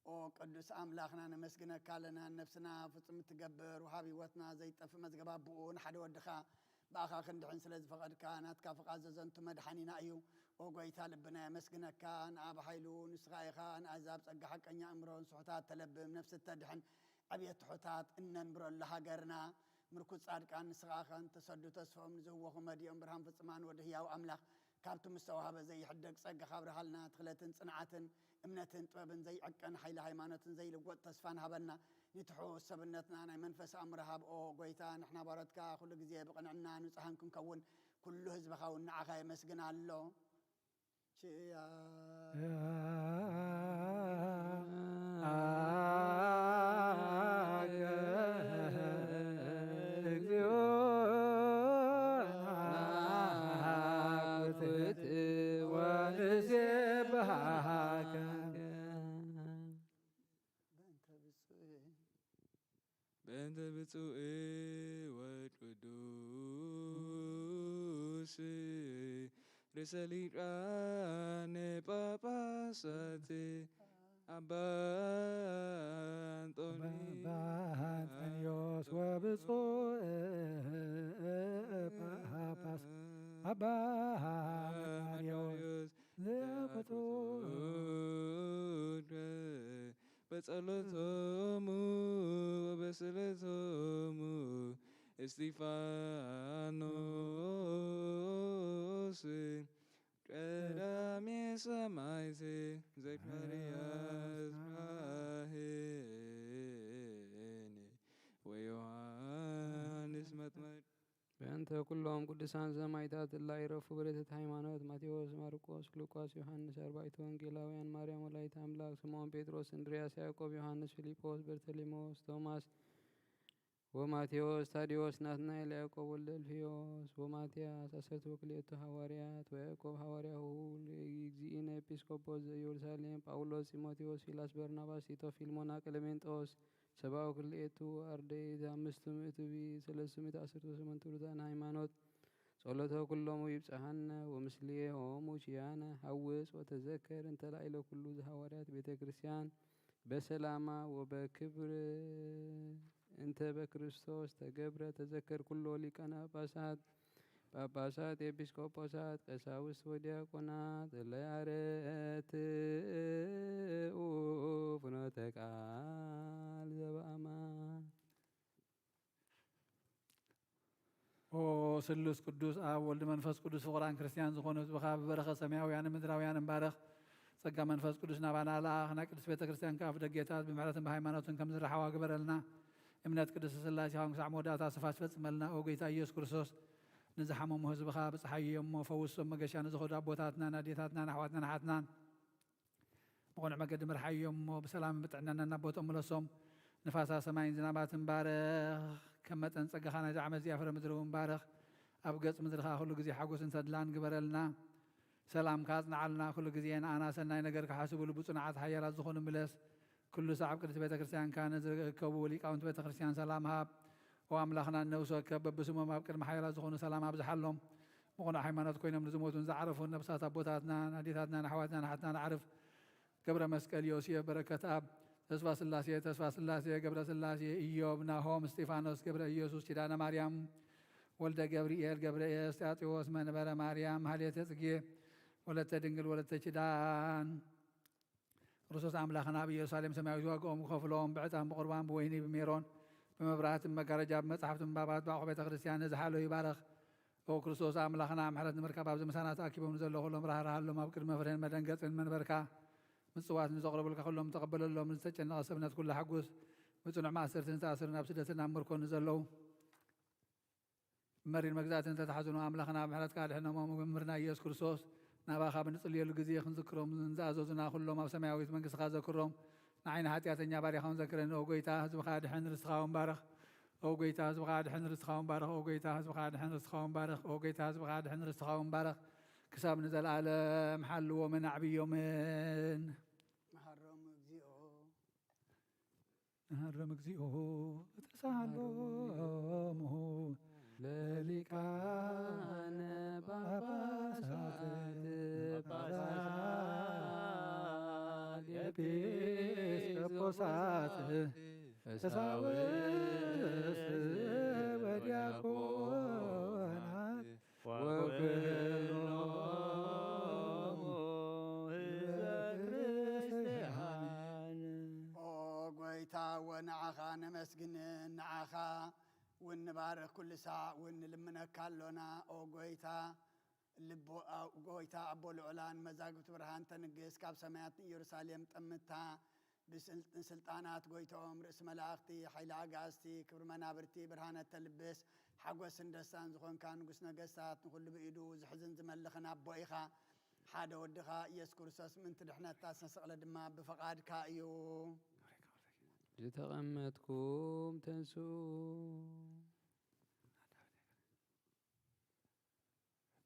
ኦ ቅዱስ ኣምላኽና ነመስግነካ ኣለና። ነፍስና ፍጹም እትገብር፣ ወሃብ ህይወትና ዘይጠፍእ መዝገብ ኣቦኡ ንሓደ ወድኻ ብኣኻ ክንድሕን ስለ ዝፈቐድካ ናትካ ፍቓድ ዘዘንቱ መድሓኒና እዩ። ኦ ጎይታ ልብና የመስግነካ። ንኣብ ሓይሉ ንስኻ ኢኻ ንኣህዛብ ጸጋ ሓቀኛ ኣእምሮ ንስሑታት ተለብም ነፍሲ እተድሕን ዕብየት ትሑታት እነንብረሉ ሃገርና ምርኩስ ጻድቃን ንስኻ ኢኻ። ንተሰዱ ተስፍኦም ንዝህወኹ መዲኦም ብርሃን ፍጹማን ወዲ ህያው ኣምላኽ ካብቲ ምስ ተዋህበ ዘይሕደግ ጸጋ ካብርሃልና ትኽለትን ጽንዓትን እምነትን ጥበብን ዘይዕቀን ሓይሊ ሃይማኖትን ዘይልወጥ ተስፋን ሃበና። ንትሑት ሰብነትና ናይ መንፈስ ኣእምሮ ሃብኦ ጎይታ። ንሕና ባሮትካ ኩሉ ግዜ ብቕንዕና ንጹሃን ክንከውን ኩሉ ህዝብኻ እውን ንዓኻ የመስግን ኣሎ። ችያ እግዚኦ ናኩትት ወንሴብሃከ በእንተ ብፁዕ በእንተ ብፁዕ ወቅዱስ ርእሰ ሊቃነ ጳጳሳት ኣባ ኣባ አንጦንዮስ አንጠንዮስ ወብፁዕ ጳጳስ ኣባ መቃርዮስ ዘብፁዕ በጸሎቶሙ ወበስእለቶሙ እስጢፋኖስ ቀዳሜ ሰማዕት ዘካርያስ ካህን ወዮሃንስ መጥመቅ በእንተ ኩሎም ቅዱሳን ዘማይታት እላ ይረፉ በረከት ሃይማኖት ማቴዎስ፣ ማርቆስ፣ ሉቃስ፣ ዮሃንስ፣ ኣርባዕቱ ወንጌላውያን፣ ማርያም ወላዲተ ኣምላክ፣ ስምዖን ጴጥሮስ፣ እንድርያስ፣ ያዕቆብ፣ ዮሃንስ፣ ፊልጶስ፣ በርተሌሞስ፣ ቶማስ ወማቴዎስ፣ ታዲዎስ፣ ናትናኤል፣ ያዕቆብ ወልደ እልፍዮስ ወማትያስ፣ ዓሰርተ ወክልኤቱ ሃዋርያት፣ ወያዕቆብ ሃዋርያሁ፣ ለእግዚእነ ኤጲስቆጶስ ዘኢየሩሳሌም፣ ጳውሎስ፣ ጢሞቴዎስ፣ ሲላስ፣ በርናባስ፣ ቲቶ፣ ፊልሞና፣ ቀለሜንጦስ፣ ሰብኣዊ ክልኤቱ ኣርድእት ኣምስቱ ምእትዊ ሰለስቱ ሚእቲ ዓሰርተ ሰሙን ትውልዳን ሃይማኖት ጸሎተ ኩሎሙ ይብጽሓነ ወምስሌሆሙ ኪያነ ሃውጽ ወተዘከር እንተ ላዕለ ኩሉ ዘሃዋርያት ቤተ ክርስቲያን በሰላማ ወበክብር እንተ በክርስቶስ ተገብረ ተዘከር ኩሎ ሊቃነ ጳጳሳት ጳጳሳት፣ ኤጲስቆጶሳት፣ ቀሳውስት ወዲያቆናት እለ ያረትኡ ፍኖተ ቃል ዘበአማን። ኦ ስሉስ ቅዱስ ኣብ ወልድ መንፈስ ቅዱስ ፍቁራን ክርስቲያን ዝኾኑ ህዝብኻ ብበረኸት ሰማያውያንን ምድራውያንን ባረኽ። ጸጋ መንፈስ ቅዱስ ናባና ለኣኽ። ናይ ቅድስት ቤተ ክርስቲያን ከኣ ኣፍ ደጌታት ብምሕረትን ብሃይማኖትን ከም ዝረሓዋ ግበረልና። እምነት ቅድስት ስላሴ ኻን ክሳዕ መወዳእታ ስፋት ፈጽመልና። ኦ ጎይታ ኢየሱስ ክርስቶስ ንዝሓመሙ ህዝብኻ ብጽሓዮም እሞ ፈውሶም። መገሻ ንዝኸዱ ኣቦታትናን ኣዴታትናን ኣሕዋትናን ኣሓትናን ብቕኑዕ መገዲ ምርሓዮ እሞ ብሰላምን ብጥዕናን ናብ ቦትኦም ምለሶም። ንፋሳ ሰማይን ዝናባትን ባረኽ። ከም መጠን ጸጋኻ ናይዛ ዓመት እዚኣ ፍረ ምድሪ እውን ባረኽ። ኣብ ገጽ ምድሪ ኸኣ ኩሉ ግዜ ሓጎስን ተድላን ግበረልና። ሰላምካ ኣጽንዓልና። ኩሉ ግዜ ንኣና ሰናይ ነገር ክሓስቡሉ ብጽኑዓት ሓያላት ዝኾኑ ምለስ። ኩሉ ሰዓብ ቅድስቲ ቤተ ክርስቲያንካ ንዝርከቡ ሊቃውንቲ ቤተ ክርስቲያን ሰላም ሃብ። ኦ ኣምላኽና፣ ንነብሲ ወከፍ በብስሞም ኣብ ቅድሚ ሓያላት ዝኾኑ ሰላም ኣብዝሓሎም። ብቕኑዕ ሃይማኖት ኮይኖም ንዝሞቱን ዝዓረፉን ነብሳት ኣቦታትናን ኣዴታትናን ኣሕዋትናን ኣሓትናን ኣዕርፍ። ገብረ መስቀል ዮሴፍ በረከት ኣብ ተስፋ ስላሴ፣ ተስፋ ስላሴ ገብረ ስላሴ፣ ኢዮብ ናሆም፣ እስጢፋኖስ ገብረ ኢየሱስ፣ ኪዳነ ማርያም፣ ወልደ ገብርኤል ገብረ ኤስጣጢዎስ፣ መንበረ ማርያም፣ ማህሌተ ጽጌ፣ ወለተ ድንግል፣ ወለተ ኪዳን። ክርስቶስ ኣምላኽና ኣብ ኢየሩሳሌም ሰማያዊት ዋጋኦም ክኸፍሎም ብዕጣን ብቑርባን ብወይኒ ብሜሮን ብመብራህቲ ብመጋረጃ ብመጻሕፍቲ ምንባባት ብኣቑሑ ቤተ ክርስቲያን ነዚ ሓሎ ይባረኽ። ኦ ክርስቶስ ኣምላኽና፣ ምሕረት ንምርካብ ኣብዚ ምሳና ተኣኪቦም ንዘለዉ ኩሎም ራህራሃሎም። ኣብ ቅድሚ ፍርህን መደንገጽን መንበርካ ምጽዋት ንዘቕርቡልካ ኩሎም ተቐበለሎም። ንዝተጨነቐ ሰብነት ኩሉ ሓጉስ፣ ብጽኑዕ ማእሰርትን ዝተኣሰሩን ኣብ ስደትን ኣብ ምርኮን ንዘለዉ መሪር መግዛእትን ተታሕዝኑ ኣምላኽና ብምሕረትካ ኣድሕኖም። መምህርና ኢየሱስ ክርስቶስ ናባኻ ብንጽልየሉ ግዜ ክንዝክሮም ንዝኣዘዙና ኩሎም ኣብ ሰማያዊት መንግስትኻ ዘክሮም። ንዓይኒ ሓጢኣተኛ ባሪኻውን ዘክረኒ። ኦ ጎይታ ህዝብኻ ኣድሕን ርስትኻ እውን ባርኽ። ኦ ጎይታ ህዝብኻ ኣድሕን ርስትኻ እውን ባርኽ። ኦ ጎይታ ህዝብኻ ኣድሕን ርስትኻ እውን ባርኽ። ኦ ጎይታ ህዝብኻ ኣድሕን ርስትኻ እውን ባርኽ። ክሳብ ንዘለኣለም ሓልዎምን ኣዕብዮምን። መሃሮም እግዚኦ። መሃሮም እግዚኦ ተሳሃሎሙ ለሊቃነ ጳጳሳት ጳጳሳት ኤጲስቆጶሳት ቀሳውስት ወዲያቆናት ወኩሎሙ ህዝበ ክርስቲያን። ኦ ጎይታ፣ ወንዓኻ ነመስግን፣ ንዓኻ እውን ንባርኽ፣ ኩሉ ሳዕ እውን ንልምነካ ኣሎና። ኦ ጎይታ፣ ልቦ-፣ ኣ-፣ ጎይታ ኣቦ ልዑላን መዛግብቲ ብርሃን ተንግስ፣ ካብ ሰማያት ንኢየሩሳሌም ጠምታ፣ ብስል-፣ ንስልጣናት ጎይታኦም፣ ርእሲ መላእኽቲ፣ ሓይሊ ኣጋእዝቲ፣ ክብሪ መናብርቲ፣ ብርሃነ ተልብስ፣ ሓጎስን ደስታን ዝኾንካ ንጉስ ነገስታት፣ ንኹሉ ብኢዱ ዝሕዝን ዝመልኽን ኣቦ ኢኻ። ሓደ ወድኻ ኢየሱስ ክርስቶስ ምእንቲ ድሕነትና ዝተሰቕለ ድማ ብፍቓድካ እዩ። ዝተቐመጥኩም ተንስኡ።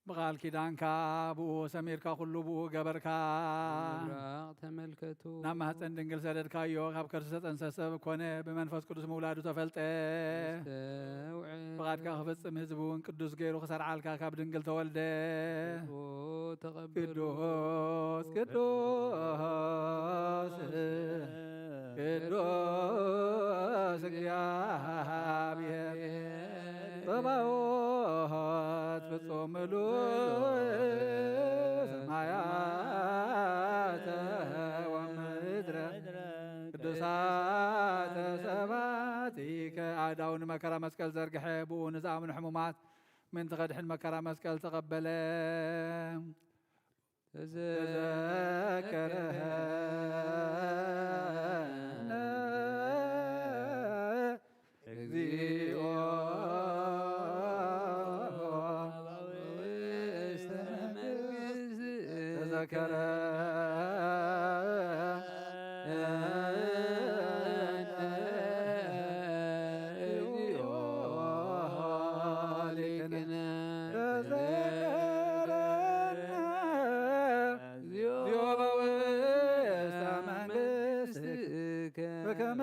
ብቓል ኪዳንካ ብኡ ሰሚርካ፣ ኩሉ ብኡ ገበርካ። ምብራቕ ተመልከቱ። ናብ ማህፀን ድንግል ሰደድካዮ፣ ካብ ከርሲ ዝተጠንሰሰ ኮነ፣ ብመንፈስ ቅዱስ ምውላዱ ተፈልጠ። ኣስተውዕል። ፍቓድካ ክፍጽም ህዝቢ እውን ቅዱስ ገይሩ ክሰርዓልካ ካብ ድንግል ተወልደ። ተቐበሉ። ቅዱስ፣ ቅዱስ፣ ቅዱስ እግዚኣብሔር ጸባኦት ፍጹም ምሉእ ሰማያተ ወምድረ ቅዱሳተ ሰባቲከ። ኣእዳው ንመከራ መስቀል ዘርግሐ፣ ብኡ ንዝኣምኑ ሕሙማት ምእንቲ ከድሕን መከራ መስቀል ተቐበለ። ተዘከረነ እግዚኦ ውስተ መንግስትከ። ተዘከረነ እግዚኦ ሊቅነ። ተዘከረነ እግዚኦ በውስተ መንግስትከ በከመ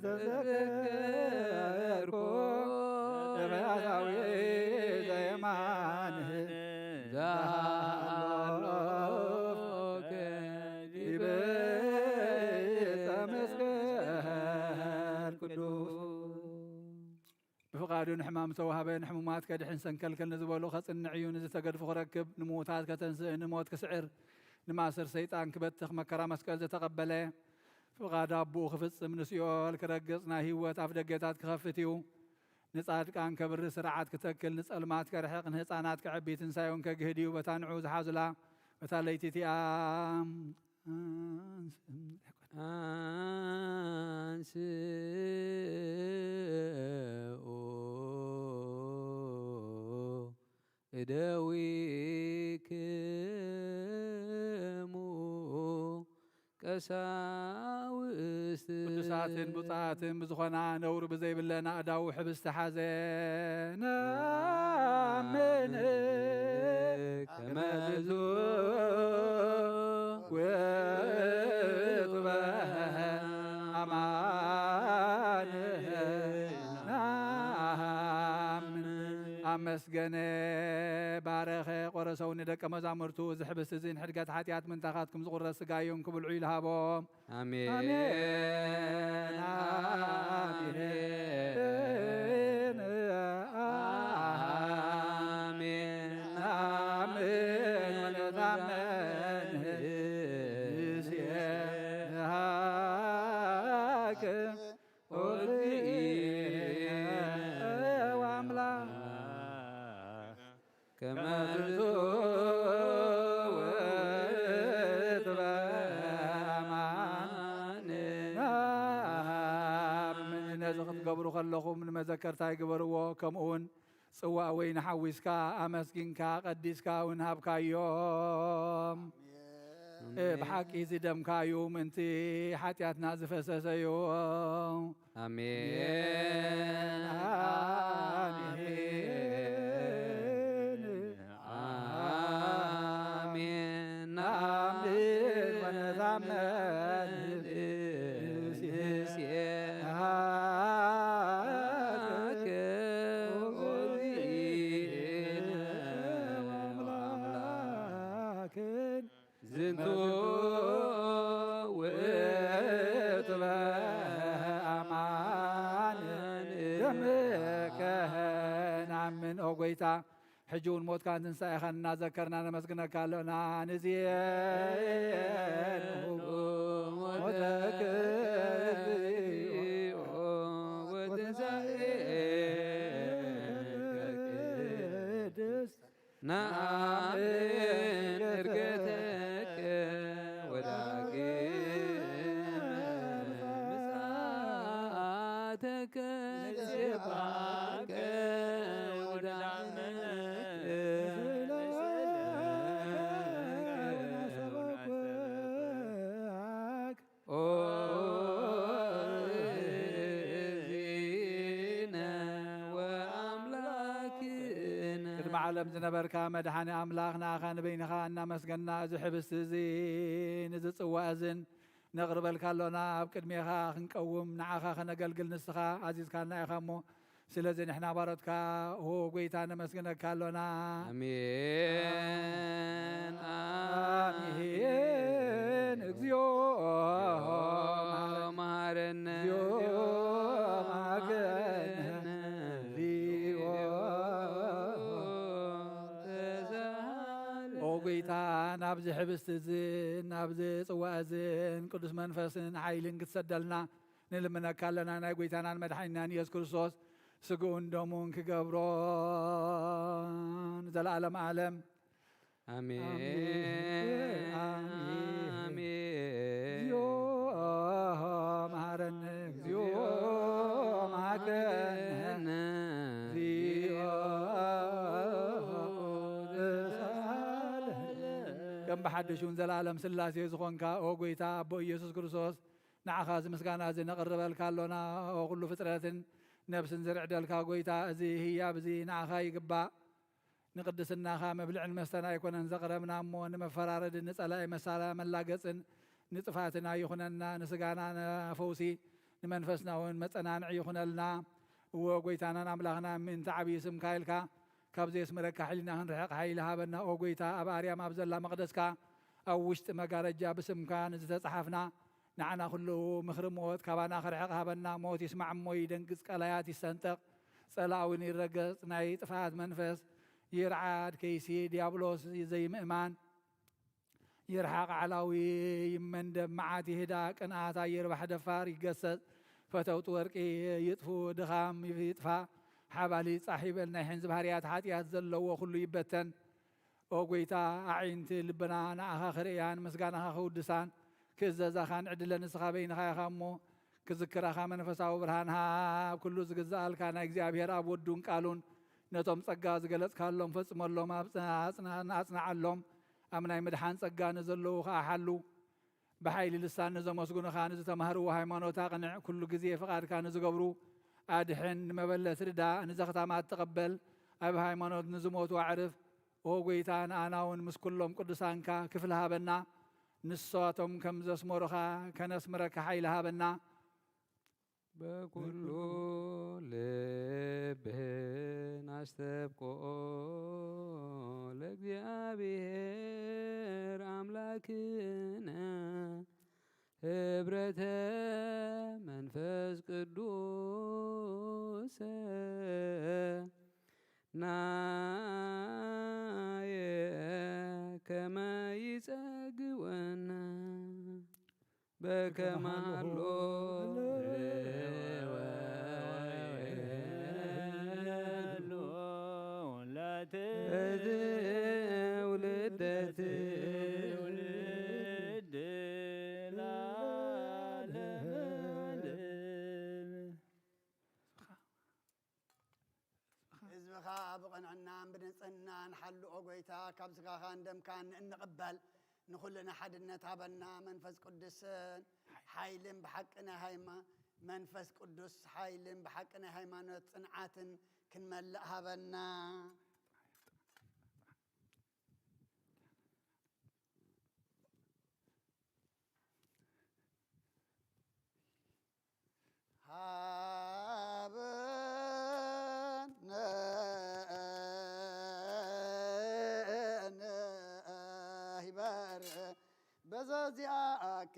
ተዘከርኩ ለበያታዊ ዘየማን ዘሃሎከ ዲበ ዕፀ መስቀል ቅዱስ። ብፍቓዱ ንሕማም ዝተዋህበ፣ ንሕሙማት ከድሕን ሰንከልከል ንዝበሉ ከጽንዕ እዩ፣ ንዝተገድፉ ክረክብ፣ ንምዉታት ከተንስእ፣ ንሞት ክስዕር፣ ንማእሰር ሰይጣን ክበትኽ መከራ መስቀል ዝተቐበለ፣ ፍቓድ ኣቦኡ ክፍጽም ንሲኦል ክረግጽ ናይ ህይወት ኣፍ ደገታት ክኸፍት እዩ። ንጻድቃን ከብርህ ስርዓት ክተክል፣ ንጸልማት ከርሕቕ፣ ንህፃናት ከዕቢ፣ ትንሳኤውን ከግህድ እዩ። በታ ንዑ ዝሓዙላ በታ ለይቲ እቲኣ ኣንስኡ እደዊክሙ ቀሳውስት ቅዱሳትን ብፁዓትን ብዝኾና ነውሪ ብዘይብለን ኣእዳው ሕብስቲ ሓዘ። ነኣምን ከመ ብዙ ውእቱ በአማን ኣመስገነ፣ ባረኸ፣ ቆረሰው ንደቀ መዛሙርቱ፣ እዚ ሕብስቲ እዚ ንሕድገት ሓጢኣት ምንታኻትኩም ዝቑረስ ስጋዩን ክብልዑ ኢልሃቦም። ኣሜን። ኣሜን። ኣሜን። ኣሜን። ኣሜን። ወንታመን ንሴሃክ ወልድኢነ ወአምላክ ከመ ዝትውት በአማን። ነዚ ክትገብሩ ከለኹም ንመዘከርታይ ግበርዎ። ከምኡውን ጽዋእ ወይኒ ሓዊስካ ኣመስጊንካ ቀዲስካ እውን ሃብካዮም። እ፣ ብሓቂ እዚ ደምካ እዩ፣ ምእንቲ ሓጢኣትና ዝፈሰሰ እዩ። ኣሜን። ኣሜን። ኣሜን። ኣሜን። ወነታመን ንሴሃከ ወአምላክን ዝንቱ ውእቱ በአማን ደምከ ነአምን። ኦ ጎይታ፣ ሕጂ እውን ሞትካን ትንሳኤኻን እናዘከርና ነመስግነካ ኣሎና። ንዜኑ ሞተከ ወትንሳኤከ ቅድስት ነአምን ዕርገተከ ወዳግመ ምጽኣተከ ንሴብሐከ ወንዳመነከ ኦ እግዚእነ ወአምላክነ። ቅድሚ ዓለም ዝነበርካ መድሓኒ ኣምላኽ፣ ንኣኻ ንበይንኻ እናመስገና፣ እዚ ሕብስቲ እዚ፣ ንዚ ጽዋ እዝን ነቕርበልካ ኣሎና። ኣብ ቅድሜኻ ክንቀውም፣ ንዓኻ ከነገልግል ንስኻ ኣዚዝካና ኢኻ እሞ፣ ስለዚ ንሕና ባሮትካ፣ ኦ ጎይታ፣ ነመስግነካ ኣሎና። ኣሜን። ኣሜን። እግዚኦ መሐረነ። እግዚኦ መሐረነ። እግዚኦ ተሳሃለ። ኦ ጎይታ፣ ናብዚ ሕብስቲ እዚ፣ ናብዚ ጽዋ እዝን ቅዱስ መንፈስን ሓይልን ክትሰደልና ንልምነካ ኣለና። ናይ ጎይታናን መድሓኒናን ኢየሱስ ክርስቶስ ስግኡን ደሙን ክገብሮ ንዘለዓለም ዓለም። ኣሜን። ኣሜን። ኣሜን። እግዚኦ መሐረነ። እግዚኦ መሐረነ። እግዚኦ ተሳለ። ከም ብሓድሽ እውን ዘላለም ስላሴ ዝኾንካ ኦ ጎይታ ኣቦ ኢየሱስ ክርስቶስ፣ ንዓኻ እዚ ምስጋና እዚ ነቕርበልካ ኣሎና። ኦ ኩሉ ፍጥረትን ነብስን ዝርዕደልካ ጎይታ፣ እዚ ህያብ እዚ ንዓኻ ይግባእ። ንቅድስናኻ መብልዕን መስተን ኣይኮነን ዘቕረብና እሞ፣ ንመፈራረድን ንጸላኢ መሳላ መላገጽን ንጥፋትና ይኹነና። ንስጋና ፈውሲ፣ ንመንፈስና እውን መጸናንዒ ይኹነልና። እወ ጎይታናን ኣምላኽና፣ ምእንቲ ዓብዪ ስምካ ኢልካ ካብ ዘየስምረካ ሕሊና ክንርሕቕ ሓይሊ ሃበና። ኦ ጎይታ፣ ኣብ ኣርያም ኣብ ዘላ መቕደስካ፣ ኣብ ውሽጢ መጋረጃ ብስምካ ንዝተጻሓፍና፣ ንዓና ኩሉ ምኽሪ ሞት ካባና ክርሕቕ ሃበና። ሞት ይስማዕ እሞ ይደንግጽ፣ ቀላያት ይሰንጠቕ፣ ጸላእ እውን ይረገጽ። ናይ ጥፍኣት መንፈስ ይርዓድ፣ ከይሲ ዲያብሎስ ዘይምእማን ይርሓቕ፣ ዓላዊ ይመንደብ፣ መዓት ይህዳ፣ ቅንኣት ኣይርባሕ፣ ደፋር ይገሰጽ፣ ፈተውቲ ወርቂ ይጥፉ፣ ድኻም ይጥፋእ፣ ሓባሊ ጻሕ ይበል፣ ናይ ሕንዚ ባህርያት ሓጢኣት ዘለዎ ኩሉ ይበተን። ኦ ጎይታ፣ ኣዒንቲ ልብና ንኣኻ ክርእያን ምስጋናኻ ክውድሳን ክእዘዛኻን ዕድለ ንስኻ በይንኻ ኢኻ እሞ፣ ክዝክራኻ መንፈሳዊ ብርሃን ሃብ። ኩሉ ዝግዝኣልካ ናይ እግዚኣብሔር ኣብ ወዱን ቃሉን ነቶም ጸጋ ዝገለጽካሎም ፈጽመሎም፣ ኣብ ጽ-፣ ኣጽና-፣ ኣጽንዓሎም። ኣብ ናይ ምድሓን ጸጋ ንዘለዉ ከኣ ሓሉ። ብሓይሊ ልሳን ንዘመስግኑኻ፣ ንዝተማህርዎ ሃይማኖት ኣቕንዕ። ኩሉ ግዜ ፍቓድካ ንዝገብሩ ኣድሕን፣ ንመበለት ርዳእ፣ ንዘኽታማት ተቐበል፣ ኣብ ሃይማኖት ንዝሞቱ ኣዕርፍ። ኦ ጎይታ፣ ንኣና እውን ምስ ኩሎም ቅዱሳንካ ክፍሊ ሃበና። ንሳቶም ከም ዘስመሩኻ ከነስምረካ ሓይሊ ሃበና። በኩሉ ልብና ነስተብቆ ለእግዚኣብሔር ኣምላክነ ህብረተ መንፈስ ቅዱስ ናየ ከመ ይጸግወነ በከመ ሃሎ ለትውልደ ትውልድ ለዓለመ ዓለም። ህዝብኻ ብቕንዕናን ብንጽህናን ሓልኦ ጐይታ፣ ካብ ስጋኻን ደምካን እንቕበል። ንኹልና ሓድነት ሃበና። መንፈስ ቅዱስን ሓይልን ብሓቂ ናይ ሃይማ-፣ መንፈስ ቅዱስ ሓይልን ብሓቂ ናይ ሃይማኖት ጽንዓትን ክንመልእ ሃበና። ሃበነ ይበር በዘዚኣከ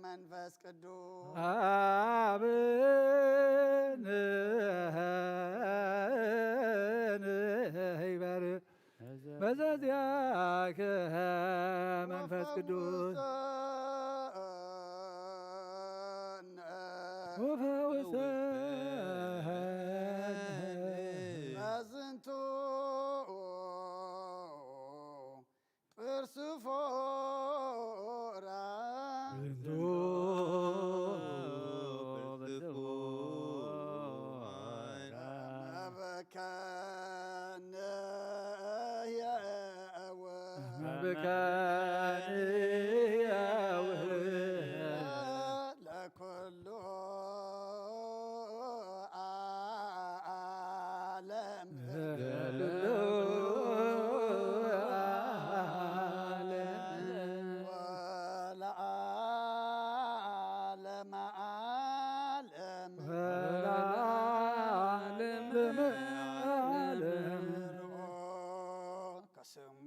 መንፈስ ቅዱስ። ሃበነ ይበር በዘዚአከ መንፈስ ቅዱስ። ወፈውሰነ በዝንቱ ጵርስፎራ። ዝንቱ ፕርስፎራ። መበከነ የእወ። መበከነ የእወ። ለኩሉ ዓለም። ለኩሉ ዓለም። ወለዓለመ ዓለም። ወለዓለመ ዓለም። ከስሙ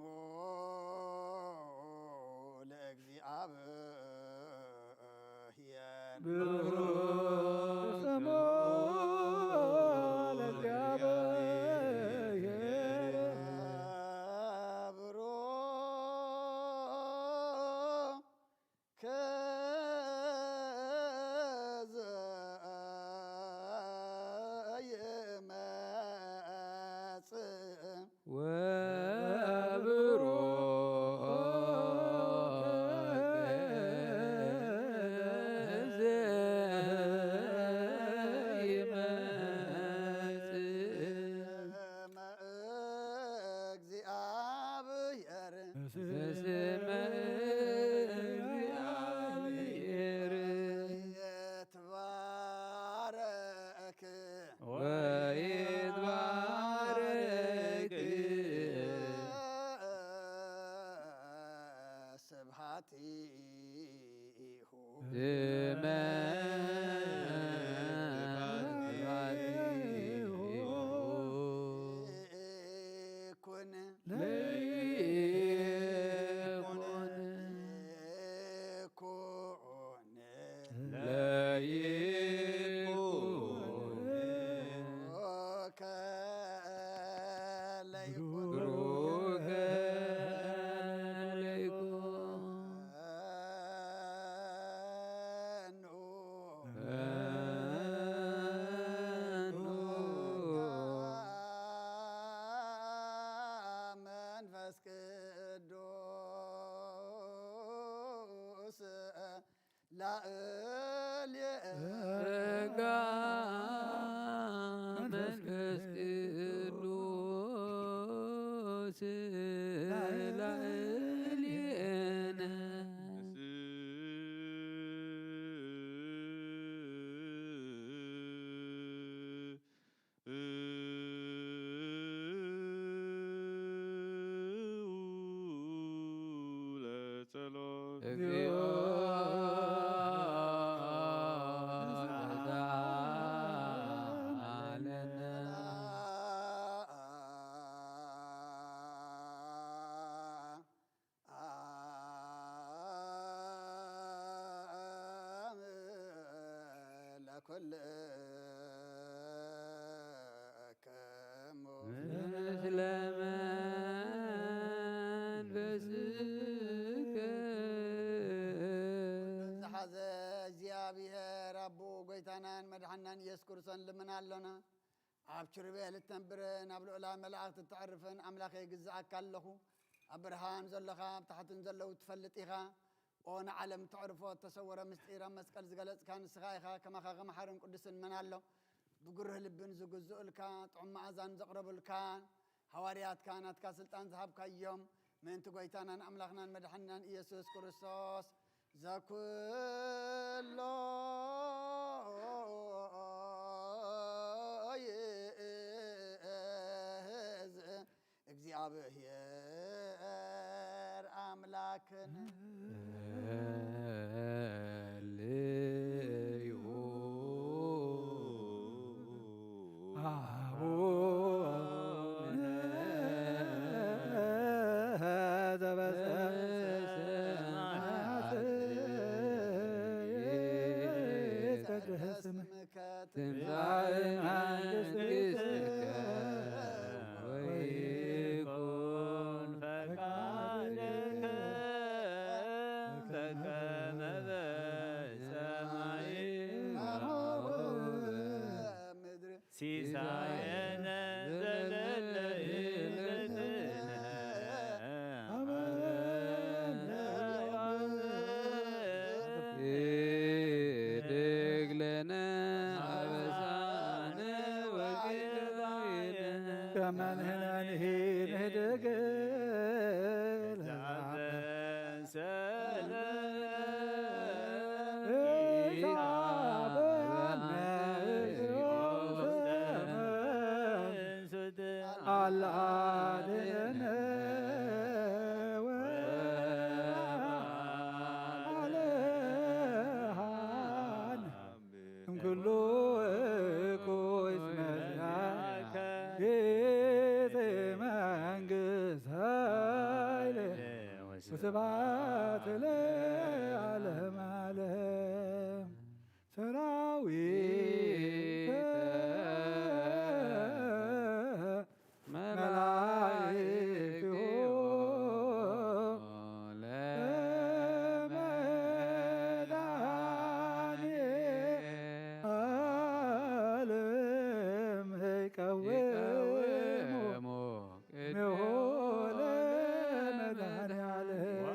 ለእግዚኣብሔር። ብሩክ ስሙ ለእግዚኣብሔር። ብሩክ ዘይመጽእ። ወብሩክ ዘይመጽእ። ስመ እግዚአብሔር። ስመ እግዚአብሔር። ይትባረክ። ወይትባረክ። ስብሐቲሁ። ስመ ስብሐቲሁ። ይኩን። ለይኩን። ይኩን። ለይኩን። ብሩከ ለይኩን። ብሩከ ለይኩን። መንፈስ ቅዱስ ላዕሌ ጸጋ መንፈስ ቅዱስ ላዕሌነ። ለጸሎት። እግዚኦ ተሳሃለነ። ለከሙ ምስለ መንፈስከ። ዝሓዘ እግዚኣብሔር ኣቦ ጎይታናን መድሓናን ኢየሱስ ክርስቶስ ልምና ኣሎና። ኣብ ኪሩቤል እትነብር ናብ ልዑላን መላእኽቲ እተዕርፍን ኣምላኸ ይግዝኣካ ኣለኹ። ኣብ ብርሃን ዘሎኻ ኣብ ታሕትን ዘለዉ ትፈልጥ ኢኻ። ኦ ንዓለም ተዕርፎ እተሰወረ ምስጢር ኣብ መስቀል ዝገለጽካ ንስኻ ኢኻ። ከማኻ ከመሓርን ቅዱስን መን ኣሎ? ብግሩህ ልብን ዝግዝኡልካ፣ ጥዑም መኣዛን ዘቕረቡልካ፣ ሃዋርያትካ ናትካ ስልጣን ዝሃብካዮም፣ ምእንቲ ጐይታናን ኣምላኽናን መድሓኒናን ኢየሱስ ክርስቶስ ዘኩሎ ይእዝ እግዚኣብሔር ኣምላክን። ትምጻእ መንግስትከ ወይኩን ፈቃድከ በከመ በሰማይ ከማሁ በምድር። ሲሳየነ ዘለለዕለትነ ሀበነ ዮም። ህድግ ለነ አበሳነ ወጌጋየነ ከመ ንሕነኒ ንህድግ ለነ እምኩሉ እኩይ መላከ ቤተ መንግስት ኃይለ ወስብሐት ለዓለመ ዓለም። ሰራዊተ መላእክቲሁ ለመድኃኔ ዓለም ይቀውሙ ቅድሜሁ ለመድኃኔ ዓለም።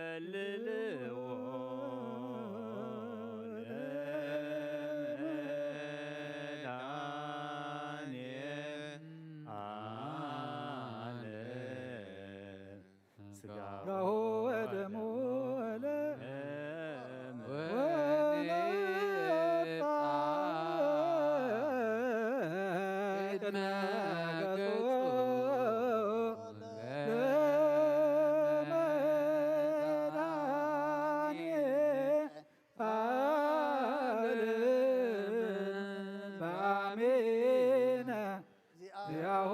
ወይኬልልዎ ለመድኃኔ ዓለም። ሥጋሁ ወደሙ ወለ ዚአሁ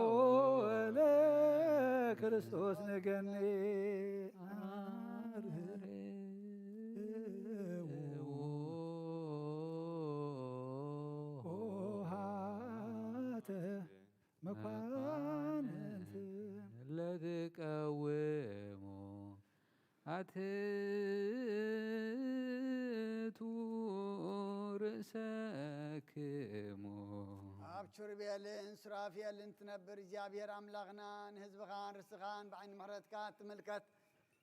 ለክርስቶስ ንገኒ። አርህዎ ኆኃተ መኳንንት ለትቀውሙ አትቱ ርእሰክሙ። ኣብ ኪሩቤልን ሱራፌልን ትነብር እግዚኣብሔር ኣምላኽና ንህዝብኻን ርስኻን ብዓይኒ ምሕረትካ ትምልከት።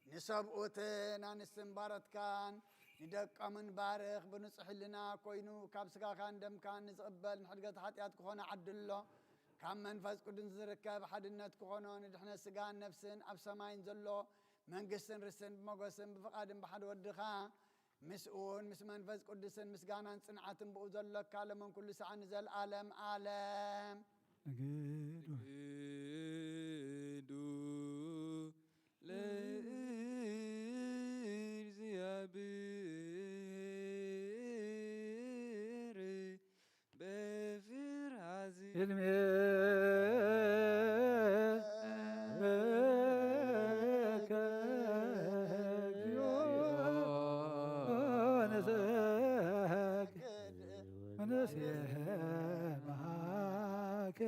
ንሰብኡትን ኣንስትን ባሮትካን ንደቆምን ባርኽ። ብንጹሕ ህልና ኮይኑ ካብ ስጋኻን ደምካን ንዝቕበል ንሕድገት ሓጢኣት ክኾነ ዓድሎ። ካብ መንፈስ ቅዱስ ዝርከብ ሓድነት ክኾኖ ንድሕነት ስጋን ነፍስን ኣብ ሰማይን ዘሎ መንግስትን ርስትን ብመጎስን ብፍቓድን ብሓደ ወድኻ ምስኡን ምስ መንፈስ ቅዱስን ምስጋናን ጽንዓትን ብኡ ዘሎካ ሎምን ኩሉ ሰዓት ንዘለዓለም ዓለም። ንግዱ ንግዱ ለእግዚኣብሔር በፍርሃት ይድሜ በሃከ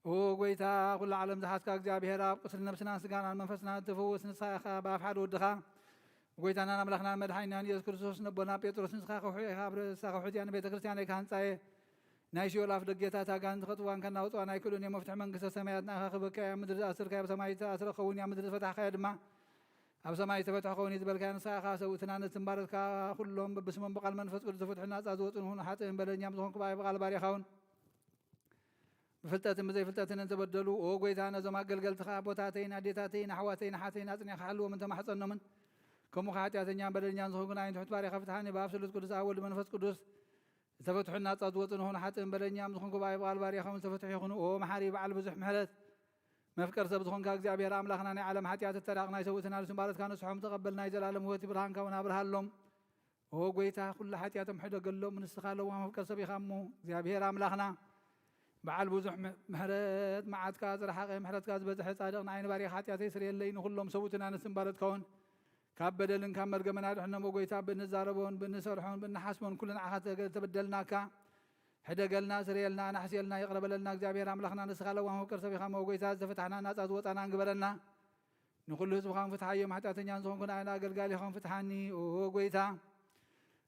ኦ ጎይታ፣ ኩሉ ዓለም ዝሓዝካ እግዚኣብሔር ኣብ፣ ቁስሊ ነብስናን ስጋናን መንፈስናን እትፍውስ ንስኻ ኢኻ። ብኣፍ ሓደ ወድኻ፣ ጎይታናን ኣምላኽናን መድሓኒናን ኢየሱስ ክርስቶስ፣ ነቦና ጴጥሮስ፣ ንስኻ ከውሒ ኢኻ፣ ኣብ ርእሳ ከውሒ እዚኣ ንቤተ ክርስቲያን ኢኻ ህንጻየ። ናይ ሲኦል ኣፍ ደጌታት ኣጋንንቲ ከጥዋን ከናውጽዋን ኣይክእሉን እዮም። መፍትሒ መንግስተ ሰማያት ንኣኻ ክበካ እያ። ኣብ ምድሪ ዝኣሰርካዮ ኣብ ሰማይ ዝተኣስረ ክኸውን እዩ፣ ኣብ ምድሪ ዝፈታሕካዮ ድማ ኣብ ሰማይ ዝተፈትሐ ክኸውን እዩ ዝበልካዮ ንስኻ ኢኻ። ሰብኡትና ነቲ እምባረትካ ኩሎም በብስሞም ብቓል መንፈስ ቅዱስ ዝፍትሑ ናጻ ዝወጹ ንኹኑ ሓጥእን በደለኛም ዝኾንኩ ብኣይ ብቓል ባሪኻውን ብፍልጠትን ብዘይፍልጠትን እንተበደሉ፣ ኦ ጎይታ፣ ነዞም ኣገልገልትኻ ኣቦታተይን ኣዴታተይን ኣሕዋተይን ኣሓተይን ኣጽኒዕካ ሓልዎም እንተማሕጸኖምን፣ ከምኡ ከኣ ሓጢኣተኛን በደለኛን ዝኾንኩ ንኣይን ትሑት ባሪኻ ፍትሓኒ። ብኣብ ስሉስ ቅዱስ ኣብ ወልድ መንፈስ ቅዱስ ዝተፈትሑ ናጻ ዝወጹ ንኹኑ ሓጥእን በደለኛም ዝኾንኩ ብኣይ ብቓል ባሪኻውን ዝተፈትሑ ይኹኑ። ኦ መሓሪ በዓል ብዙሕ ምሕረት መፍቀር ሰብ ዝኾንካ እግዚኣብሔር ኣምላኽና፣ ናይ ዓለም ሓጢኣት እተራቕ ናይ ሰብኡትና ንስምባረትካ ንስሖም ተቐበል፣ ናይ ዘላለም ህይወት ብርሃንካ እውን ኣብርሃሎም። ኦ ጎይታ፣ ኩሉ ሓጢኣቶም ሕደገሎም፣ ንስኻ ለዋህ መፍቀር ሰብ ኢኻ እሞ። እግዚኣብሔር ኣምላኽና፣ በዓል ብዙሕ ም-፣ ምሕረት፣ መዓትካ ዝረሓቐ፣ ምሕረትካ ዝበዝሐ፣ ጻድቕ፣ ንዓይ ንባሪኻ ሓጢኣተይ ስርየለይ፣ ንኹሎም ሰብኡትና ንስምባረትካ እውን ካብ በደልን ካብ መርገምን ኣድሕኖም። ኦ ጎይታ፣ ብእንዛረቦን ብእንሰርሖን ብእንሓስቦን ኩሉ ንዓኻ ተገ-፣ ተበደልናካ። ሕደገልና፣ ስረየልና፣ ኣናሕስየልና፣ ይቕረ በለልና። እግዚኣብሔር ኣምላኽና፣ ንስኻ ለዋህ መፍቀር ሰብ ኢኻ እሞ፣ ኦ ጎይታ፣ ዝተፈታሕና ናጻ ዝወጻና እንግበረና። ንኹሉ ህዝብኻ እውን ፍትሓዮም፣ ሓጢኣተኛን ዝኾንኩ ንኣና ኣገልጋሊኻ እውን ፍትሓኒ። ኦ ጎይታ፣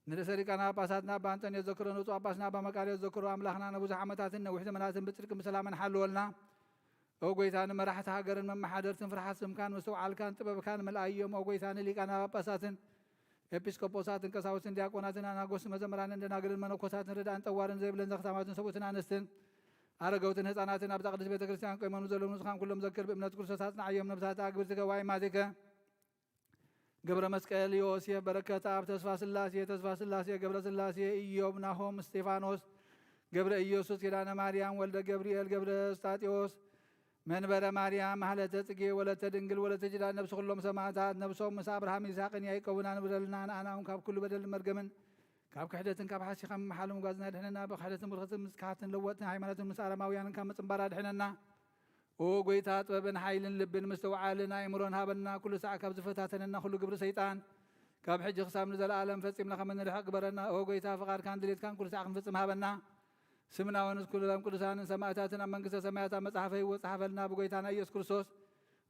ንርእሰ ሊቃነ ጳጳሳትና ኣባ ኣንጠንዮስ ዘክሮ፣ ንብፁዕ ጳጳስና ኣባ መቃርዮስ ዘክሮ፣ ኣምላኽና ንብዙሕ ዓመታትን ነዊሕ ዘመናትን ብጽድቅን ብሰላምን ሓልወልና። ኦ ጎይታ፣ ንመራሕቲ ሃገርን መመሓደርትን ፍርሓት ስምካን ምስትውዓልካን ጥበብካን ምልኣዮም። ኦ ጎይታ፣ ንሊቃነ ጳጳሳትን ኤጲስቆጶሳትን ቀሳውስትን ዲያቆናትን ኣናጎስቲ መዘምራንን ደናግልን መነኮሳትን ርዳእን ጠዋርን ዘይብለን ዘኽታማትን ሰብኡትን ኣንስትን ኣረገውትን ህፃናትን ኣብዛ ቅድስት ቤተ ክርስቲያን ቆይሞም ዘለዉ ንስኻን ኩሎም ዘክር። ብእምነት ክርስቶስ ኣጽንዓዮም። ነብሳት ኣግብርቲ ገዋይ ማቲከ ገብረ መስቀል፣ ዮሴፍ፣ በረከት ኣብ፣ ተስፋ ስላሴ፣ ተስፋ ስላሴ፣ ገብረ ስላሴ፣ ኢዮብ፣ ናሆም፣ እስጢፋኖስ፣ ገብረ ኢየሱስ፣ ኪዳነ ማርያም፣ ወልደ ገብርኤል፣ ገብረ እስጣጢዎስ፣ መንበረ ማርያም፣ ማህለተ ጽጌ፣ ወለተ ድንግል፣ ወለተ ኪዳን፣ ነብሲ ኩሎም ሰማዕታት፣ ነብሶም ምስ ኣብርሃም ይስሐቅን ያዕቆብን ኣንብረልና። ንኣና እውን ካብ ኩሉ በደልን መርገምን ካብ ክሕደትን ካብ ሓሲኻ ምምሓል ምጓዝና ድሕነና። ብክሕደትን ብርክትን ምስክሓትን ለወጥትን ሃይማኖትን ምስ ኣረማውያንን ካብ ምጽንባር ኣድሕነና። ኦ ጎይታ፣ ጥበብን ሓይልን ልብን ምስትውዓልን ኣእምሮን ሃበና። ኩሉ ሳዕ ካብ ዝፈታተነና ኩሉ ግብሪ ሰይጣን፣ ካብ ሕጂ ክሳብ ንዘለኣለም ፈጺምና ከም እንርሕቕ ግበረና። ኦ ጎይታ፣ ፍቓድካን ድሌትካን ኩሉ ሳዕ ክንፍጽም ሃበና። ስምና እውን ምስ ኩሎም ቅዱሳንን ሰማእታትን ኣብ መንግስተ ሰማያት ኣብ መጽሓፈ ህይወት ጸሓፈልና። ብጎይታና ኢየሱስ ክርስቶስ፣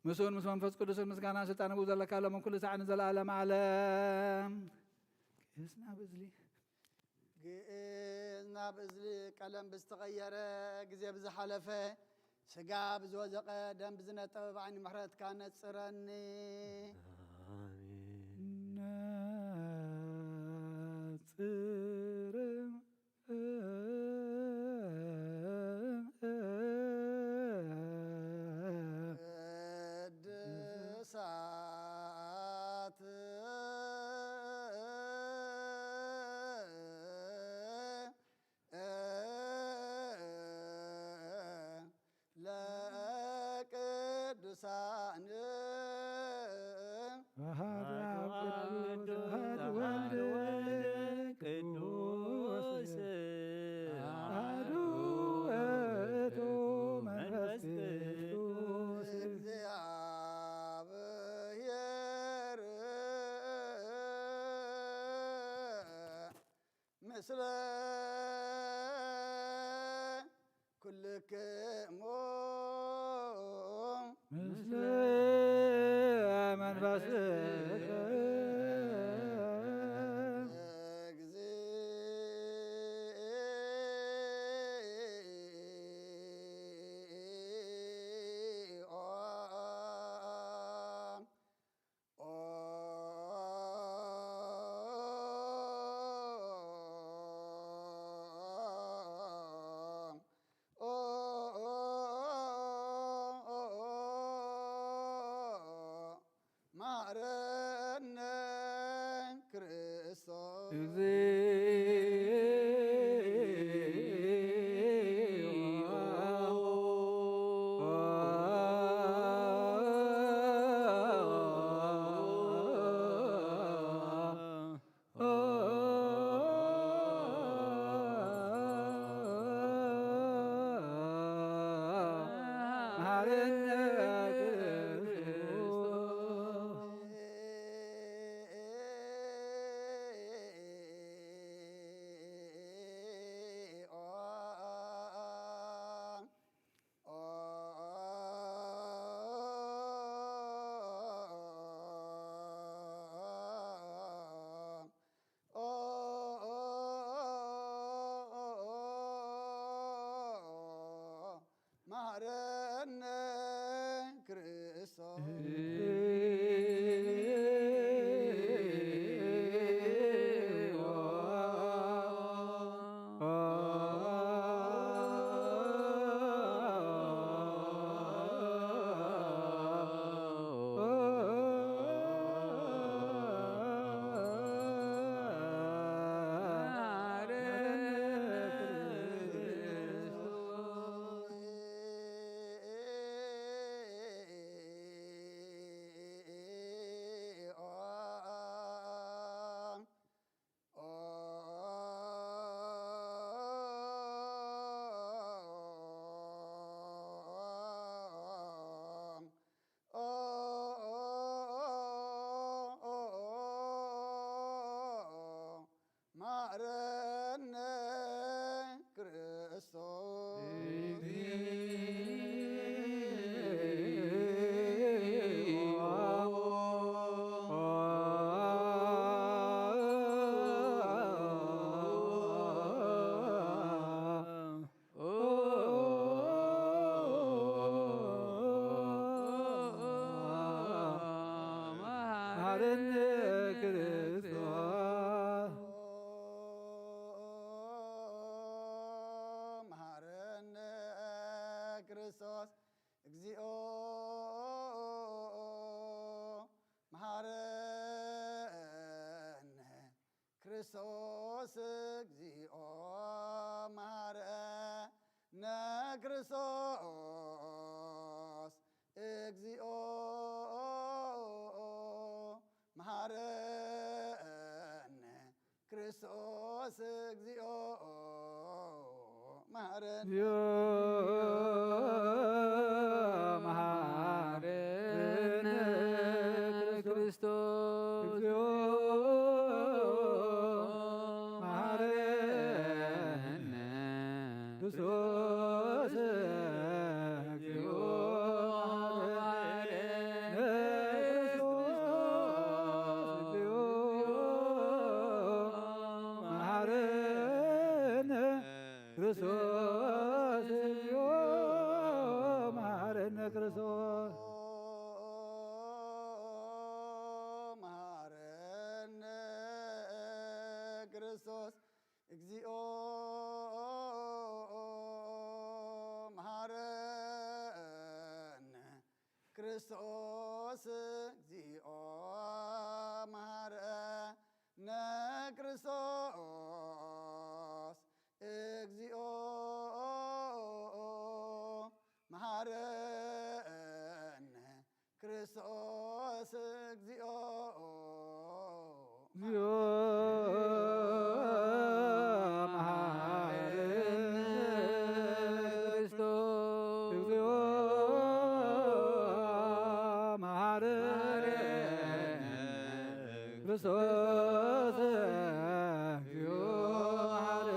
ምስኡን ምስ መንፈስ ቅዱስን ምስጋናን ስልጣን ብኡ ዘለካ ሎምን ኩሉ ሳዕ ንዘለኣለም ዓለም። ግእዝ ናብ እዝሊ፣ ግእዝ ናብ እዝሊ ቀለም ብዝተቐየረ፣ ግዜ ብዝሓለፈ፣ ስጋ ብዝወዘቐ፣ ደም ብዝነጠበ ብዓይኒ ምሕረትካ ነጽረኒ። ነጽር ቅዱሳት ለቅዱሳን አሐዱ አብ ቅዱስ አሐዱ ወልድ ቅዱስ አሐዱ ውእቱ መንፈስ ቅዱስ እግዚአብሔር ምስለ ኩልክሙ ምስለ መንፈስከ እግዚኦ። ማረነ ክርስቶስ። መሐረነ ክርስቶስ። መሐረነ ክርስቶስ። መሐረነ ክርስቶስ። መሐረነ ክርስቶስ። መሐረነ ክርስቶስ እግዚኦ መሐረነ ክርስቶስ እግዚኦ መሐረነ ክርስቶስ እግዚኦ መሐረነ ክርስቶስ እግዚኦ መሐረነ። መሐረነ ክርስቶስ። መሐረነ ክርስቶስ። መሐረነ ክርስቶስ። መሐረነ ክርስቶስ። መሐረነ ክርስቶስ። እግዚኦ መሐረነ ክርስቶስ። እግዚኦ መሐረነ ክርስቶስ። እግዚኦ መሐረነ ክርስቶስ። እግዚኦ። እግዚኦ መሐረነ ክርስቶስ። እግዚኦ መሐረነ ክርስቶስ። እግዚኦ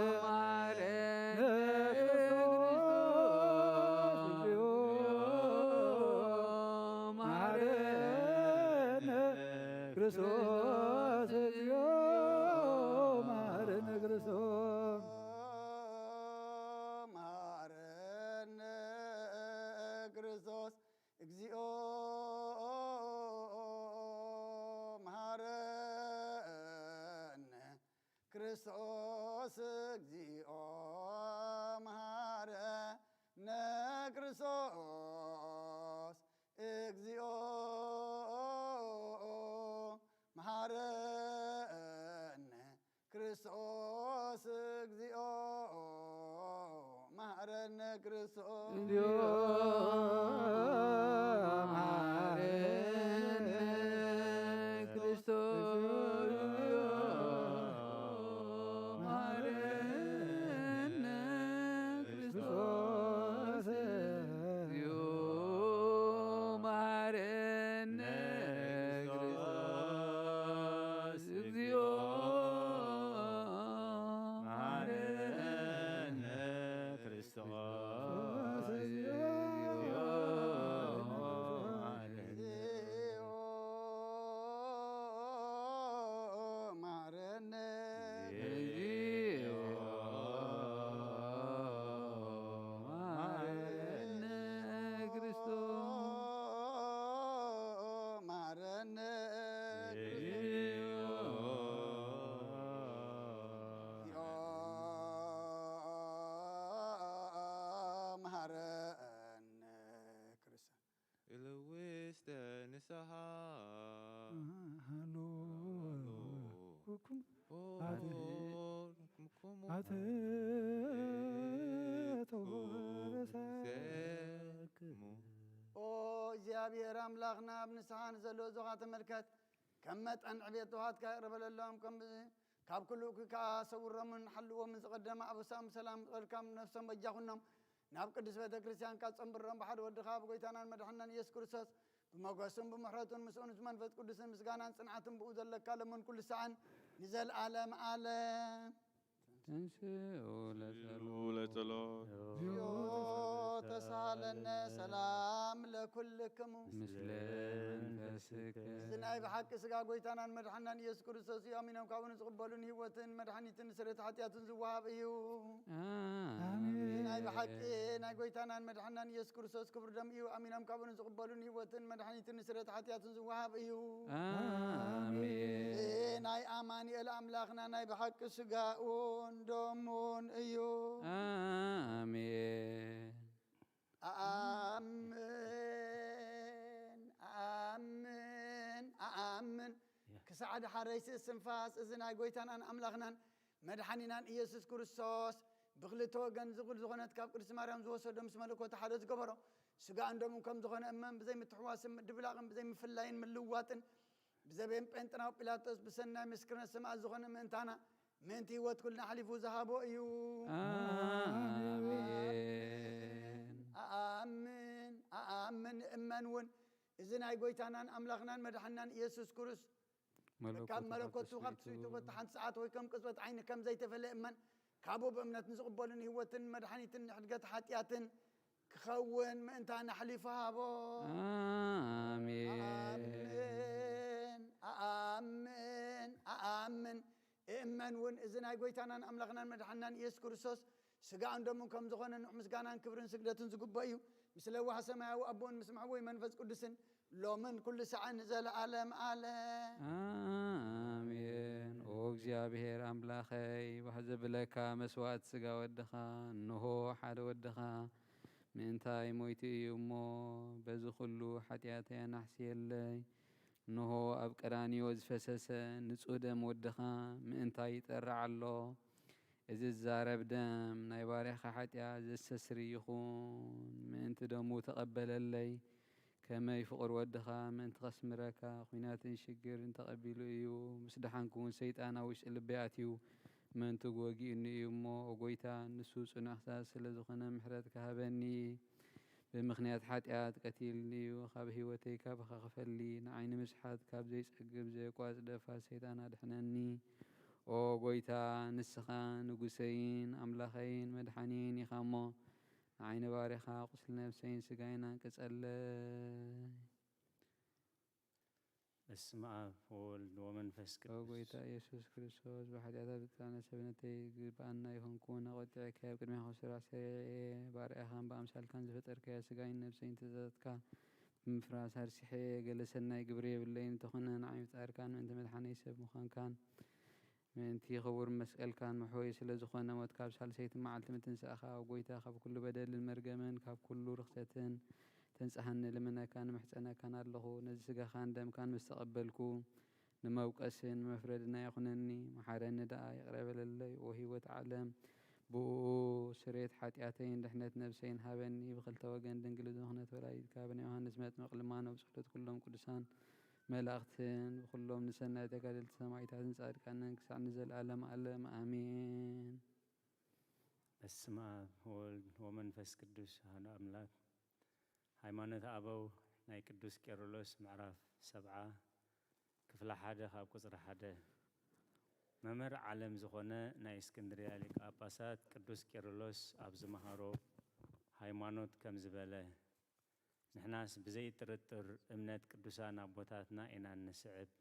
መሐረነ ክርስቶስ። እግዚኦ መሐረነ ክርስቶስ። እግዚኦ መሐረነ ክርስቶስ። መሐረነ ክርስቶስ። እግዚኦ መሐረነ ክርስቶስ። እግዚኦ መሐረነ ክርስቶስ። እግዚኦ መሐረነ ክርስቶስ። እግዚኦ መሐረነ ክርስቶስ። እግዚኦ መሐረነ ክርስቶስ። መሐረነ ክርስቶስ። እግዚኦ ክልውስተ ንስሓ። ሃሎ። ኩኩም ኣተ- ኩምኩሙ ኣተ- ተወረሰ- ዘክሙ። ኦ እግዚኣብሔር ኣምላኽና፣ ኣብ ንስሓ ንዘሎ ዞኻ ተመልከት። ከም መጠን ዕቤት ተዋህትካ ይቕረበለሎም። ከም ካብ ኩሉ እኩይ ከዓ ሰውሮምን ሓልዎምን። ዝቐደመ ኣበሳኦም ሰላም ይቕረልካም፣ ነፍሶም በጃኹኖም። ናብ ቅዱስ ቤተ ክርስቲያን ካብ ጸንብሮም ብሓደ ወድኻ ብጎይታናን መድሓናን ኢየሱስ ክርስቶስ ብመጎስን ብምሕረቱን ምስኡን ምስ መንፈስ ቅዱስን ምስጋናን ጽንዓትን ብኡ ዘለካ ለምን ኩሉ ሰዓን ንዘልኣለም ኣለም። ተንስኡ ለጸሎት ለጸሎት ዮ ተሳለነ ሰላም ለኩልክሙ። ምስለ መንፈስከ እዚ ናይ ብሓቂ ስጋ ጎይታናን መድሓናን ኢየሱስ ክርስቶስ እዩ። ኣሚኖም ካብኡ ንዝቕበሉን ህይወትን መድሓኒትን ስርየት ሓጢኣትን ዝወሃብ እዩ። ኣሜን። ናይ ብሓቂ ናይ ጎይታናን መድሓናን ኢየሱስ ክርስቶስ ክብር ደም እዩ። ኣሚኖም ካብኡ ንዝቕበሉን ህይወትን መድሓኒትን ስርየት ሓጢኣትን ዝወሃብ እዩ። ኣሜን። እዚ ናይ ኣማኑኤል ኣምላኽና ናይ ብሓቂ ስጋኡን ደሙን እዩ። ኣሜን። ኣኣምን ኣኣምን ኣኣምን ክሳዕ ድሓረይሲ ስንፋስ እዚ ናይ ጎይታናን ኣምላኽናን መድሓኒናን ኢየሱስ ክርስቶስ ብክልተ ወገን ዝኹል ዝኾነት ካብ ቅድስቲ ማርያም ዝወሰዶ ምስ መለኮት ሓደ ዝገበሮ ስጋኡን ደሙን ከም ዝኾነ እመን። ብዘይምትሕዋስን ምድብላቕን ብዘይምፍላይን ምልዋጥን ብዘቤን ጴንጥናዊ ጲላጦስ ብሰናይ ምስክርነት ሰማዕት ዝኾነ ምእንታና ምእንቲ ህይወት ኩልና ኣሕሊፉ ዝሃቦ እዩ። ኣሜን። ኣኣምን ኣኣምን እመን እውን እዚ ናይ ጎይታናን ኣምላኽናን መድሓናን ኢየሱስ ክርስቶስ ካብ መለኮቱ ካብ ትስብእቱ በቲ ሓንቲ ሰዓት ወይ ከም ቅጽበት ዓይኒ ከም ዘይተፈለ እመን። ካብኡ ብእምነት ንዝቕበሉን ህይወትን መድሓኒትን ንሕድገት ሓጢኣትን ክኸውን ምእንታና ኣሕሊፉ ሃቦ። ኣሜን። ኣኣምን ኣኣምን ኣኣምን እእመን እውን እዚ ናይ ጎይታናን ኣምላኽናን መድሓናን ኢየሱስ ክርስቶስ ስጋኡን ደሙን ከም ዝኾነ ንሕ ምስጋናን ክብርን ስግደትን ዝግበእ እዩ። ምስ ለዋህ ሰማያዊ ኣቦን ምስ መሕወይ መንፈስ ቅዱስን ሎምን ኩሉ ሰዓን ንዘለኣለም ኣለ። ኣሜን። ኦ እግዚኣብሔር ኣምላኸይ፣ ባህ ዘብለካ መስዋዕት ስጋ ወድኻ፣ እንሆ ሓደ ወድኻ ምእንታይ ሞይቱ እዩ እሞ፣ በዚ ኩሉ ሓጢኣተይ ኣናሕስየለይ። እንሆ ኣብ ቀራንዮ ዝፈሰሰ ንጹህ ደም ወድኻ ምእንታይ ይጠርዕ ኣሎ። እዚ ዝዛረብ ደም ናይ ባርያኻ ሓጢኣት ዘስተስሪ ይኹን። ምእንቲ ደሙ ተቐበለለይ። ከመይ ፍቑር ወድኻ ምእንቲ ከስምረካ ኲናትን ሽግርን ተቐቢሉ እዩ። ምስ ደሓንኩ እውን ሰይጣን ኣብ ውሽጢ ልበይ ኣትዩ ምእንቲ ወጊኡኒ እዩ እሞ፣ ኦ ጐይታ፣ ንሱ ጽኑዕ ክሳስ ስለ ዝኾነ ምሕረትካ ሃበኒ። ብምኽንያት ሓጢኣት ቀቲልኒ እዩ። ካብ ህይወተይ ካባኻ ክፈሊ፣ ንዓይ ንምስሓት ካብ ዘይጸግብ ዘየቋጽ ደፋር ሰይጣን ኣድሕነኒ። ኦ ጐይታ፣ ንስኻ ንጉሰይን ኣምላኸይን መድሓኒየይን ኢኻ እሞ፣ ንዓይ ንባርያኻ ቁስሊ ነፍሰይን ስጋይን ኣንቅጸለይ። በስመ ኣብ ወወልድ ወመንፈስ ኦ ቅዱስ። ጎይታ ኢየሱስ ክርስቶስ፣ ብሓጢኣታ ብጣዕሚ ሰብነተይ ግብኣና ኣይኮንኩን፣ ኣቖጢዐካዮ፣ ኣብ ቅድሜኻ ስራሕ ሰሪዐ እየ። ባርያኻን ብኣምሳልካን ዝፈጠርካያ ስጋይን ነፍሰይን ትእዛዛትካ ብምፍራስ ኣርሲሐ እየ። ገለ ሰናይ ግብሪ የብለይን፣ እንተኾነ ንዓይ ምፍጣርካን ምእንቲ መድሓነይ ሰብ ምዃንካን ምእንቲ ክቡር መስቀልካን መሕወይ ስለ ዝኾነ፣ ሞትካ ኣብ ሳልሰይቲ መዓልቲ ምትንሳእኻ፣ ኣብ ጎይታ፣ ካብ ኩሉ በደልን መርገምን ካብ ኩሉ ርኽሰትን ተንጽሃኒ ልምነካን ምሕጸነካን ኣለኹ። ነዚ ስጋኻን ደምካን ምስ ተቐበልኩ፣ ንመውቀስን ንመፍረድን ኣይኹነኒ፣ መሓረኒ ደኣ፣ ይቕረ በለለይ። ኦ ህይወት ዓለም፣ ብእኡ ስርየት ሓጢኣተይን ድሕነት ነብሰይን ሃበኒ። ብኽልተ ወገን ድንግል ዝኾነት ወላዲትካ፣ ብናይ ዮሃንስ መጥምቕ ልማኖ፣ ብጸሎት ኩሎም ቅዱሳን መላእኽትን፣ ብኹሎም ንሰናይ ተጋደልቲ ሰማዕታትን ጻድቃንን፣ ክሳዕ ንዘለኣለም ዓለም ኣሜን። በስመ ኣብ ወወልድ ወመንፈስ ቅዱስ ኣሐዱ ኣምላክ። ሃይማኖተ ኣበው ናይ ቅዱስ ቄርሎስ ምዕራፍ ሰብዓ ክፍሊ ሓደ ካብ ቁጽሪ ሓደ። መምህር ዓለም ዝኾነ ናይ እስክንድርያ ሊቀ ጳጳሳት ቅዱስ ቄርሎስ ኣብ ዝመሃሮ ሃይማኖት ከምዚ በለ። ንሕናስ ብዘይጥርጥር እምነት ቅዱሳን ኣቦታትና ኢና እንስዕብ።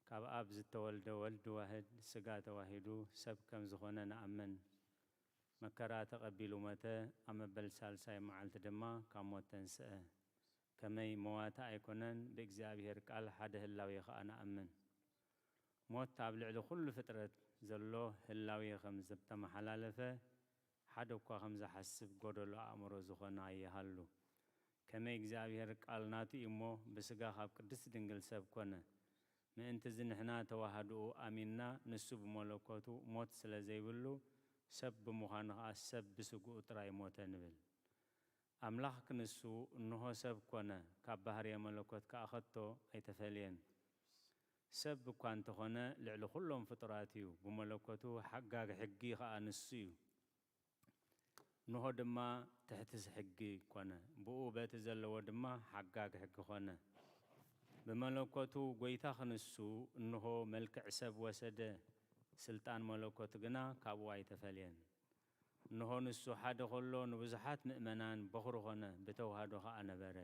ካብ ኣብ ዝተወልደ ወልድ ዋህድ ስጋ ተዋሂዱ ሰብ ከም ዝኾነ ንኣምን። መከራ ተቐቢሉ ሞተ፣ ኣብ መበል ሳልሳይ መዓልቲ ድማ ካብ ሞት ተንስአ። ከመይ መዋቲ ኣይኮነን፣ ብእግዚኣብሔር ቃል ሓደ ህላዌ ኸኣ ንኣምን። ሞት ኣብ ልዕሊ ኩሉ ፍጥረት ዘሎ ህላዌ ከም ዝተመሓላለፈ ሓደ እኳ ከም ዝሓስብ ጎደሎ ኣእምሮ ዝኾነ ኣይሃሉ። ከመይ እግዚኣብሔር ቃል ናቱ እዩ እሞ፣ ብስጋ ካብ ቅድስት ድንግል ሰብ ኮነ። ምእንትዚ ንሕና ተዋህዶኡ ኣሚንና፣ ንሱ ብመለኮቱ ሞት ስለ ዘይብሉ፣ ሰብ ብምዃኑ ኸኣ ሰብ ብስግኡ ጥራይ ሞተ ንብል። ኣምላኽ ክንሱ እንሆ ሰብ ኮነ፣ ካብ ባህርየ መለኮት ከኣ ኸቶ ኣይተፈልየን። ሰብ እኳ እንተኾነ፣ ልዕሊ ኹሎም ፍጡራት እዩ። ብመለኮቱ ሓጋጊ ሕጊ ኸኣ ንሱ እዩ። እንሆ ድማ ትሕቲ ሕጊ ኮነ። ብኡ በቲ ዘለዎ ድማ ሓጋጊ ሕጊ ኮነ። ብመለኮቱ ጐይታ ክንሱ እንሆ መልክዕ ሰብ ወሰደ፣ ስልጣን መለኮት ግና ካብኡ ኣይተፈልየን። እንሆ ንሱ ሓደ ኸሎ ንብዙሓት ምእመናን በኹሪ ኾነ፣ ብተዋህዶ ኸኣ ነበረ።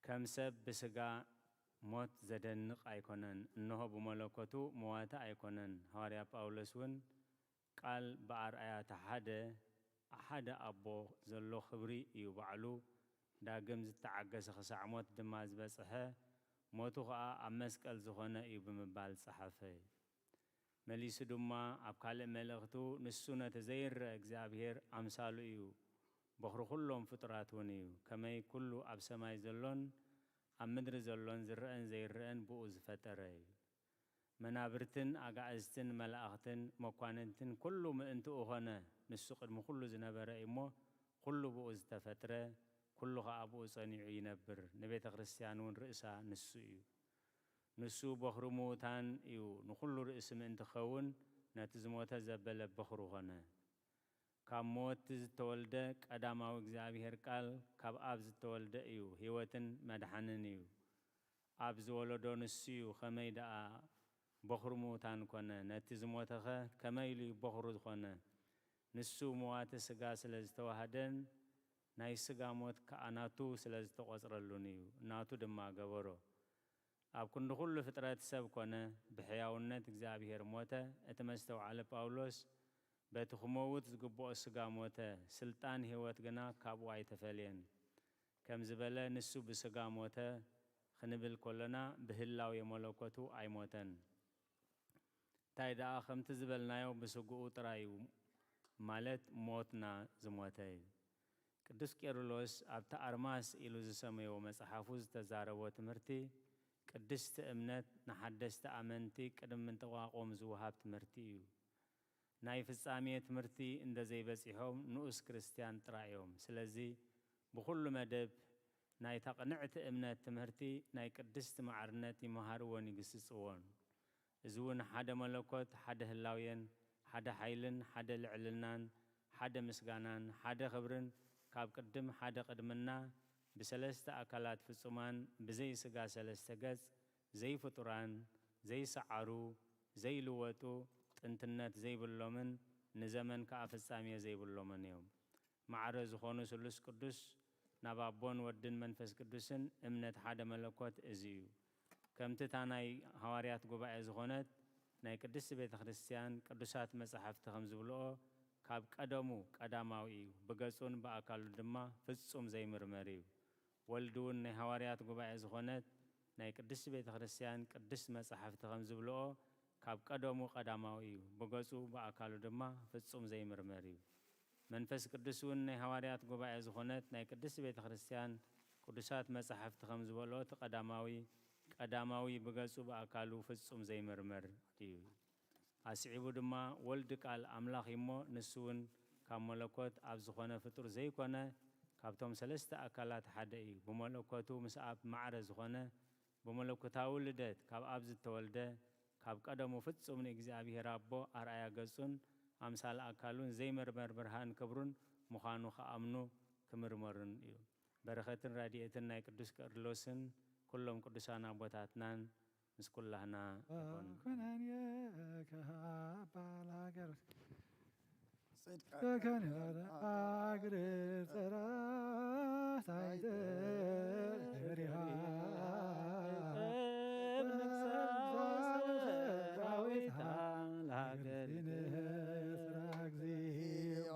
ከም ሰብ ብስጋ ሞት ዘደንቕ ኣይኮነን፣ እንሆ ብመለኮቱ መዋቲ ኣይኮነን። ሃዋርያ ጳውሎስ እውን ቃል ብኣርኣያ ተሓደ ሓደ ኣቦ ዘሎ ክብሪ እዩ ባዕሉ ዳግም ዝተዓገሰ ክሳዕ ሞት ድማ ዝበጽሐ ሞቱ ኸኣ ኣብ መስቀል ዝኾነ እዩ ብምባል ጸሓፈ። መሊሱ ድማ ኣብ ካልእ መልእኽቱ ንሱ ነቲ ዘይረአ እግዚኣብሔር ኣምሳሉ እዩ፣ በኹሪ ኩሎም ፍጡራት እውን እዩ። ከመይ ኩሉ ኣብ ሰማይ ዘሎን ኣብ ምድሪ ዘሎን ዝረአን ዘይረአን ብኡ ዝፈጠረ እዩ። መናብርትን ኣጋእዝትን መላእኽትን መኳንንትን ኩሉ ምእንትኡ ኾነ። ንሱ ቅድሚ ኩሉ ዝነበረ እዩ እሞ ኩሉ ብኡ ዝተፈጥረ፣ ኩሉ ኸኣ ብኡ ጸኒዑ ይነብር። ንቤተ ክርስቲያን እውን ርእሳ ንሱ እዩ። ንሱ በኹሪ ምዉታን እዩ፣ ንኹሉ ርእሲ ምእንቲ ክኸውን ነቲ ዝሞተ ዘበለ በኹሩ ኾነ። ካብ መወቲ ዝተወልደ ቀዳማዊ እግዚኣብሔር ቃል ካብ ኣብ ዝተወልደ እዩ፣ ህይወትን መድሓንን እዩ። ኣብ ዝወለዶ ንሱ እዩ፣ ከመይ ደኣ በኹሪ ምዉታን ኮነ? ነቲ ዝሞተኸ ከመይ ኢሉ እዩ በኹሩ ዝኾነ? ንሱ መዋቲ ስጋ ስለ ዝተዋህደን ናይ ስጋ ሞት ከኣ ናቱ ስለ ዝተቖጽረሉን እዩ፣ ናቱ ድማ ገበሮ። ኣብ ክንዲ ኩሉ ፍጥረት ሰብ ኮነ፣ ብሕያውነት እግዚኣብሔር ሞተ። እቲ መስተውዓሊ ጳውሎስ በቲ ክመውት ዝግብኦ ስጋ ሞተ፣ ስልጣን ህይወት ግና ካብኡ ኣይተፈልየን። ከም ዝበለ ንሱ ብስጋ ሞተ ክንብል ከሎና ብህላዌ መለኮቱ ኣይሞተን። እንታይ ደኣ ከምቲ ዝበልናዮ ብስግኡ ጥራይ እዩ፣ ማለት ሞትና ዝሞተ እዩ። ቅዱስ ቄርሎስ ኣብቲ ኣርማስ ኢሉ ዝሰመዮ መጽሓፉ ዝተዛረቦ ትምህርቲ ቅድስቲ እምነት ንሓደስቲ ኣመንቲ ቅድሚ ምንጥቋቖም ዝወሃብ ትምህርቲ እዩ። ናይ ፍጻሜ ትምህርቲ እንደ ዘይበጺሖም ንኡስ ክርስትያን ጥራይ እዮም። ስለዚ ብኹሉ መደብ ናይታ ቅንዕቲ እምነት ትምህርቲ ናይ ቅድስቲ ማዕርነት ይመሃርዎን ይግስጽዎን። እዚ እውን ሓደ መለኮት፣ ሓደ ህላዌን፣ ሓደ ሓይልን፣ ሓደ ልዕልናን፣ ሓደ ምስጋናን፣ ሓደ ክብርን፣ ካብ ቅድም ሓደ ቅድምና፣ ብሰለስተ ኣካላት ፍጹማን፣ ብዘይ ስጋ ሰለስተ ገጽ፣ ዘይፍጡራን፣ ዘይሰዓሩ፣ ዘይልወጡ፣ ጥንትነት ዘይብሎምን፣ ንዘመን ከኣ ፍጻሜ ዘይብሎምን እዮም። ማዕረ ዝኾኑ ስሉስ ቅዱስ፣ ናብ ኣቦን ወድን መንፈስ ቅዱስን እምነት ሓደ መለኮት እዚ እዩ። ከምቲ እታ ናይ ሃዋርያት ጉባኤ ዝኾነት ናይ ቅድስቲ ቤተ ክርስቲያን ቅዱሳት መጻሕፍቲ ከም ዝብልኦ፣ ካብ ቀደሙ ቀዳማዊ እዩ፣ ብገጹን ብኣካሉ ድማ ፍጹም ዘይምርመር እዩ። ወልድ እውን ናይ ሃዋርያት ጉባኤ ዝኾነት ናይ ቅድስቲ ቤተ ክርስቲያን ቅድስት መጻሕፍቲ ከም ዝብልኦ፣ ካብ ቀደሙ ቀዳማዊ እዩ፣ ብገጹ ብኣካሉ ድማ ፍጹም ዘይምርመር እዩ። መንፈስ ቅዱስ እውን ናይ ሃዋርያት ጉባኤ ዝኾነት ናይ ቅድስቲ ቤተ ክርስቲያን ቅዱሳት መጻሕፍቲ ከም ዝበልኦ፣ እቲ ቀዳማዊ ቀዳማዊ ብገጹ ብኣካሉ ፍጹም ዘይምርመር እዩ። ኣስዒቡ ድማ፣ ወልድ ቃል ኣምላኽ እዩ እሞ፣ ንሱ እውን ካብ መለኮት ኣብ ዝኾነ ፍጡር ዘይኮነ፣ ካብቶም ሰለስተ ኣካላት ሓደ እዩ። ብመለኮቱ ምስ ኣብ ማዕረ ዝኾነ፣ ብመለኮታዊ ልደት ካብ ኣብ ዝተወልደ፣ ካብ ቀደሙ ፍጹም ንእግዚኣብሔር ኣቦ ኣርኣያ ገጹን ኣምሳል ኣካሉን ዘይምርመር ብርሃን ክብሩን ምዃኑ ክኣምኑ ክምርመሩን እዩ። በረኸትን ረድኤትን ናይ ቅዱስ ቄርሎስን ኩሎም ቅዱሳን ኣቦታትናን ምስ ኩላህና ይኹን። ኩነኔ ከሃባ ለሃገር ጽድቀከን እግር ጽራት ኣይትሪሃ። ሰራዊታ ለሃገር ስራ እግዚኦ።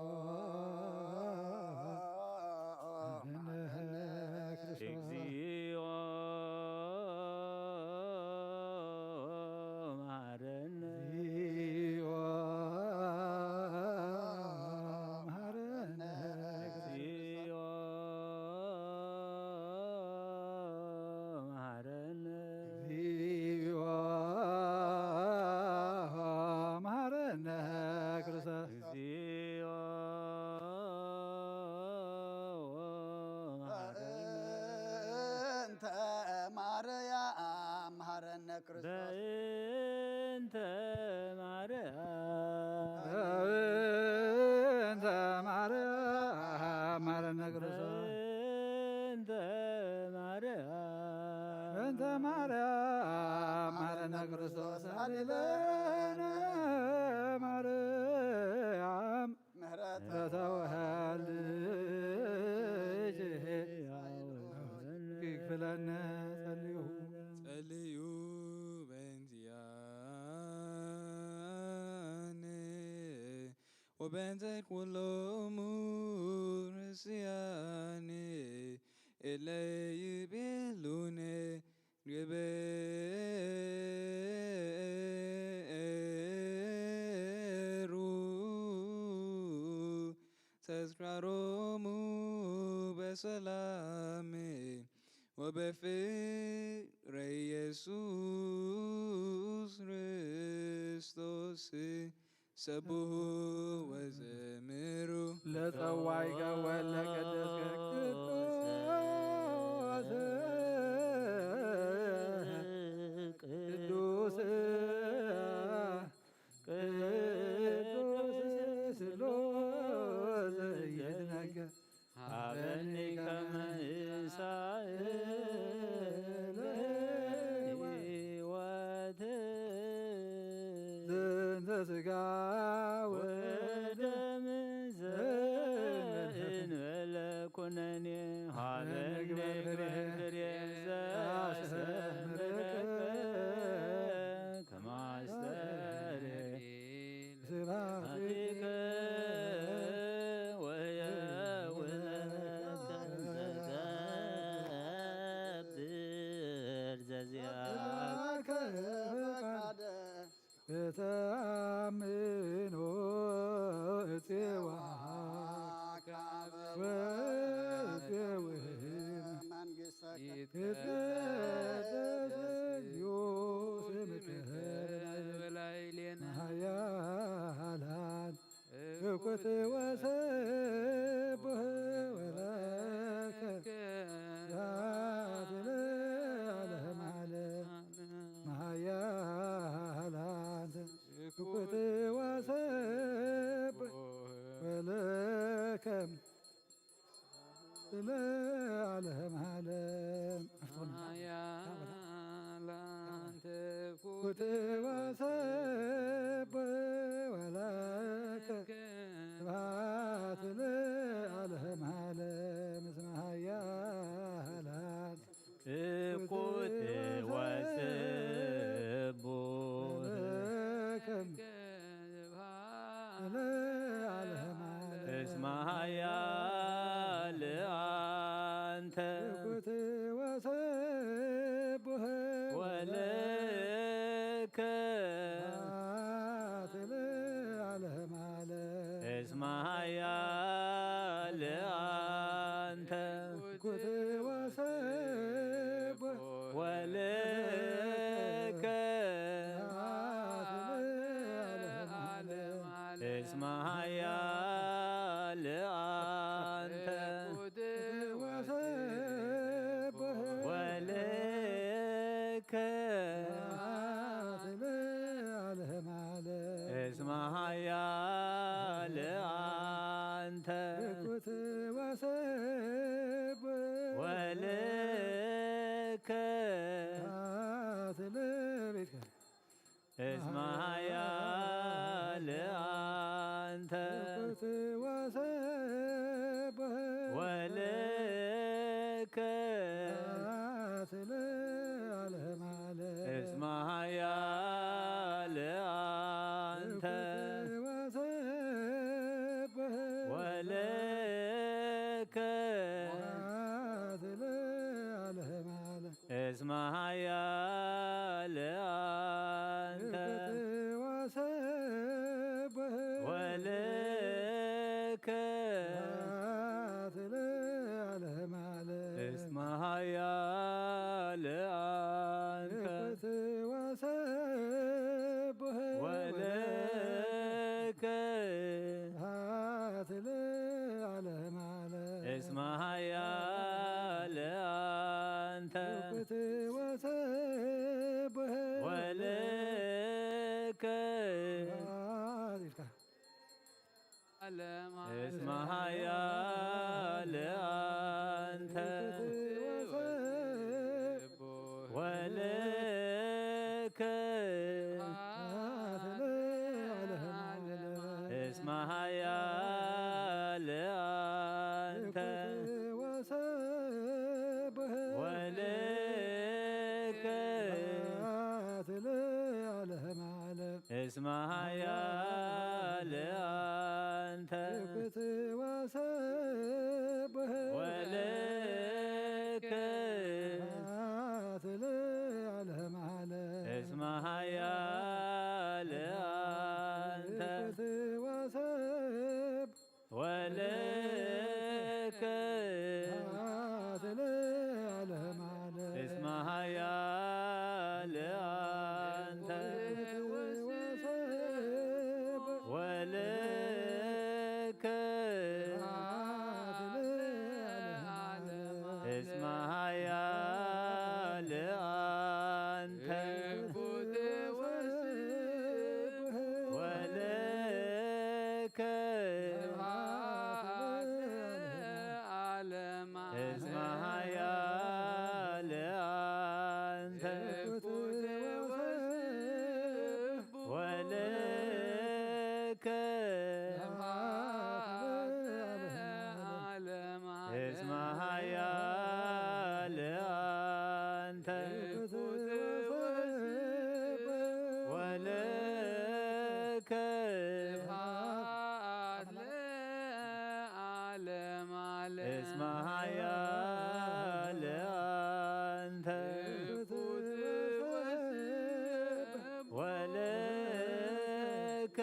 እግዚኦ መሐረነ። እግዚኦ መሐረነ። እግዚኦ በእንተ ማርያም በእንተ ማርያም ማረነ ክርስቶስ። በእንተ ማርያም በእንተ ማርያም ማረነ ክርስቶስ። ሃሌሉያ ማርያም ምሕረት ተተወሃልኪ ይክፍለነ ጸልዩ። ጸልዩ በእንቲኣነ ወበእንተ ኩሎሙ ርስያነ እለ ይቤሉነ ግበሩ ተዝካሮሙ በሰላም ወበፍቅረ ኢየሱስ ክርስቶስ ሰብሑ ወዘምሩ። ለጸዋይከ ወለቀደስከ ቅዱስ ቅዱስ ስሉስ ይትነገር። ሀበኒ ከመ እሳእ ለህይወት ዝንተ ስጋ ወደም ዘእንበለ ኩነኔ ሀበኒ ፍሬ ዘያስተምረከ ከማስተርኤ ስብሐቲከ ወየውለከ ዘገብር ዘዚአከ ፈቃደ እተአምኖ እፄዋ ወእፄውህም መንግሥተከ ይትቀደስ እግዚኦ ስምከ በላዕሌነ ኃያል እኩት ወሰብህ ወለከ ስብሐት ለዓለመ ዓለም መኃያል አንተ እኩት ወሰብህ ወለከ ለዓለመ ዓለም። ኃያል አንተ ኩት ወሰብ ወለከ ስብሐት ለዓለመ ዓለም። እስመ ኃያል አንተ እኩት ወስቡሕ ለዓለመ ዓለም። እስመ ኃያል አንተ እኩት ወስቡሕ ወለከ ስብሐት ለዓለመ ዓለም። እስመ ኃያል አንተ እኩት ወሰብሕ ወለከ ስብሐት ለዓለመ ዓለም። እስመ ኃያል አንተ እኩት ወሰብሕ ወለከ ስብሐት ለዓለመ ዓለም። እስመ ኃያል አንተ እኩት ወሰብሕ ወለከ ስብሐት ለቤትከ እስመ ኃያል አንተ እኩት ወሰብሕ ወለከ ስብሐት ለዓለመ ዓለም። እስመ ኃያል አንተ እኩት ወሰብሕ ወለከ ስብሐት ለዓለመ ዓለም። እስመ ኃያል አንተ እኩት ወሰብሕ ወለከ ስብሐት ለዓለመ ዓለም። እስመ ኃያል አንተ እኩት ወሰብሕ ወለከ ስብሐት ለዓለመ ዓለም። እስመ ኃያል አንተ እኩት ወሰብሕ እስመ ኃያል አንተ ትኩት ወሰብሕ ወልከ ስብሐት ለዓለመ ዓለም። እስመ ኃያል አንተ ትኩት ወሰብሕ ወልከ ስብሐት ለዓለመ ዓለም። እስመ ኃያል አንተ ወልከ ስብሐት ለዓለመ ዓለም። እስመ ኃያል አንተ ወልከ ዓለም እስመ ኃያል አንተ ወልከ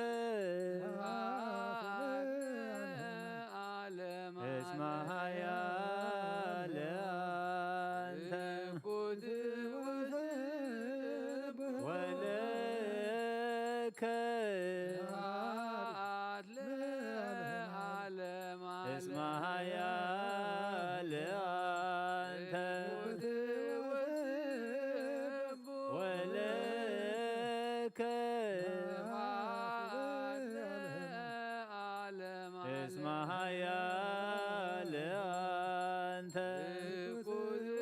እስመ ኃያል አንተ ወልከ እስመ ኃያል አንተ ወልከ እስመ ኃያል አንተ ወልከ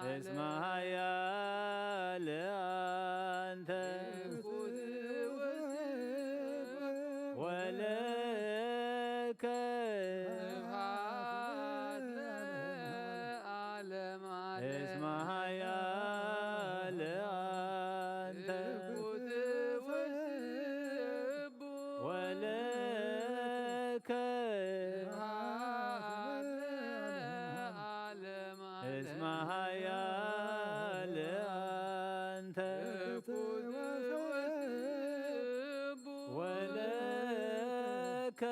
እስመ ኃያል አንተ ወልከ እስመ ኃያል አንተ ወልከ እስመ ኃያል አንተ ወልከ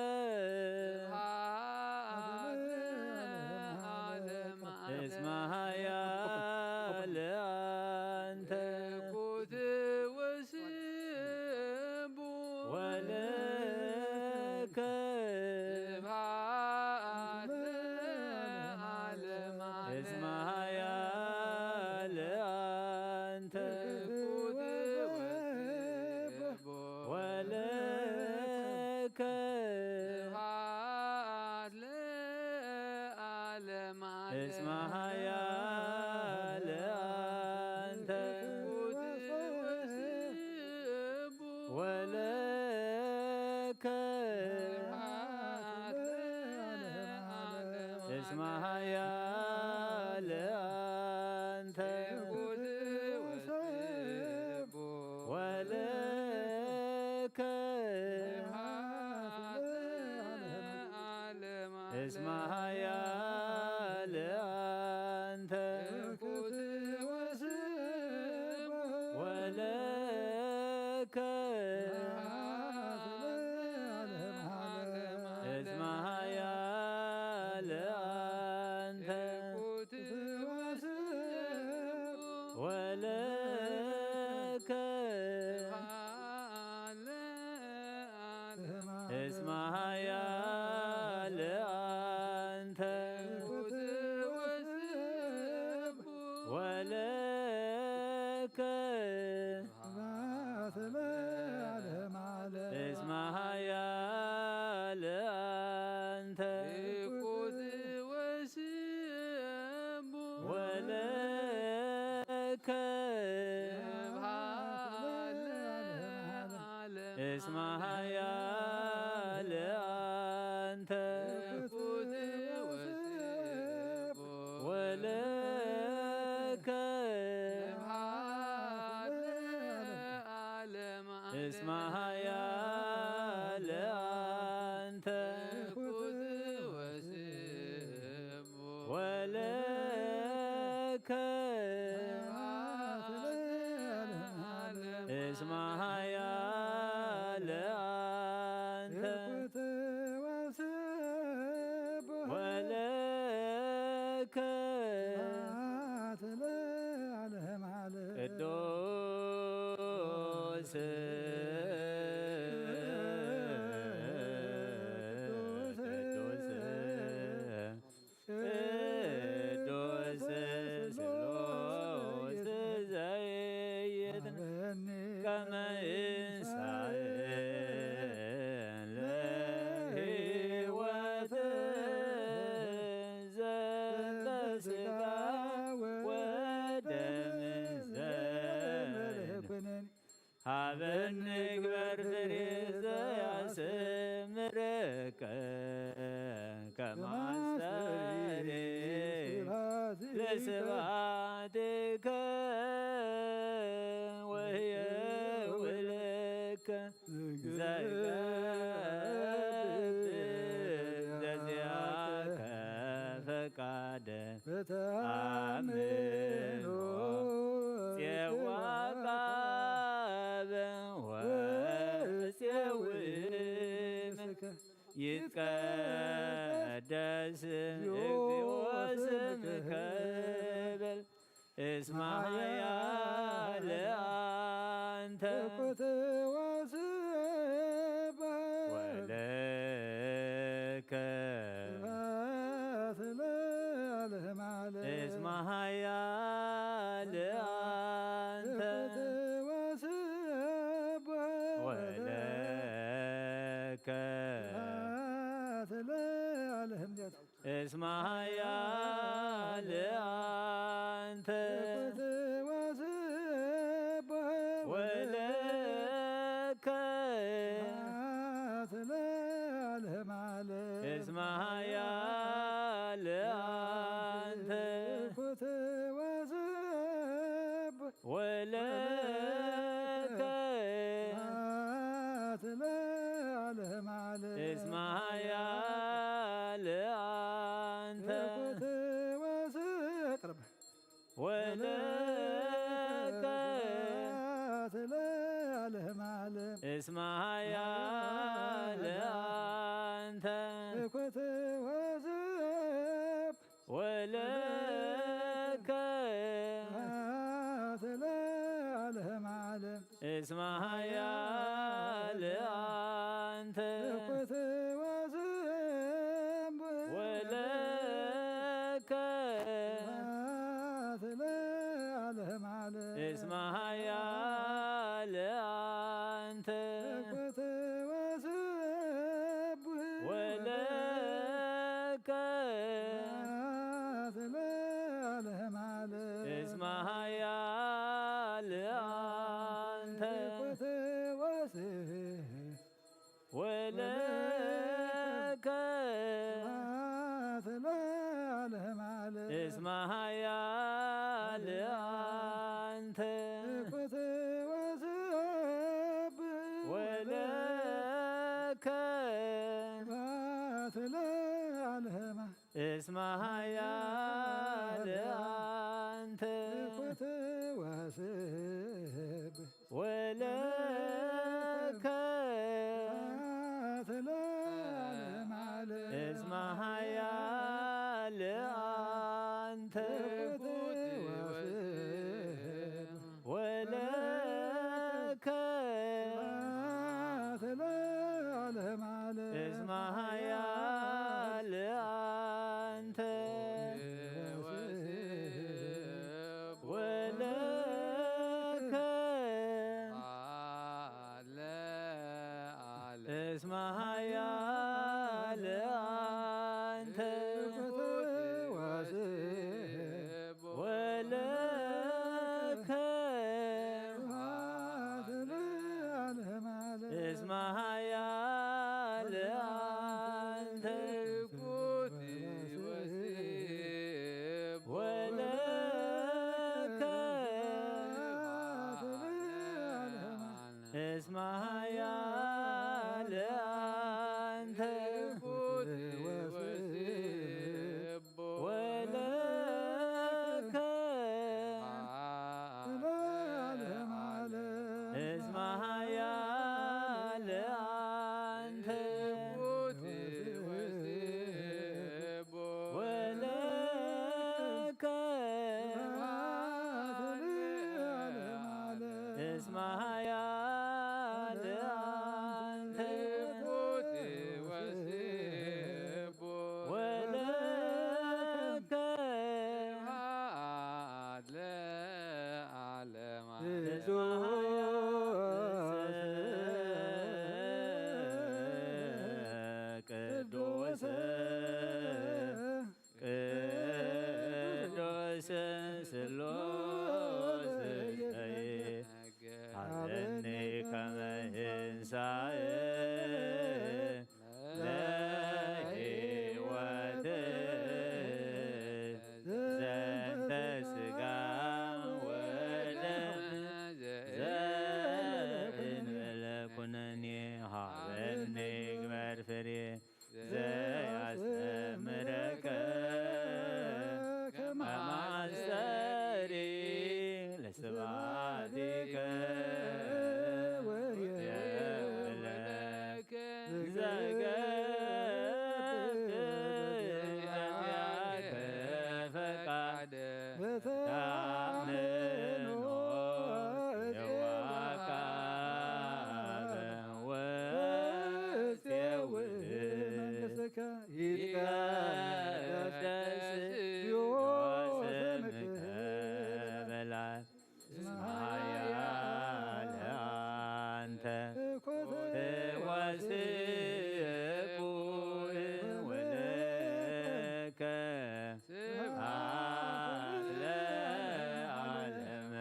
እስመ ኃያል አንተ ወልከ እስመ ኃያል አንተ ወልከ እስመ ኃያል አንተ ወልከ እስመ ኃያል አንተ ወልከ እስመ ኃያል አንተ ወልከ እስመ ኃያል አንተ ወልከ እስመ ኃያል አንተ ወልከ እስመ ኃያል አንተ ወልከ እስመ ኃያል አንተ ወልከ እስመ ኃያል አንተ ወልከ እስመ ኃያል አንተ እስመ ኃያል አንተ ኩት ወስብ ወለከ እስመ ኃያል አንተ ወለከ ቅዱስ ቅዱስ ቅዱስ ስሉስ ዘይት ከመ ይንሳእ ለሕይወት ዘንተ ሥጋ ወደም ዘመለኮት ሀበን ንግበር ፍሬ ዘያስምርከ ከማስተሪ ለስብሐትከ ወህየ ውልከ ዘይቀድስ ዘዚአከ ፈቃደ በተአምኖ ጼዋቃበ ወጼውእምከ ይትቀደስ እግዚኦ ስምከ በል። እስመ ኃያል አንተ ወለከ ስብሐት ለዓለመ ዓለም። እስመ ኃያል አንተ ወስብሐት ወለከ ስብሐት ለዓለመ ዓለም። እስመ ኃያል አንተ ወስብሐት ወለከ ስብሐት ለዓለመ ዓለም። እስመ ኃያል አንተ ወስብሐት ወለከ ስብሐት ለዓለመ ዓለም። እስመ ኃያል አንተ ወስብሐት ወለከ ስብሐት ለዓለመ ዓለም። እስመ ኃያል አንተ ወስብሐት ወለከ ስብሐት ለዓለመ ዓለም። እስመ ኃያል አንተ ወስብሐት ወለከ ስብሐት ለዓለመ ዓለም። እስመ ኃያል አንተ ወስብሐት ወለከ ስብሐት ለዓለመ ዓለም። እስመ ኃያል አንተ ወስብሐት ወለከ ስብሐት ለዓለመ ዓለም። እስመ ኃያል አንተ ወስብሐት ወለከ ስብሐት ለዓለመ እስመ ኃያል አንተ ወስብሐት ወለከ ስብሐት ለዓለመ ዓለም። እስመ ኃያል አንተ ወስብሐት ወለከ ስብሐት ለዓለመ ዓለም። እስመ ኃያል አንተ ወስብሐት ወለከ ለዓለመ እስመ ኃያል አንተ ወስብሐት ወለከ ስብሐት ለዓለመ ዓለም። እስመ ኃያል አንተ ወስብሐት ወለከ ስብሐት ለዓለመ ዓለም። እስመ ኃያል አንተ ትኩት ወስብ ወለከ ለዓለመ ዓለም። እስመ ኃያል አንተ ትኩት ወስብ ወለከ እስመ ኃያል አንተ ወለከ ቅዱስ ቅዱስ ስሉስ ሀበኒ ከመ ትንሣኤ ለሕይወት ዘንተ ሥጋ ወደም ዘእንበለ ኩነኔ ሀበኒ ግበር ፍሬ ዘያስተምረከ ከመ አስተሪ ለስብሐቲከ ወየውለከ ዘገብር ኪያከ ፈቃደ በተአምኖ የዋካበ ወ ይትቀደስ ስምከ በላዕል እስመ ኃያል አንተ ትኮን ወስቡሕ ወለከ ስብሐት ለዓለመ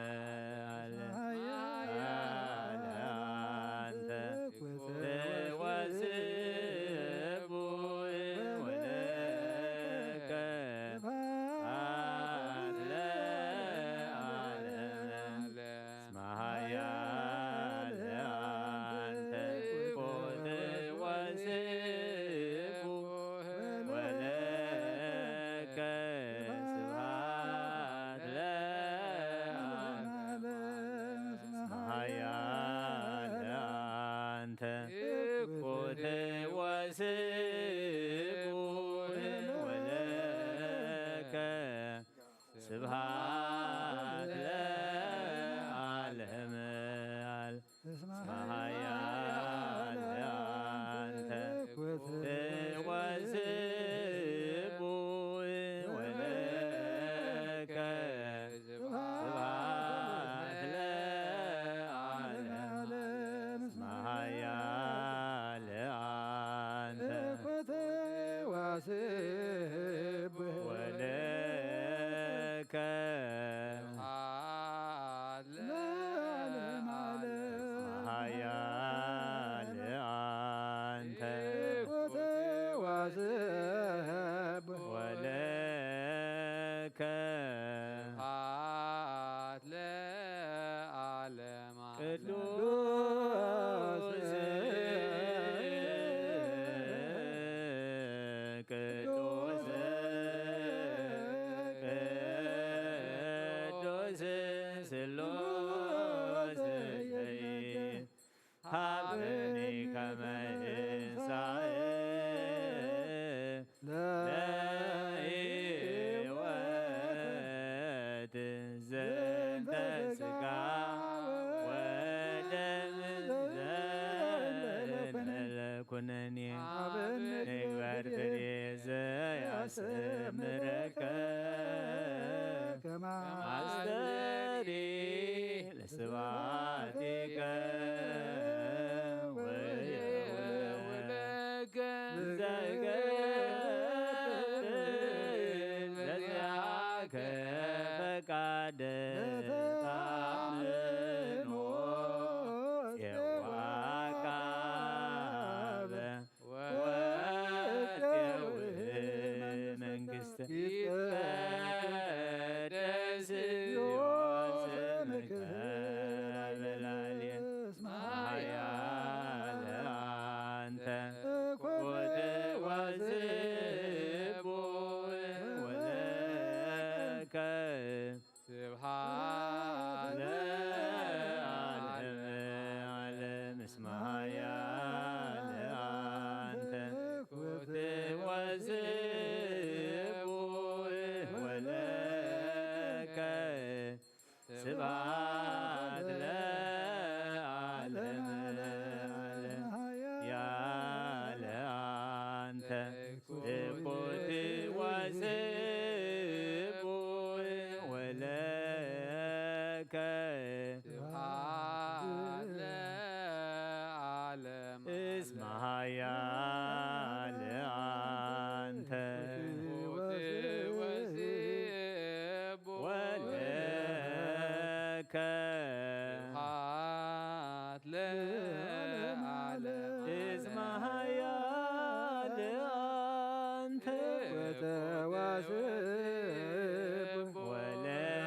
ዓለም። ኃያል አንተ ወስቡሕ ወለከ ስብሐት ለዓለመ። እስመ ኃያል አንተ ትኩት ወስቡሕ ወለከ ስብሐት ለዓለመ። እስመ ኃያል አንተ ትኩት ወስቡሕ ወለከ ስብሐት ለዓለመ ዓለም። እስመ ኃያል አንተ ትኩት ወስቡሕ ወለከ ስብሐት ለዓለመ ዓለም። እስመ ኃያል አንተ ትኩት ወስቡሕ ወለከ ለዓለመ ዓለም። ኃያል አንተ ትኩት ወስቡሕ ወለከ ስብሐት ለዓለመ ቅዱስ ቅዱስ ቅዱስ ስሉስ ሀበኒ ከመ ትንሣኤ ለሕይወት ዘንተ ሥጋ ወደም ዘእንበለ ኩነኔ ንግበር ፍሬ ዘያስተምረከ ከመ አስተሪ ለስብሐቲከ ወየ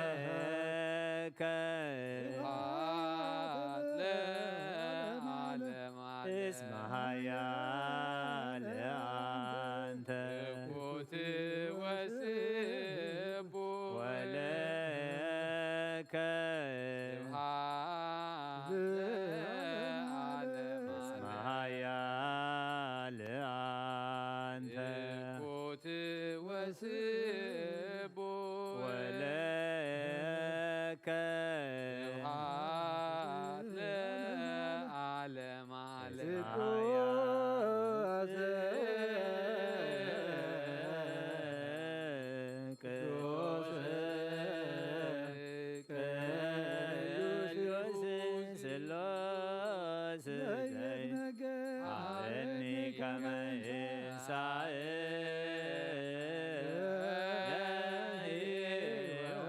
ወለከ ስብሐት ለዓለመ ዓለም። እስመ ኃያል አንተ ትኩት ወስቡሕ ወለከ ስብሐት ለዓለመ ዓለም። ኃያል አንተ ትኩት ወስቡሕ ወለከ ስብሐት ለዓለመ ዓለም። ቅዱስ ቅዱስ ስሉስ ዘይነገር አበኒ ከመ ይሳእ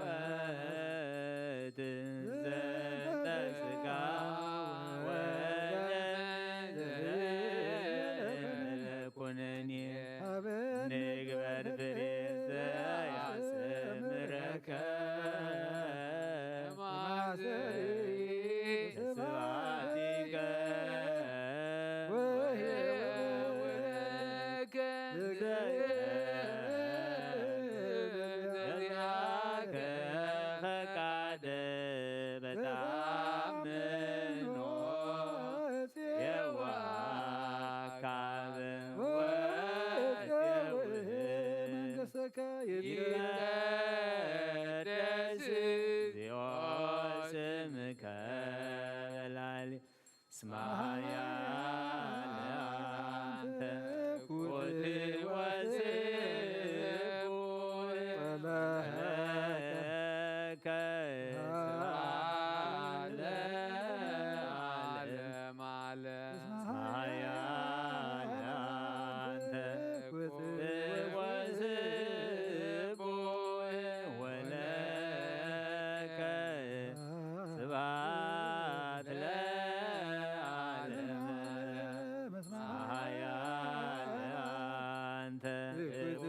ለሕይወት ዘንተ ሥጋ ወደም ኩነኔ ንግበር ፍሬ ዘያስምረከ ማሰሪ ስብሐቲከ ወሕይወትከ ዘዚአከ ፈቃደ በተአምኖ የዋካብ ወየውህ መንግሥትከ ይትቀደስ እግዚኦ ስምከ በላሊ እስመ ኃያል አንተ ኩት ወስቡሕ ወለከ ስብሐት ለዓለመ ዓለም። እስመ ኃያል አንተ ኩት ወስቡሕ ወለከ ስብሐት ለዓለመ ዓለም። እስመ ኃያል አንተ ትኩት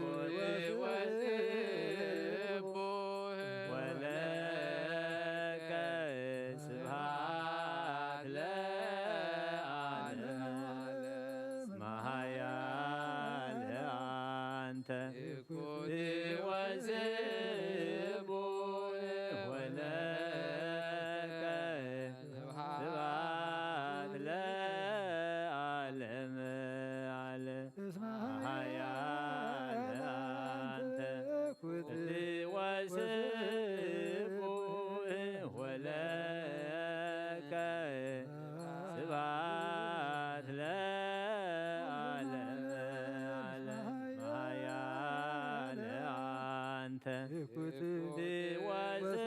ወስቡሕ ወለከ ስብሐት ለዓለመ ዓለም። እስመ ኃያል አንተ ትኩት ወስቡሕ ወለከ ስብሐት ለዓለመ ዓለም። እስመ ኃያል አንተ ትኩት ወስቡሕ ወለከ ስብሐት ለዓለመ ዓለም። ኃያል አንተ ትኩት ወስቡሕ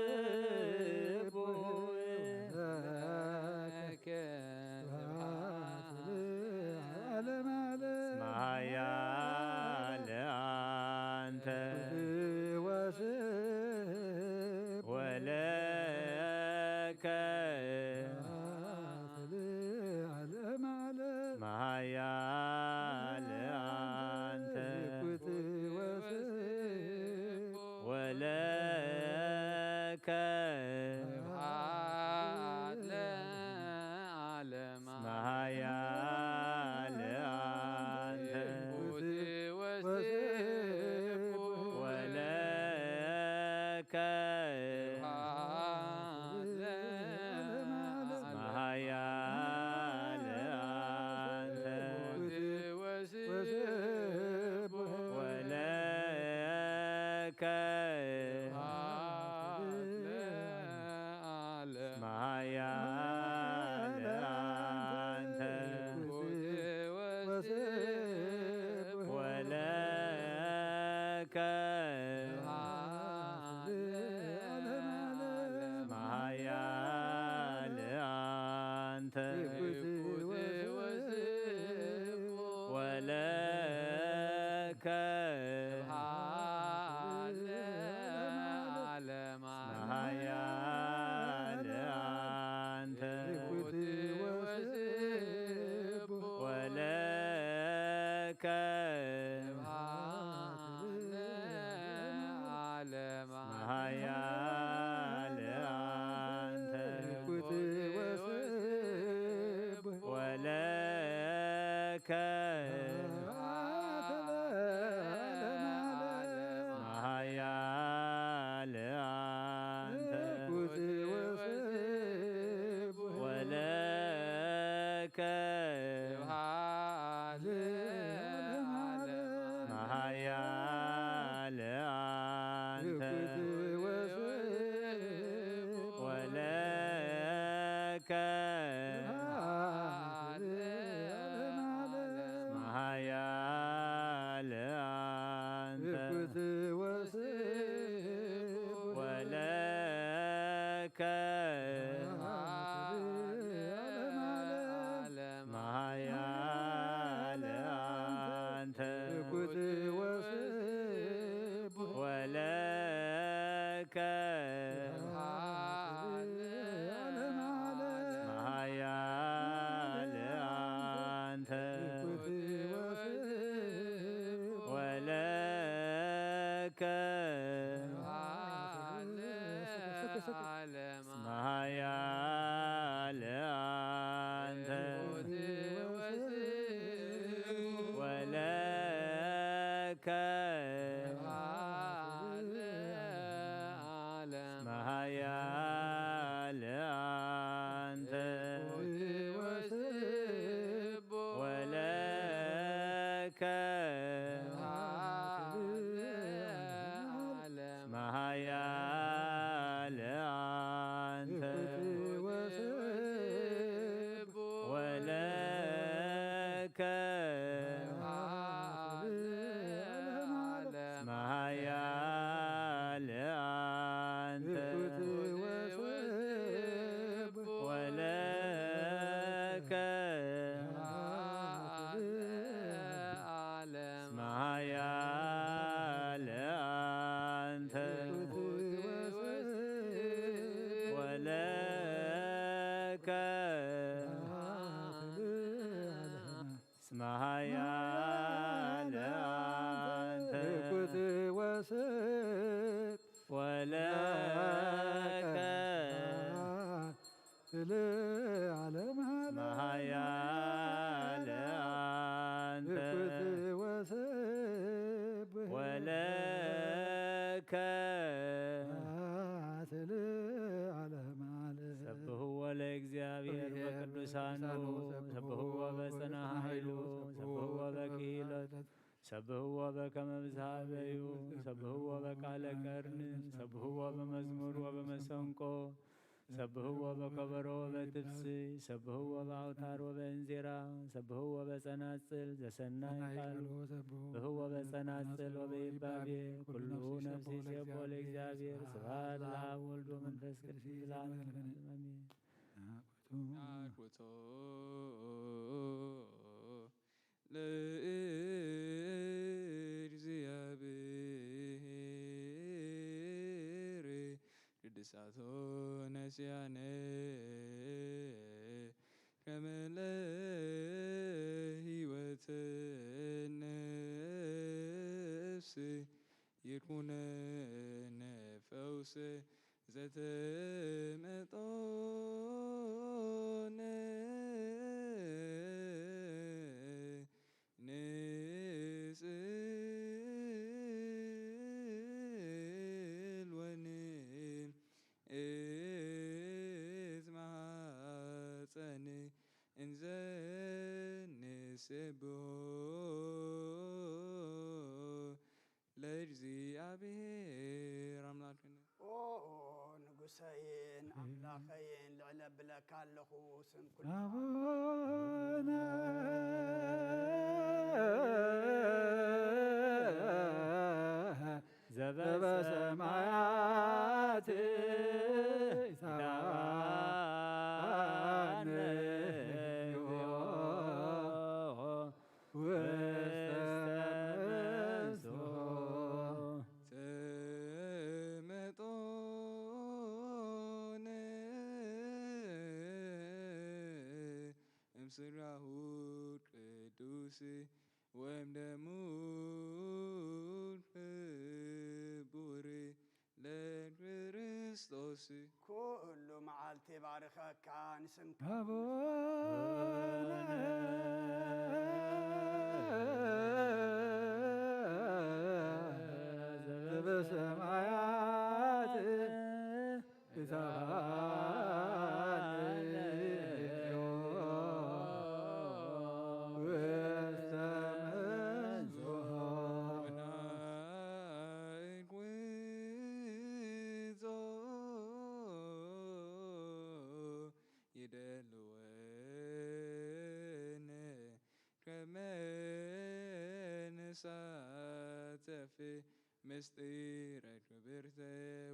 ለከ ስብሐት ለዓለመ ዓለም። እስመ ኃያል አንተ ትኩት ወስቡሕ ወለከ ስብሐት ለዓለመ ዓለም። እስመ ኃያል አንተ ትኩት ወስቡሕ ወለከ ስብሐት ለዓለመ እስመ ኃያል አንተ ትኩት ወስቡሕ ወለከ ስብሐት ለዓለመ እስመ ኃያል አንተ ትኩት ወስቡሕ ወለከ ስብሐት ለዓለመ እስመ ኃያል አንተ ትኩት ወስቡሕ ወለከ ስብሐት ለዓለመ ዓለም። እስመ ኃያል አንተ ትኩት ወስቡሕ ወለከ ስብሐት ለዓለመ ዓለም። እስመ ኃያል አንተ ትኩት ወስቡሕ ወለከ ስብሐት ከ መሃያል አንተ ወለከ መሃያል አንተ ወለከ መሃያል አንተ ወለከ መሃያል አንተ ወለከ መሃያል አንተ ወለከ መሃያል አንተ ወለከ መሃያል አንተ ወለከ መሃያል አንተ ወለከ መሃያል አንተ ወለከ መሃያል አንተ ወለከ መሃያል አንተ ወለከ መሃያል አንተ ወለከ ሰብህዎ ለእግዚአብሔር በቅዱሳኑ ሰብህዎ በጽና ኃይሉ ሰብህዎ በክሂሎት ሰብህዎ በከመ ብዝሃበዩ ሰብህዎ በቃለ ቀርን ሰብህዎ በመዝሙር ወበመሰንቆ ሰብህዎ በከበሮ ወበትብስይ ሰብህዎ በአውታር ወበእንዜራ ሰብህዎ በጸናጽል ዘሰናይ ቃሉ ሰብህዎ በጸናጽል ወበይባቤ ኩሉ ነፍሲ ሴቦ ለእግዚአብሔር ስብሐት ለአብ ወልድ ወመንፈስ ቅዱስ ለዓለመ ዓለም አሜን። አኩቶ ለእግዚአብሔር ቅድሳቶ ነስያነ ከመለ ህይወት ነፍስ ይኩነነ ፈውስ ዘተመጦነ ንጽል ወንእት ማሐፀን እንዘ ንሴብሖ ለእግዚአብሔር አምላክነ። ኦ ንጉሰይን ኣምላኸይን ልዕለ ብለካ ኣለኹ ስም ኩሉ ኣቡነ ዘበሰማያት ይትባረክ ስምከ ውስተ መንሱ ተመጦነ እምስጋሁ ቅዱስ ወእምደሙ ክቡር ለክርስቶስ። ኩሉ መዓልቲ ባርኸካ ንስምካ ኣቡነ ሰማያት ክሳባን ውስተ መንጽሖ። ይደልወን ከመ ንሳተፍ ምስጢረ ክብርተ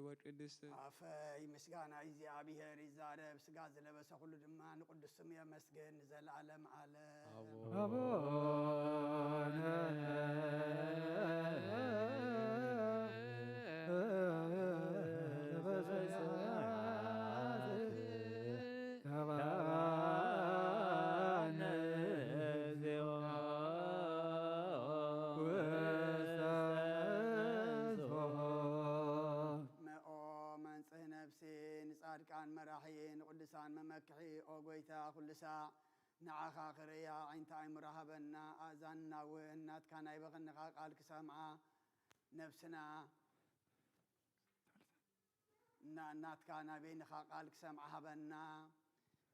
ወቅድስተ። ኣፈይ ምስጋና እግዚኣብሔር ይዛረብ፣ ስጋ ዝለበሰ ኩሉ ድማ ንቅዱስ ስሙ የመስግን ንዘለዓለም ዓለም። አቡነ መኦ መንጽህ ነፍሲ ንጻድቃን መራሒ ንቅዱሳን መመክሒ ኦ ጎይታ ኩሉ ሳዕ ንዓኻ ክርእያ ዓይንቲ ኣእምሮ ሃበና፣ ኣእዛንና እውን ናትካ ናይ በቕንኻ ቃል ክሰምዓ፣ ነፍስና እና-፣ ናትካ ናይ በይንኻ ቃል ክሰምዓ ሃበና።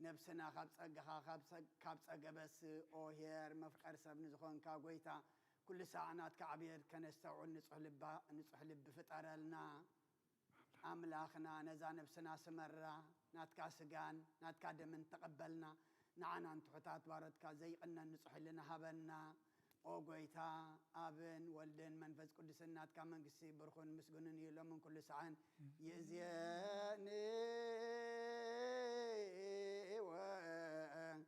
ነፍስና ካብ ጸጋኻ፣ ካብ ጸ-፣ ካብ ጸገበስ ኦ ኄር መፍቀር ሰብ ንዝኾንካ ጎይታ፣ ኩሉ ሳዕ ናትካ ዕብየት ከነስተውዕል ንጹሕ ልባ-፣ ንጹሕ ልቢ ፍጠረልና። ኣምላኽና ነዛ ነብስና ስመራ፣ ናትካ ስጋን ናትካ ደምን ተቐበልና፣ ንዓናን ትሑታት ባሮትካ ዘይቕነን ንጹሕ ህልና ሃበና። ኦ ጎይታ፣ ኣብን ወልድን መንፈስ ቅዱስን ናትካ መንግስቲ ብርኹን ምስጉንን እዩ ሎምን ኩሉ ሰዓን። ይእዜኒ ወ-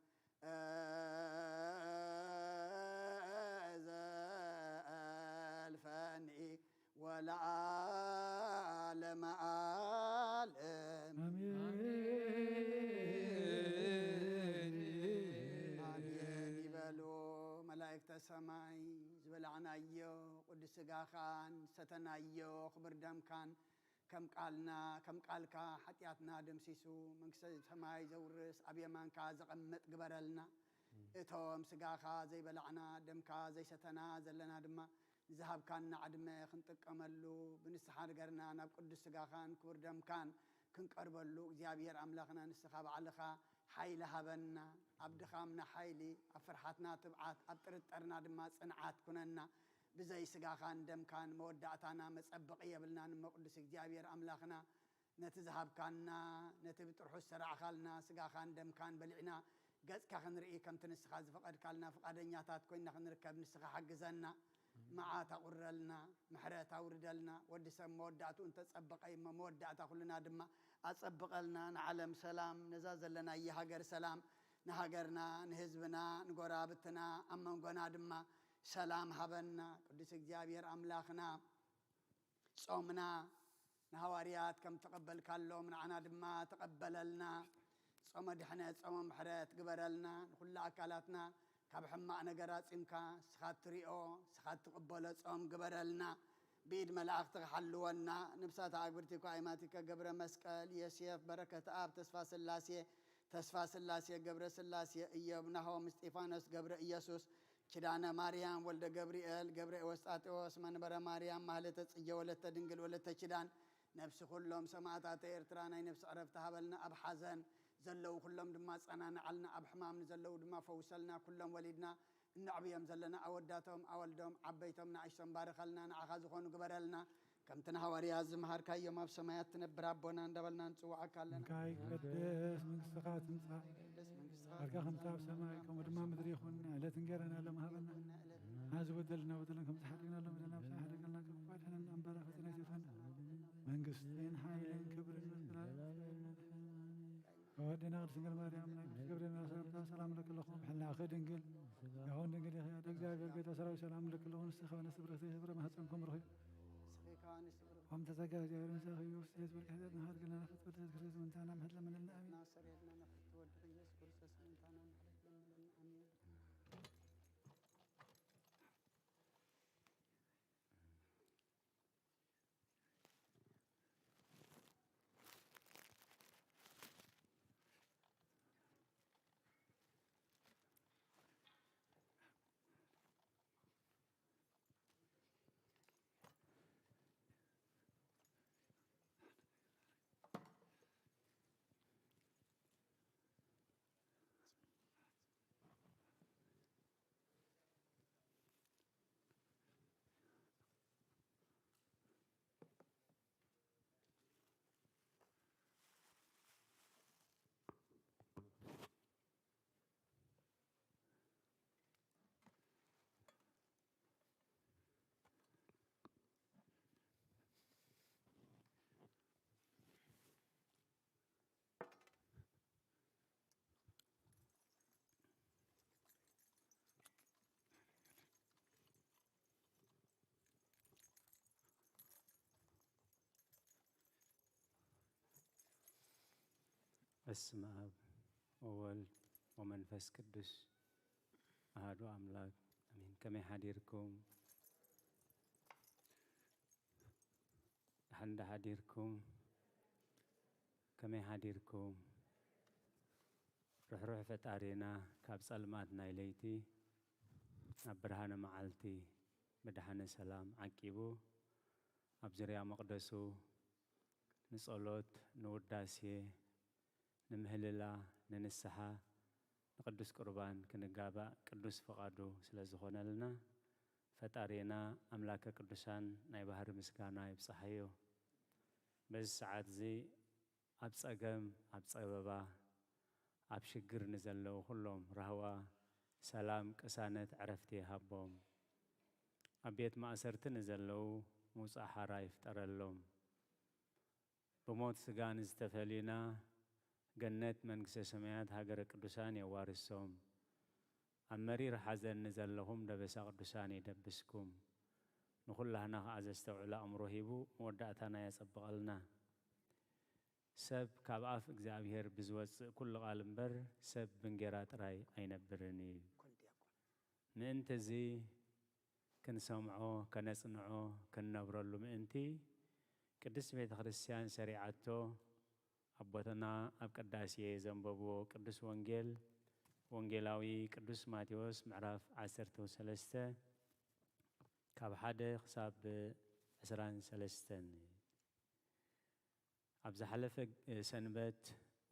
ዘልፈኒ ወለዓለመ ዓለም። ኣሜን። ኣሜን ይበሉ። መላእክተ ሰማይ፣ ዝበላዕናዮ ቅዱስ ስጋኻን ሰተናዮ ክቡር ደምካን ከም ቃልና፣ ከም ቃልካ ሓጢኣትና ደምሲሱ፣ መንግስተ ሰማይ ዘውርስ፣ ኣብ የማንካ ዘቐምጥ ግበረልና። እቶም ስጋኻ ዘይበላዕና፣ ደምካ ዘይሰተና ዘለና ድማ፣ ንዝሃብካና ዕድመ ክንጥቀመሉ፣ ብንስሓ ነገርና ናብ ቅዱስ ስጋኻን ክቡር ደምካን ክንቀርበሉ፣ እግዚኣብሔር ኣምላኽና ንስኻ ባዕልኻ ሓይሊ ሃበና። ኣብ ድኻምና ሓይሊ፣ ኣብ ፍርሓትና ትብዓት፣ ኣብ ጥርጠርና ድማ ጽንዓት ኩነና። ብዘይ ስጋኻን ደምካን መወዳእታና መጸበቒ የብልናን እሞ ቅዱስ እግዚኣብሔር ኣምላኽና፣ ነቲ ዝሃብካና፣ ነቲ ብጥርሑ ዝሰራዕካልና ስጋኻን ደምካን በሊዕና ገጽካ ክንርኢ፣ ከምቲ ንስኻ ዝፈቐድካልና ፍቓደኛታት ኮይንና ክንርከብ ንስኻ ሓግዘና። መዓት ኣቑረልና፣ ምሕረት ኣውርደልና። ወዲ ሰብ መወዳእትኡ እንተጸበቐ እሞ መወዳእታ ኩልና ድማ ኣጸብቐልና። ንዓለም ሰላም፣ ነዛ ዘለናያ ሃገር ሰላም፣ ንሃገርና፣ ንህዝብና፣ ንጎራብትና፣ ኣብ መንጎና ድማ ሰላም ሃበና። ቅዱስ እግዚኣብሔር ኣምላኽና፣ ጾምና ንሃዋርያት ከም ተቐበልካሎም ንዓና ድማ ተቐበለልና። ጾመ ድሕነት፣ ጾመ ምሕረት ግበረልና። ንኹሉ ኣካላትና ካብ ሕማቕ ነገር ኣጺምካ፣ ንስኻ እትሪኦ፣ ንስኻ እትቕበሎ ጾም ግበረልና። ብኢድ መላእኽትኻ ሓልወና። ነብሳት ኣግብርቲ እኳ ኣይማቲከ ገብረ መስቀል፣ ዮሴፍ፣ በረከት ኣብ፣ ተስፋ ስላሴ፣ ተስፋ ስላሴ፣ ገብረ ስላሴ፣ እዮብ፣ ናሆም፣ እስጢፋኖስ፣ ገብረ ኢየሱስ፣ ኪዳነ ማርያም፣ ወልደ ገብርኤል፣ ገብረ ኤዎስጣቴዎስ፣ መንበረ ማርያም፣ ማህሌተ ጽጌ፣ ወለተ ድንግል፣ ወለተ ኪዳን፣ ነፍሲ ኩሎም ሰማእታተ ኤርትራ ናይ ነፍሲ ዕረፍቲ ሃበልና። ኣብ ሓዘን ዘለዉ ኩሎም ድማ ጸናንዓልና፣ ኣብ ሕማም ንዘለዉ ድማ ፈውሰልና። ኩሎም ወሊድና እነዕብዮም ዘለና ኣወዳቶም፣ ኣወልዶም፣ ዓበይቶም፣ ንኣሽቶም ባርኸልና፣ ንዓኻ ዝኾኑ ግበረልና። ከምቲ ንሃዋርያት ዝመሃርካዮም፣ ኣብ ሰማያት ትነብር ኣቦና እንዳበልና ንጽውዓካ ኣለና። እንካይ ቅድስ መንግስትኻ ትምጻእ። ቅድስ መንግስትኻ ኣርካ ከምቲ ኣብ ሰማይ፣ ከምኡ ድማ ምድሪ ይኹን። ዕለት እንጌራና ሎም ሃበና። ዕለት ናዚ በደልና በደለን ከምቲ ሓደግና ሎም በደልና፣ ብሰ ሓደገልና፣ ካብ ክፉእ ኣድሕነና እምበር፣ ፈተና ኣይተእትወና። መንግስትን ሓይልን ክብርን ወደና ቅድስት ድንግል ማርያም፣ ናይ ቅዱስ ገብርኤል መልኣክ ሰላምታ፣ ሰላም ለኪ ኣለኹ፣ ብሕልናኺ ድንግል፣ ይኹን ድንግል ኢኺ፣ ኣደ እግዚኣብሔር፣ ጌታ ሰራዊት፣ ሰላም ለኪ ኣለኹ፣ ንስኺ ከበነ ፍሬ ከርሥኪ ፍሬ ማህፀን ክቡር እዩ። ንስኺ ከበነ ፍሬ ኦም ተጸጋ እግዚኣብሔር ምሳኺ እዩ፣ ብስደት በልኪ ኃጢአትና ኃጢአት ገለና፣ ፍትወት ኢየሱስ ክርስቶስ ምንታና ምሕረት ለምንልና፣ ኣሜን። ናሰር የድና ነፍት ወድኺ ኢየሱስ ክርስቶስ ምንታና ምሕረት ለምንልና፣ ኣሜን። በስመ አብ ወወልድ ወመንፈስ ቅዱስ አሐዱ አምላክ አሜን። ከመይ ሓዲርኩም? ደሓን ዶ ሓዲርኩም? ከመይ ሓዲርኩም? ርሕሩሕ ፈጣሪና ካብ ጸልማት ናይ ለይቲ ናብ ብርሃነ መዓልቲ ብድሓነ ሰላም ዓቂቡ ኣብ ዙርያ መቕደሱ ንጸሎት፣ ንውዳሴ፣ ንምህልላ፣ ንንስሓ፣ ንቅዱስ ቁርባን ክንጋባእ ቅዱስ ፍቓዱ ስለ ዝኾነልና፣ ፈጣሪና ኣምላከ ቅዱሳን ናይ ባህሪ ምስጋና ይብጽሓዮ። በዚ ሰዓት እዚ ኣብ ጸገም፣ ኣብ ጸበባ፣ ኣብ ሽግር ንዘለዉ ኩሎም ራህዋ፣ ሰላም፣ ቅሳነት፣ ዕረፍቲ ይሃቦም። ኣብ ቤት ማእሰርቲ ንዘለዉ ምውጻእ ሓራ ይፍጠረሎም። ብሞት ስጋ ንዝተፈልዩና ገነት መንግስተ ሰማያት ሃገረ ቅዱሳን የዋርሶም። ኣብ መሪር ሓዘን ንዘለኹም ደበሳ ቅዱሳን ይደብስኩም። ንኹላህና ኸዓ ዘስተውዕል ኣእምሮ ሂቡ መወዳእታና የጸብቐልና። ሰብ ካብ ኣፍ እግዚኣብሔር ብዝወጽእ ኩሉ ቃል እምበር ሰብ ብእንጌራ ጥራይ ኣይነብርን እዩ። ምእንቲ እዚ ክንሰምዖ፣ ከነጽንዖ፣ ክንነብረሉ ምእንቲ ቅድስት ቤተ ክርስቲያን ሰሪዓቶ ኣቦትና ኣብ ቅዳሴ ዘንበብዎ ቅዱስ ወንጌል ወንጌላዊ ቅዱስ ማቴዎስ ምዕራፍ ዓሰርተ ሰለስተ ካብ ሓደ ክሳብ ዕስራን ሰለስተን። ኣብ ዝሓለፈ ሰንበት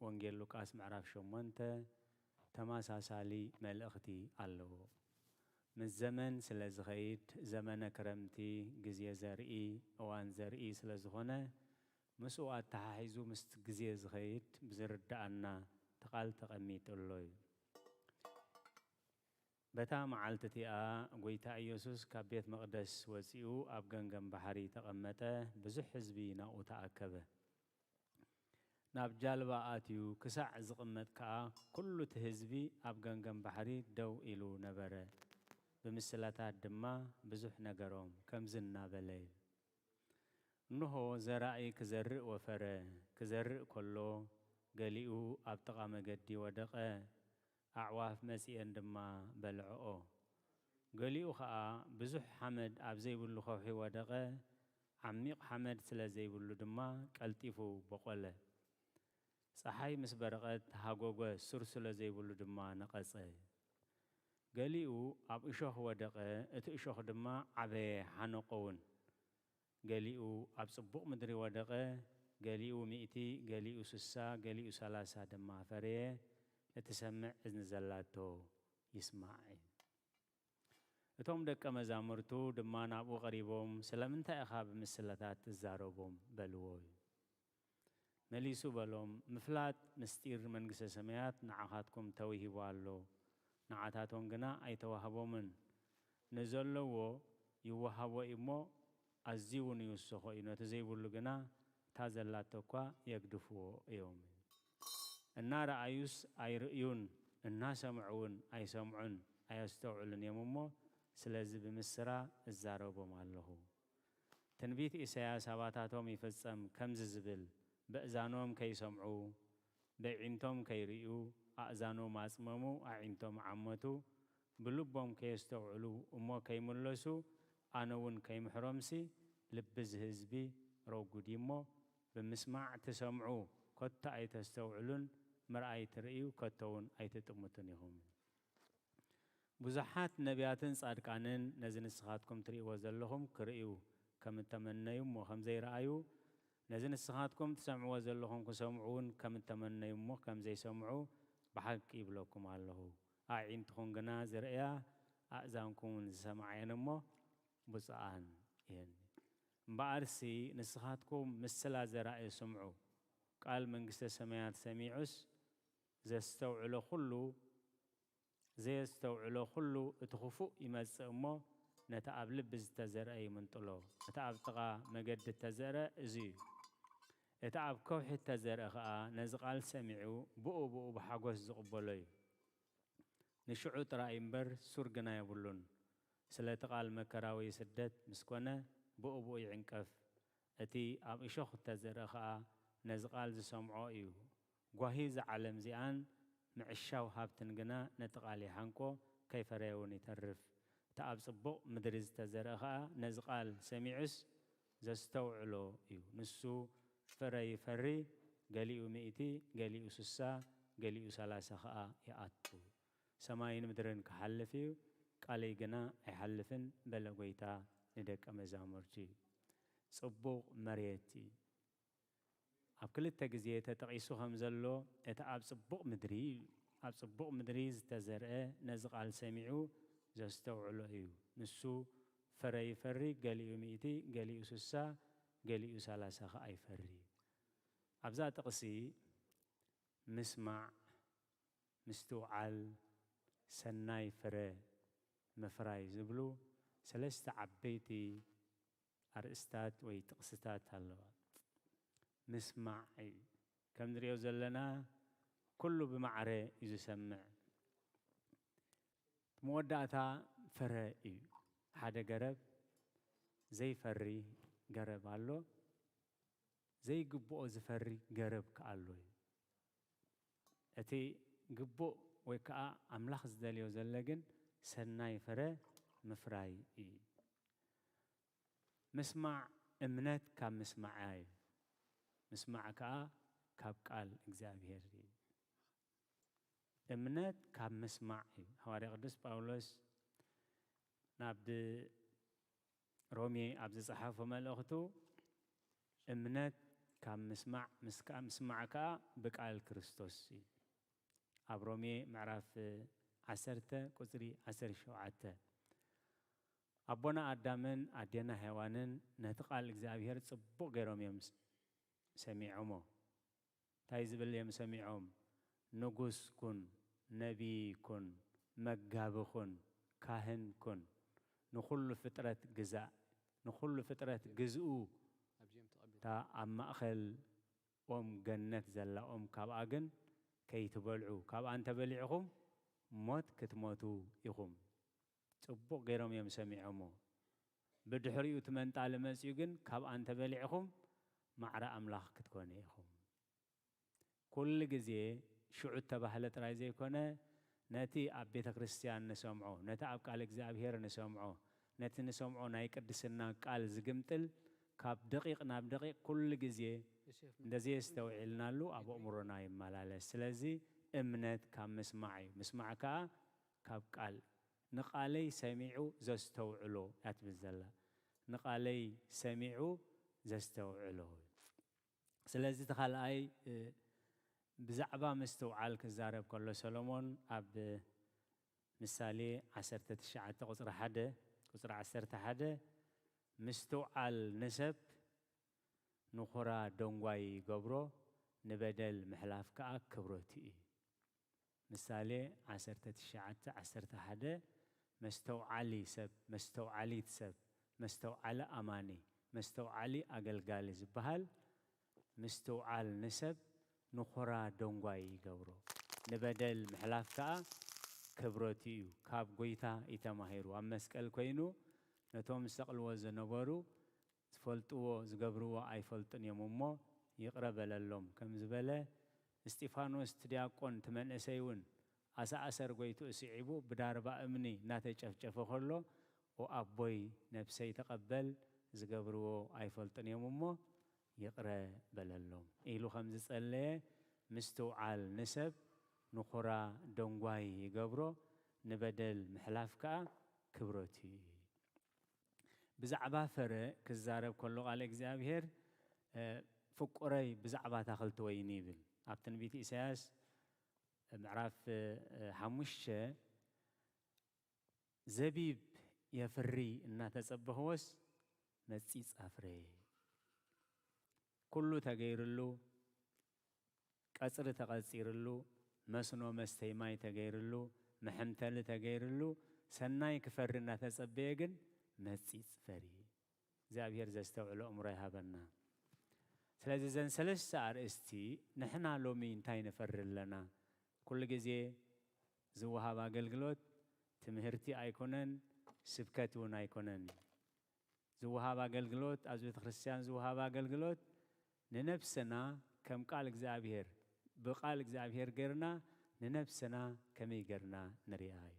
ወንጌል ሉቃስ ምዕራፍ ሸሞንተ ተመሳሳሊ መልእኽቲ ኣለዎ። ምስ ዘመን ስለ ዝኸይድ፣ ዘመነ ክረምቲ፣ ግዜ ዘርኢ፣ እዋን ዘርኢ ስለ ዝኾነ፣ ምስኡ ኣተሓሒዙ ምስቲ ግዜ ዝኸይድ ብዝርድኣና እቲ ቃል ተቐሚጡ ኣሎ እዩ። በታ መዓልቲ እቲኣ ጐይታ ኢየሱስ ካብ ቤት መቕደስ ወጺኡ ኣብ ገምገም ባሕሪ ተቐመጠ፣ ብዙሕ ህዝቢ ናብኡ ተኣከበ። ናብ ጃልባ ኣትዩ ክሳዕ ዝቕመጥ ከኣ ኩሉ እቲ ህዝቢ ኣብ ገምገም ባሕሪ ደው ኢሉ ነበረ። ብምስላታት ድማ ብዙሕ ነገሮም፣ ከምዚ እናበለ፣ እንሆ ዘራኢ ክዘርእ ወፈረ። ክዘርእ ከሎ ገሊኡ ኣብ ጥቓ መገዲ ወደቐ፣ ኣዕዋፍ መጺኤን ድማ በልዐኦ። ገሊኡ ኸኣ ብዙሕ ሓመድ ኣብ ዘይብሉ ከውሒ ወደቐ፣ ዓሚቕ ሓመድ ስለ ዘይብሉ ድማ ቀልጢፉ በቖለ። ጸሓይ ምስ በረቐት ሃጎገ፣ ሱር ስለ ዘይብሉ ድማ ነቐጸ። ገሊኡ ኣብ እሾኽ ወደቐ፣ እቲ እሾኽ ድማ ዓበየ፣ ሓነቖ እውን። ገሊኡ ኣብ ጽቡቕ ምድሪ ወደቐ፣ ገሊኡ ሚእቲ፣ ገሊኡ ስሳ፣ ገሊኡ ሰላሳ ድማ ፈረየ። እቲ ሰምዕ እዝኒ ዘላቶ ይስማዕ። እቶም ደቀ መዛሙርቱ ድማ ናብኡ ቀሪቦም፣ ስለምንታይ ኢኻ ብምስላታት ትዛረቦም? በልዎ። መሊሱ በሎም፣ ምፍላጥ ምስጢር መንግስተ ሰማያት ንዓኻትኩም ተውሂቡ ኣሎ፣ ንዓታቶም ግና ኣይተዋህቦምን። ንዘለዎ ይወሃቦ እዩ እሞ፣ ኣዝዩ እውን ይውስኾ እዩ፣ ነቲ ዘይብሉ ግና እታ ዘላቶ እኳ የግድፍዎ እዮም። እናረኣዩስ ኣይርእዩን፣ እናሰምዑ እውን ኣይሰምዑን፣ ኣየስተውዕሉን እዮም እሞ፣ ስለዚ ብምስራ እዛረቦም ኣለኹ። ትንቢት ኢሳያስ ኣባታቶም ይፍጸም፣ ከምዚ ዝብል፣ በእዛኖም ከይሰምዑ፣ በዒንቶም ከይርእዩ፣ ኣእዛኖም ኣጽመሙ፣ ኣዒንቶም ዓመቱ፣ ብልቦም ከየስተውዕሉ እሞ ከይምለሱ፣ ኣነ እውን ከይምሕሮምሲ፣ ልቢ እዚ ህዝቢ ረጉድ እዩ እሞ፣ ብምስማዕ ትሰምዑ፣ ከቶ ኣይተስተውዕሉን፣ ምርኣይ ትርእዩ፣ ከቶ እውን ኣይትጥምቱን ኢኹም። ብዙሓት ነቢያትን ጻድቃንን ነዚ ንስኻትኩም ትርእይዎ ዘለኹም ክርእዩ ከም እተመነዩ እሞ ከም ዘይረኣዩ፣ ነዚ ንስኻትኩም ትሰምዕዎ ዘለኹም ክሰምዑ እውን ከም እተመነዩ እሞ ከም ዘይሰምዑ ብሓቂ ይብለኩም ኣለኹ። ኣዒንትኹም ግና ዝርእያ፣ ኣእዛንኩም እውን ዝሰምዓ እየን እሞ ብፁዓን እየን። እምበኣርሲ ንስኻትኩም ምስላ ዘራእየ ስምዑ። ቃል መንግስተ ሰማያት ሰሚዑስ ዘስተውዕሎ ኩሉ ዘየስተውዕሎ ኩሉ እቲ ክፉእ ይመጽእ እሞ፣ ነቲ ኣብ ልቢ ዝተዘርአ ይምንጥሎ። እቲ ኣብ ጥቓ መገዲ እተዘርአ እዚ እዩ። እቲ ኣብ ከውሒ እተዘርአ ኸኣ ነዚ ቃል ሰሚዑ ብኡ ብኡ ብሓጎስ ዝቕበሎ እዩ። ንሽዑ ጥራይ እምበር ሱር ግና የብሉን። ስለቲ ቃል መከራ ወይ ስደት ምስ ኮነ ብኡ ብኡ ይዕንቀፍ። እቲ ኣብ እሾኽ እተዘርአ ኸኣ ነዚ ቃል ዝሰምዖ እዩ። ጓሂ እዛ ዓለም እዚኣን ምዕሻው ሃብትን ግና ነቲ ቃል ይሓንቆ፣ ከይፈረየ እውን ይተርፍ። እቲ ኣብ ጽቡቕ ምድሪ ዝተዘርአ ኸኣ ነዚ ቃል ሰሚዑስ ዘስተውዕሎ እዩ። ንሱ ፍረ ይፈሪ፣ ገሊኡ ሚእቲ፣ ገሊኡ ስሳ፣ ገሊኡ ሰላሳ ኸኣ ይኣቱ። ሰማይን ምድርን ክሓልፍ እዩ፣ ቃለይ ግና ኣይሓልፍን በለ ጐይታ ንደቀ መዛሙርቲ። ጽቡቕ መሬት እዩ። ኣብ ክልተ ግዜ ተጠቒሱ ከም ዘሎ እቲ ኣብ ጽቡቕ ምድሪ፣ ኣብ ጽቡቕ ምድሪ ዝተዘርአ ነዚ ቃል ሰሚዑ ዘስተውዕሎ እዩ። ንሱ ፍረ ይፈሪ፣ ገሊኡ ሚእቲ፣ ገሊኡ ስሳ፣ ገሊኡ ሰላሳ ኸኣ ይፈሪ። ኣብዛ ጥቕሲ ምስማዕ፣ ምስትውዓል፣ ሰናይ ፍረ ምፍራይ ዝብሉ ሰለስተ ዓበይቲ ኣርእስታት ወይ ጥቕስታት ኣለዋ። ምስማዕ እዩ። ከም ንሪኦ ዘለና ኩሉ ብማዕረ እዩ ዝሰምዕ። መወዳእታ ፍረ እዩ። ሓደ ገረብ ዘይፈሪ ገረብ ኣሎ፣ ዘይግብኦ ዝፈሪ ገረብ ከኣ ኣሎ እዩ። እቲ ግቡእ ወይ ከኣ ኣምላኽ ዝደልዮ ዘሎ ግን ሰናይ ፍረ ምፍራይ እዩ። ምስማዕ እምነት ካብ ምስማዕ እዩ። ምስማዕ ከኣ ካብ ቃል እግዚኣብሔር እዩ። እምነት ካብ ምስማዕ እዩ። ሃዋርያ ቅዱስ ጳውሎስ ናብ ሮሜ ኣብ ዝጸሓፎ መልእኽቱ፣ እምነት ካብ ምስማዕ፣ ምስ ከኣ፣ ምስማዕ ከኣ ብቃል ክርስቶስ እዩ። ኣብ ሮሜ ምዕራፍ ዓሰርተ ቁጽሪ ዓሰርተ ሸውዓተ፣ ኣቦና ኣዳምን ኣዴና ሄዋንን ነቲ ቃል እግዚኣብሔር ጽቡቕ ገይሮም እዮም ስ-፣ ሰሚዖሞ። እንታይ ዝብል እዮም ሰሚዖም? ንጉስ ኩን፣ ነቢይ ኩን፣ መጋቢ ኩን፣ ካህን ኩን፣ ንኹሉ ፍጥረት ግዛእ፣ ንኹሉ ፍጥረት ግዝኡ። ኣብዚኦም ተቐቢሉ። እታ ኣብ ማእኸል ኦም ገነት ዘላ ኦም፣ ካብኣ ግን ከይትበልዑ፣ ካብኣ እንተበሊዕኹም ሞት ክትሞቱ ኢኹም። ጽቡቕ ገይሮም እዮም ሰሚዖሞ። ብድሕሪኡ እቲ መንጣሊ መጺኡ ግን፣ ካብኣ እንተበሊዕኹም ማዕረ ኣምላኽ ክትኮኑ ኢኹም። ኩሉ ግዜ ሽዑ እተባህለ ጥራይ ዘይኮነ፣ ነቲ ኣብ ቤተ ክርስቲያን ንሰምዖ፣ ነቲ ኣብ ቃል እግዚኣብሔር ንሰምዖ፣ ነቲ ንሰምዖ ናይ ቅድስና ቃል ዝግምጥል፣ ካብ ደቂቕ ናብ ደቂቕ ኩሉ ግዜ እንተዘየስተውዒልናሉ ኣብ ኣእምሮና ይመላለስ። ስለዚ እምነት ካብ ምስማዕ እዩ፣ ምስማዕ ከኣ ካብ ቃል። ንቓለይ ሰሚዑ ዘስተውዕሎ እያ ትብል ዘላ። ንቓለይ ሰሚዑ ዘስተውዕሎ። ስለዚ እቲ ካልኣይ፣ እ፣ ብዛዕባ ምስትውዓል ክዛረብ ከሎ ሰሎሞን ኣብ ምሳሌ ዓሰርተ ትሽዓተ ቁጽሪ ሓደ፣ ቁጽሪ ዓሰርተ ሓደ፣ ምስትውዓል ንሰብ ንኹራ ደንጓዪ ይገብሮ፣ ንበደል ምሕላፍ ከኣ ክብረቱ እዩ። ምሳሌ ዓሰርተ ትሽዓተ ዓሰርተ ሓደ፣ መስተውዓሊ ሰብ፣ መስተውዓሊት ሰብ፣ መስተውዓሊ ኣማኒ፣ መስተውዓሊ ኣገልጋሊ ዝበሃል፣ ምስትውዓል ንሰብ ንኹራ ደንጓዪ ይገብሮ፣ ንበደል ምሕላፍ ከኣ ክብረቱ እዩ። ካብ ጐይታ እዩ ተማሂሩ። ኣብ መስቀል ኮይኑ ነቶም ዝሰቕልዎ ዝነበሩ ዝፈልጥዎ ዝገብርዎ ኣይፈልጡን እዮም እሞ ይቕረ በለሎም ከም ዝበለ፣ እስጢፋኖስ እቲ ዲያቆን እቲ መንእሰይ እውን ኣሰኣሰር ጎይትኡ ስዒቡ ብዳርባ እምኒ እናተጨፍጨፈ ከሎ፣ "ኦ ኣቦይ፣ ነብሰይ ተቐበል፣ ዝገብርዎ ኣይፈልጡን እዮም እሞ ይቕረ በለሎም" ኢሉ ከም ዝጸለየ፣ ምስትውዓል ንሰብ ንኹራ ደንጓይ ይገብሮ፣ ንበደል ምሕላፍ ከኣ ክብረቱ እዩ። ብዛዕባ ፍረ ክዛረብ ከሎ ቃል እግዚኣብሔር፣ እ፣ "ፍቁረይ ብዛዕባ ኣታኽልቲ ወይኒ" ይብል። ኣብ ትንቢት ኢሳያስ ምዕራፍ፣ እ፣ ሓሙሽተ፣ "ዘቢብ የፍሪ እናተጸበኽዎስ መጺጽ ኣፍረየ። ኩሉ ተገይርሉ፣ ቀጽሪ ተቐጺርሉ፣ መስኖ መስተይ ማይ ተገይርሉ፣ መሐምተሊ ተገይርሉ፣ ሰናይ ክፈሪ እናተጸበየ ግን መጺጽ ፈሪ።" እግዚኣብሔር ዘስተውዕሎ ኣእምሮ ይሃበና። ስለዚ እዘን ሰለስተ ኣርእስቲ ንሕና ሎሚ እንታይ ንፈሪ ኣለና? ኩሉ ግዜ ዝወሃብ ኣገልግሎት ትምህርቲ ኣይኮነን፣ ስብከት እውን ኣይኮነን። ዝወሃብ ኣገልግሎት፣ ኣብዚ ቤተ ክርስቲያን ዝወሃብ ኣገልግሎት ንነብስና ከም ቃል እግዚኣብሔር ብቃል እግዚኣብሔር ጌርና ንነብስና ከመይ ጌርና ንሪኣ እዩ።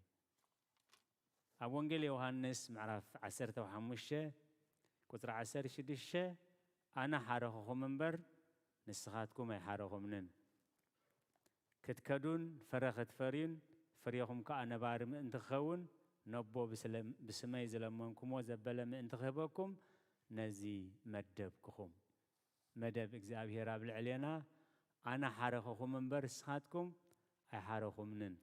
ኣብ ወንጌል ዮሃንስ ምዕራፍ ዓሰርተ ሓሙሽተ ቁጽሪ ዓሰርተ ሽዱሽተ፣ ኣነ ሓረኹኹም እምበር ንስኻትኩም ኣይሓረኹምንን። ክትከዱን ፍረ ክትፈርዩን ፍሬኹም ከኣ ነባሪ ምእንቲ ክኸውን፣ ነቦ ብስለ-፣ ብስመይ ዝለመንኩምዎ ዘበለ ምእንቲ ክህበኩም ነዚ መደብኩኹም። መደብ እግዚኣብሔር ኣብ ልዕሌና፣ ኣነ ሓረኹኹም እምበር ንስኻትኩም ኣይሓረኹምንን።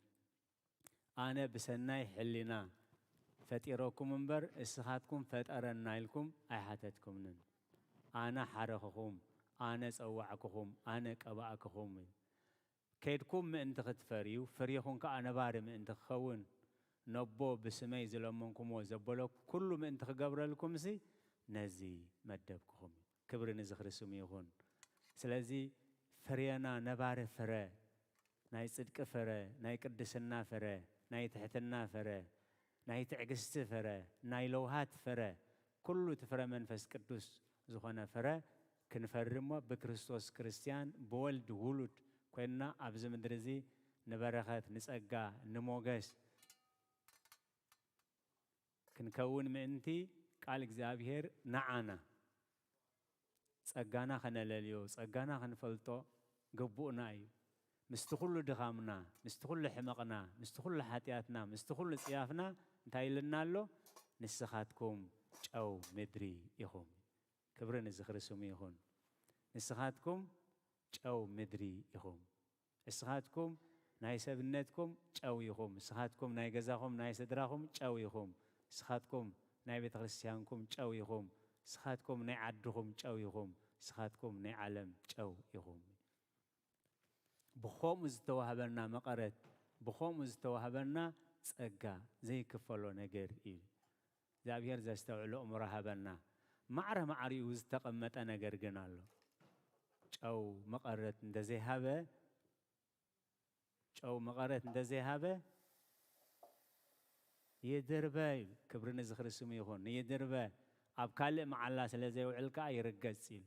ኣነ ብሰናይ ሕሊና ፈጢረኩም እምበር እስኻትኩም ፈጠረና ኢልኩም ኣይሓተትኩምንን። ኣነ ሓረኹኹም፣ ኣነ ጸዋዕኩኹም፣ ኣነ ቀባእኩኹም እዩ። ከይድኩም ምእንቲ ክትፈርዩ፣ ፍሬኹም ከኣ ነባሪ ምእንቲ ክኸውን፣ ነቦ ብስመይ ዝለመንኩምዎ ዘበሎ ኩሉ ምእንቲ ክገብረልኩምሲ ነዚ መደብኩኹም እዩ። ክብሪ ንዝኽሪ ስሙ ይኹን። ስለዚ ፍሬና ነባሪ ፍረ፣ ናይ ጽድቂ ፍረ፣ ናይ ቅድስና ፍረ፣ ናይ ትሕትና ፍረ፣ ናይ ትዕግስቲ ፍረ፣ ናይ ለውሃት ፍረ፣ ኩሉ እቲ ፍረ መንፈስ ቅዱስ ዝኾነ ፍረ ክንፈሪ እሞ ብክርስቶስ ክርስትያን ብወልድ ውሉድ ኮይንና ኣብዚ ምድሪ እዚ ንበረኸት፣ ንጸጋ፣ ንሞገስ ክንከውን ምእንቲ ቃል እግዚኣብሔር ንዓና ጸጋና ከነለልዮ፣ ጸጋና ክንፈልጦ ግቡእና እዩ። ምስቲ ኩሉ ድኻምና፣ ምስቲ ኩሉ ሕመቕና፣ ምስቲ ኩሉ ሓጢኣትና፣ ምስቲ ኩሉ ጽያፍና እንታይ ኢልና ኣሎ? ንስኻትኩም ጨው ምድሪ ኢኹም። ክብሪ ንዝኽሪ ስሙ ይኹን። ንስኻትኩም ጨው ምድሪ ኢኹም። ንስኻትኩም ናይ ሰብነትኩም ጨው ኢኹም። ንስኻትኩም ናይ ገዛኹም፣ ናይ ስድራኹም ጨው ኢኹም። ንስኻትኩም ናይ ቤተ ክርስቲያንኩም ጨው ኢኹም። ንስኻትኩም ናይ ዓድኹም ጨው ኢኹም። ንስኻትኩም ናይ ዓለም ጨው ኢኹም። ብኸምኡ ዝተዋህበና መቐረት፣ ብኸምኡ ዝተዋህበና ጸጋ ዘይክፈሎ ነገር እዩ። እግዚኣብሔር ዘስተውዕሎ እምሮ ሃበና። ማዕረ ማዕሪኡ ዝተቐመጠ ነገር ግን ኣሎ። ጨው መቐረት እንተዘይሃበ፣ ጨው መቐረት እንተዘይሃበ ይድርበ እዩ። ክብሪ ንዝኽሪ ስሙ ይኹን። ይድርበ፣ ኣብ ካልእ መዓላ ስለ ዘይውዕል ከኣ ይርገጽ እዩ።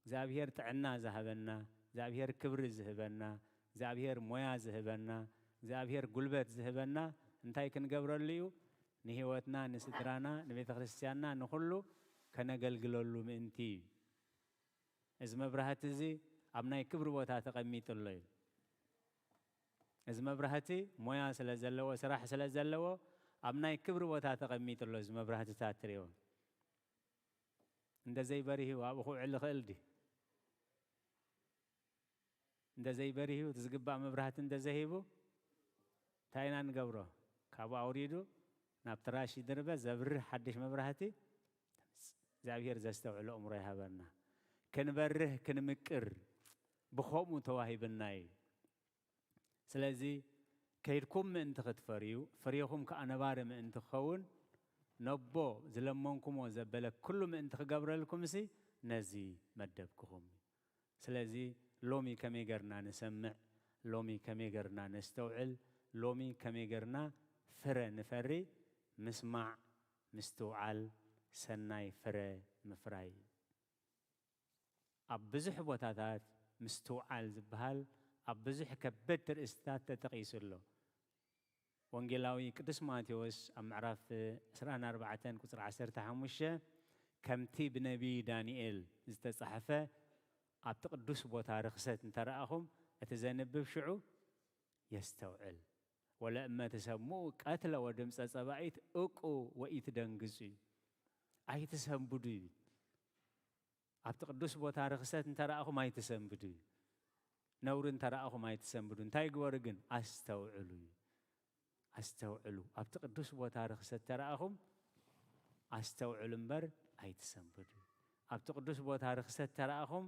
እግዚኣብሔር ጥዕና ዝሃበና፣ እግዚኣብሔር ክብሪ ዝህበና፣ እግዚኣብሔር ሞያ ዝህበና፣ እግዚኣብሔር ጉልበት ዝህበና እንታይ ክንገብረሉ እዩ? ንህይወትና፣ ንስድራና፣ ንቤተ ክርስቲያንና፣ ንኹሉ ከነገልግለሉ ምእንቲ እዩ። እዚ መብራህቲ እዚ ኣብ ናይ ክብሪ ቦታ ተቐሚጡ ኣሎ እዩ። እዚ መብራህቲ ሞያ ስለ ዘለዎ፣ ስራሕ ስለ ዘለዎ፣ ኣብ ናይ ክብሪ ቦታ ተቐሚጡ ኣሎ። እዚ መብራህትታት ትሪእዎ እንደ ዘይበሪሁ ኣብኡ ክውዕል ይኽእል ድዩ? እንደ ዘይበሪሁ እቲ ዝግባእ መብራህቲ እንደ ዘይሂቡ እንታይ ኢና ንገብሮ? ካብኡ ኣውሪዱ ናብ ትራሽ ይድርበ፣ ዘብርህ ሓድሽ መብራህቲ። እግዚኣብሔር ዘስተውዕሎ እምሮ ይሃበና። ክንበርህ ክንምቅር ብኸምኡ ተዋሂብና እዩ። ስለዚ ከይድኩም ምእንቲ ክትፈርዩ፣ ፍሬኹም ከኣ ነባሪ ምእንቲ ክኸውን፣ ነቦ ዝለመንኩምዎ ዘበለ ኩሉ ምእንቲ ክገብረልኩምሲ ነዚ መደብኩኹም። ስለዚ ሎሚ ከመይ ጌርና ንሰምዕ? ሎሚ ከመይ ጌርና ነስተውዕል? ሎሚ ከመይ ጌርና ፍረ ንፈሪ? ምስማዕ፣ ምስትውዓል፣ ሰናይ ፍረ ምፍራይ። ኣብ ብዙሕ ቦታታት ምስትውዓል ዝበሃል ኣብ ብዙሕ ከበድቲ ርእስታት ተጠቒሱ ኣሎ። ወንጌላዊ ቅዱስ ማቴዎስ ኣብ ምዕራፍ ዕስራን ኣርባዕተን ቁጽሪ ዓሰርተ ሓሙሽተ፣ ከምቲ ብነቢይ ዳንኤል ዝተጻሕፈ፣ ኣብቲ ቅዱስ ቦታ ርኽሰት እንተ ረኣኹም፣ እቲ ዘንብብ ሽዑ የስተውዕል። ወለእመ ትሰምዑ ቀትለ ወድምጸ ጸባኢት እቁ ወኢትደንግጹ እዩ። ኣይትሰንብዱ እዩ። ኣብቲ ቅዱስ ቦታ ርኽሰት እንተ ረኣኹም ኣይትሰንብዱ እዩ። ነውሪ እንተ ረኣኹም ኣይትሰንብዱ። እንታይ ግበሩ ግን? ኣስተውዕሉ እዩ። ኣስተውዕሉ። ኣብቲ ቅዱስ ቦታ ርኽሰት ተረኣኹም ኣስተውዕሉ እምበር ኣይትሰንብዱ። ኣብቲ ቅዱስ ቦታ ርኽሰት ተረኣኹም፣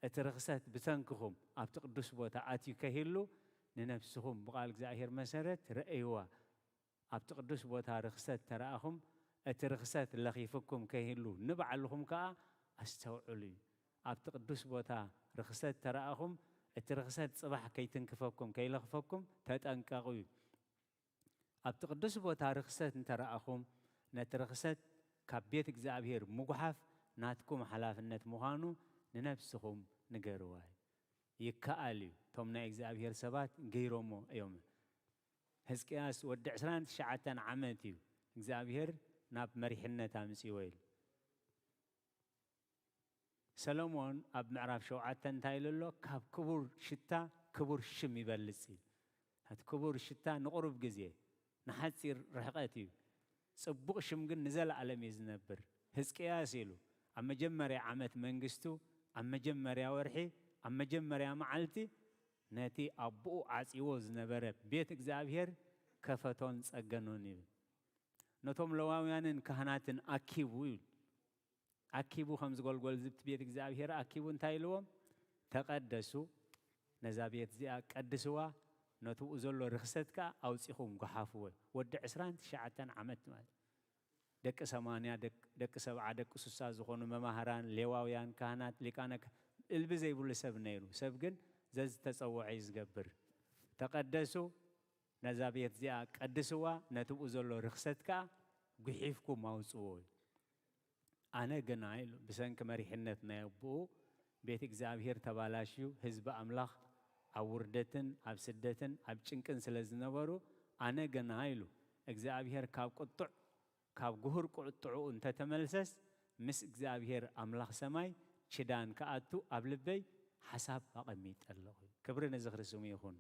እቲ ርኽሰት ብሰንክኹም ኣብቲ ቅዱስ ቦታ ኣትዩ ከይህሉ፣ ንነፍስኹም ብቓል እግዚኣብሔር መሰረት ረእይዋ። ኣብቲ ቅዱስ ቦታ ርኽሰት ተረኣኹም፣ እቲ ርኽሰት ለኺፉኩም ከይህሉ፣ ንባዕልኹም ከኣ ኣስተውዕሉ እዩ። ኣብቲ ቅዱስ ቦታ ርኽሰት ተረኣኹም፣ እቲ ርኽሰት ጽባሕ ከይትንክፈኩም፣ ከይለኽፈኩም ተጠንቀቑ እዩ። ኣብቲ ቅዱስ ቦታ ርኽሰት እንተ ረኣኹም፣ ነቲ ርኽሰት ካብ ቤት እግዚኣብሔር ምጉሓፍ ናትኩም ሓላፍነት ምዃኑ ንነብስኹም ንገርዋ እዩ። ይከኣል እዩ። እቶም ናይ እግዚኣብሔር ሰባት ገይሮሞ እዮም። ህዝቅያስ ወዲ ዕስራን ትሽዓተን ዓመት እዩ እግዚኣብሔር ናብ መሪሕነት ኣምጺዎ ኢሉ። ሰሎሞን ኣብ ምዕራፍ ሸውዓተ እንታይ ኢሉ ኣሎ? ካብ ክቡር ሽታ ክቡር ሽም ይበልጽ እዩ። እቲ ክቡር ሽታ ንቑሩብ ግዜ፣ ንሓጺር ርሕቐት እዩ። ጽቡቕ ሽም ግን ንዘለኣለም እዩ ዝነብር። ህዝቅያስ ኢሉ ኣብ መጀመርያ ዓመት መንግስቱ፣ ኣብ መጀመርያ ወርሒ፣ ኣብ መጀመርያ መዓልቲ ነቲ ኣቦኡ ዓጽይዎ ዝነበረ ቤት እግዚኣብሔር ከፈቶን ጸገኖን እዩ። ነቶም ለዋውያንን ካህናትን ኣኪቡ እዩ። ኣኪቡ ከም ዝጎልጎል ዝብቲ ቤት እግዚኣብሔር ኣኪቡ እንታይ ኢልዎም? "ተቐደሱ፣ ነዛ ቤት እዚኣ ቀድስዋ፣ ነቲ ብኡ ዘሎ ርኽሰት ከኣ ኣውጺኹም ጉሓፍዎ።" ወዲ ዕስራን ትሽዓተን ዓመት ማለት ደቂ ሰማንያ፣ ደቅ-፣ ደቂ ሰብዓ፣ ደቂ ስሳ ዝኾኑ መማህራን፣ ሌዋውያን፣ ካህናት፣ ሊቃነ ካ-፣ እልቢ ዘይብሉ ሰብ ነይሩ። ሰብ ግን ዘዝተጸውዐ እዩ ዝገብር። "ተቐደሱ፣ ነዛ ቤት እዚኣ ቀድስዋ፣ ነቲ ብኡ ዘሎ ርኽሰት ከኣ ጉሒፍኩም ኣውጽዎ" እዩ። ኣነ ግና ኢሉ፣ ብሰንኪ መሪሕነት ናይ ኣቦኡ ቤት እግዚኣብሔር ተባላሽዩ፣ ህዝቢ ኣምላኽ ኣብ ውርደትን ኣብ ስደትን ኣብ ጭንቅን ስለ ዝነበሩ፣ ኣነ ግና ኢሉ፣ እግዚኣብሔር ካብ ቁጡዕ፣ ካብ ግሁር ቁጥዕኡ እንተተመልሰስ፣ ምስ እግዚኣብሔር ኣምላኽ ሰማይ ኪዳን ክኣቱ ኣብ ልበይ ሓሳብ ኣቐሚጠ ኣለኹ። ክብሪ ንዝኽሪ ስሙ ይኹን።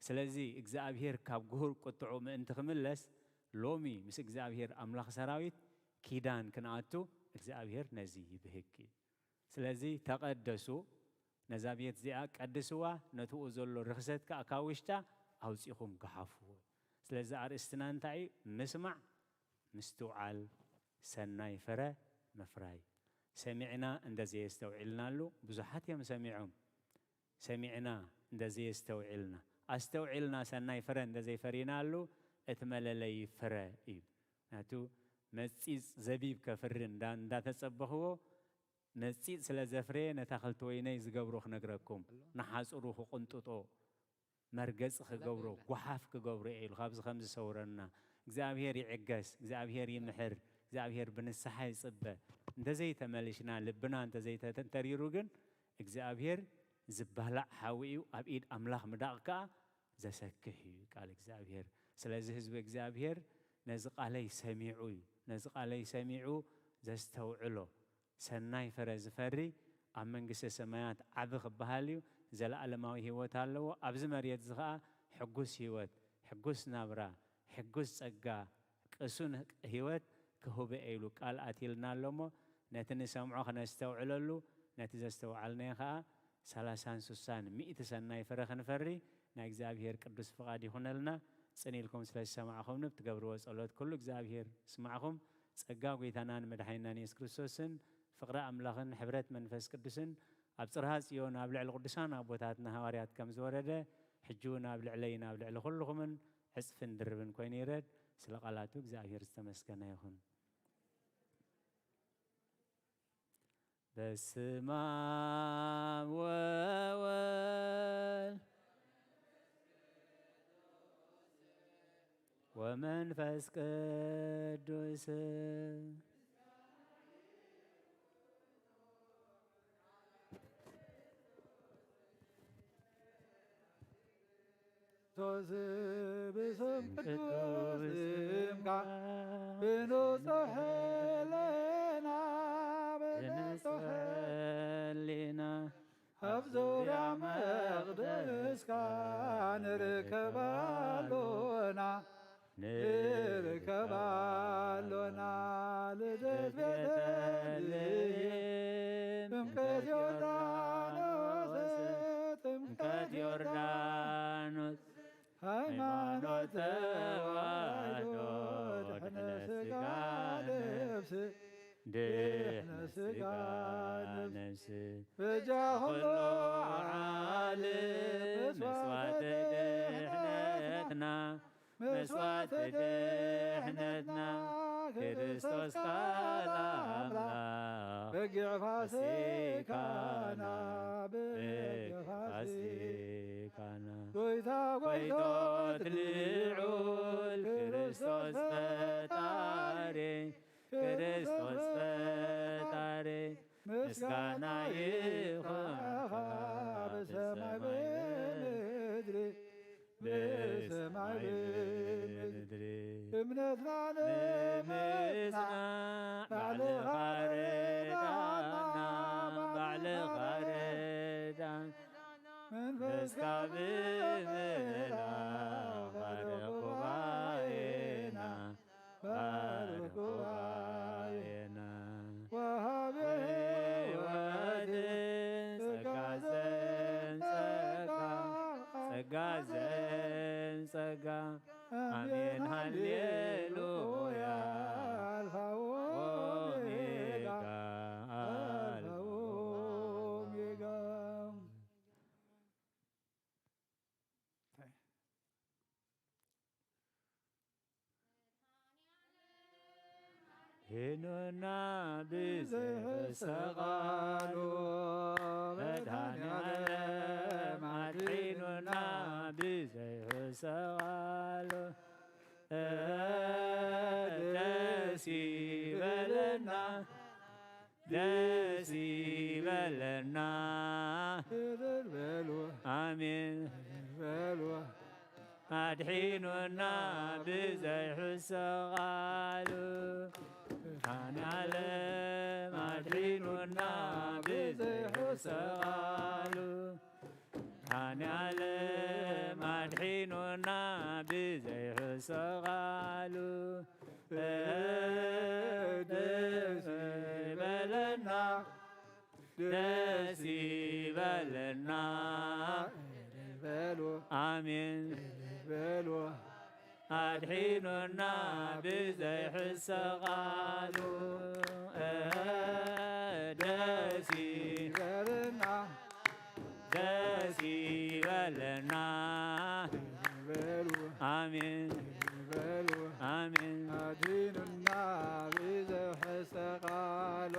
ስለዚ እግዚኣብሔር ካብ ግሁር ቁጥዑ ምእንቲ ክምለስ፣ ሎሚ ምስ እግዚኣብሔር ኣምላኽ ሰራዊት ኪዳን ክንኣቱ እግዚኣብሔር ነዚ ይብህግ እዩ። ስለዚ ተቐደሱ፣ ነዛ ቤት እዚኣ ቀድስዋ፣ ነቲ ብኡ ዘሎ ርኽሰት ከኣ ካብ ውሽጣ ኣውጺኹም ግሓፍዎ። ስለዚ ኣርእስትና እንታይ እዩ? ምስማዕ፣ ምስትውዓል፣ ሰናይ ፍረ ምፍራይ። ሰሚዕና እንተዘየስተውዒልናሉ፣ ብዙሓት እዮም ሰሚዖም፣ ሰሚዕና እንተዘየስተውዒልና፣ ኣስተውዒልና ሰናይ ፍረ እንተዘይፈሪናሉ፣ እቲ መለለዪ ፍረ እዩ። ምኽንያቱ መጺጽ ዘቢብ ከፍሪ እንዳ-፣ እንዳተጸበኽዎ፣ መጺጽ ስለ ዘፍረየ ነታ ክልተ ወይነይ ዝገብሮ ክነግረኩም፣ ንሓጹሩ ክቕንጥጦ፣ መርገጺ ክገብሮ፣ ጓሓፍ ክገብሮ እየ ኢሉ፣ ካብዚ ከም ዝሰውረና። እግዚኣብሔር ይዕገስ፣ እግዚኣብሔር ይምሕር፣ እግዚኣብሔር ብንስሓ ይጽበ። እንተዘይተመሊሽና፣ ልብና እንተዘይተተሪሩ ግን፣ እግዚኣብሔር ዝባላዕ ሓዊ እዩ፣ ኣብ ኢድ ኣምላኽ ምዳቕ ከኣ ዘሰክሕ እዩ ቃል እግዚኣብሔር። ስለዚ ህዝቢ እግዚኣብሔር ነዚ ቃለይ ሰሚዑ እዩ፣ ነዚ ቃለይ ሰሚዑ ዘስተውዕሎ፣ ሰናይ ፍረ ዝፈሪ ኣብ መንግስተ ሰማያት ዓቢ ክበሃል እዩ፣ ዘለኣለማዊ ህይወት ኣለዎ። ኣብዚ መሬት እዚ ኸኣ ሕጉስ ህይወት፣ ሕጉስ ናብራ፣ ሕጉስ ጸጋ፣ ቅሱን ህይወት ክህቦ እየ ኢሉ ቃል ኣትይልና ኣሎ እሞ፣ ነቲ ንሰምዖ ክነስተውዕለሉ፣ ነቲ ዘስተውዓልናዮ ኸኣ ሰላሳን ስሳን ሚእቲ ሰናይ ፍረ ክንፈሪ ናይ እግዚኣብሔር ቅዱስ ፍቓድ ይኹነልና። ጽን ኢልኩም ስለ ዝሰማዕኹምኒ፣ ብትገብርዎ ጸሎት ኩሉ እግዚኣብሔር ይስማዕኹም። ጸጋ ጐይታናን መድሓኒናን የሱስ ክርስቶስን ፍቕሪ ኣምላኽን ሕብረት መንፈስ ቅዱስን ኣብ ጽርሃ ጽዮን ኣብ ልዕሊ ቅዱሳን ኣቦታትና ሃዋርያት ከም ዝወረደ፣ ሕጂ እውን ኣብ ልዕለይን ኣብ ልዕሊ ኩልኹምን ዕጽፍን ድርብን ኮይኑ ይረድ። ስለ ቃላቱ እግዚኣብሔር ዝተመስገነ ይኹን። በስመ አብ ወወልድ ወመንፈስ ቅዱስ። ክርስቶስ ብስም ቅዱስ ስምካ ብንጹሕ ህሊና፣ ብንጹሕ ህሊና ኣብ ዙርያ መቕደስካ ንርከብ ኣሎና፣ ንርከብ ኣሎና። ልደት ቤተልሔም፣ ጥምቀት ዮርዳኖስ፣ ጥምቀት ዮርዳኖስ፣ ሃይማኖት ተዋህዶ፣ ድሕነ ስጋ ነፍስ፣ ድሕነ ስጋ ነፍስ፣ በጃ ኩሉ ዓለም፣ መስዋዕቲ ድሕነትና፣ መስዋዕቲ ድሕነትና፣ ክርስቶስ ቃል ኣምላኽ፣ በጊዕ ፋሲካና፣ በጊዕ ፋሲካና፣ ጎይታ ጎይቶት ልዑል ክርስቶስ ፈጣሪ፣ ክርስቶስ ፈጣሪ፣ ምስጋና ይኹንኻ ብሰማይ ምድሪ እምነትና ንምጽናዕ ባዕልኻ ርዳና፣ ባዕልኻ ርዳና። መንፈስካ ብምህላ ባርኽ ጉባኤና፣ ባርኽ ጉባኤና። ወሃቢ ሕይወት ጸጋ ዘንጸጋ፣ ጸጋ ዘንጸጋ። ኣሜን ሃሌሉያ። ኣልፋ ወኦሜጋ፣ ኣልፋ ወኦሜጋ። ሄኖና ብዘይሕሰ ቃሉ፣ መድኃኔዓለም ኣድሒኑና ብዘይሕሰ ቃሉ። ደስ ይበለና፣ ደስ ይበለና። እልል በሉ፣ ኣሜን። እልል በሉ። ኣድሒኑና ብዘይሕሰ ቃሉ። መድኃኔዓለም ኣድሒኑና ብዘይሕሰ ቃሉ። መድኃኔዓለም ኣድሒኑና ብዘይሕሰ ቃሉ። ደስ ይበለና፣ ደስ ይበለና። እልል በሉ፣ ኣሜን። እልል በሉ። ኣድሒኑና ብዘይሕሰ ቃሉ። ደስ ይበለና፣ ደስ ይበለና። በሉ፣ ኣሜን። በሉ፣ ኣሜን። ኣድሒኑና ብዘይሕሰ ቃሉ።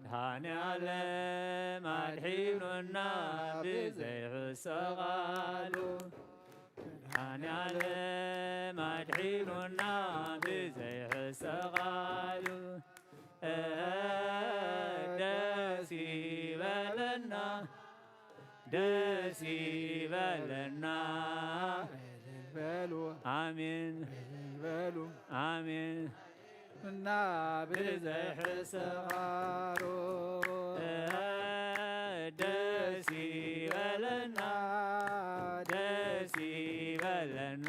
መድኃኔዓለም ኣድሒኑና ብዘይሕሰ ቃሉ። መድኃኔዓለም ኣድሒኑና ብዘይሕሰ ቃሉ። ደስ ይበለና፣ ደስ ይበለና። እልል በሉ፣ ኣሜን። እልል በሉ፣ ኣሜን። እና ብዘይሕሰ ቃሉ። ደስ ይበለና፣ ደስ ይበለና።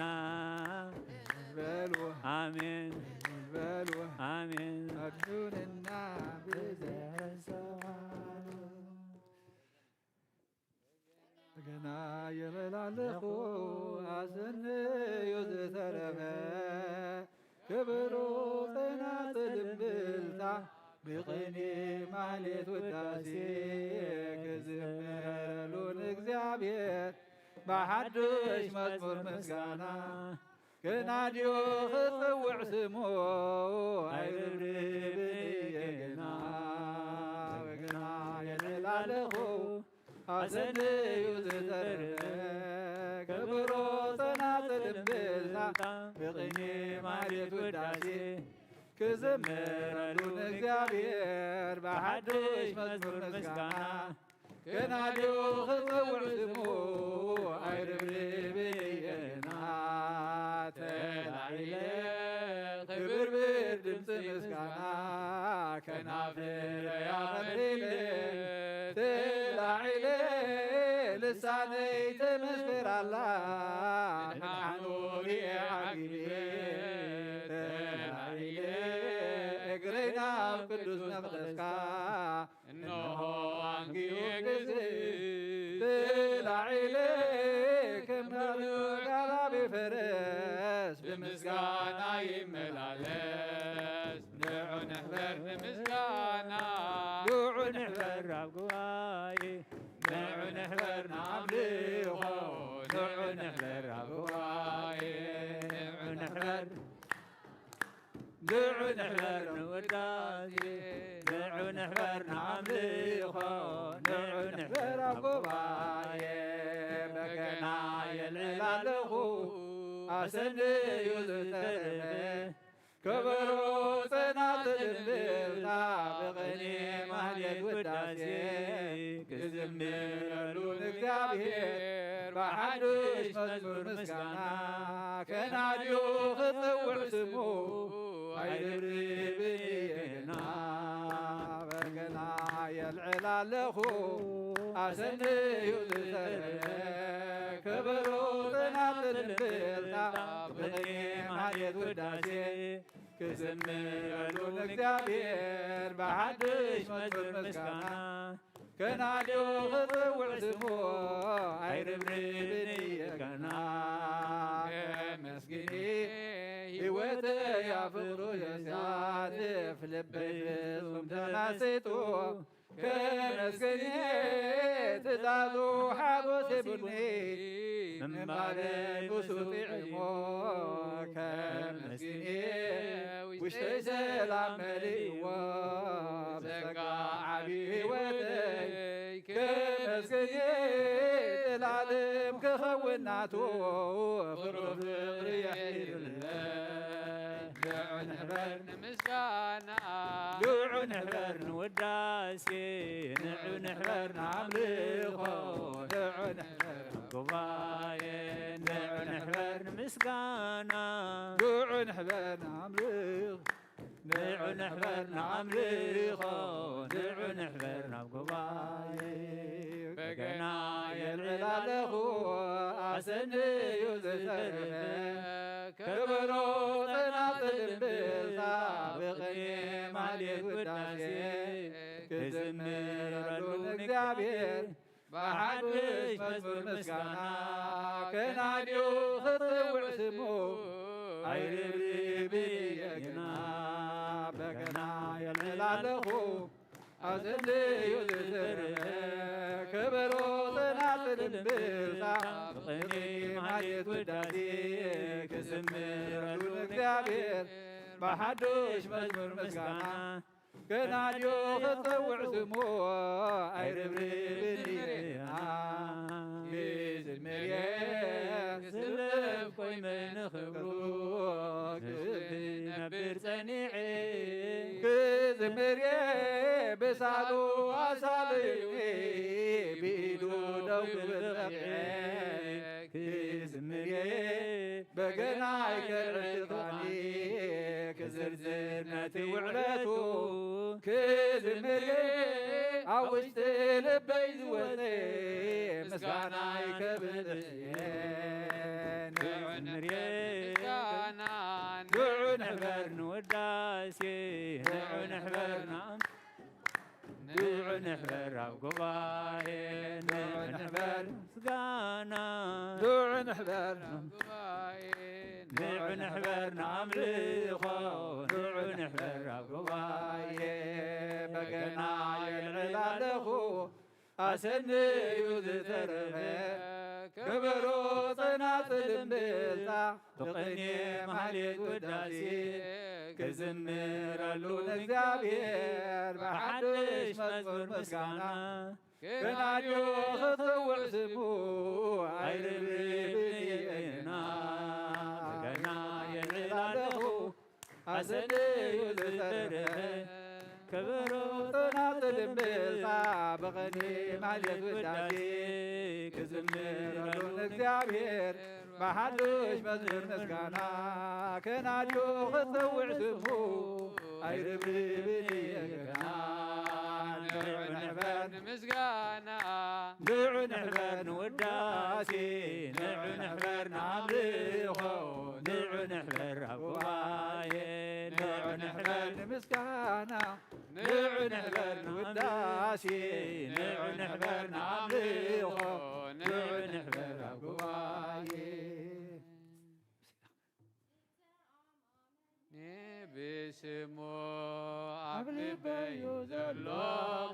እልል በሉ፣ ኣሜን። እልል በሉ፣ ኣሜን። ኣድሑንና ብዘይሕሰ ቃሉ። ገና የበላለኹ ኣሰንዮ ዝተረፈ ክብሩ ጸናጽል እምብልታ ብቕኔ ማህሌት ውዳሴ ክዝምረሉ ንእግዚኣብሔር ብሓድሽ መዝሙር ምስጋና። ከናድዮ ክጽውዕ ስሙ ኣይርብርብን እየ ገና። በገና የልዕል ኣለኹ ኣሰንዩ ዝተረፈ ክብሮ ጸናጽል እምብልታ ብቕኔ ማህሌት ውዳሴ ክዝምረሉ ንእግዚኣብሔር ብሓድሽ መዝሙር ምስጋና። ከናድዮ ክጽውዕ ስሙ ኣይርብርብን እየ ገና። ተላዒለ ክብርብር ድምፂ ምስጋና ከናፍረይ ኣኽሪለ ተላዒለ ልሳነይ ተመስክር ኣላ ንሓኑ ሪኤ ዓጊበ ተላዒለ እግረይ ናብ ቅዱስ መቕደስካ እነሆ ኣንጊኡ ግዜ ተላዒለ ከም ጋላቢ ፈረስ ብምስጋና ይመላለስ። ንዑ ንሕበር ንምስጋና ንዑ ንሕበር ኣብ ጉባኤ ንዑ ንሕበር ንኣምልኾ ንዑ ንሕበር ኣብ ጉባኤ ንዑ ንሕበር ንዑ ንሕበር ንውዳሴ ንዑ ንሕበር ንኣምልኾ ንዑ ንሕበር ኣብ ጉባኤ በገና የልዕል ኣለኹ ኣሰንዩ ዝተረፈ ከበሮ ጸናጽል እምብልታ ብቕኔ ማህሌት ውዳሴ ክዝምረሉ ንእግዚኣብሔር ብሓድሽ መዝሙር ምስጋና ናድዮ ክጽውዕ ስሙ ኣይርብርብን እየ ገና። በገና የልዕል ኣለኹ ኣሰንዩ ዝተረፈ ከበሮ ጸናጽል እምብልታ ብቕኔ ማህሌት ውዳሴ ክዝምረሉ ንእግዚኣብሔር ብሓድሽ መዝሙር ምስጋና ከናድዮ ክጽውዕ ስሙ ኣይርብርብን እየ ገና። ከመስግን ህይወተይ ኣብ ፍቕሩ የሳትፍ ልበይ ፍጹም ተመሲጡ ከመስግን ትእዛዙ ሓጎስ የብሉኒ ምንባረይ ብሱ ጥዒሞ ከመስግን ውሽጠይ ሰላም መሊእዎ ብጸጋ ዓብዪ ህይወተይ ከመስግን ዘላለም ክኸውን ናቱ ፍቕሩ ፍቕሪ የሒርለ ንዑ ንሕበር ንምስጋና ንዑ ንሕበር ንውዳሴ ንዑ ንሕበር ንኣምልኾ ንዑ ንሕበር ጉባኤ ንዑ ንሕበር ንምስጋና ንዑ ንሕበር ንኣምልኽ ንዑ ንሕበር ንኣምልኾ ንዑ ንሕበር ናብ ጉባኤ በገና የልዕል ኣለኹ ኣሰንዩ ዝተረፈ ከበሮ ጸናጽል እምብልታ ብቕኔ ማህሌት ውዳሴ ክዝምረሉ ንእግዚኣብሔር ብሓድሽ መዝሙር ምስጋና ከናድዮ ክጽውዕ ስሙ ኣይርብርብን እየ ገና በገና የልዕል ኣለኹ ኣዘለዩ ዝተረፈ ከበሮ ጸናጽል እምብልታ ብቕኔ ማህሌት ውዳሴ ክዝምረሉ ንእግዚኣብሔር ብሓድሽ መዝሙር ምስጋና ከናድዮ ክጸውዕ ስሙ ኣይርብርብን እየ ገና ክዝምር እየ ክስለፍ ኮይመ ንኽብሩ ክነብር ጸኒዐ ክዝምር እየ ብሳሉ ኣሳልዩ ብኢዱ ደው ክብል በቒዐ ክዝምር እየ በገናይ ከዕጥቓኒ ክዝርዝር ነቲ ውዕለቱ ክዝምር እየ ኣብ ውሽጢ ልበይ ዝወፀ ምስጋናይ ከብልጽ እየ ንዑ ንሕበር ንውዳሴ ንዑ ንሕበር ንዑ ንሕበር ኣብ ጉባኤ ንዑ ንሕበር ምስጋና ንዑ ንሕበር ጉባኤ ንዑ ንሕበር ንኣምልኾ ንዑ ንሕበር ኣብ ጉባኤ በገና የልዕል ኣለኹ ኣሰንዩ ዝተረፈ ከበሮ ጸናጽል እምብልታ ብቕኔ ማህሌት ውዳሴ ክዝምረሉ ንእግዚኣብሔር ብሓድሽ መዝሙር ምስጋና ከናድዮ ክጽውዕ ስሙ ኣይርብርብን እየ ገና በገና የልዕል ኣለኹ ኣሰንዩ ዝተረፈ ከበሮ ጸናጽል እምብልታ ብቕኔ ማህሌት ውዳሴ ክዝምረሉ ንእግዚኣብሔር ብሓድሽ መዝሙር ምስጋና ከናድዮ ክጽውዕ ስሙ ኣይርብርብን እየ ገና ንዑ ንሕበር ንምስጋና ንዑ ንሕበር ንውዳሴ ንዑ ንሕበር ንኣምልኾ ንዑ ንሕበር ኣብ ጉባኤ ንዑ ንሕበር ንምስጋና ንዑ ንሕበር ንውዳሴ ንዑ ንሕበር ንኣምልኾ ንዑ ንሕበር ኣብ ጉባኤ ብስሙ ኣብ ልበዩ ዘሎ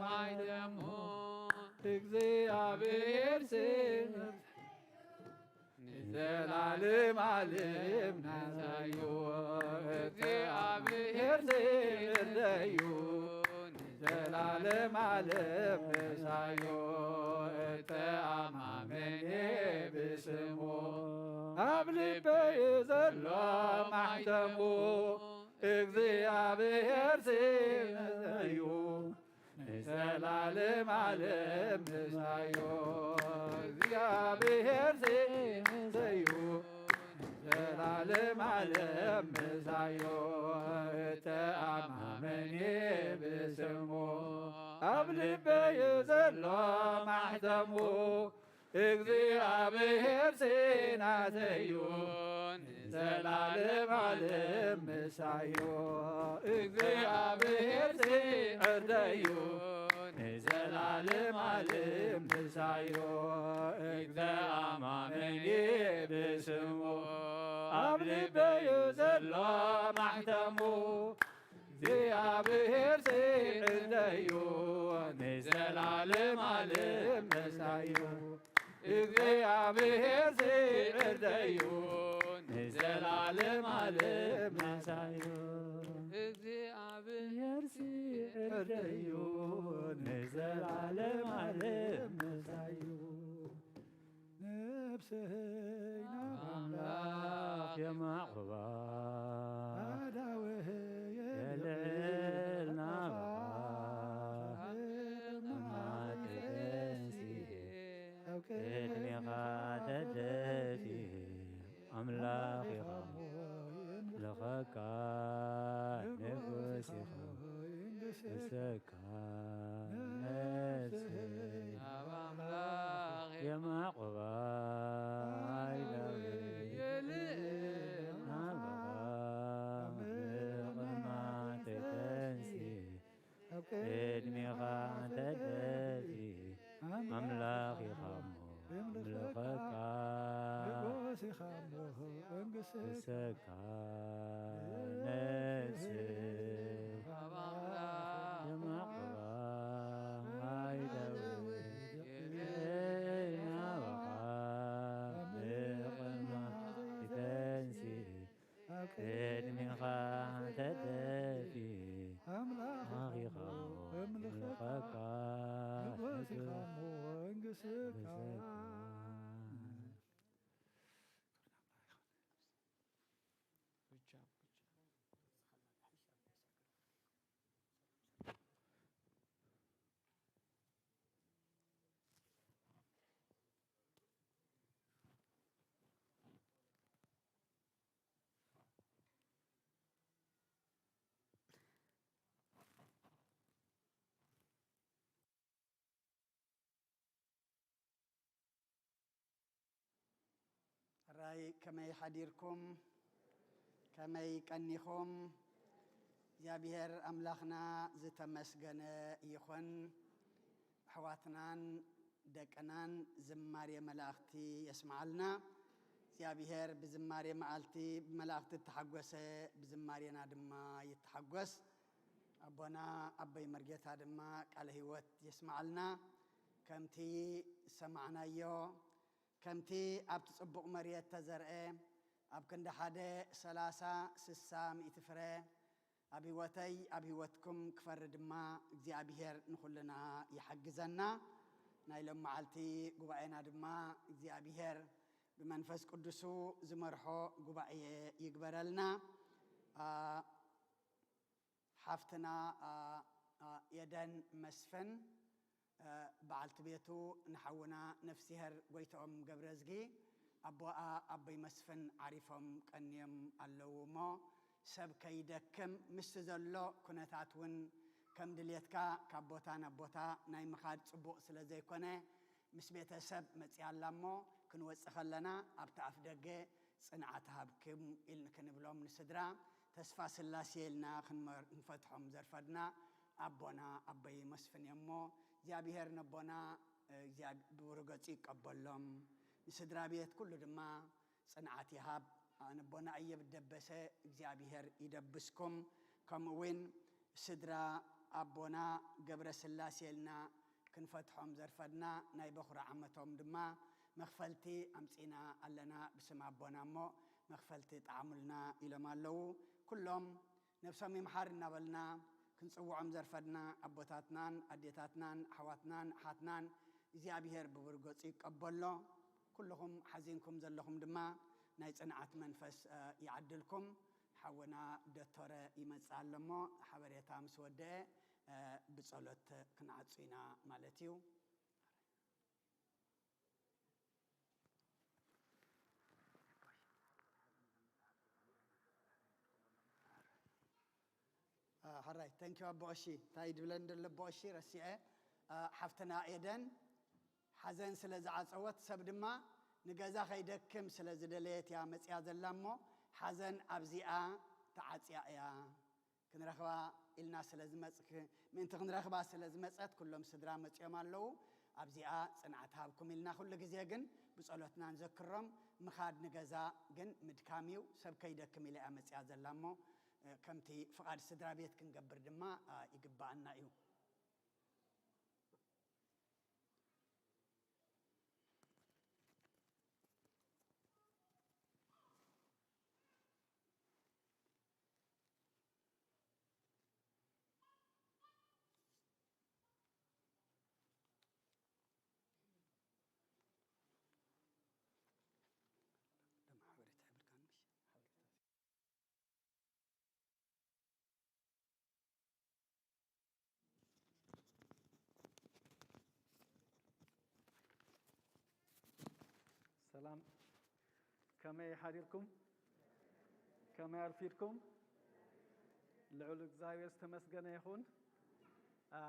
ማይተሙ እግዚኣብሔር ስም ንዘላለም ዓለም ናዛዩ እግዚኣብሔር ስም እዩ ንዘላለም ዓለም ናዛዩ እተኣማመነ ብስሙ ኣብ ልበዩ ዘሎ ማሕተሙ እግዚኣብሔር ስም እዩ ንዘላለም ዓለም ምሳዩ እግዚኣብሔር ስም እዩ ዘላለም ዓለም ምሳዮ እተኣማመን እየ ብስሙ። ኣብ ልበይ ዘሎ ማሕተሙ እግዚኣብሔር ሲ ናተዩ ንዘላለም ዓለም ምሳዮ። እግዚኣብሔር ሲ ዕርደዩ ንዘላለም ዓለም ምሳዮ። እተኣማመን እየ ብስሙ። ኣብ ልበዩ ዘሎ ማሕተሙ እግዚኣብሔር ሲ ዕርደዩ ንዘላለም ዓለም ምሳዮ። እግዚኣብሔር ሲ ዕርደዩ ንዘላለም ዓለም ምሳዮ። እግዚኣብሔር ሲ ዕርደዩ ንዘላለም ዓለም ምሳዮ። ነፍሰይ ናብ ኣምላኽ የማዕቑባ፣ ኣእዳወይ የልዕል ናባኻ፣ እማቴንሲ ኣብ ቅድሜኻ ተደፊ፣ ኣምላኽ ኢኻ ምልኸካ፣ ንጉስ ኢኻ ንሰካ። ነፍሰይ ናብ ኣምላኽ የማዕቑባ፣ ኣእዳወይ የልዕል ናባኻ፣ ምቕማት ተንሲ ኣብ ቅድሜኻ ተደፊ፣ ኣምላኽ ኢኻ እሞ የምልኸካ፣ ንጉስ ኢኻ እሞ መንግስቲ ንሰካ። ነፍሰይ የማዕቑባ፣ ኣእዳወይ የልዕል ናባኻ፣ ምቕማት ተንሲ ኣብ ቅድሜኻ ተደፊ፣ ኣምላኽ ኢኻ እሞ የምልኸካ፣ ንጉስ ኢኻ እሞ መንግስትካ። ሕራይ ከመይ ሓዲርኩም? ከመይ ቀኒኹም? እግዚኣብሔር ኣምላኽና ዝተመስገነ ይኹን። ኣሕዋትናን ደቅናን ዝማሬ መላእኽቲ የስምዓልና። እግዚኣብሔር ብዝማሬ መዓልቲ ብመላእኽቲ እተሓጎሰ ብዝማሬና ድማ ይተሓጎስ። ኣቦና ኣቦይ መርጌታ ድማ ቃለ ህይወት የስምዓልና። ከምቲ ዝሰማዕናዮ፣ ከምቲ ኣብቲ ጽቡቕ መሬት ተዘርአ፣ ኣብ ክንዲ ሓደ ሠላሳ፣ ስሳ፣ ሚእቲ ፍረ ኣብ ህይወተይ፣ ኣብ ህይወትኩም ክፈሪ ድማ እግዚኣብሔር ንኹልና ይሓግዘና። ናይ ሎም መዓልቲ ጉባኤና ድማ እግዚኣብሔር ብመንፈስ ቅዱሱ ዝመርሖ ጉባኤ ይግበረልና። ኣ፣ ሓፍትና፣ ኣ፣ ኣ፣ ኤደን መስፍን፣ እ፣ በዓልቲ ቤቱ ንሓውና ነፍስሄር ጎይትኦም ገብረዝጊ ኣቦኣ ኣቦይ መስፍን ዓሪፎም ቀንዮም ኣለዉ እሞ፣ ሰብ ከይደክም ምስቲ ዘሎ ኩነታት እውን ከም ድሌትካ ካብ ቦታ ናብ ቦታ ናይ ምኻድ ጽቡቕ ስለ ዘይኮነ፣ ምስ ቤተሰብ መጺኣ ኣላ እሞ፣ ክንወጽእ ከለና ኣብቲ ኣፍ ደገ ጽንዓት ሃብኩም ኢል-፣ ክንብሎም ንስድራ ተስፋ ስላሴ ኢልና ክንመር-፣ ክንፈትሖም ዘርፈድና ኣቦና ኣቦይ መስፍን እዮም እሞ፣ እግዚኣብሔር ነቦና፣ እ፣ እግዚኣብ-፣ ብብሩህ ገጹ ይቀበሎም። ንስድራ ቤት ኩሉ ድማ ጽንዓት ይሃብ። ነቦና እየብ ደበሰ እግዚኣብሔር ይደብስኩም። ከምኡ እውን ስድራ ኣቦና ገብረ ስላሴ ኢልና ክንፈትሖም ዘርፈድና ናይ በኹሪ ዓመቶም ድማ መኽፈልቲ ኣምጺና ኣለና ብስም ኣቦና እሞ መኽፈልቲ ጣዕሙልና ኢሎም ኣለዉ። ኩሎም ነብሶም ይምሓር እናበልና ክንጽውዖም ዘርፈድና ኣቦታትናን ኣዴታትናን ኣሕዋትናን ኣሓትናን እግዚኣብሔር ብብሩህ ገጹ ይቀበሎ። ኩልኹም ሓዚንኩም ዘለኹም ድማ ናይ ጽንዓት መንፈስ፣ እ፣ ይዓድልኩም። ሓውና ዶቶረ ይመጽእ ኣሎ እሞ ሓበሬታ ምስ ወደአ፣ እ፣ ብጸሎት ክንዓጹ ኢና ማለት እዩ። ኣራይ፣ ተንኪዩ ኣቦ ቀሺ። እንታይ ድብለን ደሎ ኣቦ ቀሺ ረሲዐ። አ፣ ሓፍትና ኤደን ሓዘን ስለ ዝዓጸወት፣ ሰብ ድማ ንገዛ ከይደክም ስለ ዝደለየት እያ መጽያ ዘላ እሞ፣ ሓዘን ኣብዚኣ ተዓጽያ እያ። ክንረኽባ ኢልና ስለ ዝመጽክ-፣ ምእንቲ ክንረኽባ ስለ ዝመጸት፣ ኩሎም ስድራ መጽዮም ኣለዉ። ኣብዚኣ ጽንዓት ሃብኩም ኢልና፣ ኩሉ ግዜ ግን ብጸሎትና ንዘክሮም። ምኻድ ንገዛ ግን ምድካም እዩ። ሰብ ከይደክም ኢላ እያ መጽያ ዘላ እሞ፣ እ፣ ከምቲ ፍቓድ ስድራ ቤት ክንገብር ድማ፣ አ፣ ይግብኣና እዩ። ደም ሓበሬታ ይብልካን ምሽ? ሰላም፣ ከመይ ሓዲርኩም? ከመይ ኣርፊድኩም? ልዑል እግዚኣብሔር ዝተመስገነ ይኹን። አ፣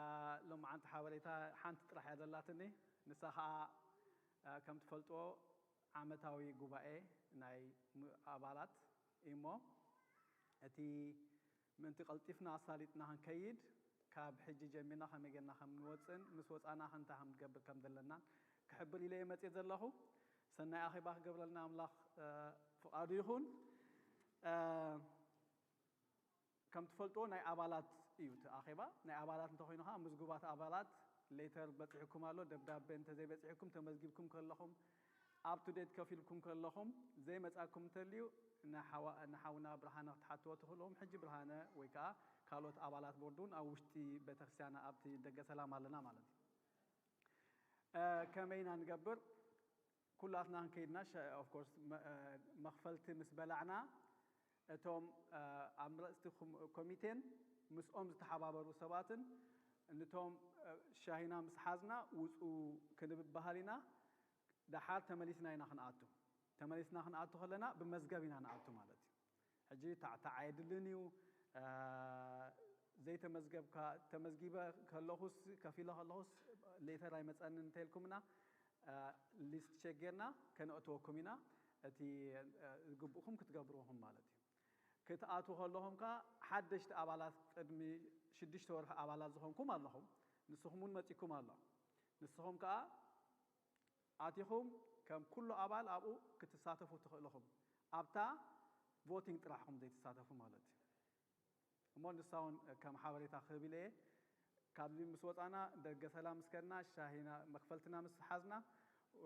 ሎማዓንቲ ሓበሬታ ሓንቲ ጥራሕ እያ ዘላትኒ። ንሳ ኸዓ፣ አ፣ ከም ትፈልጥዎ ዓመታዊ ጉባኤ ናይ ም-፣ ኣባላት እዩ እሞ፣ እቲ ምእንቲ ቀልጢፍና ኣሳሊጥና ክንከይድ፣ ካብ ሕጂ ጀሚርና ከመይ ጌርና ከም ንወፅእን ምስ ወፃና እንታይ ከም ንገብር ከም ዘለናን ክሕብር ኢለ እየ መፅእ ዘለኹ። ሰናይ ኣኼባ ክገብረልና ኣምላኽ፣ እ፣ ፍቓዱ ይኹን። እ፣ ከም ትፈልጥዎ ናይ ኣባላት እዩ እቲ ኣኼባ። ናይ ኣባላት እንተኾይኑ ኸዓ ምዝጉባት ኣባላት ሌተር በፂሑኩም ኣሎ፣ ደብዳቤ እንተዘይበፂሑኩም ተመዝጊብኩም ከለኹም፣ up to date ከፊልኩም ከለኹም ዘይመጻኩም እንተልዩ ንሓዋ-፣ ንሓውና ብርሃነ ክትሓትዎ ትኽእሉ ኢኹም። ሕጂ ብርሃነ ወይ ከኣ ካልኦት ኣባላት ቦርድ እውን ኣብ ውሽጢ ቤተክርስትያና ኣብቲ ደገ ሰላም ኣለና ማለት እዩ። እ፣ ከመይ ኢና ንገብር? ኩላትና ክንከይድና ሸ-፣ of course መ-፣ እ፣ መኽፈልቲ ምስ በላዕና እቶም፣ እ፣ ኣምረጽቲ ኮም-፣ ኮሚቴን ምስኦም ዝተሓባበሩ ሰባትን ንቶም፣ እ፣ ሻሂና ምስ ሓዝና ውጹ ክንብባሃል ኢና። ደሓር ተመሊስና ኢና ክንኣቱ። ተመሊስና ክንኣቱ ከለና ብመዝገብ ኢና ንኣቱ ማለት እዩ። ሕጂ ታዕታዕ ኣየድልን እዩ። እ፣ ዘይተመዝገብካ፣ ተመዝጊበ ከለኹስ፣ ከፊለ ከለኹስ ሌተር ኣይመጸንን እንተኢልኩምና፣ እ፣ ሊስት ቸክ ጌርና ከነእትወኩም ኢና። እቲ፣ እ፣ ዝግብእኹም ክትገብርዎ ኢኹም ማለት እዩ። ክትኣትዉ ከለኹም ከኣ ሓደሽቲ ኣባላት፣ ቅድሚ ሽዱሽተ ወርሒ ኣባላት ዝኾንኩም ኣለኹም። ንስኹም እውን መጺኩም ኣሎ። ንስኹም ከኣ ኣቲኹም ከም ኩሉ ኣባል ኣብኡ ክትሳተፉ ትኽእሉ ኢኹም። ኣብታ ቮቲንግ ጥራሕ ኢኹም ዘይትሳተፉ ማለት እዩ። እሞ ንሳ እውን ከም ሓበሬታ ክህብ ኢለ እየ። ካብዚ ምስ ወጻና ደገ ሰላም ምስ ከድና፣ ሻሂና መኽፈልትና ምስ ሓዝና፣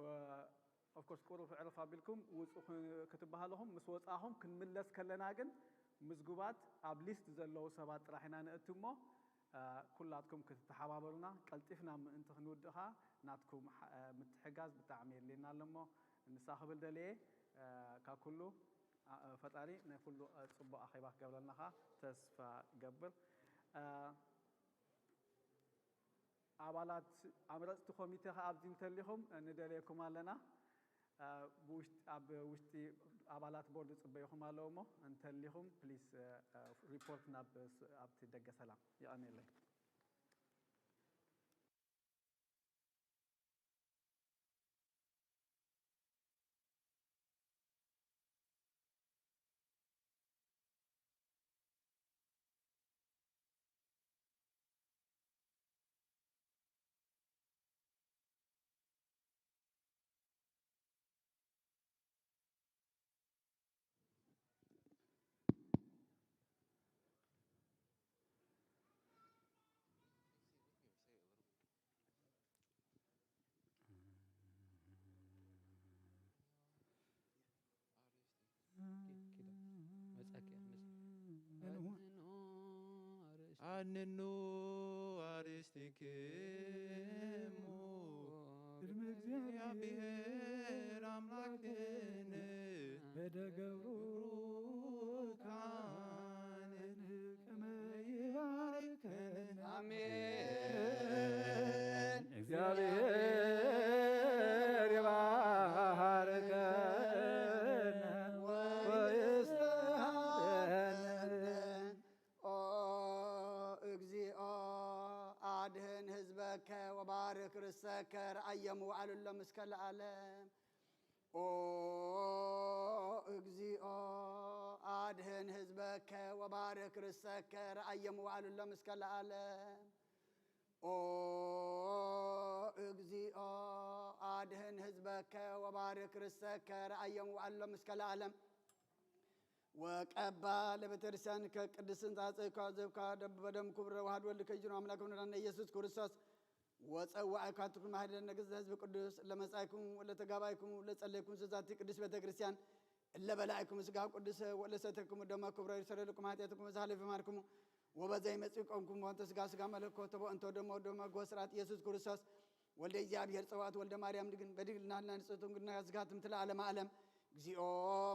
እ፣ of course ቁሩብ ዕርፍ ኣቢልኩም ውጹ ክ-፣ ክትበሃሉ ኢኹም። ምስ ወጻኹም ክንምለስ ከለና ግን ምዝጉባት ኣብ ሊስት ዘለዉ ሰባት ጥራሕ ኢና ነእቱ እሞ፣ እ፣ ኩላትኩም ክትተሓባበሩና፣ ቀልጢፍና ምእንቲ ክንውድእ ኸኣ ናትኩም ሓ-፣ እ፣ ምትሕጋዝ ብጣዕሚ የድልየና ኣሎ እሞ፣ ንሳ ክብል ደልየ፣ እ፣ ካብ ኩሉ፣ እ፣ ፈጣሪ ናይ ኩሉ፣ እ፣ ጽቡቕ ኣኼባ ክገብረልና ኸኣ ተስፋ ገብር። እ፣ ኣባላት ኣምረጽቲ ኮሚቴ ኸኣ ኣብዚ እንተሊኹም ንደልየኩም ኣለና። እ፣ ብውሽጢ፣ ኣብ ውሽጢ ኣባላት ቦርድ ዝጽበዩኹም ኣለዉ እሞ እንተሊኹም ፕሊስ፣ እ፣ እ፣ ሪፖርት ናብ ስ-፣ ኣብቲ ደገ ሰላም። የቐንየለይ። ኪዶ መጻኪ ኣሕመስ ኣንሆ ኣርእስቲ ኣንኑ ኣርእስቲክሙ ቅድሚ እግዚኣብሔር ኣምላክን በደገብሩ ካህንን ከመ ይባርከን። ኣሜን። እግዚኣብሔር ይባርከን ወይስሐቀን። ኦ ባርክ ርእሰከ ረኣዮም ወዓሉሎም እስከ ለዓለም። ኦ እግዚኦ፣ ኣድህን ህዝበከ ወባርክ ርእሰከ ረኣዮም ወዓሉሎም እስከ ለዓለም። ኦ እግዚኦ፣ ኣድህን ህዝበከ ወባርክ ርእሰከ ረኣዮም ወዓሉሎም እስከ ለዓለም። ወቀባ ለቤተክርስቲያን ከቅድስን ጻጸይኳ ዘብካ ደብ በደም ክብረ ዋህድ ወልድ ከይጅኑ ኣምላክ ወመድኃኒነ ኢየሱስ ክርስቶስ ወጸዋዕካትኩም ማህደር ነገስት ህዝብ ቅዱስ ለመጻይኩም ለተጋባይኩም ለጸለይኩም ስዛቲ ቅዱስ ቤተክርስቲያን እለ በላዕኩም ስጋ ቅዱስ ወለ ሰተኩም ደመ ክብረ ይሰረልኩም ኃጢአትኩም ዛህለ ፈማርኩም ወበዘይ መጽቆምኩም ወንተ ስጋ ስጋ መለኮ ተቦ እንተ ደሞ ደመ ጎስራት ኢየሱስ ክርስቶስ ወልደ እግዚኣብሔር ጸዋት ወልደ ማርያም ድግን በድግልና ንጽሕቱን ግና ዝጋትም ትለ ዓለም ዓለም። እግዚኦ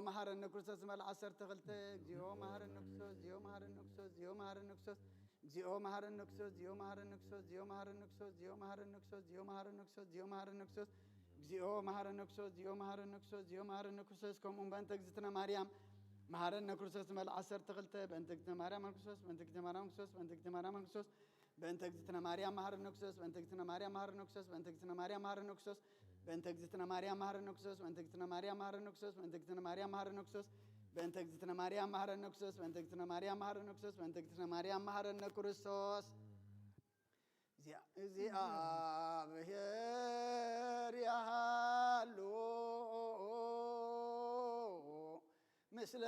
መሐረነ ክርስቶስ መልዓ ዓሰርተ ክልተ። እግዚኦ መሐረነ ክርስቶስ፣ እግዚኦ መሐረነ ክርስቶስ፣ እግዚኦ መሐረነ ክርስቶስ፣ እግዚኦ መሐረነ ክርስቶስ፣ እግዚኦ መሐረነ ክርስቶስ፣ እግዚኦ መሐረነ ክርስቶስ፣ እግዚኦ መሐረነ ክርስቶስ፣ እግዚኦ መሐረነ ክርስቶስ፣ እግዚኦ መሐረነ ክርስቶስ፣ እግዚኦ መሐረነ ክርስቶስ፣ እግዚኦ መሐረነ ክርስቶስ፣ ከምኡ በእንተ እግዝእትነ ማርያም መሐረነ ክርስቶስ መልዓ ዓሰርተ ክልተ። በእንተ እግዝእትነ ማርያም ክርስቶስ፣ በእንተ እግዝእትነ ማርያም ክርስቶስ፣ በእንተ እግዝእትነ ማርያም መሐረነ ክርስቶስ፣ በእንተ እግዝእትነ ማርያም መሐረነ ክርስቶስ፣ በእንተ እግዝእትነ ማርያም መሐረነ ክርስቶስ፣ በእንተ እግዝእትነ ማርያም መሐረነ ክርስቶስ፣ በእንተ እግዝእትነ ማርያም መሐረነ ክርስቶስ፣ በእንተ እግዝእትነ ማርያም መሐረነ ክርስቶስ፣ በእንተ እግዝእትነ ማርያም መሐረነ ክርስቶስ፣ በእንተ እግዝእትነ ማርያም መሐረነ ክርስቶስ፣ በእንተ እግዝእትነ ማርያም መሐረነ ክርስቶስ። እግዚኣብሔር ያሃሉ ምስለ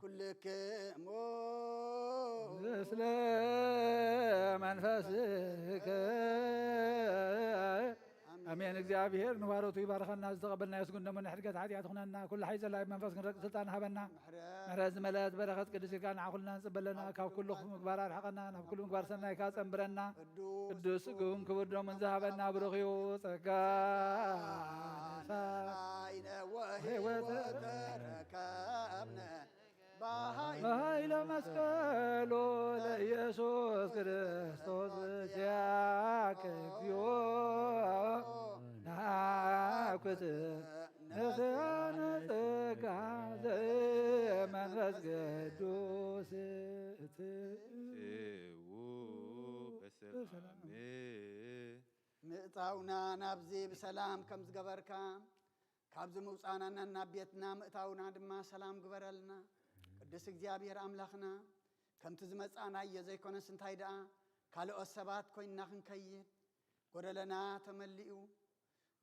ኩልክሙ። ምስለ መንፈስከ። ኣሜን። እግዚኣብሔር ንባሮቱ ይባርኸና። ዝተቐበልና የስጉን ደሞ ንሕድገት ሓጢኣት ይኹነና። ኩሉ ሓይ ዘላይ መንፈስ ክንረቅ ስልጣን ሃበና። ምሕረት ዝመለት በረኸት ቅዱስ ኢልካ ንዓ ኩልና ንጽበለና። ካብ ኩሉ ክፉ ምግባር ኣርሕቐና። ናብ ኩሉ ምግባር ሰናይካ ጸንብረና። ቅዱስ ስግኡን ክቡር ደሙን ዝሃበና ብሩኽ እዩ። ጸጋ ይነ ወህይወት ተረከብነ። በኃይለ መስቀሉ ለኢየሱስ ክርስቶስ ኪያከ እግዚኦ ናኩት ነስያነ ጸጋ ዘመንፈስ ቅዱስ። ትው በሰላም ምእታውና ናብዚ ብሰላም ከም ዝገበርካ፣ ካብዚ ምውፃእና ናብ ቤትና ምእታውና ድማ ሰላም ግበረልና። ቅዱስ እግዚኣብሔር ኣምላኽና፣ ከምቲ ዝመፃእናዮ ዘይኮነስ እንታይ ደኣ ካልኦት ሰባት ኮይንና ክንከይድ፣ ጎደለና ተመሊኡ፣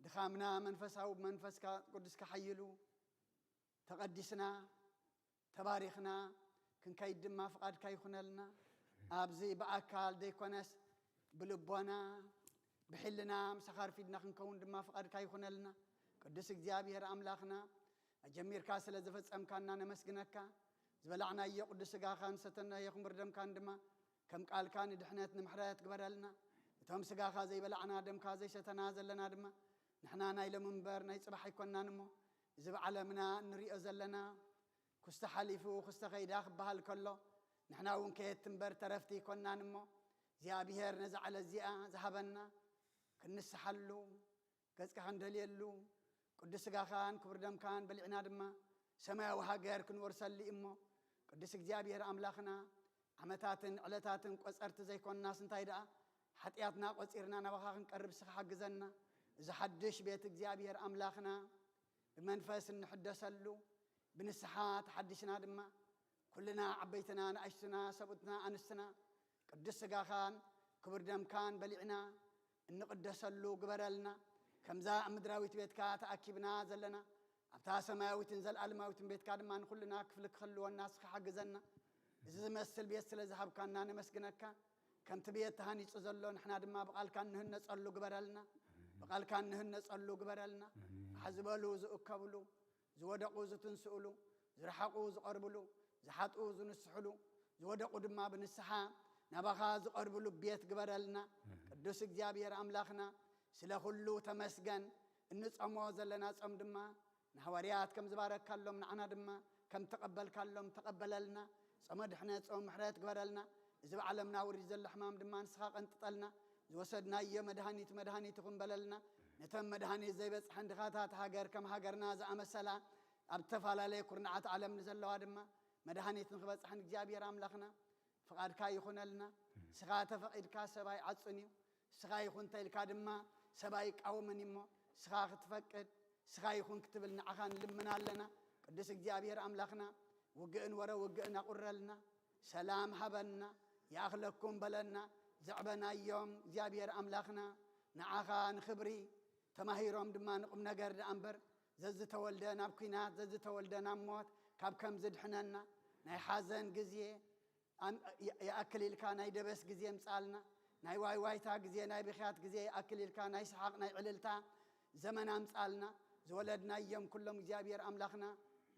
ድኻምና መንፈሳዊ መንፈስካ ቅዱስካ ሓይሉ ተቐዲስና ተባሪኽና ክንከይድ ድማ ፍቓድካ ይኹነልና። ኣብዚ ብኣካል ዘይኮነስ ብልቦና ብሕልና ምሳኻ ኣርፊድና ክንከውን ድማ ፍቓድካ ይኹነልና። ቅዱስ እግዚኣብሔር ኣምላኽና፣ ኣጀሚርካ ስለ ዝፈጸምካና ነመስግነካ። ዝበላዕናዮ ቅዱስ ስጋኻን ዝሰተናዮ ክቡር ደምካን ድማ ከም ቃልካ ንድሕነት ንምሕረት ግበረልና። እቶም ስጋኻ ዘይበላዕና ደምካ ዘይሰተና ዘለና ድማ ንሕና ናይ ሎሚ እምበር ናይ ጽባሕ ኣይኮናን እሞ፣ እዚ ብዓለምና እንሪኦ ዘለና ክስተ ሓሊፉ ክስተ ከይዳ ክበሃል ከሎ፣ ንሕና እውን ከየት እምበር ተረፍቲ ኣይኮናን እሞ፣ እግዚኣብሔር ነዛ ዕለት እዚኣ ዝሃበና ክንስሓሉ፣ ገጽካ ክንደልየሉ፣ ቅዱስ ስጋኻን ክቡር ደምካን በሊዕና ድማ ሰማያዊ ሃገር ክንወርሰሉ እሞ፣ ቅዱስ እግዚኣብሔር ኣምላኽና፣ ዓመታትን ዕለታትን ቆጸርቲ ዘይኮንናስ እንታይ ደኣ ሓጢኣትና ቆጺርና ናባኻ ክንቀርብ እስኻ ሓግዘና። እዚ ሓድሽ ቤት እግዚኣብሔር ኣምላኽና ብመንፈስ እንሕደሰሉ፣ ብንስሓ ተሓዲስና ድማ ኩልና ዓበይትና ንኣሽቱና ሰብኡትና ኣንስትና ቅዱስ ስጋኻን ክቡር ደምካን በሊዕና እንቕደሰሉ ግበረልና። ከምዛ ኣብ ምድራዊት ቤትካ ተኣኪብና ዘለና ኣብታ ሰማያዊትን ዘለኣለማዊትን ቤትካ ድማ ንኹልና ክፍሊ ክህልወና እስኻ ሓግዘና። እዚ ዝመስል ቤት ስለ ዝሃብካና ነመስግነካ። ከምቲ ቤት ተሃኒጹ ዘሎ ንሕና ድማ ብቓልካ እንህነጸሉ ግበረልና። ብቓልካ እንህነጸሉ ግበረልና። ኣሕ ዝበሉ ዝእከብሉ ዝወደቑ ዝትንስኡሉ፣ ዝረሓቑ ዝቐርብሉ፣ ዝሓጥኡ ዝንስሕሉ፣ ዝወደቑ ድማ ብንስሓ ናባኻ ዝቐርብሉ ቤት ግበረልና። ቅዱስ እግዚኣብሔር ኣምላኽና፣ ስለ ኹሉ ተመስገን። እንጸሞ ዘለና ጾም ድማ ንሃዋርያት ከም ዝባረካሎም ንዓና ድማ ከም ተቐበልካሎም ተቐበለልና። ጾመ ድሕነት፣ ጾመ ምሕረት ግበረልና። እዚ ብዓለምና ውሪድ ዘሎ ሕማም ድማ ንስኻ ቀንጥጠልና። ዝወሰድናዮ መድሃኒት መድሃኒት ይኹን በለልና። ነተን መድሃኒት ዘይበጽሐን ድኻታት ሃገር ከም ሃገርና ዝኣመሰላ ኣብ ዝተፈላለየ ኩርናዓት ዓለም ንዘለዋ ድማ መድሃኒት ንኽበጽሐን እግዚኣብሔር ኣምላኽና ፍቓድካ ይኹነልና። ንስኻ ተፈቒድካ ሰብ ኣይዓጹን እዩ። ንስኻ ይኹን እንተ ኢልካ ድማ ሰብ ኣይቃወምን እሞ፣ ንስኻ ክትፈቅድ፣ ንስኻ ይኹን ክትብል ንዓኻ ንልምን ኣለና። ቅዱስ እግዚኣብሔር ኣምላኽና፣ ውግእን ወረ ውግእን ኣቑረልና፣ ሰላም ሃበና፣ ይኣኽለኩም በለና። ዘዕበናዮም እግዚኣብሔር ኣምላኽና፣ ንዓኻ ንኽብሪ ተማሂሮም ድማ ንቁም ነገር ደኣ እምበር፣ ዘዝተወልደ ናብ ኲናት፣ ዘዝተወልደ ናብ ሞት ካብ ከም ዝድሕነና፣ ናይ ሓዘን ግዜ ኣም-፣ ይ-፣ ይኣክል ኢልካ ናይ ደበስ ግዜ ምጻልና፣ ናይ ዋይዋይታ ግዜ፣ ናይ ብኽያት ግዜ ይኣክል ኢልካ ናይ ሰሓቕ ናይ ዕልልታ ዘመን ኣምጻልና። ዝወለድናዮም ኩሎም እግዚኣብሔር ኣምላኽና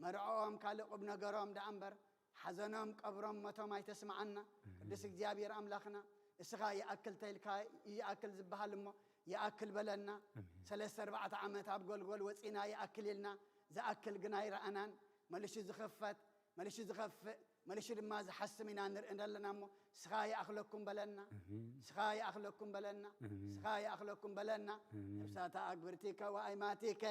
መርዕኦም ካልእ ቁም ነገሮም ደኣ እምበር ሓዘኖም ቀብሮም ሞቶም ኣይተስምዓና። ቅዱስ እግዚኣብሔር ኣምላኽና እስኻ ይኣክል ተኢልካ ይኣክል ዝበሃል እሞ ይኣክል በለና። ኣሜን። ሰለስተ ኣርባዕተ ዓመት ኣብ ጎልጎል ወጺና ይኣክል ኢልና ዝኣክል ግን ኣይረኣናን። መሊሹ ዝኽፈት መሊሹ ዝኸፍእ መሊሹ ድማ ዝሓስም ኢና ንርኢ ዘለና እሞ እስኻ ይኣኽለኩም በለና። ኣሜን። እስኻ ይኣኽለኩም በለና። ኣሜን። እስኻ ይኣኽለኩም በለና። ኣሜን። ነብሳታ ኣግብርቲከ ወኣይማቲከ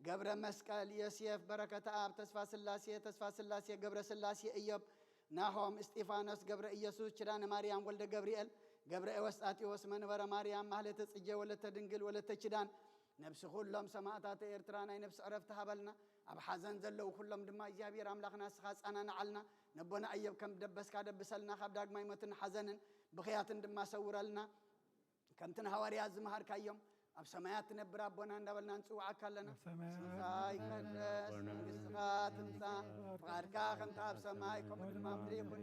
ገብረ መስቀል ዮሴፍ በረከተ ኣብ ተስፋ ስላሴ ተስፋ ስላሴ ገብረ ስላሴ እዮብ ናሆም እስጢፋኖስ ገብረ ኢየሱስ ኪዳነ ማርያም ወልደ ገብርኤል ገብረ ኤወስጣጢዎስ መንበረ ማርያም ማህለተ ጽጌ ወለተ ድንግል ወለተ ኪዳን ነብሲ ኩሎም ሰማእታት ኤርትራ ናይ ነብሲ ዕረፍቲ ሃበልና። ኣብ ሓዘን ዘለዉ ኩሎም ድማ እግዚኣብሔር ኣምላኽና እስኻ ጻናናዓልና። ነቦና እዮብ ከም ደበስካ ደብሰልና ካብ ዳግማይ ሞትን ሓዘንን ብኽያትን ድማ ሰውረልና። ከምቲ ንሃዋርያት ዝመሃርካዮም ኣብ ሰማያት ትነብር ኣቦና እንዳበልና ንጽውዓካ ኣለና። ኣብ ሰማያት ስምኻ ይቀደስ፣ መንግስትኻ ትምጻእ፣ ፍቓድካ ከምቲ ኣብ ሰማይ ከምኡ ድማ ኣብ ምድሪ ይኹን።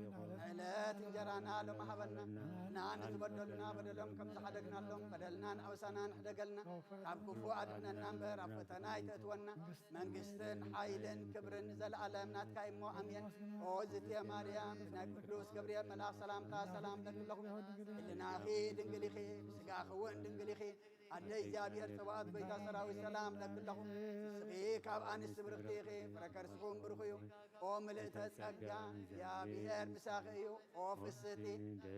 ንዕለት እንጀራና ሎም ሃበና፣ ንሕና ንዝበደሉና በደሎም ከም ዝሓደግናሎም በደልና ንኣውሳና ንሕደገልና፣ ካብ ክፉእ ኣድሕነና እምበር ኣብ ፈተና ኣይተእትወና። መንግስትን ሓይልን ክብርን ንዘለኣለም ናትካ እሞ ኣሜን። ኦ ዝትየ ማርያም ብናይ ቅዱስ ገብርኤል መልኣኽ ሰላምታ ሰላም ለክለኹ። ህልናኺ ድንግል ኢኺ፣ ስጋኺ እውን ድንግል ኢኺ። ኣደ እግዚኣብሔር ጸባኦት ጎይታ ሰራዊት ሰላም ለክለኹ። ንስኺ ካብ ኣንስቲ ብርኽቲ ኢኺ፣ ፍረ ከርስኹም ብሩኽ እዩ። ኦ ምልእተ ጸጋ እግዚኣብሔር ምሳኺ እዩ። ኦ ፍስቲ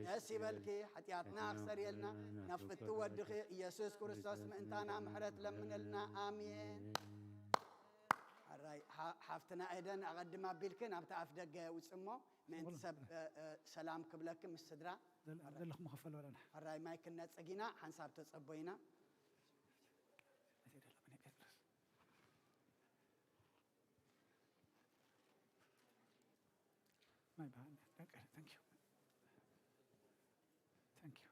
ደስ ይበልኪ፣ ሓጢኣትና ክሰርየልና ናብ ፍቱ ወድኺ ኢየሱስ ክርስቶስ ምእንታና ምሕረት ለምንልና። ኣሜን። ሓራይ ሓ-፣ ሓፍትና ኤደን ኣቐድም ኣቢልክን ኣብቲ ኣፍ ደገ ውጽሞ ምእንቲ ሰብ፣ እ፣ እ፣ ሰላም ክብለኪ ምስ ስድራ። ዘለ-፣ ዘለኹም ክፈል በለና። ሓራይ ማይ ክነጽግ ኢና፣ ሓንሳብ ተጸቦ ኢና። My bad. Okay, thank you. Thank you.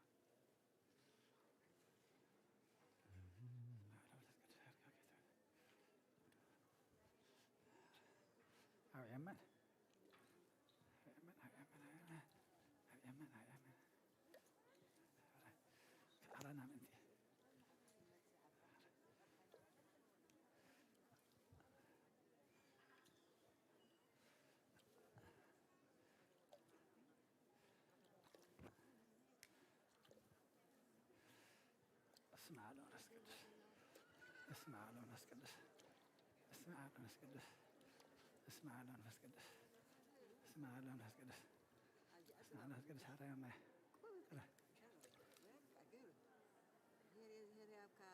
How am I? በስመ አብ ወመንፈስ ቅዱስ። በስመ አብ ወመንፈስ ቅዱስ። በስመ አብ ወመንፈስ ቅዱስ። በስመ አብ ወመንፈስ ቅዱስ። በስመ አብ ወመንፈስ ቅዱስ። በስመ አብ ወመንፈስ ቅዱስ። ሐራይ ማይ።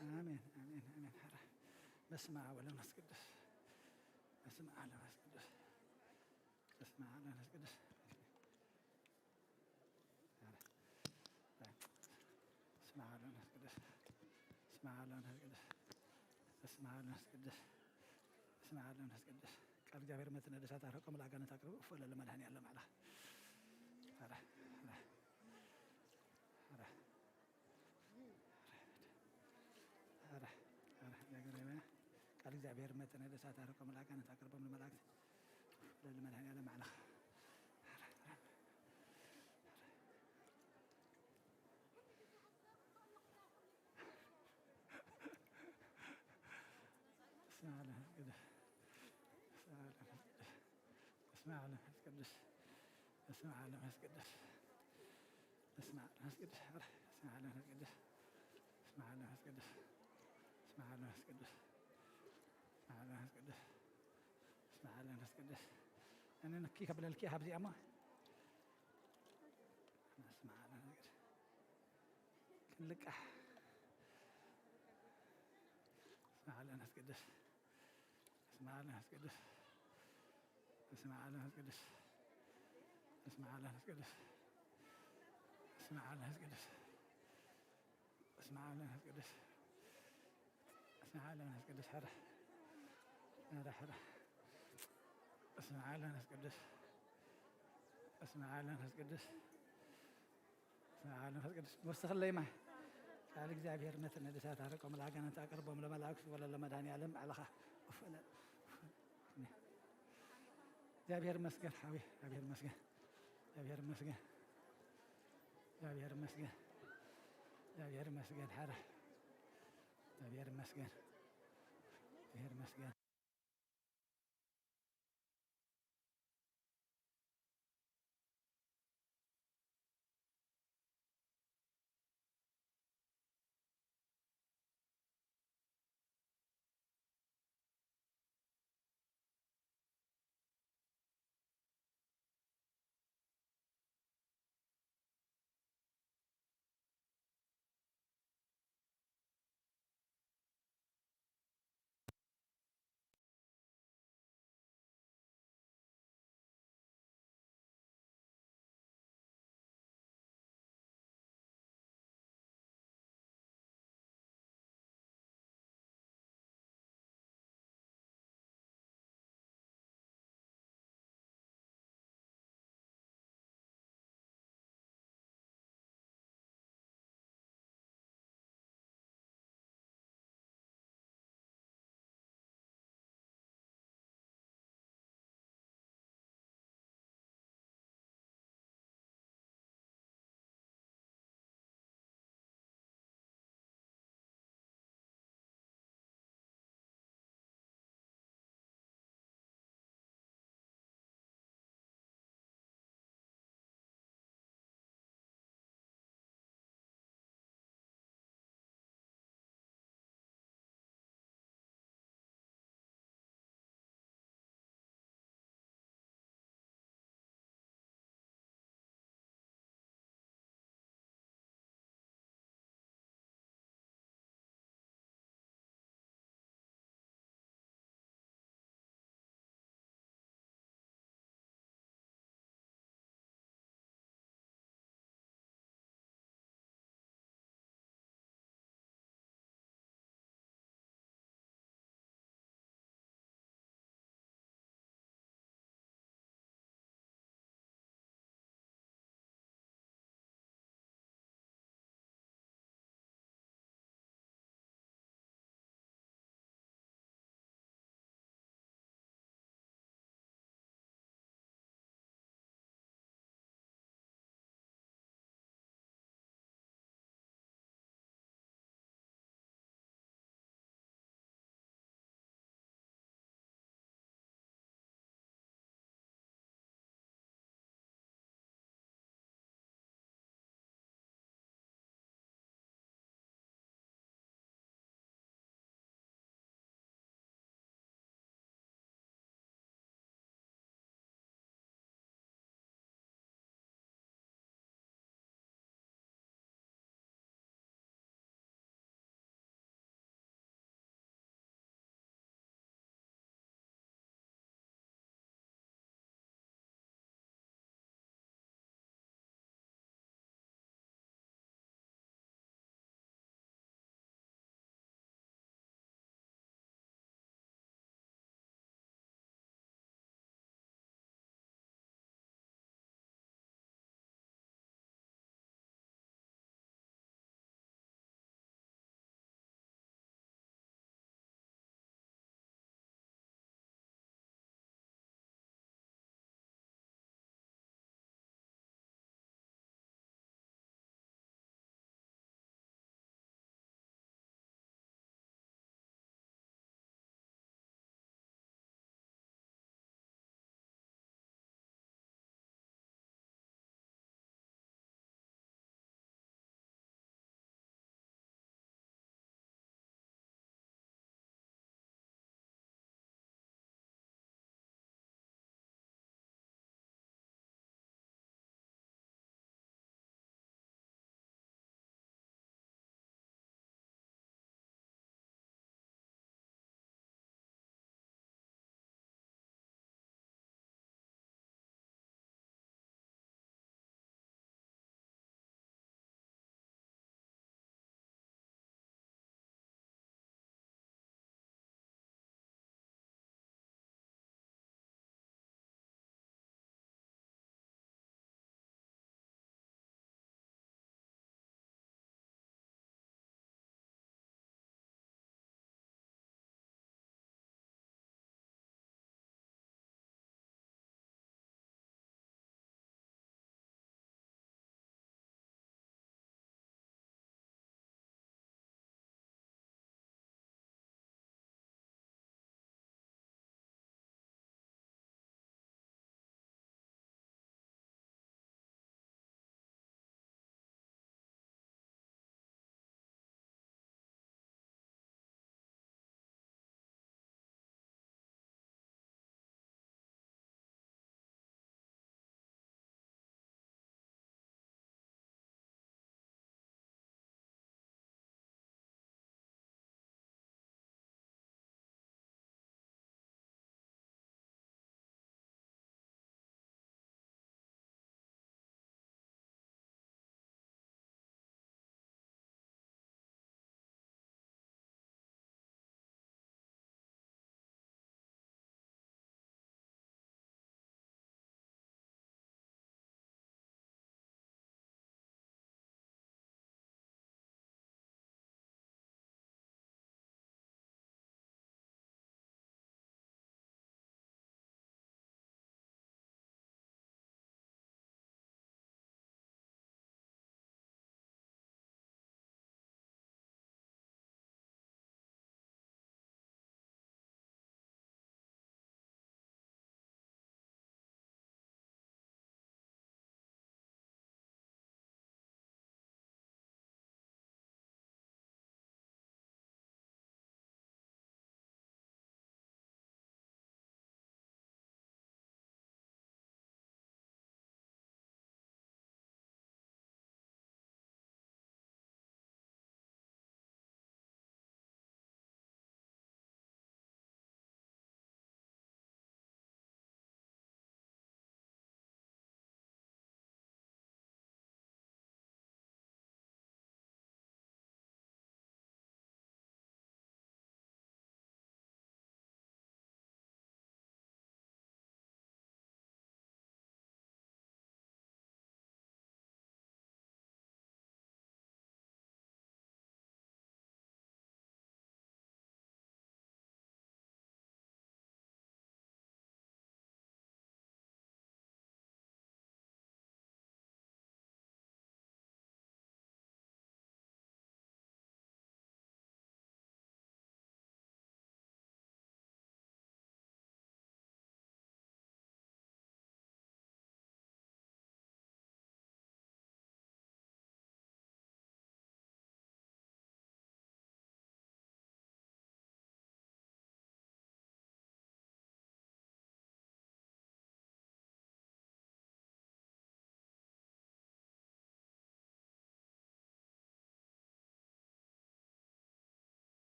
አሜን፣ አሜን፣ አሜን። ሐራይ። በስመ አብ ወወልድ ወመንፈስ ቅዱስ። በስመ አብ ወወልድ ወመንፈስ ቅዱስ። በስመ አብ ወወልድ ወመንፈስ ቅዱስ። በስመ አብ ወወልድ ወመንፈስ ቅዱስ። በስመ አብ ወወልድ ወመንፈስ ቅዱስ። በስመ አብ ወወልድ ወመንፈስ ቅዱስ። በስመ አብ ወወልድ ወመንፈስ ቅዱስ። ቃል እግዚአብሔር መትነ ደሳት አረቆ ለአጋንንት አቅርቡ እፎ ለመድኃኔ ዓለም አላ። ኧረ፣ ኧረ፣ ኧረ፣ ኧረ፣ ኧረ፣ ቃል እግዚአብሔር መትነ ደሳት አረቆ ለአጋንንት አቅርቦም ለመላእክት ለመድኃኔ ዓለም አላ። በስመ አብ ወወልድ ወመንፈስ ቅዱስ። በስመ አብ ወወልድ ወመንፈስ ቅዱስ። በስመ አብ ወወልድ ወመንፈስ ቅዱስ። በስመ አብ ወወልድ ወመንፈስ ቅዱስ። በስመ አብ ወወልድ ወመንፈስ ቅዱስ። በስመ አብ ወወልድ ወመንፈስ ቅዱስ። በስመ አብ ወወልድ ወመንፈስ ቅዱስ። በስመ አብ ወወልድ ወመንፈስ ቅዱስ። እኔ ንኪ ከብለልኪ ሀብዚ አማ በስመ አብ ወወልድ ወመንፈስ ቅዱስ። ክንልቃሕ። በስመ አብ ወወልድ ወመንፈስ ቅዱስ። በስመ አብ ወወልድ ወመንፈስ ቅዱስ። በስመ አብ ወወልድ ወመንፈስ ቅዱስ። በስመ አብ ወወልድ ወመንፈስ ቅዱስ። በስመ በስመ አብ ወመንፈስ ቅዱስ። በስመ አብ ወመንፈስ ቅዱስ። በስመ አብ ወመንፈስ ቅዱስ። ሐረ ሐረ ሐረ። በስመ አብ ወመንፈስ ቅዱስ። በስመ አብ ወመንፈስ ቅዱስ። በስመ አብ ወመንፈስ ቅዱስ። ወስኽለይ ማይ ቃል እግዚአብሔር ነትን ነድሳት አረቆም ለአጋንንት አቅርቦም ለመላእክት ወለ ለመድኃኔ ዓለም አለኻ። ኡፍ በለ። ኡፍ በለ። እግዚአብሔር ይመስገን ሓዊ፣ እግዚአብሔር ይመስገን፣ እግዚአብሔር ይመስገን፣ እግዚአብሔር ይመስገን፣ እግዚአብሔር ይመስገን። ሐረ እግዚአብሔር ይመስገን፣ እግዚአብሔር ይመስገን።